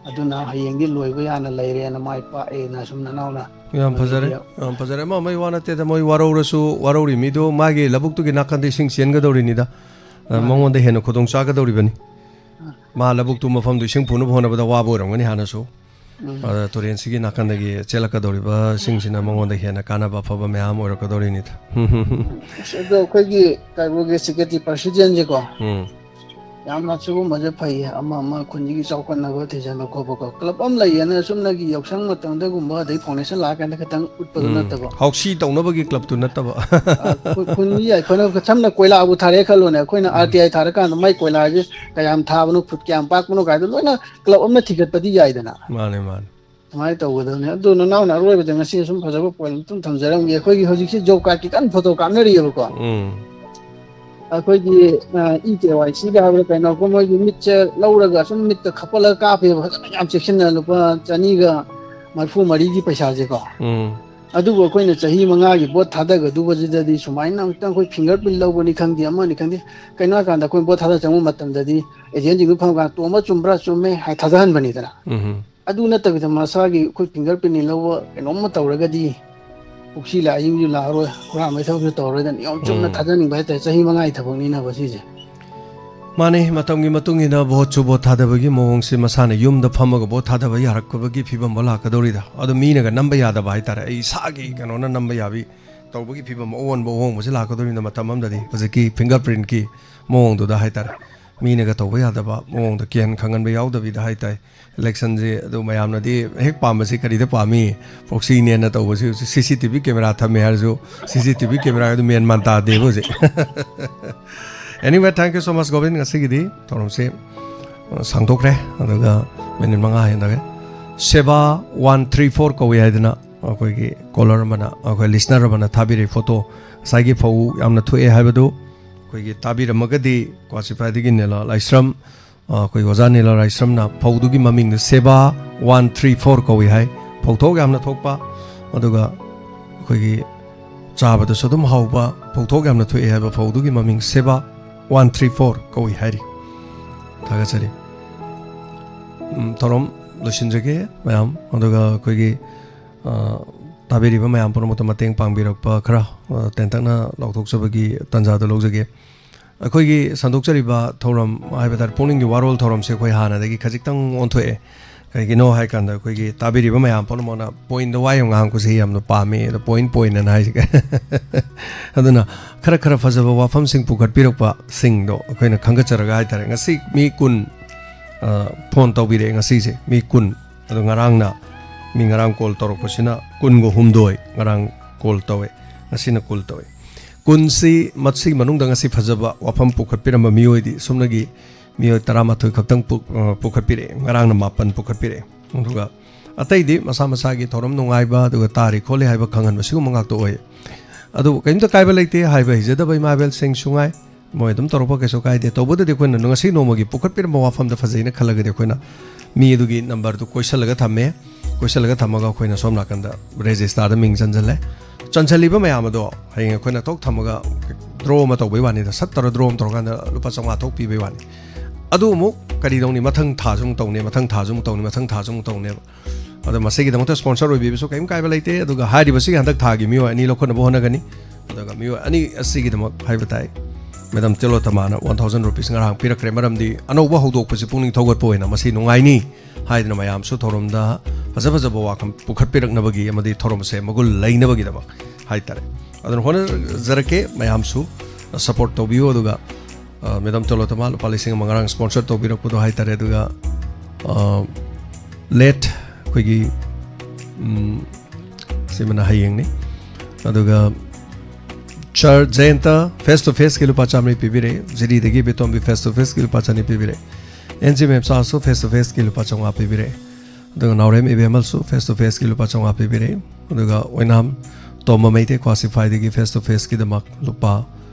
ꯑꯗꯨꯅ ꯍꯌꯦꯡꯗꯤ ꯂꯣꯏꯕ ꯌꯥꯅ ꯂꯩꯔꯦꯅ, ꯃꯥꯏ ꯄꯥꯛꯑꯦꯅ ꯁꯨꯝ ꯅꯅꯥꯎꯅ ꯌꯥꯝ ꯐꯖꯔꯦ, ꯑꯗꯒꯤ ꯌꯥꯝ ꯐꯖꯔꯦ꯫ ꯑꯃ ꯑꯃꯒꯤ ꯋꯥ ꯅꯠꯇꯦꯗ, ꯃꯣꯏ ꯋꯥꯔꯧꯔꯁꯨ, ꯋꯥꯔꯧꯔꯤ ꯃꯤꯗꯣ ꯃꯥꯒꯤ ꯂꯧꯕꯨꯛꯇꯨꯒꯤ ꯅꯥꯀꯟꯗ ꯏꯁꯤꯡ ꯆꯦꯟꯒꯗꯧꯔꯤꯅꯤꯗ꯫ ꯑ, ꯃꯥꯅꯦ꯫ ꯃꯉꯣꯟꯗ ꯍꯦꯟꯅ ꯈꯨꯗꯣꯡ ꯆꯥꯒꯗꯧꯔꯤꯕꯅꯤ꯫ ꯃꯥ ꯂꯧꯕꯨꯛꯇꯨ ꯃꯐꯝꯗꯨ ꯏꯁꯤꯡ ꯄꯨꯅꯕ ꯍꯣꯠꯅꯕꯗ ꯋꯥꯕ ꯑꯣꯏꯔꯝꯒꯅꯤ ꯍꯥꯟꯅꯁꯨ꯫ ꯎꯝ꯫ ꯑꯗ ꯇꯨꯔꯦꯟꯁꯤꯒꯤ ꯅꯥꯀꯟꯗꯒꯤ ꯆꯦꯜꯂꯛꯀꯗꯧꯔꯤꯕꯁꯤꯡꯁꯤꯅ ꯃꯉꯣꯟꯗ ꯍꯦꯟꯅ ꯀꯥꯟꯅꯕ ꯑꯐꯕ ꯃꯌꯥꯝ ꯑꯃ ꯑꯣꯏꯔꯛꯀꯗꯧꯔꯤꯅꯤꯗ꯫ ꯑꯁ, ꯑꯗꯣ ꯑꯩꯈꯣꯏꯒꯤ ꯀꯥꯏꯕꯣꯒꯤ ꯁꯦꯀ꯭ꯔꯦꯇꯔꯤ ꯄ꯭ꯔꯁꯤꯗꯦꯟꯁꯦꯀꯣ, ꯎꯝ꯫ ꯌꯥꯝꯅ ꯁꯤꯒꯨꯝꯕꯁꯦ ꯐꯩꯌꯦ꯫ ꯑꯃ ꯑꯃ ꯈꯨꯟꯁꯤꯒꯤ ꯆꯥꯎꯈꯠꯅꯕ ꯊꯤꯖꯤꯟꯕ ꯈꯣꯠꯄꯀꯣ꯫ ꯀ꯭ꯂꯕ ꯑꯃ ꯂꯩꯌꯦꯅ ꯆꯨꯝꯅꯒꯤ ꯌꯥꯎꯁꯪ ꯃꯇꯝꯗꯒꯨꯝꯕ ꯑꯗꯩ ꯐꯥꯎꯟꯗꯦꯁꯟ ꯂꯥꯛꯑꯀꯥꯟꯗ ꯈꯤꯇꯪ ꯎꯠꯄꯗꯨ ꯎꯝ꯫ ꯅꯠꯇꯕ꯫ ꯍꯥꯎꯁꯤ ꯇꯧꯅꯕꯒꯤ ꯀ꯭ꯂꯕꯇꯨ ꯅꯠꯇꯕ꯫ ꯑ, ꯈꯨ-, ꯈꯨꯟꯒꯤ ꯑꯩꯈꯣꯏꯅ ꯁꯝꯅ ꯀꯣꯏꯂꯥꯕꯨ ꯊꯥꯔꯦ ꯈꯜꯂꯣꯅꯦ꯫ ꯑꯩꯈꯣꯏꯅ ꯎꯝ꯫ ꯑꯥꯔ ꯇꯤ ꯑꯥꯏ ꯊꯥꯔꯀꯥꯟꯗ ꯃꯥꯏ ꯀꯣꯏꯂꯥꯁꯦ ꯀꯌꯥꯝ ꯊꯥꯕꯅꯣ, ꯐꯨꯠ ꯀꯌꯥꯝ ꯄꯥꯛꯄꯅꯣ ꯀꯥꯏꯗꯣ ꯂꯣꯏꯅ ꯀ꯭ꯂꯕ ꯑꯃꯅ ꯊꯤꯒꯠꯄꯗꯤ ꯌꯥꯏꯗꯅ꯫ ꯃꯥꯅꯦ, ꯃꯥꯅꯦ꯫ ꯑꯗꯨꯃꯥꯏꯅ ꯇꯧꯒꯗꯕꯅꯤ꯫ ꯑꯗꯨ ꯅꯅꯥꯎꯅ ꯑꯔꯣꯏꯕꯗ ꯉꯁꯤ ꯁꯨꯝ ꯐꯖꯕ ꯄꯣꯏꯟ ꯑꯃꯇꯪ ꯊꯝꯖꯔꯝꯒꯦ꯫ ꯑꯩꯈꯣꯏꯒꯤ ꯍꯧꯖꯤꯛꯁꯤ ꯖꯣꯕ ꯀꯥꯔꯗꯀꯤ ꯀꯟꯅ ꯐꯣꯇꯣ ꯀꯥꯞꯅꯔꯤꯑꯕꯀꯣ꯫ ꯎꯝ꯫ ꯑꯩꯈꯣꯏꯒꯤ, ꯑ, ꯏ ꯀꯦ ꯋꯥꯏ ꯁꯤꯒ ꯍꯥꯏꯕ꯭ꯔꯥ ꯀꯩꯅꯣ, ꯑꯩꯈꯣꯏ ꯃꯣꯏꯒꯤ ꯃꯤꯠꯁꯦ ꯂꯧꯔꯒ ꯁꯨꯝ ꯃꯤꯠꯇ ꯈꯞꯄꯠꯂꯒ ꯀꯥꯞꯄꯦꯕ, ꯐꯖꯅ ꯌꯥꯝ ꯆꯦꯛꯁꯤꯟꯅ, ꯂꯨꯄꯥ ꯆꯅꯤꯒ ꯃꯔꯤꯐꯨ ꯃꯔꯤꯒꯤ ꯄꯩꯁꯥꯁꯦꯀꯣ꯫ ꯎꯝ꯫ ꯑꯗꯨꯕꯨ ꯑꯩꯈꯣꯏꯅ ꯆꯍꯤ ꯃꯉꯥꯒꯤ ꯚꯣꯠ ꯊꯥꯗꯒꯗꯧꯕꯁꯤꯗꯗꯤ ꯁꯨꯃꯥꯏꯅ ꯑꯃꯨꯛꯇꯪ ꯑꯩꯈꯣꯏ ꯐꯤꯡꯒꯔ ꯄ꯭ꯔꯤꯟ ꯂꯧꯕꯅꯤ ꯈꯪꯗꯦ, ꯑꯃꯅꯤ ꯈꯪꯗꯦ, ꯀꯩꯅꯣ ꯍꯥꯏꯀꯥꯟꯗ ꯑꯩꯈꯣꯏ ꯚꯣꯠ ꯊꯥꯗ ꯆꯪꯕ ꯃꯇꯝꯗꯗꯤ ꯑꯦꯖꯦꯟꯁꯤꯡꯗꯨ ꯐꯝꯀꯥꯟꯗ ꯇꯣꯝꯕ ꯆꯨꯝꯕ꯭ꯔꯥ ꯆꯨꯝꯃꯦ ꯍꯥꯏ ꯊꯥꯖꯍꯟꯕꯅꯤꯗꯅ꯫ ꯎꯝ꯫ ꯑꯗꯨ ꯅꯠꯇꯕꯤꯗ ꯃꯁꯥꯒꯤ ꯑꯩꯈꯣꯏ ꯐꯤꯡꯒꯔ ꯄ꯭ꯔꯤꯟ ꯂꯧꯕ ꯀꯩꯅꯣꯝꯃ ꯇꯧꯔꯒꯗꯤ ꯄꯨꯛꯁꯤ ꯂꯥꯛꯏꯁꯨ ꯂꯥꯛꯑꯔꯣꯏ, ꯍꯨꯔꯥꯟꯕꯒꯤ ꯊꯕꯛꯁꯨ ꯇꯧꯔꯔꯣꯏꯗꯅ ꯅꯤꯌꯣꯝ ꯆꯨꯝꯅ ꯎꯝ꯫ ꯊꯥꯖꯅꯤꯡꯕ ꯍꯥꯏꯇꯥꯔꯦ꯫ ꯆꯍꯤ ꯃꯉꯥꯒꯤ ꯊꯕꯛꯅꯤꯅꯕ ꯁꯤꯁꯦ꯫ ꯃꯥꯅꯤ, ꯃꯇꯝꯒꯤ ꯃꯇꯨꯡ ꯏꯟꯅ ꯚꯣꯠꯁꯨ ꯚꯣꯠ ꯊꯥꯗꯕꯒꯤ ꯃꯑꯣꯡꯁꯦ ꯃꯁꯥꯅ ꯌꯨꯝꯗ ꯐꯝꯃꯒ ꯚꯣꯠ ꯊꯥꯗꯕ ꯌꯥꯔꯛꯄꯒꯤ ꯐꯤꯕꯝ ꯑꯃ ꯂꯥꯛꯀꯗꯧꯔꯤꯗ꯫ ꯑꯗꯣ ꯃꯤꯅꯒ ꯅꯝꯕ ꯌꯥꯗꯕ ꯍꯥꯏꯇꯥꯔꯦ, ꯑꯩ ꯏꯁꯥꯒꯤ ꯀꯩꯅꯣꯅ ꯅꯝꯕ ꯌꯥꯕꯤ ꯇꯧꯕꯒꯤ ꯐꯤꯕꯝ ꯑꯑꯣꯟꯕ ꯑꯍꯣꯡꯕꯁꯦ ꯂꯥꯛꯀꯗꯧꯔꯤꯅ ꯃꯇꯝ ꯑꯃꯗꯗꯤ ꯍꯧꯖꯤꯛꯀꯤ ꯐꯤꯡꯒꯔ ꯄ꯭ꯔꯤꯟꯀꯤ ꯃꯑꯣꯡꯗꯨꯗ ꯍꯥꯏꯇꯥꯔꯦ꯫ ꯃꯤꯅꯒ ꯇꯧꯕ ꯌꯥꯗꯕ ꯃꯑꯣꯡꯗ ꯀꯤꯍꯟ ꯈꯪꯍꯟꯕ ꯌꯥꯎꯗꯕꯤꯗ ꯍꯥꯏꯇꯥꯔꯦ꯫ ꯏꯂꯦꯛꯁꯟꯁꯦ ꯑꯗꯨ ꯃꯌꯥꯝꯅꯗꯤ ꯍꯦꯛ ꯄꯥꯝꯕꯁꯤ ꯀꯔꯤꯗ ꯄꯥꯝꯃꯤ? ꯄ꯭ꯔꯣꯛꯁꯤꯅꯦꯅ ꯇꯧꯕꯁꯤ ꯍꯧꯖꯤꯛ ꯁꯤ ꯁꯤ ꯇꯤ ꯚꯤ ꯀꯦꯃꯦꯔꯥ ꯊꯝꯃꯦ ꯍꯥꯏꯔꯁꯨ ꯁꯤ ꯁꯤ ꯇꯤ ꯚꯤ ꯀꯦꯃꯦꯔꯥ ꯑꯗꯨ ꯃꯦꯟ ꯃꯥꯟ ꯇꯥꯗꯦꯕ ꯍꯧꯖꯤꯛ꯫ Anyway, thank you so much, Gobin. ꯉꯁꯤꯒꯤꯗꯤ ꯊꯧꯔꯝꯁꯤ, ꯑ, ꯁꯥꯡꯗꯣꯛꯈ꯭ꯔꯦ꯫ ꯑꯗꯨꯒ ꯃꯤꯅꯤꯠ ꯃꯉꯥ ꯍꯦꯟꯗꯒꯦ꯫ ꯁꯦꯕꯥ ꯋꯥꯟ ꯊ꯭ꯔꯤ ꯐꯣꯔ ꯀꯧꯏ ꯍꯥꯏꯗꯅ ꯑꯩꯈꯣꯏꯒꯤ ꯀꯣꯂꯔ ꯑꯃꯅ, ꯑꯩꯈꯣꯏ ꯂꯤꯁꯅꯔ ꯑꯃꯅ ꯊꯥꯕꯤꯔꯛꯏ ꯐꯣꯇꯣ꯫ ꯉꯁꯥꯏꯒꯤ ꯐꯧ ꯌꯥꯝꯅ ꯊꯣꯛꯑꯦ ꯍꯥꯏꯕꯗꯨ ꯑꯩꯈꯣꯏꯒꯤ ꯇꯥꯕꯤꯔꯝꯃꯒꯗꯤ ꯀ꯭ꯋꯥꯁꯤꯐꯥꯏꯗꯒꯤ ꯅꯦꯂꯥ ꯂꯥꯏꯁ꯭ꯔꯝ, ꯑ, ꯑꯩꯈꯣꯏ ꯑꯣꯖꯥ ꯅꯦꯂꯥ ꯂꯥꯏꯁ꯭ꯔꯝꯅ ꯐꯧꯗꯨꯒꯤ ꯃꯃꯤꯡꯗ ꯁꯦꯕꯥ ꯋꯥꯟ ꯊ꯭ꯔꯤ ꯐꯣꯔ ꯀꯧꯏ ꯍꯥꯏ꯫ ꯐꯧꯊꯣꯛ ꯌꯥꯝꯅ ꯊꯣꯛꯄ, ꯑꯗꯨꯒ ꯑꯩꯈꯣꯏꯒꯤ ꯆꯥꯕꯗꯁꯨ ꯑꯗꯨꯝ ꯍꯥꯎꯕ, ꯐꯧꯊꯣꯛ ꯌꯥꯝꯅ ꯊꯣꯛꯑꯦ ꯍꯥꯏꯕ ꯐꯧꯗꯨꯒꯤ ꯃꯃꯤꯡ ꯁꯦꯕꯥ ꯋꯥꯟ ꯊ꯭ꯔꯤ ꯐꯣꯔ ꯀꯧꯏ ꯍꯥꯏꯔꯤ꯫ ꯊꯥꯒꯠꯆꯔꯤ꯫ ꯎꯝ, ꯊꯧꯔꯝ ꯂꯣꯏꯁꯤꯟꯖꯒꯦ ꯃꯌꯥꯝ, ꯑꯗꯨꯒ ꯑꯩꯈꯣꯏꯒꯤ, ꯑ, ꯇꯥꯕꯤꯔꯤꯕ ꯃꯌꯥꯝ ꯄꯨꯝꯅꯃꯛꯇ ꯃꯇꯦꯡ ꯄꯥꯡꯕꯤꯔꯛꯄ ꯈꯔ, ꯑ, ꯇꯦꯟꯇꯛꯅ ꯂꯥꯎꯊꯣꯛꯆꯕꯒꯤ ꯇꯥꯟꯖꯥꯗꯨ ꯂꯧꯖꯒꯦ꯫ ꯑꯩꯈꯣꯏꯒꯤ ꯁꯟꯗꯣꯛꯆꯔꯤꯕ ꯊꯧꯔꯝ ꯍꯥꯏꯕ ꯇꯥꯔꯦ, ꯄꯨꯛꯅꯤꯡꯒꯤ ꯋꯥꯔꯣꯜ ꯊꯧꯔꯝꯁꯦ ꯑꯩꯈꯣꯏ ꯍꯥꯟꯅꯗꯒꯤ ꯈꯖꯤꯛꯇꯪ ꯑꯣꯟꯊꯣꯛꯑꯦ꯫ ꯀꯩꯒꯤꯅꯣ ꯍꯥꯏ ꯀꯥꯟꯗ, ꯑꯩꯈꯣꯏꯒꯤ ꯇꯥꯕꯤꯔꯤꯕ ꯃꯌꯥꯝ ꯄꯨꯝꯅꯃꯛꯅ ꯄꯣꯏꯟꯗ ꯋꯥ ꯌꯥꯝ ꯉꯥꯡꯉꯛꯄꯁꯦ ꯌꯥꯝꯅ ꯄꯥꯝꯃꯦ꯫ ꯑꯗꯣ ꯄꯣꯏꯟ ꯄꯣꯏꯟ ꯑꯅ ꯍꯥꯏꯁꯦ꯫ ꯑꯗꯨꯅ ꯈꯔ ꯈꯔ ꯐꯖꯕ ꯋꯥꯐꯝꯁꯤꯡ ꯄꯨꯈꯠꯄꯤꯔꯛꯄꯁꯤꯡꯗꯣ ꯑꯩꯈꯣꯏꯅ ꯈꯟꯒꯠꯆꯔꯒ ꯍꯥꯏꯇꯥꯔꯦ, ꯉꯁꯤ ꯃꯤ ꯀꯨꯟ, ꯑ, ꯐꯣꯟ ꯇꯧꯕꯤꯔꯛꯑꯦ ꯉꯁꯤꯁꯦ, ꯃꯤ ꯀꯨꯟ꯫ ꯑꯗꯣ ꯉꯔꯥꯡꯅ, ꯃꯤ ꯉꯔꯥꯡ ꯀꯣꯜ ꯇꯧꯔꯛꯄꯁꯤꯅ ꯀꯨꯟꯒ ꯍꯨꯝꯗꯣꯏ ꯉꯔꯥꯡ ꯀꯣꯜ ꯇꯧꯋꯦ, ꯉꯁꯤꯅ ꯀꯣꯜ ꯇꯧꯋꯦ꯫ ꯀꯨꯟꯁꯤ, ꯃꯁꯤꯒꯤ ꯃꯅꯨꯡꯗ ꯉꯁꯤ ꯐꯖꯕ ꯋꯥꯐꯝ ꯄꯨꯈꯠꯄꯤꯔꯝꯕ ꯃꯤꯑꯣꯏꯗꯤ ꯁꯨꯞꯅꯒꯤ ꯃꯤꯑꯣꯏ ꯇꯔꯥꯃꯥꯊꯣꯏ ꯈꯛꯇꯪ ꯄꯨ-, ꯑ, ꯄꯨꯈꯠꯄꯤꯔꯛꯑꯦ꯫ ꯉꯔꯥꯡꯅ ꯃꯥꯄꯟ ꯄꯨꯈꯠꯄꯤꯔꯛꯑꯦ꯫ ꯑꯗꯨꯒ ꯑꯇꯩꯗꯤ ꯃꯁꯥ ꯃꯁꯥꯒꯤ ꯊꯧꯔꯝ ꯅꯨꯡꯉꯥꯏꯕ, ꯑꯗꯨꯒ ꯇꯥꯔꯤ ꯈꯣꯠꯂꯤ ꯍꯥꯏꯕ ꯈꯪꯍꯟꯕ, ꯁꯤꯒꯨꯝꯕ ꯉꯥꯛꯇ ꯑꯣꯏ꯫ ꯑꯗꯨꯕꯨ ꯀꯔꯤꯝꯇ ꯀꯥꯏꯕ ꯂꯩꯇꯦ, ꯍꯥꯏꯕ ꯍꯩꯖꯗꯕ ꯏꯃꯥ ꯏꯕꯦꯜꯁꯤꯡꯁꯨ ꯉꯥꯏ, ꯃꯣꯏ ꯑꯗꯨꯝ ꯇꯧꯔꯛꯄ ꯀꯩꯁꯨ ꯀꯥꯏꯗꯦ꯫ ꯇꯧꯕꯗꯗꯤ ꯑꯩꯈꯣꯏꯅ ꯉꯁꯤ ꯅꯣꯡꯃꯒꯤ ꯄꯨꯈꯠꯄꯤꯔꯝꯕ ꯋꯥꯐꯝꯗ ꯐꯖꯩꯅ ꯈꯜꯂꯒꯗꯤ ꯑꯩꯈꯣꯏꯅ ꯃꯤ ꯑꯗꯨꯒꯤ ꯅꯝꯕꯔꯗꯨ ꯀꯣꯏꯁꯜꯂꯒ ꯊꯝꯃꯦ꯫ ꯀꯣꯏꯁꯜꯂꯒ ꯊꯝꯃꯒ ꯑꯩꯈꯣꯏꯅ ꯁꯣꯝ ꯅꯥꯀꯟꯗ ꯔꯦꯖꯤꯁꯇꯥꯔꯗ ꯃꯤꯡ ꯆꯟꯁꯤꯜꯂꯦ꯫ ꯆꯟꯁꯤꯜꯂꯤꯕ ꯃꯌꯥꯝ ꯑꯗꯣ ꯍꯌꯦꯡ ꯑꯩꯈꯣꯏꯅ ꯊꯣꯛ ꯊꯝꯃꯒ ꯗ꯭ꯔꯣ ꯑꯃ ꯇꯧꯕꯩ ꯋꯥꯅꯤꯗ, ꯁꯠ ꯇꯧꯔ ꯗ꯭ꯔꯣ ꯑꯃ ꯇꯧꯔꯀꯥꯟꯗ ꯂꯨꯄꯥ ꯆꯥꯝꯃꯉꯥ ꯊꯣꯛ ꯄꯤꯕꯩ ꯋꯥꯅꯤ꯫ ꯑꯗꯨ ꯑꯃꯨꯛ ꯀꯔꯤ ꯇꯧꯅꯤ? ꯃꯊꯪ ꯊꯥꯁꯨ ꯑꯃꯨꯛ ꯇꯧꯅꯤ, ꯃꯊꯪ ꯊꯥꯁꯨ ꯑꯃꯨꯛ ꯇꯧꯅꯤ, ꯃꯊꯪ ꯊꯥꯁꯨ ꯑꯃꯨꯛ ꯇꯧꯅꯦꯕ꯫ ꯑꯗꯣ ꯃꯁꯤꯒꯤꯗꯃꯛꯇ ꯁ꯭ꯄꯣꯟꯁꯔ ꯑꯣꯏꯕꯤꯕꯁꯨ ꯀꯔꯤꯝ ꯀꯥꯏꯕ ꯂꯩꯇꯦ꯫ ꯑꯗꯨꯒ ꯍꯥꯏꯔꯤꯕꯁꯤꯒꯤ ꯍꯟꯗꯛ ꯊꯥꯒꯤ ꯃꯤꯑꯣꯏ ꯑꯅꯤ ꯂꯧꯈꯠꯅꯕ ꯍꯣꯠꯅꯒꯅꯤ꯫ ꯑꯗꯨꯒ ꯃꯤꯑꯣꯏ ꯑꯅꯤ ꯑꯁꯤꯒꯤꯗꯃꯛ ꯍꯥꯏꯕ ꯇꯥꯏ, ꯃꯦꯗꯥꯝ ꯇꯦꯂꯣꯇꯃꯥꯅ ꯋꯥꯟ ꯊꯥꯎꯖꯟ ꯔꯨꯄꯤꯁ ꯉꯔꯥꯡ ꯄꯤꯔꯛꯈ꯭ꯔꯦ꯫ ꯃꯔꯝꯗꯤ ꯑꯅꯧꯕ ꯍꯧꯗꯣꯛꯄꯁꯤ ꯄꯨꯛꯅꯤꯡ ꯊꯧꯒꯠꯄ ꯑꯣꯏꯅ ꯃꯁꯤ ꯅꯨꯡꯉꯥꯏꯅꯤ ꯍꯥꯏꯗꯅ ꯃꯌꯥꯝꯁꯨ ꯊꯧꯔꯝꯗ ꯐꯖ ꯐꯖꯕ ꯋꯥꯐꯝ ꯄꯨꯈꯠꯄꯤꯔꯛꯅꯕꯒꯤ ꯑꯃꯗꯤ ꯊꯧꯔꯝꯁꯦ ꯃꯒꯨꯟ ꯂꯩꯅꯕꯒꯤꯗꯃꯛ ꯍꯥꯏꯇꯥꯔꯦ꯫ ꯑꯗꯨꯅ ꯍꯣꯠꯅꯖꯔꯛꯀꯦ, ꯃꯌꯥꯝꯁꯨ ꯁꯞꯄꯣꯔꯠ ꯇꯧꯕꯤꯌꯨ꯫ ꯑꯗꯨꯒ, ꯑ, ꯃꯦꯗꯥꯝ ꯇꯦꯂꯣꯇꯃꯥ ꯂꯨꯄꯥ ꯂꯤꯁꯤꯡ ꯑꯃ ꯉꯔꯥꯡ ꯁ꯭ꯄꯣꯟꯁꯔ ꯇꯧꯕꯤꯔꯛꯄꯗꯣ ꯍꯥꯏꯇꯥꯔꯦ꯫ ꯑꯗꯨꯒ, ꯑ, ꯂꯦꯠ ꯑꯩꯈꯣꯏꯒꯤ, ꯎꯝ, ꯁꯤꯃꯅ ꯍꯌꯦꯡꯅꯤ꯫ ꯑꯗꯨꯒ ꯁꯥꯔ ꯖꯌꯟꯇ ꯐꯦꯁ ꯇꯨ ꯐꯦꯁꯀꯤ ꯂꯨꯄꯥ ꯆꯥꯃꯔꯤ ꯄꯤꯕꯤꯔꯛꯏ꯫ ꯖꯤꯔꯤꯗꯒꯤ ꯕꯦꯇꯣꯝꯕꯤ ꯐꯦꯁ ꯇꯨ ꯐꯦꯁꯀꯤ ꯂꯨꯄꯥ ꯆꯅꯤ ꯄꯤꯕꯤꯔꯛꯏ꯫ ꯑꯦꯟ ꯖꯤ ꯃꯦꯝꯆꯥꯁꯨ ꯐꯦꯁ ꯇꯨ ꯐꯦꯁꯀꯤ ꯂꯨꯄꯥ ꯆꯥꯝꯃꯉꯥ ꯄꯤꯕꯤꯔꯛꯏ꯫ ꯑꯗꯨꯒ ꯅꯥꯎꯔꯦꯝ ꯏꯕꯦꯝꯃꯜꯁꯨ ꯐꯦꯁ ꯇꯨ ꯐꯦꯁꯀꯤ ꯂꯨꯄꯥ ꯆꯥꯝꯃꯉꯥ ꯄꯤꯕꯤꯔꯛꯏ꯫ ꯑꯗꯨꯒ ꯑꯣꯏꯅꯥꯝ ꯇꯣꯝꯕ ꯃꯩꯇꯩ ꯀ꯭ꯋꯥꯁꯤꯐꯥꯏꯗꯒꯤ ꯐꯦꯁ ꯇꯨ ꯐꯦꯁꯀꯤꯗꯃꯛ ꯂꯨꯄꯥ,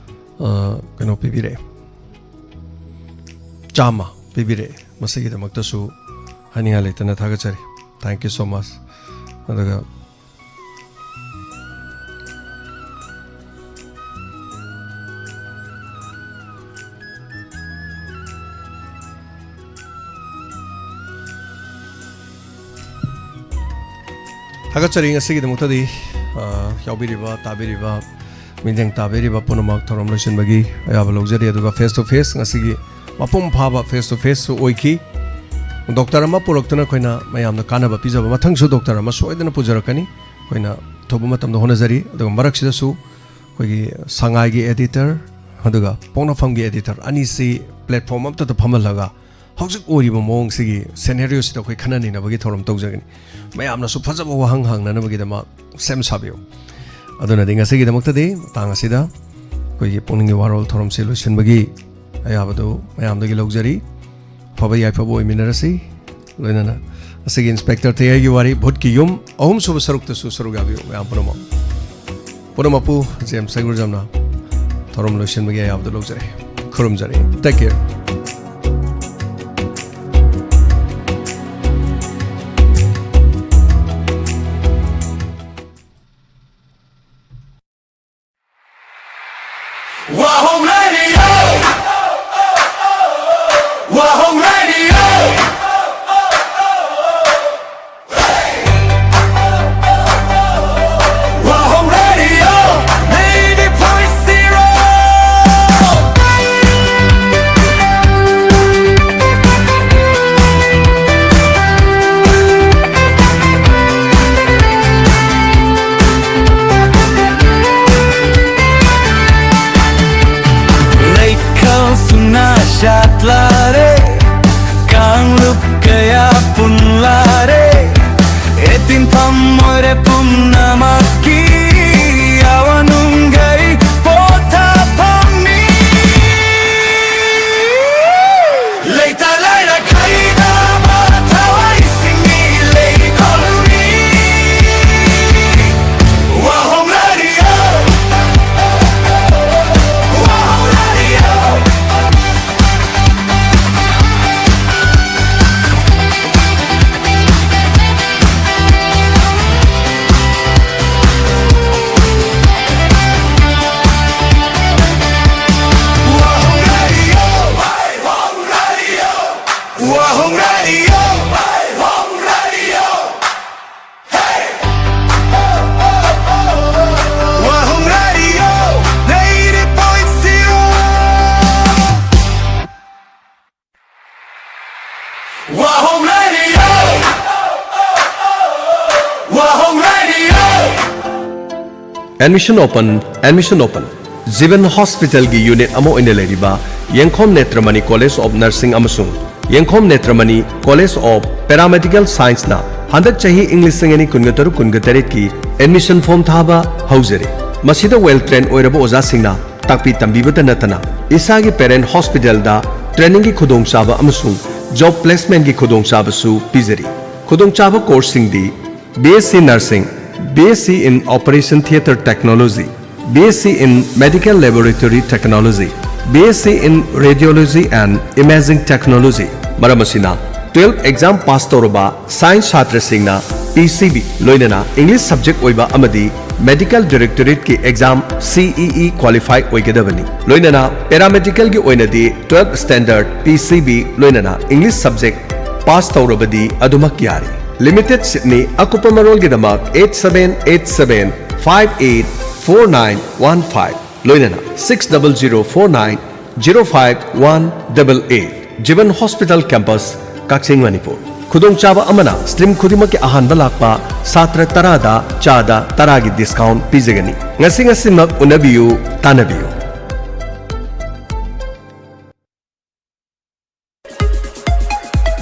ꯑ, ꯀꯩꯅꯣ ꯄꯤꯕꯤꯔꯛꯑꯦ, ꯆꯥꯝꯃ ꯄꯤꯕꯤꯔꯛꯑꯦ꯫ ꯃꯁꯤꯒꯤꯗꯃꯛꯇꯁꯨ ꯍꯥꯏꯅꯤꯡꯉꯥꯏ ꯂꯩꯇꯅ ꯊꯥꯒꯠꯆꯔꯤ꯫ Thank you so much꯫ ꯑꯗꯨꯒ ꯊꯥꯒꯠꯆꯔꯤ ꯉꯁꯤꯒꯤꯗꯃꯛꯇꯗꯤ, ꯑ, ꯌꯥꯎꯕꯤꯔꯤꯕ, ꯇꯥꯕꯤꯔꯤꯕ, ꯃꯤꯠꯌꯦꯡ ꯇꯥꯕꯤꯔꯤꯕ ꯄꯨꯝꯅꯃꯛ ꯊꯧꯔꯝ ꯂꯣꯏꯁꯤꯟꯕꯒꯤ ꯑꯌꯥꯕ ꯂꯧꯖꯔꯤ꯫ ꯑꯗꯨꯒ ꯐꯦꯁ ꯇꯨ ꯐꯦꯁ, ꯉꯁꯤꯒꯤ ꯃꯄꯨꯡ ꯐꯥꯕ ꯐꯦꯁ ꯇꯨ ꯐꯦꯁꯁꯨ ꯑꯣꯏꯈꯤ꯫ ꯗꯣꯛꯇꯔ ꯑꯃ ꯄꯨꯔꯛꯇꯨꯅ ꯑꯩꯈꯣꯏꯅ ꯃꯌꯥꯝꯗ ꯀꯥꯟꯅꯕ ꯄꯤꯖꯕ, ꯃꯊꯪꯁꯨ ꯗꯣꯛꯇꯔ ꯑꯃ ꯁꯣꯏꯗꯅ ꯄꯨꯖꯔꯛꯀꯅꯤ꯫ ꯑꯩꯈꯣꯏꯅ ꯑꯊꯨꯕ ꯃꯇꯝꯗ ꯍꯣꯠꯅꯖꯔꯤ꯫ ꯑꯗꯨꯒ ꯃꯔꯛꯁꯤꯗꯁꯨ ꯑꯩꯈꯣꯏꯒꯤ ꯁꯉꯥꯏꯒꯤ ꯑꯦꯗꯤꯇꯔ, ꯑꯗꯨꯒ ꯄꯣꯛꯅꯐꯝꯒꯤ ꯑꯦꯗꯤꯇꯔ ꯑꯅꯤꯁꯤ ꯄ꯭ꯂꯦꯠꯐꯣꯝ ꯑꯃꯠꯇꯗ ꯐꯝꯍꯜꯂꯒ ꯍꯧꯖꯤꯛ ꯑꯣꯏꯔꯤꯕ ꯃꯑꯣꯡꯁꯤꯒꯤ ꯁꯦꯅꯦꯔꯤꯑꯣꯁꯤꯗ ꯑꯩꯈꯣꯏ ꯈꯟꯅ ꯅꯩꯅꯕꯒꯤ ꯊꯧꯔꯝ ꯇꯧꯖꯒꯅꯤ꯫ ꯃꯌꯥꯝꯅꯁꯨ ꯐꯖꯕ ꯋꯥꯍꯪ ꯍꯪꯅꯅꯕꯒꯤꯗꯃꯛ ꯁꯦꯝ ꯁꯥꯕꯤꯌꯨ꯫ ꯑꯗꯨꯅꯗꯤ ꯉꯁꯤꯒꯤꯗꯃꯛꯇꯗꯤ ꯃꯇꯥꯡ ꯑꯁꯤꯗ ꯑꯩꯈꯣꯏꯒꯤ ꯄꯨꯛꯅꯤꯡꯒꯤ ꯋꯥꯔꯣꯜ ꯊꯧꯔꯝꯁꯤ ꯂꯣꯏꯁꯤꯟꯕꯒꯤ ꯑꯌꯥꯕꯗꯨ ꯃꯌꯥꯝꯗꯒꯤ ꯂꯧꯖꯔꯤ꯫ ꯑꯐꯕ ꯌꯥꯏꯐꯕ ꯑꯣꯏꯃꯤꯟꯅꯔꯁꯤ꯫ ꯂꯣꯏꯅꯅ ꯉꯁꯤꯒꯤ ꯏꯟꯁꯄꯦꯛꯇꯔ ꯊꯦꯌꯔꯒꯤ ꯋꯥꯔꯤ ꯚꯨꯠꯀꯤ ꯌꯨꯝ ꯑꯍꯨꯝꯁꯨꯕ ꯁꯔꯨꯛꯇꯁꯨ ꯁꯔꯨꯛ ꯌꯥꯕꯤꯌꯨ ꯃꯌꯥꯝ ꯄꯨꯝꯅꯃꯛ꯫ ꯄꯨꯝꯅꯃꯛꯄꯨ ꯖꯦꯝꯁ ꯁꯩꯒꯨꯔꯖꯝꯅ ꯊꯧꯔꯝ ꯂꯣꯏꯁꯤꯟꯕꯒꯤ ꯑꯌꯥꯕꯗꯨ ꯂꯧꯖꯔꯦ, ꯈꯨꯔꯨꯝꯖꯔꯦ꯫ Take care. Wahong Radio. Wahong Radio. Wahong Radio. Ninety point zero. Leikhal suna shatlare, kanglup kaya punlare, etin pamore pumnamaki, awanungai pota pami. Leita laira kaida ba tawai simi lei kolmi. Wahong Radio. Wahong Radio. Wahong Radio. Wahong Radio. Wahong Radio. Wahong Radio. Hey! Wahong Radio, ninety point zero. Wahong Radio. Wahong Radio. Admission open, admission open. Jeevan Hospitalꯒꯤ unit ꯑꯃ ꯑꯣꯏꯅ ꯂꯩꯔꯤꯕ ꯌꯦꯡꯈꯣꯝ ꯅꯦꯇ꯭ꯔꯃꯅꯤ College of Nursing ꯑꯃꯁꯨꯡ ꯌꯦꯡꯈꯣꯝ ꯅꯦꯇ꯭ꯔꯃꯅꯤ College of Paramedical Scienceꯅ ꯍꯟꯗꯛ ꯆꯍꯤ ꯏꯪ ꯂꯤꯁꯤꯡ ꯑꯅꯤ ꯀꯨꯟꯒ ꯇꯔꯨꯛ ꯀꯨꯟꯒ ꯇꯔꯦꯠꯀꯤ admission form ꯊꯥꯕ ꯍꯧꯖꯔꯤ꯫ ꯃꯁꯤꯗ well trained ꯑꯣꯏꯔꯕ ꯑꯣꯖꯥꯁꯤꯡꯅ ꯇꯥꯛꯄꯤ ꯇꯝꯕꯤꯕꯇ ꯅꯠꯇꯅ ꯏꯁꯥꯒꯤ parent hospitalꯗ trainingꯒꯤ ꯈꯨꯗꯣꯡꯆꯥꯕ ꯑꯃꯁꯨꯡ job placementꯒꯤ ꯈꯨꯗꯣꯡꯆꯥꯕꯁꯨ ꯄꯤꯖꯔꯤ꯫ ꯈꯨꯗꯣꯡꯆꯥꯕ courseꯁꯤꯡꯗꯤ B S C Nursing, B S C in Operation Theatre Technology, B S C in Medical Laboratory Technology, B S C in Radiology and Imaging Technology꯫ ꯃꯔꯝ ꯑꯁꯤꯅ twelve exam pass ꯇꯧꯔꯕ science ꯁꯥꯇ꯭ꯔꯁꯤꯡꯅ P C B ꯂꯣꯏꯅꯅ English subject ꯑꯣꯏꯕ ꯑꯃꯗꯤ Medical Directorateꯀꯤ exam C E E qualify ꯑꯣꯏꯒꯗꯕꯅꯤ꯫ ꯂꯣꯏꯅꯅ paramedicalꯒꯤ ꯑꯣꯏꯅꯗꯤ twelve standard P C B ꯂꯣꯏꯅꯅ English subject pass ꯇꯧꯔꯕꯗꯤ ꯑꯗꯨꯃꯛ ꯌꯥꯔꯦ꯫ Limited seatꯅꯤ꯫ ꯑꯀꯨꯞꯄ ꯃꯔꯣꯜꯒꯤꯗꯃꯛ eight seven eight seven five eight four nine one five ꯂꯣꯏꯅꯅ six double zero four nine zero five one double eight, Jeevan Hospital Campus, ꯀꯛꯆꯤꯡ, ꯃꯅꯤꯄꯨꯔ꯫ ꯈꯨꯗꯣꯡꯆꯥꯕ ꯑꯃꯅ stream ꯈꯨꯗꯤꯡꯃꯛꯀꯤ ꯑꯍꯥꯟꯕ ꯂꯥꯛꯄ ꯁꯥꯇ꯭ꯔ ꯇꯔꯥꯗ ꯆꯥꯗ ꯇꯔꯥꯒꯤ discount ꯄꯤꯖꯒꯅꯤ꯫ ꯉꯁꯤ ꯉꯁꯤꯃꯛ ꯎꯅꯕꯤꯌꯨ, ꯇꯥꯟꯅꯕꯤꯌꯨ꯫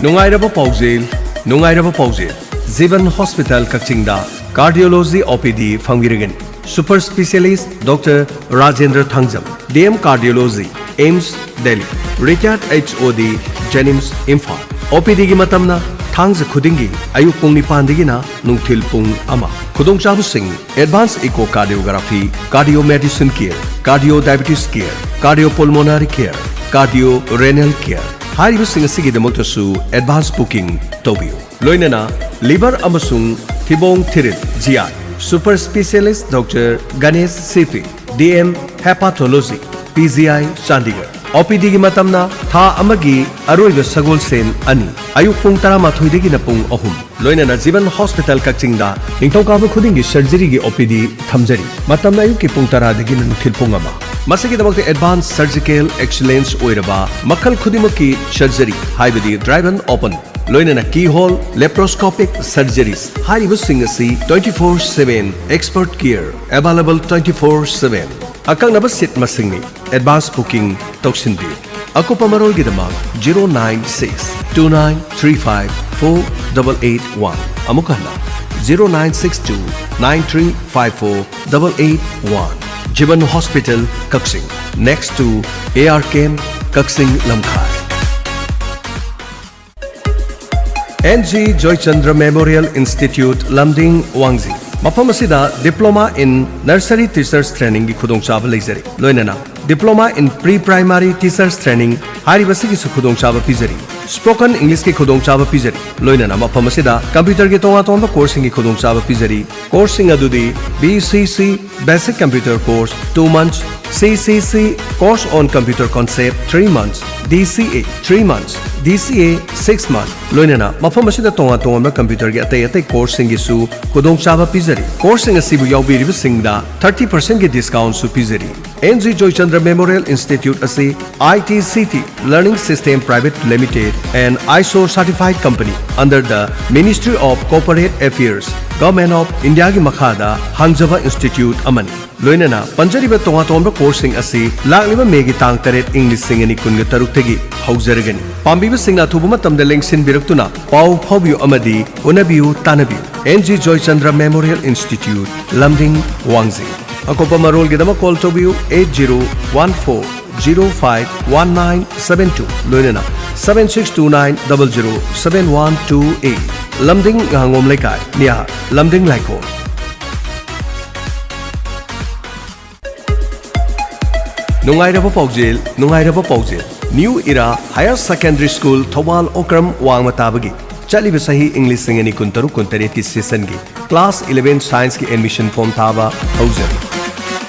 ꯅꯨꯡꯉꯥꯏꯔꯕ ꯄꯥꯎꯖꯦꯜ, ꯅꯨꯡꯉꯥꯏꯔꯕ ꯄꯥꯎꯖꯦꯜ꯫ Jeevan Hospital ꯀꯛꯆꯤꯡꯗ Cardiology O P D ꯐꯪꯕꯤꯔꯒꯅꯤ꯫ Super Specialist Doctor Rajendra Thangjam, D M Cardiology, AIIMS Delhi, Retired H O D, JNIMS, Imphal. O P Dꯒꯤ ꯃꯇꯝꯅ ꯊꯥꯡꯖ ꯈꯨꯗꯤꯡꯒꯤ ꯑꯌꯨꯛ ꯄꯨꯡ ꯅꯤꯄꯥꯟꯗꯒꯤꯅ ꯅꯨꯡꯊꯤꯜ ꯄꯨꯡ ꯑꯃ꯫ ꯈꯨꯗꯣꯡꯆꯥꯕꯁꯤꯡ: Advanced Echocardiography, Cardio Medicine Care, Cardio Diabetes Care, Cardio Pulmonary Care, Cardio Renal Care ꯍꯥꯏꯔꯤꯕꯁꯤꯡ ꯑꯁꯤꯒꯤꯗꯃꯛꯇꯁꯨ advance booking ꯇꯧꯕꯤꯌꯨ꯫ ꯂꯣꯏꯅꯅ liver ꯑꯃꯁꯨꯡ ꯊꯤꯕꯣꯡ ꯊꯤꯔꯤꯜ, G I, Super Specialist Doctor Ganesh ꯁꯤꯄꯤ, D M Hepatology, P G I Chandigarh. O P Dꯒꯤ ꯃꯇꯝꯅ ꯊꯥ ꯑꯃꯒꯤ ꯑꯔꯣꯏꯕ ꯁꯒꯣꯜꯁꯦꯟ ꯑꯅꯤ, ꯑꯌꯨꯛ ꯄꯨꯡ ꯇꯔꯥꯃꯥꯊꯣꯏꯗꯒꯤꯅ ꯄꯨꯡ ꯑꯍꯨꯝ꯫ ꯂꯣꯏꯅꯅ Jeevan Hospital ꯀꯛꯆꯤꯡꯗ ꯅꯤꯡꯊꯧꯀꯥꯕ ꯈꯨꯗꯤꯡꯒꯤ surgeryꯒꯤ O P D ꯊꯝꯖꯔꯤ꯫ ꯃꯇꯝꯅ ꯑꯌꯨꯛꯀꯤ ꯄꯨꯡ ꯇꯔꯥꯗꯒꯤꯅ ꯅꯨꯡꯊꯤꯜ ꯄꯨꯡ ꯑꯃ꯫ ꯃꯁꯤꯒꯤꯗꯃꯛꯇ advanced surgical excellence ꯑꯣꯏꯔꯕ ꯃꯈꯜ ꯈꯨꯗꯤꯡꯃꯛꯀꯤ surgery, ꯍꯥꯏꯕꯗꯤ driven open, ꯂꯣꯏꯅꯅ keyhole, laparoscopic surgeries ꯍꯥꯏꯔꯤꯕꯁꯤꯡ ꯑꯁꯤ twenty four seven expert care available twenty four seven꯫ ꯑꯀꯛꯅꯕ seat ꯃꯁꯤꯡꯅꯤ꯫ Advance booking ꯇꯧꯁꯤꯟꯕꯤꯌꯨ꯫ ꯑꯀꯨꯞꯄ ꯃꯔꯣꯜꯒꯤꯗꯃꯛ zero nine six two nine three five four double eight one, ꯑꯃꯨꯛ ꯍꯟꯅ, zero nine six two nine three five four double eight one꯫ Jiban Hospital, Kakching, next to A R Camp, Kakching Lamkhai. N G Joychandra Memorial Institute, ꯂꯝꯗꯤꯡ, ꯋꯥꯡꯖꯤꯡ꯫ ꯃꯐꯝ ꯑꯁꯤꯗ Diploma in Nursery Teachers Training ꯒꯤ ꯈꯨꯗꯣꯡꯆꯥꯕ ꯂꯩꯖꯔꯤ, ꯂꯣꯏꯅꯅ Diploma in Pre-Primary Teachers Training ꯍꯥꯏꯔꯤꯕꯁꯤꯒꯤꯁꯨ ꯈꯨꯗꯣꯡꯆꯥꯕ ꯄꯤꯖꯔꯤ꯫ Spoken English ꯀꯤ ꯈꯨꯗꯣꯡꯆꯥꯕ ꯄꯤꯖꯔꯤ, ꯂꯣꯏꯅꯅ ꯃꯐꯝ ꯑꯁꯤꯗ computer ꯒꯤ ꯇꯣꯉꯥꯟ ꯇꯣꯉꯥꯟꯕ course ꯁꯤꯡꯒꯤ ꯈꯨꯗꯣꯡꯆꯥꯕ ꯄꯤꯖꯔꯤ꯫ Course ꯁꯤꯡ ꯑꯗꯨꯗꯤ B C C Basic Computer Course two months, C C C Course on Computer Concept three months, D C A three months, D C A six months, ꯂꯣꯏꯅꯅ ꯃꯐꯝ ꯑꯁꯤꯗ ꯇꯣꯉꯥꯟ ꯇꯣꯉꯥꯟꯕ computer ꯒꯤ ꯑꯇꯩ ꯑꯇꯩ course ꯁꯤꯡꯒꯤꯁꯨ ꯈꯨꯗꯣꯡꯆꯥꯕ ꯄꯤꯖꯔꯤ꯫ Course ꯁꯤꯡ ꯑꯁꯤꯕꯨ ꯌꯥꯎꯕꯤꯔꯤꯕꯁꯤꯡꯗ thirty percent ꯒꯤ discount ꯁꯨ ꯄꯤꯖꯔꯤ꯫ N G Joychandra Memorial Institute ꯑꯁꯤ I T C T Learning System Private Limited and ISO certified company under the Ministry of Corporate Affairs, Government of India ꯒꯤ ꯃꯈꯥꯗ ꯍꯥꯡꯖꯕ institute ꯑꯃꯅꯤ꯫ ꯂꯣꯏꯅꯅ ꯄꯟꯖꯔꯤꯕ ꯇꯣꯉꯥꯟ ꯇꯣꯉꯥꯟꯕ course ꯁꯤꯡ ꯑꯁꯤ ꯂꯥꯛꯂꯤꯕ May ꯒꯤ ꯇꯥꯡ ꯇꯔꯦꯠ, ꯏꯪ ꯂꯤꯁꯤꯡ ꯑꯅꯤ ꯀꯨꯟꯒ ꯇꯔꯨꯛꯇꯒꯤ ꯍꯧꯖꯔꯒꯅꯤ꯫ ꯄꯥꯝꯕꯤꯕꯁꯤꯡꯅ ꯑꯊꯨꯕ ꯃꯇꯝꯗ ꯂꯦꯡꯁꯤꯟꯕꯤꯔꯛꯇꯨꯅ ꯄꯥꯎ ꯐꯥꯎꯕꯤꯌꯨ ꯑꯃꯗꯤ ꯎꯅꯕꯤꯌꯨ, ꯇꯥꯟꯅꯕꯤꯌꯨ꯫ N G Joychandra Memorial Institute, ꯂꯝꯗꯤꯡ, ꯋꯥꯡꯖꯤꯡ꯫ ꯑꯀꯨꯞꯄ ꯃꯔꯣꯜꯒꯤꯗꯃꯛ call ꯇꯧꯕꯤꯌꯨ eight zero one four zero five one nine seven two, ꯂꯣꯏꯅꯅ seven six two nine double zero seven one two eight꯫ ꯂꯝꯗꯤꯡ ꯉꯥꯉꯣꯝ ꯂꯩꯀꯥꯏ, ꯅꯤꯌꯥ ꯂꯝꯗꯤꯡ ꯂꯥꯏꯀꯣꯜ꯫ ꯅꯨꯡꯉꯥꯏꯔꯕ ꯄꯥꯎꯖꯦꯜ, ꯅꯨꯡꯉꯥꯏꯔꯕ ꯄꯥꯎꯖꯦꯜ꯫ New Era Higher Secondary School, Thoubal Okram ꯋꯥꯡꯃ ꯇꯥꯕꯒꯤ ꯆꯠꯂꯤꯕ ꯆꯍꯤ ꯏꯪ ꯂꯤꯁꯤꯡ ꯑꯅꯤ ꯀꯨꯟꯇꯔꯨꯛ ꯀꯨꯟꯇꯔꯦꯠꯀꯤ session ꯒꯤ class eleven science ꯀꯤ admission form ꯊꯥꯕ ꯍꯧꯖꯔꯤ꯫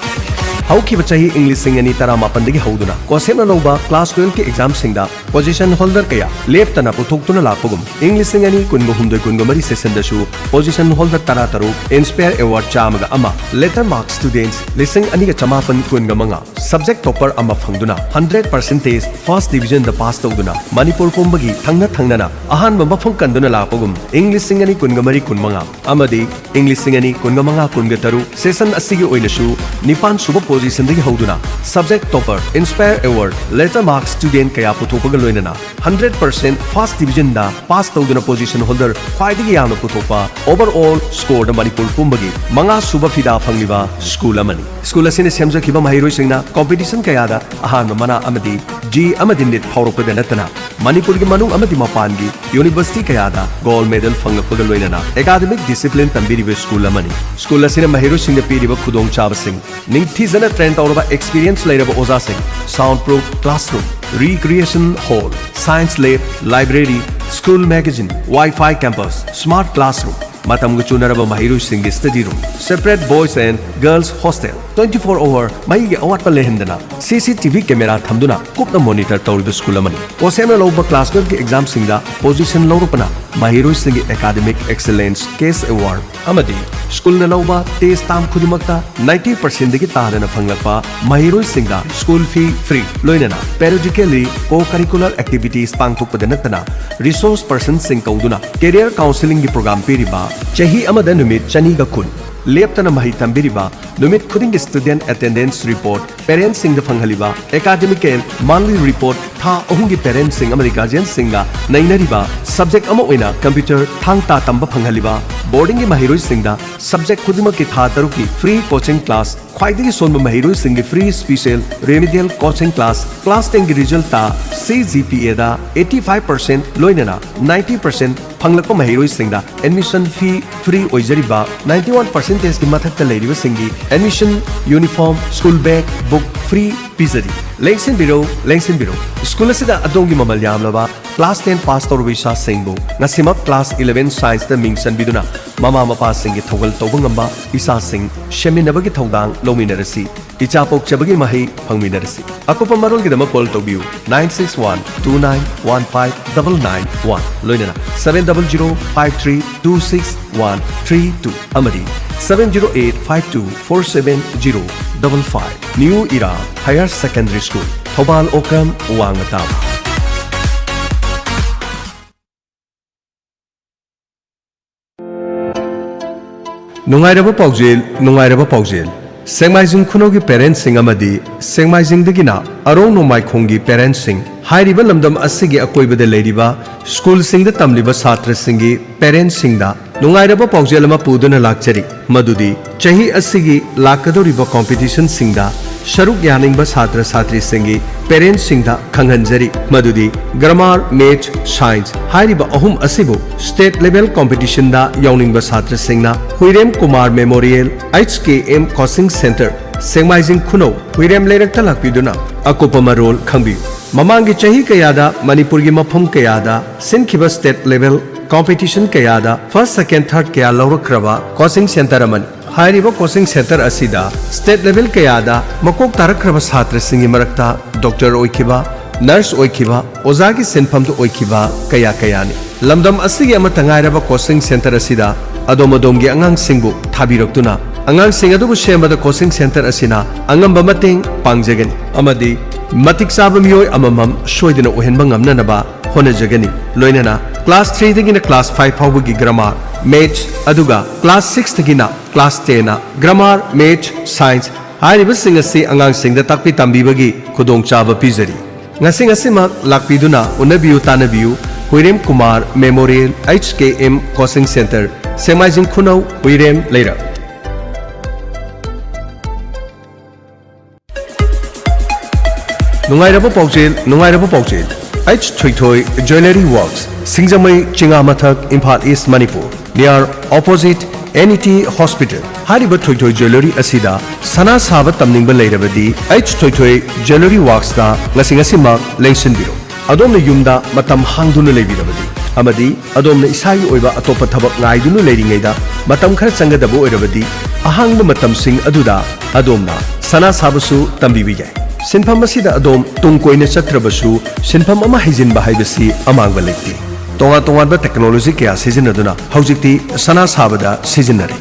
ꯍꯧꯈꯤꯕ ꯆꯍꯤ ꯏꯪ ꯂꯤꯁꯤꯡ ꯑꯅꯤ ꯇꯔꯥꯃꯥꯄꯟꯗꯒꯤ ꯍꯧꯗꯨꯅ ꯀꯣꯁꯦꯞꯅ ꯂꯧꯕ ꯀ꯭ꯂꯥꯁ ꯇꯨꯌꯦꯜꯐꯀꯤ ꯑꯦꯛꯖꯥꯝꯁꯤꯡꯗ ꯄꯣꯖꯤꯁꯟ ꯍꯣꯜꯗꯔ ꯀꯌꯥ ꯂꯦꯞꯇꯅ ꯄꯨꯊꯣꯛꯇꯨꯅ ꯂꯥꯛꯄꯒꯨꯝ, ꯏꯪ ꯂꯤꯁꯤꯡ ꯑꯅꯤ ꯀꯨꯟꯒ ꯍꯨꯝꯗꯣꯏ ꯀꯨꯟꯒ ꯃꯔꯤ ꯁꯦꯁꯟꯗꯁꯨ ꯄꯣꯖꯤꯁꯟ ꯍꯣꯜꯗꯔ ꯇꯔꯥ ꯇꯔꯨꯛ, ꯏꯟꯁꯄꯌꯔ ꯑꯦꯋꯥꯔꯗ ꯆꯥꯝꯃꯒ ꯑꯃ, ꯂꯦꯇꯔ ꯃꯥꯔꯛ ꯁ꯭ꯇꯨꯗꯦꯟꯠꯁ ꯂꯤꯁꯤꯡ ꯑꯅꯤꯒ ꯆꯃꯥꯄꯟ ꯀꯨꯟꯒ ꯃꯉꯥ, ꯁꯕꯖꯦꯛ ꯇꯣꯄꯔ ꯑꯃ ꯐꯪꯗꯨꯅ ꯍꯟꯗ꯭ꯔꯦꯠ ꯄꯔꯁꯦꯟꯇꯦꯖ ꯐꯥꯔꯁ ꯗꯤꯕꯤꯖꯟꯗ ꯄꯥꯁ ꯇꯧꯗꯨꯅ ꯃꯅꯤꯄꯨꯔ ꯄꯨꯝꯕꯒꯤ ꯊꯪꯅ ꯊꯪꯅꯅ ꯑꯍꯥꯟꯕ ꯃꯐꯝ ꯀꯟꯗꯨꯅ ꯂꯥꯛꯄꯒꯨꯝ, ꯏꯪ ꯂꯤꯁꯤꯡ ꯑꯅꯤ ꯀꯨꯟꯒ ꯃꯔꯤ ꯀꯨꯟꯃꯉꯥ ꯑꯃꯗꯤ ꯏꯪ ꯂꯤꯁꯤꯡ ꯑꯅꯤ ꯀꯨꯟꯒ ꯃꯉꯥ ꯀꯨꯟꯒ ꯇꯔꯨꯛ ꯁꯦꯁꯟ ꯑꯁꯤꯒꯤ ꯑꯣꯏꯅꯁꯨ ꯅꯤꯄꯥꯟ ꯁꯨꯕ ꯄꯣꯖꯤꯁꯟꯗꯒꯤ ꯍꯧꯗꯨꯅ subject topper, inspire award, letter mark student ꯀꯌꯥ ꯄꯨꯊꯣꯛꯄꯒ ꯂꯣꯏꯅꯅ ꯍꯟꯗ꯭ꯔꯦꯠ ꯄꯔꯁꯦꯟꯠ ꯐꯥꯔꯁ ꯗꯤꯕꯤꯖꯟꯗ ꯄꯥꯁ ꯇꯧꯗꯨꯅ ꯄꯣꯖꯤꯁꯟ ꯍꯣꯜꯗꯔ ꯈ꯭ꯋꯥꯏꯗꯒꯤ ꯌꯥꯝꯅ ꯄꯨꯊꯣꯛꯄ, ꯑꯣꯚꯔ ꯑꯣꯜ ꯁ꯭ꯀꯣꯔꯗ ꯃꯅꯤꯄꯨꯔ ꯄꯨꯝꯕꯒꯤ ꯃꯉꯥ ꯁꯨꯕ ꯐꯤꯗꯥ ꯐꯪꯂꯤꯕ ꯁ꯭ꯀꯨꯜ ꯑꯃꯅꯤ꯫ ꯁ꯭ꯀꯨꯜ ꯑꯁꯤꯅ ꯁꯦꯝꯖꯈꯤꯕ ꯃꯍꯩꯔꯣꯏꯁꯤꯡꯅ ꯀꯝꯄꯤꯇꯤꯁꯟ ꯀꯌꯥꯗ ꯑꯍꯥꯟꯕ ꯃꯅꯥ ꯑꯃꯗꯤ ꯖꯤ ꯑꯃꯗꯤ ꯅꯤꯠ ꯐꯥꯎꯔꯛꯄꯗ ꯅꯠꯇꯅ ꯃꯅꯤꯄꯨꯔꯒꯤ ꯃꯅꯨꯡ ꯑꯃꯗꯤ ꯃꯄꯥꯟꯒꯤ ꯌꯨꯅꯤꯚꯔꯁꯤꯇꯤ ꯀꯌꯥꯗ ꯒꯣꯜꯗ ꯃꯦꯗꯜ ꯐꯪꯂꯛꯄꯒ ꯂꯣꯏꯅꯅ ꯑꯦꯀꯥꯗꯃꯤꯛ ꯗꯤꯁꯤꯄ꯭ꯂꯤꯟ ꯇꯝꯕꯤꯔꯤꯕ ꯁ꯭ꯀꯨꯜ ꯑꯃꯅꯤ꯫ ꯁ꯭ꯀꯨꯜ ꯑꯁꯤꯅ ꯃꯍꯩꯔꯣꯏꯁꯤꯡꯗ ꯄꯤꯔꯤꯕ ꯈꯨꯗꯣꯡꯆꯥꯕꯁꯤꯡ: ꯅꯤꯡꯊꯤꯖꯅ ꯇ꯭ꯔꯦꯟ ꯇꯧꯔꯕ ꯑꯦꯛꯁꯄꯤꯔꯤꯌꯦꯟꯁ ꯂꯩꯔꯕ ꯑꯣꯖꯥꯁꯤꯡ, sound proof classroom, recreation hall, science lab, library, school magazine, wifi campus, smart classroom, ꯃꯇꯝꯒ ꯆꯨꯅꯔꯕ ꯃꯍꯩꯔꯣꯏꯁꯤꯡꯒꯤ study room, separate boys and girls hostel, twenty four hour ꯃꯩꯒꯤ ꯑꯋꯥꯠꯄ ꯂꯩꯍꯟꯗꯅ ꯁꯤ ꯁꯤ ꯇꯤ ꯚꯤ ꯀꯦꯃꯦꯔꯥ ꯊꯝꯗꯨꯅ ꯀꯨꯞꯅ ꯃꯣꯅꯤꯇꯔ ꯇꯧꯔꯤꯕ ꯁ꯭ꯀꯨꯜ ꯑꯃꯅꯤ꯫ ꯀꯣꯁꯦꯞꯅ ꯂꯧꯕ ꯀ꯭ꯂꯥꯁ ꯇꯨꯌꯦꯜꯐꯀꯤ ꯑꯦꯛꯖꯥꯝꯁꯤꯡꯗ ꯄꯣꯖꯤꯁꯟ ꯂꯧꯔꯛꯄꯅ ꯃꯍꯩꯔꯣꯏꯁꯤꯡꯒꯤ ꯑꯦꯀꯥꯗꯃꯤꯛ ꯑꯦꯛꯁꯦꯂꯦꯟꯁ ꯀꯦꯁ ꯑꯦꯋꯥꯔꯗ ꯑꯃꯗꯤ ꯁ꯭ꯀꯨꯜꯅ ꯂꯧꯕ ꯇꯦꯁ ꯇꯥꯝ ꯈꯨꯗꯤꯡꯃꯛꯇ ꯅꯥꯏꯟꯇꯤ ꯄꯔꯁꯦꯟꯠꯗꯒꯤ ꯇꯥꯗꯅ ꯐꯪꯂꯛꯄ ꯃꯍꯩꯔꯣꯏꯁꯤꯡꯗ ꯁ꯭ꯀꯨꯜ ꯐꯤ ꯐ꯭ꯔꯤ, ꯂꯣꯏꯅꯅ ꯄꯦꯔꯤꯌꯣꯗꯤꯀꯦꯜꯂꯤ ꯀꯣ ꯀꯔꯤꯀꯨꯂꯔ ꯑꯦꯛꯇꯤꯚꯤꯇꯤꯁ ꯄꯥꯡꯊꯣꯛꯄꯗ ꯅꯠꯇꯅ ꯔꯤꯁꯣꯔꯁ ꯄꯔꯁꯟꯁꯤꯡ ꯀꯧꯗꯨꯅ ꯀꯦꯔꯤꯌꯔ ꯀꯥꯎꯟꯁꯤꯂꯤꯡꯒꯤ ꯄ꯭ꯔꯣꯒ꯭ꯔꯥꯝ ꯄꯤꯔꯤꯕ, ꯆꯍꯤ ꯑꯃꯗ ꯅꯨꯃꯤꯠ ꯆꯅꯤꯒ ꯀꯨꯟ ꯂꯦꯞꯇꯅ ꯃꯍꯩ ꯇꯝꯕꯤꯔꯤꯕ, ꯅꯨꯃꯤꯠ ꯈꯨꯗꯤꯡꯒꯤ ꯁ꯭ꯇꯨꯗꯦꯟꯠ ꯑꯦꯇꯦꯟꯗꯦꯟꯁ ꯔꯤꯄꯣꯔꯠ, ꯄꯦꯔꯦꯟꯠꯁꯤꯡꯗ ꯐꯪꯍꯜꯂꯤꯕ, ꯑꯦꯀꯥꯗꯃꯤꯀꯦꯜ ꯃꯟꯂꯤ ꯔꯤꯄꯣꯔꯠ, ꯊꯥ ꯑꯍꯨꯝꯒꯤ ꯄꯦꯔꯦꯟꯠꯁꯤꯡ ꯑꯃꯗꯤ ꯒꯥꯔꯖꯤꯌꯟꯁꯤꯡꯒ ꯅꯩꯅꯔꯤꯕ, ꯁꯕꯖꯦꯛ ꯑꯃ ꯑꯣꯏꯅ ꯀꯝꯄ꯭ꯌꯨꯇꯔ ꯊꯥꯡ ꯇꯥ ꯇꯝꯕ ꯐꯪꯍꯜꯂꯤꯕ, ꯕꯣꯔꯗꯤꯡꯒꯤ ꯃꯍꯩꯔꯣꯏꯁꯤꯡꯗ ꯁꯕꯖꯦꯛ ꯈꯨꯗꯤꯡꯃꯛꯀꯤ ꯊꯥ ꯇꯔꯨꯛꯀꯤ ꯐ꯭ꯔꯤ ꯀꯣꯆꯤꯡ ꯀ꯭ꯂꯥꯁ, ꯈ꯭ꯋꯥꯏꯗꯒꯤ ꯁꯣꯟꯕ ꯃꯍꯩꯔꯣꯏꯁꯤꯡꯒꯤ free special remedial coaching class, class ꯇꯦꯟꯒꯤ ꯔꯤꯖꯜꯇ ꯁꯤ ꯖꯤ ꯄꯤ ꯑꯦꯗ ꯑꯩꯠꯇꯤ ꯐꯥꯏꯚ ꯄꯔꯁꯦꯟꯠ ꯂꯣꯏꯅꯅ ꯅꯥꯏꯟꯇꯤ ꯄꯔꯁꯦꯟꯠ ꯐꯪꯂꯛꯄ ꯃꯍꯩꯔꯣꯏꯁꯤꯡꯗ ꯑꯦꯗꯃꯤꯁꯟ ꯐꯤ ꯐ꯭ꯔꯤ ꯑꯣꯏꯖꯔꯤꯕ, ꯅꯥꯏꯟꯇꯤ ꯋꯥꯟ ꯄꯔꯁꯦꯟꯇꯦꯖꯀꯤ ꯃꯊꯛꯇ ꯂꯩꯔꯤꯕꯁꯤꯡꯒꯤ admission, uniform, school bag, book free ꯄꯤꯖꯔꯤ꯫ ꯂꯦꯡꯁꯤꯟꯕꯤꯔꯧ, ꯂꯦꯡꯁꯤꯟꯕꯤꯔꯧ꯫ ꯁ꯭ꯀꯨꯜ ꯑꯁꯤꯗ ꯑꯗꯣꯝꯒꯤ ꯃꯃꯜ ꯌꯥꯝꯂꯕ ꯀ꯭ꯂꯥꯁ ꯇꯦꯟ ꯄꯥꯁ ꯇꯧꯔꯕ ꯏꯆꯥꯁꯤꯡꯕꯨ ꯉꯁꯤꯃꯛ ꯀ꯭ꯂꯥꯁ ꯏꯂꯦꯚꯦꯟ ꯁꯥꯏꯟꯁꯇ ꯃꯤꯡ ꯆꯟꯕꯤꯗꯨꯅ ꯃꯃꯥ ꯃꯄꯥꯁꯤꯡꯒꯤ ꯊꯧꯒꯜ ꯇꯧꯕ ꯉꯝꯕ ꯏꯆꯥꯁꯤꯡ ꯁꯦꯝꯃꯤꯟꯅꯕꯒꯤ ꯊꯧꯗꯥꯡ ꯇꯧꯃꯤꯟꯅꯔꯁꯤ꯫ ꯏꯆꯥ ꯄꯣꯛꯆꯕꯒꯤ ꯃꯍꯩ ꯐꯪꯃꯤꯟꯅꯔꯁꯤ꯫ ꯑꯀꯨꯞꯄ ꯃꯔꯣꯜꯒꯤꯗꯃꯛ call ꯇꯧꯕꯤꯌꯨ, nine six one two nine one five double nine one, ꯂꯣꯏꯅꯅ seven double zero five three two six one three two ꯑꯃꯗꯤ seven zero eight five two four seven zero double five꯫ New Era Higher Secondary School, Thoubal Okram, ꯋꯥꯡꯃ ꯇꯥꯕ꯫ ꯅꯨꯡꯉꯥꯏꯔꯕ ꯄꯥꯎꯖꯦꯜ, ꯅꯨꯡꯉꯥꯏꯔꯕ ꯄꯥꯎꯖꯦꯜ꯫ ꯁꯦꯛꯃꯥꯏꯖꯤꯡ ꯈꯨꯅꯧꯒꯤ parentꯁꯤꯡ ꯑꯃꯗꯤ ꯁꯦꯛꯃꯥꯏꯖꯤꯡꯗꯒꯤꯅ ꯑꯔꯣꯡ ꯅꯣꯡꯃꯥꯏꯈꯣꯡꯒꯤ parentꯁꯤꯡ, ꯍꯥꯏꯔꯤꯕ ꯂꯝꯗꯝ ꯑꯁꯤꯒꯤ ꯑꯀꯣꯏꯕꯗ ꯂꯩꯔꯤꯕ schoolꯁꯤꯡꯗ ꯇꯝꯂꯤꯕ ꯁꯥꯇ꯭ꯔꯁꯤꯡꯒꯤ parentꯁꯤꯡꯗ ꯅꯨꯡꯉꯥꯏꯔꯕ ꯄꯥꯎꯖꯦꯜ ꯑꯃ ꯄꯨꯗꯨꯅ ꯂꯥꯛꯆꯔꯤ, ꯃꯗꯨꯗꯤ ꯆꯍꯤ ꯑꯁꯤꯒꯤ ꯂꯥꯛꯀꯗꯧꯔꯤꯕ competitionꯁꯤꯡꯗ ꯁꯔꯨꯛ ꯌꯥꯅꯤꯡꯕ ꯁꯥꯇ꯭ꯔ ꯁꯥꯇ꯭ꯔꯤꯁꯤꯡꯒꯤ parentꯁꯤꯡꯗ ꯈꯪꯍꯟꯖꯔꯤ ꯃꯗꯨꯗꯤ grammar, maths, science ꯍꯥꯏꯔꯤꯕ ꯑꯍꯨꯝ ꯑꯁꯤꯕꯨ state level competitionꯗ ꯌꯥꯎꯅꯤꯡꯕ ꯁꯥꯇ꯭ꯔꯁꯤꯡꯅ ꯍꯨꯏꯔꯦꯝ Kumar Memorial H K M Coaching Centre, ꯁꯦꯛꯃꯥꯏꯖꯤꯡ ꯈꯨꯅꯧ, ꯍꯨꯏꯔꯦꯝ ꯂꯩꯔꯛꯇ ꯂꯥꯛꯄꯤꯗꯨꯅ ꯑꯀꯨꯞꯄ ꯃꯔꯣꯜ ꯈꯪꯕꯤꯌꯨ꯫ ꯃꯃꯥꯡꯒꯤ ꯆꯍꯤ ꯀꯌꯥꯗ ꯃꯅꯤꯄꯨꯔꯒꯤ ꯃꯐꯝ ꯀꯌꯥꯗ ꯁꯤꯟꯈꯤꯕ state level competition ꯀꯌꯥꯗ first, second, third ꯀꯌꯥ ꯂꯧꯔꯛꯈ꯭ꯔꯕ coaching centre ꯑꯃꯅꯤ꯫ ꯍꯥꯏꯔꯤꯕ coaching centre ꯑꯁꯤꯗ state level ꯀꯌꯥꯗ ꯃꯀꯣꯛ ꯇꯥꯔꯛꯈ꯭ꯔꯕ ꯁꯥꯇ꯭ꯔꯁꯤꯡꯒꯤ ꯃꯔꯛꯇ doctor ꯑꯣꯏꯈꯤꯕ, nurse ꯑꯣꯏꯈꯤꯕ, ꯑꯣꯖꯥꯒꯤ ꯁꯤꯟꯐꯝꯗ ꯑꯣꯏꯈꯤꯕ ꯀꯌꯥ ꯀꯌꯥꯅꯤ꯫ ꯂꯝꯗꯝ ꯑꯁꯤꯒꯤ ꯑꯃꯠꯇ ꯉꯥꯏꯔꯕ coaching centre ꯑꯁꯤꯗ ꯑꯗꯣꯝ ꯑꯗꯣꯝꯒꯤ ꯑꯉꯥꯡꯁꯤꯡꯕꯨ ꯊꯥꯕꯤꯔꯛꯇꯨꯅ ꯑꯉꯥꯡꯁꯤꯡ ꯑꯗꯨꯕꯨ ꯁꯦꯝꯕꯗ coaching centre ꯑꯁꯤꯅ ꯑꯉꯝꯕ ꯃꯇꯦꯡ ꯄꯥꯡꯖꯒꯅꯤ ꯑꯃꯗꯤ ꯃꯇꯤꯛ ꯆꯥꯕ ꯃꯤꯑꯣꯏ ꯑꯃꯃꯝ ꯁꯣꯏꯗꯅ ꯑꯣꯏꯍꯟꯕ ꯉꯝꯅꯅꯕ ꯍꯣꯠꯅꯖꯒꯅꯤ꯫ ꯂꯣꯏꯅꯅ class threeꯗꯒꯤꯅ class five ꯐꯥꯎꯕꯒꯤ grammar, maths, ꯑꯗꯨꯒ class sixꯇꯒꯤꯅ class tenꯅ grammar, maths, science ꯍꯥꯏꯔꯤꯕꯁꯤꯡ ꯑꯁꯤ ꯑꯉꯥꯡꯁꯤꯡꯗ ꯇꯥꯛꯄꯤ ꯇꯝꯕꯤꯕꯒꯤ ꯈꯨꯗꯣꯡꯆꯥꯕ ꯄꯤꯖꯔꯤ꯫ ꯉꯁꯤ ꯉꯁꯤꯃꯛ ꯂꯥꯛꯄꯤꯗꯨꯅ ꯎꯅꯕꯤꯌꯨ ꯇꯥꯟꯅꯕꯤꯌꯨ꯫ ꯍꯨꯏꯔꯦꯝ Kumar Memorial H K M Coaching Centre, ꯁꯦꯛꯃꯥꯏꯖꯤꯡ ꯈꯨꯅꯧ, ꯍꯨꯏꯔꯦꯝ ꯂꯩꯔꯛ꯫ ꯅꯨꯡꯉꯥꯏꯔꯕ ꯄꯥꯎꯖꯦꯜ, ꯅꯨꯡꯉꯥꯏꯔꯕ ꯄꯥꯎꯖꯦꯜ꯫ H ꯊꯣꯏꯊꯣꯏ Jewellery Works, ꯁꯤꯡꯖꯃꯩ, ꯆꯤꯉꯥꯃꯊꯛ, Imphal East, Manipur, near opposite N E T Hospital꯫ ꯍꯥꯏꯔꯤꯕ ꯊꯣꯏꯊꯣꯏ Jewellery ꯑꯁꯤꯗ ꯁꯅꯥ ꯁꯥꯕ ꯇꯝꯅꯤꯡꯕ ꯂꯩꯔꯕꯗꯤ H ꯊꯣꯏꯊꯣꯏ Jewellery Worksꯇ ꯉꯁꯤ ꯉꯁꯤꯃꯛ ꯂꯦꯡꯁꯤꯟꯕꯤꯔꯣ꯫ ꯑꯗꯣꯝꯅ ꯌꯨꯝꯗ ꯃꯇꯝ ꯍꯥꯡꯗꯨꯅ ꯂꯩꯕꯤꯔꯕꯗꯤ ꯑꯃꯗꯤ ꯑꯗꯣꯝꯅ ꯏꯁꯥꯒꯤ ꯑꯣꯏꯕ ꯑꯇꯣꯞꯄ ꯊꯕꯛ ꯉꯥꯏꯗꯨꯅ ꯂꯩꯔꯤꯉꯩꯗ ꯃꯇꯝ ꯈꯔ ꯆꯪꯒꯗꯕ ꯑꯣꯏꯔꯕꯗꯤ, ꯑꯍꯥꯡꯕ ꯃꯇꯝꯁꯤꯡ ꯑꯗꯨꯗ ꯑꯗꯣꯝꯅ ꯁꯅꯥ ꯁꯥꯕꯁꯨ ꯇꯝꯕꯤꯕ ꯌꯥꯏ꯫ ꯁꯤꯟꯐꯝ ꯑꯁꯤꯗ ꯑꯗꯣꯝ ꯇꯨꯡ ꯀꯣꯏꯅ ꯆꯠꯇ꯭ꯔꯕꯁꯨ ꯁꯤꯟꯐꯝ ꯑꯃ ꯍꯩꯖꯤꯟꯕ ꯍꯥꯏꯕꯁꯤ ꯑꯃꯥꯡꯕ ꯂꯩꯇꯦ꯫ ꯇꯣꯉꯥꯟ ꯇꯣꯉꯥꯟꯕ technology ꯀꯌꯥ ꯁꯤꯖꯤꯟꯅꯗꯨꯅ ꯍꯧꯖꯤꯛꯇꯤ ꯁꯅꯥ ꯁꯥꯕꯗ ꯁꯤꯖꯤꯟꯅꯔꯤ꯫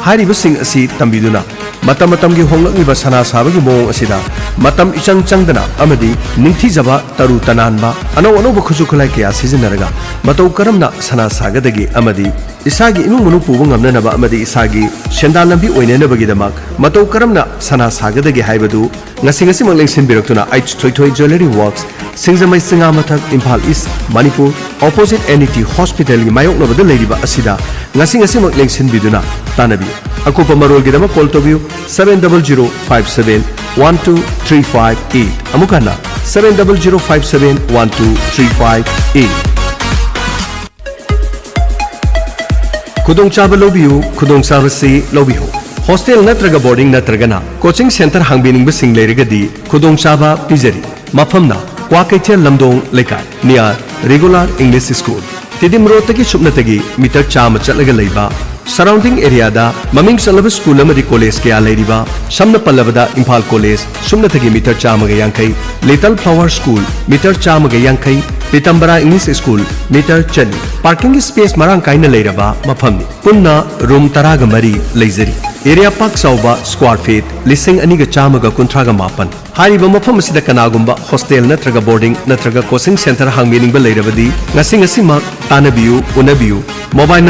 ꯍꯥꯏꯔꯤꯕꯁꯤꯡ ꯑꯁꯤ ꯇꯝꯕꯤꯗꯨꯅ ꯃꯇꯝ ꯃꯇꯝꯒꯤ ꯍꯣꯡꯂꯛꯂꯤꯕ ꯁꯅꯥ ꯁꯥꯕꯒꯤ ꯃꯑꯣꯡ ꯑꯁꯤꯗ ꯃꯇꯝ ꯏꯆꯪ ꯆꯪꯗꯅ ꯑꯃꯗꯤ ꯅꯤꯡꯊꯤꯖꯕ ꯇꯔꯨ ꯇꯅꯥꯟꯕ ꯑꯅꯧ ꯑꯅꯧꯕ ꯈꯨꯠꯁꯨ ꯈꯨꯠꯂꯥꯏ ꯀꯌꯥ ꯁꯤꯖꯤꯟꯅꯔꯒ ꯃꯇꯧ ꯀꯔꯝꯅ ꯁꯅꯥ ꯁꯥꯒꯗꯒꯦ ꯑꯃꯗꯤ ꯏꯁꯥꯒꯤ ꯏꯃꯨꯡ ꯃꯅꯨꯡ ꯄꯨꯕ ꯉꯝꯅꯅꯕ ꯑꯃꯗꯤ ꯏꯁꯥꯒꯤ ꯁꯦꯟꯗꯥꯟ ꯂꯝꯕꯤ ꯑꯣꯏꯅꯅꯕꯒꯤꯗꯃꯛ ꯃꯇꯧ ꯀꯔꯝꯅ ꯁꯅꯥ ꯁꯥꯒꯗꯒꯦ ꯍꯥꯏꯕꯗꯨ ꯉꯁꯤ ꯉꯁꯤꯃꯛ ꯂꯦꯡꯁꯤꯟꯕꯤꯔꯛꯇꯨꯅ ꯑꯩꯆ ꯊꯣꯏꯊꯣꯏ Jewellery Works, ꯁꯤꯡꯖꯃꯩ ꯆꯤꯉꯥ ꯃꯊꯛ, ꯏꯝꯐꯥꯜ ꯏꯁ, Manipur, opposite N E T hospital ꯒꯤ ꯃꯥꯌꯣꯛꯅꯕꯗ ꯂꯩꯔꯤꯕ ꯑꯁꯤꯗ ꯉꯁꯤ ꯉꯁꯤꯃꯛ ꯂꯦꯡꯁꯤꯟꯕꯤꯗꯨꯅ ꯇꯥꯟꯅꯕꯤꯌꯨ꯫ ꯑꯀꯨꯞꯄ ꯃꯔꯣꯜꯒꯤꯗꯃꯛ call ꯇꯧꯕꯤꯌꯨ seven double zero five seven one two three five eight꯫ ꯑꯃꯨꯛ ꯍꯟꯅ seven double zero five seven one two three five eight꯫ ꯈꯨꯗꯣꯡꯆꯥꯕ ꯂꯧꯕꯤꯌꯨ, ꯈꯨꯗꯣꯡꯆꯥꯕꯁꯤ ꯂꯧꯕꯤꯌꯨ꯫ Hostel ꯅꯠꯇ꯭ꯔꯒ boarding ꯅꯠꯇ꯭ꯔꯒꯅ coaching centre ꯍꯥꯡꯕꯤꯅꯤꯡꯕꯁꯤꯡ ꯂꯩꯔꯒꯗꯤ ꯈꯨꯗꯣꯡꯆꯥꯕ ꯄꯤꯖꯔꯤ꯫ ꯃꯐꯝꯅ ꯀ꯭ꯋꯥꯀꯩꯊꯦꯜ ꯂꯝꯗꯣꯡ ꯂꯩꯀꯥꯏ, near Regular English School꯫ Tiddim ꯔꯣꯗꯇꯒꯤ ꯁꯨꯞꯅꯇꯒꯤ meter ꯆꯥꯝꯃ ꯆꯠꯂꯒ ꯂꯩꯕ, surrounding area ꯗ ꯃꯃꯤꯡ ꯆꯠꯂꯕ school ꯑꯃꯗꯤ college ꯀꯌꯥ ꯂꯩꯔꯤꯕ, ꯁꯝꯅ ꯄꯜꯂꯕꯗ ꯏꯝꯐꯥꯜ College ꯁꯨꯞꯅꯇꯒꯤ meter ꯆꯥꯝꯃꯒ ꯌꯥꯡꯈꯩ, Little Flower School meter ꯆꯥꯝꯃꯒ ꯌꯥꯡꯈꯩ, ꯄꯤꯇꯝꯕꯔꯥ English School meter ꯆꯅꯤ꯫ Parking space ꯃꯔꯥꯡ ꯀꯥꯏꯅ ꯂꯩꯔꯕ ꯃꯐꯝꯅꯤ꯫ ꯄꯨꯟꯅ room ꯇꯔꯥꯒ ꯃꯔꯤ ꯂꯩꯖꯔꯤ꯫ Area ꯄꯥꯛ ꯆꯥꯎꯕ square feet ꯂꯤꯁꯤꯡ ꯑꯅꯤꯒ ꯆꯥꯝꯃꯒ ꯀꯨꯟꯊ꯭ꯔꯥꯒ ꯃꯥꯄꯟ꯫ ꯍꯥꯏꯔꯤꯕ ꯃꯐꯝ ꯑꯁꯤꯗ ꯀꯅꯥꯒꯨꯝꯕ hostel ꯅꯠꯇ꯭ꯔꯒ boarding ꯅꯠꯇ꯭ꯔꯒ coaching centre ꯍꯥꯡꯕꯤꯅꯤꯡꯕ ꯂꯩꯔꯕꯗꯤ ꯉꯁꯤ ꯉꯁꯤꯃꯛ ꯇꯥꯟꯅꯕꯤꯌꯨ, ꯎꯅꯕꯤꯌꯨ꯫ Mobile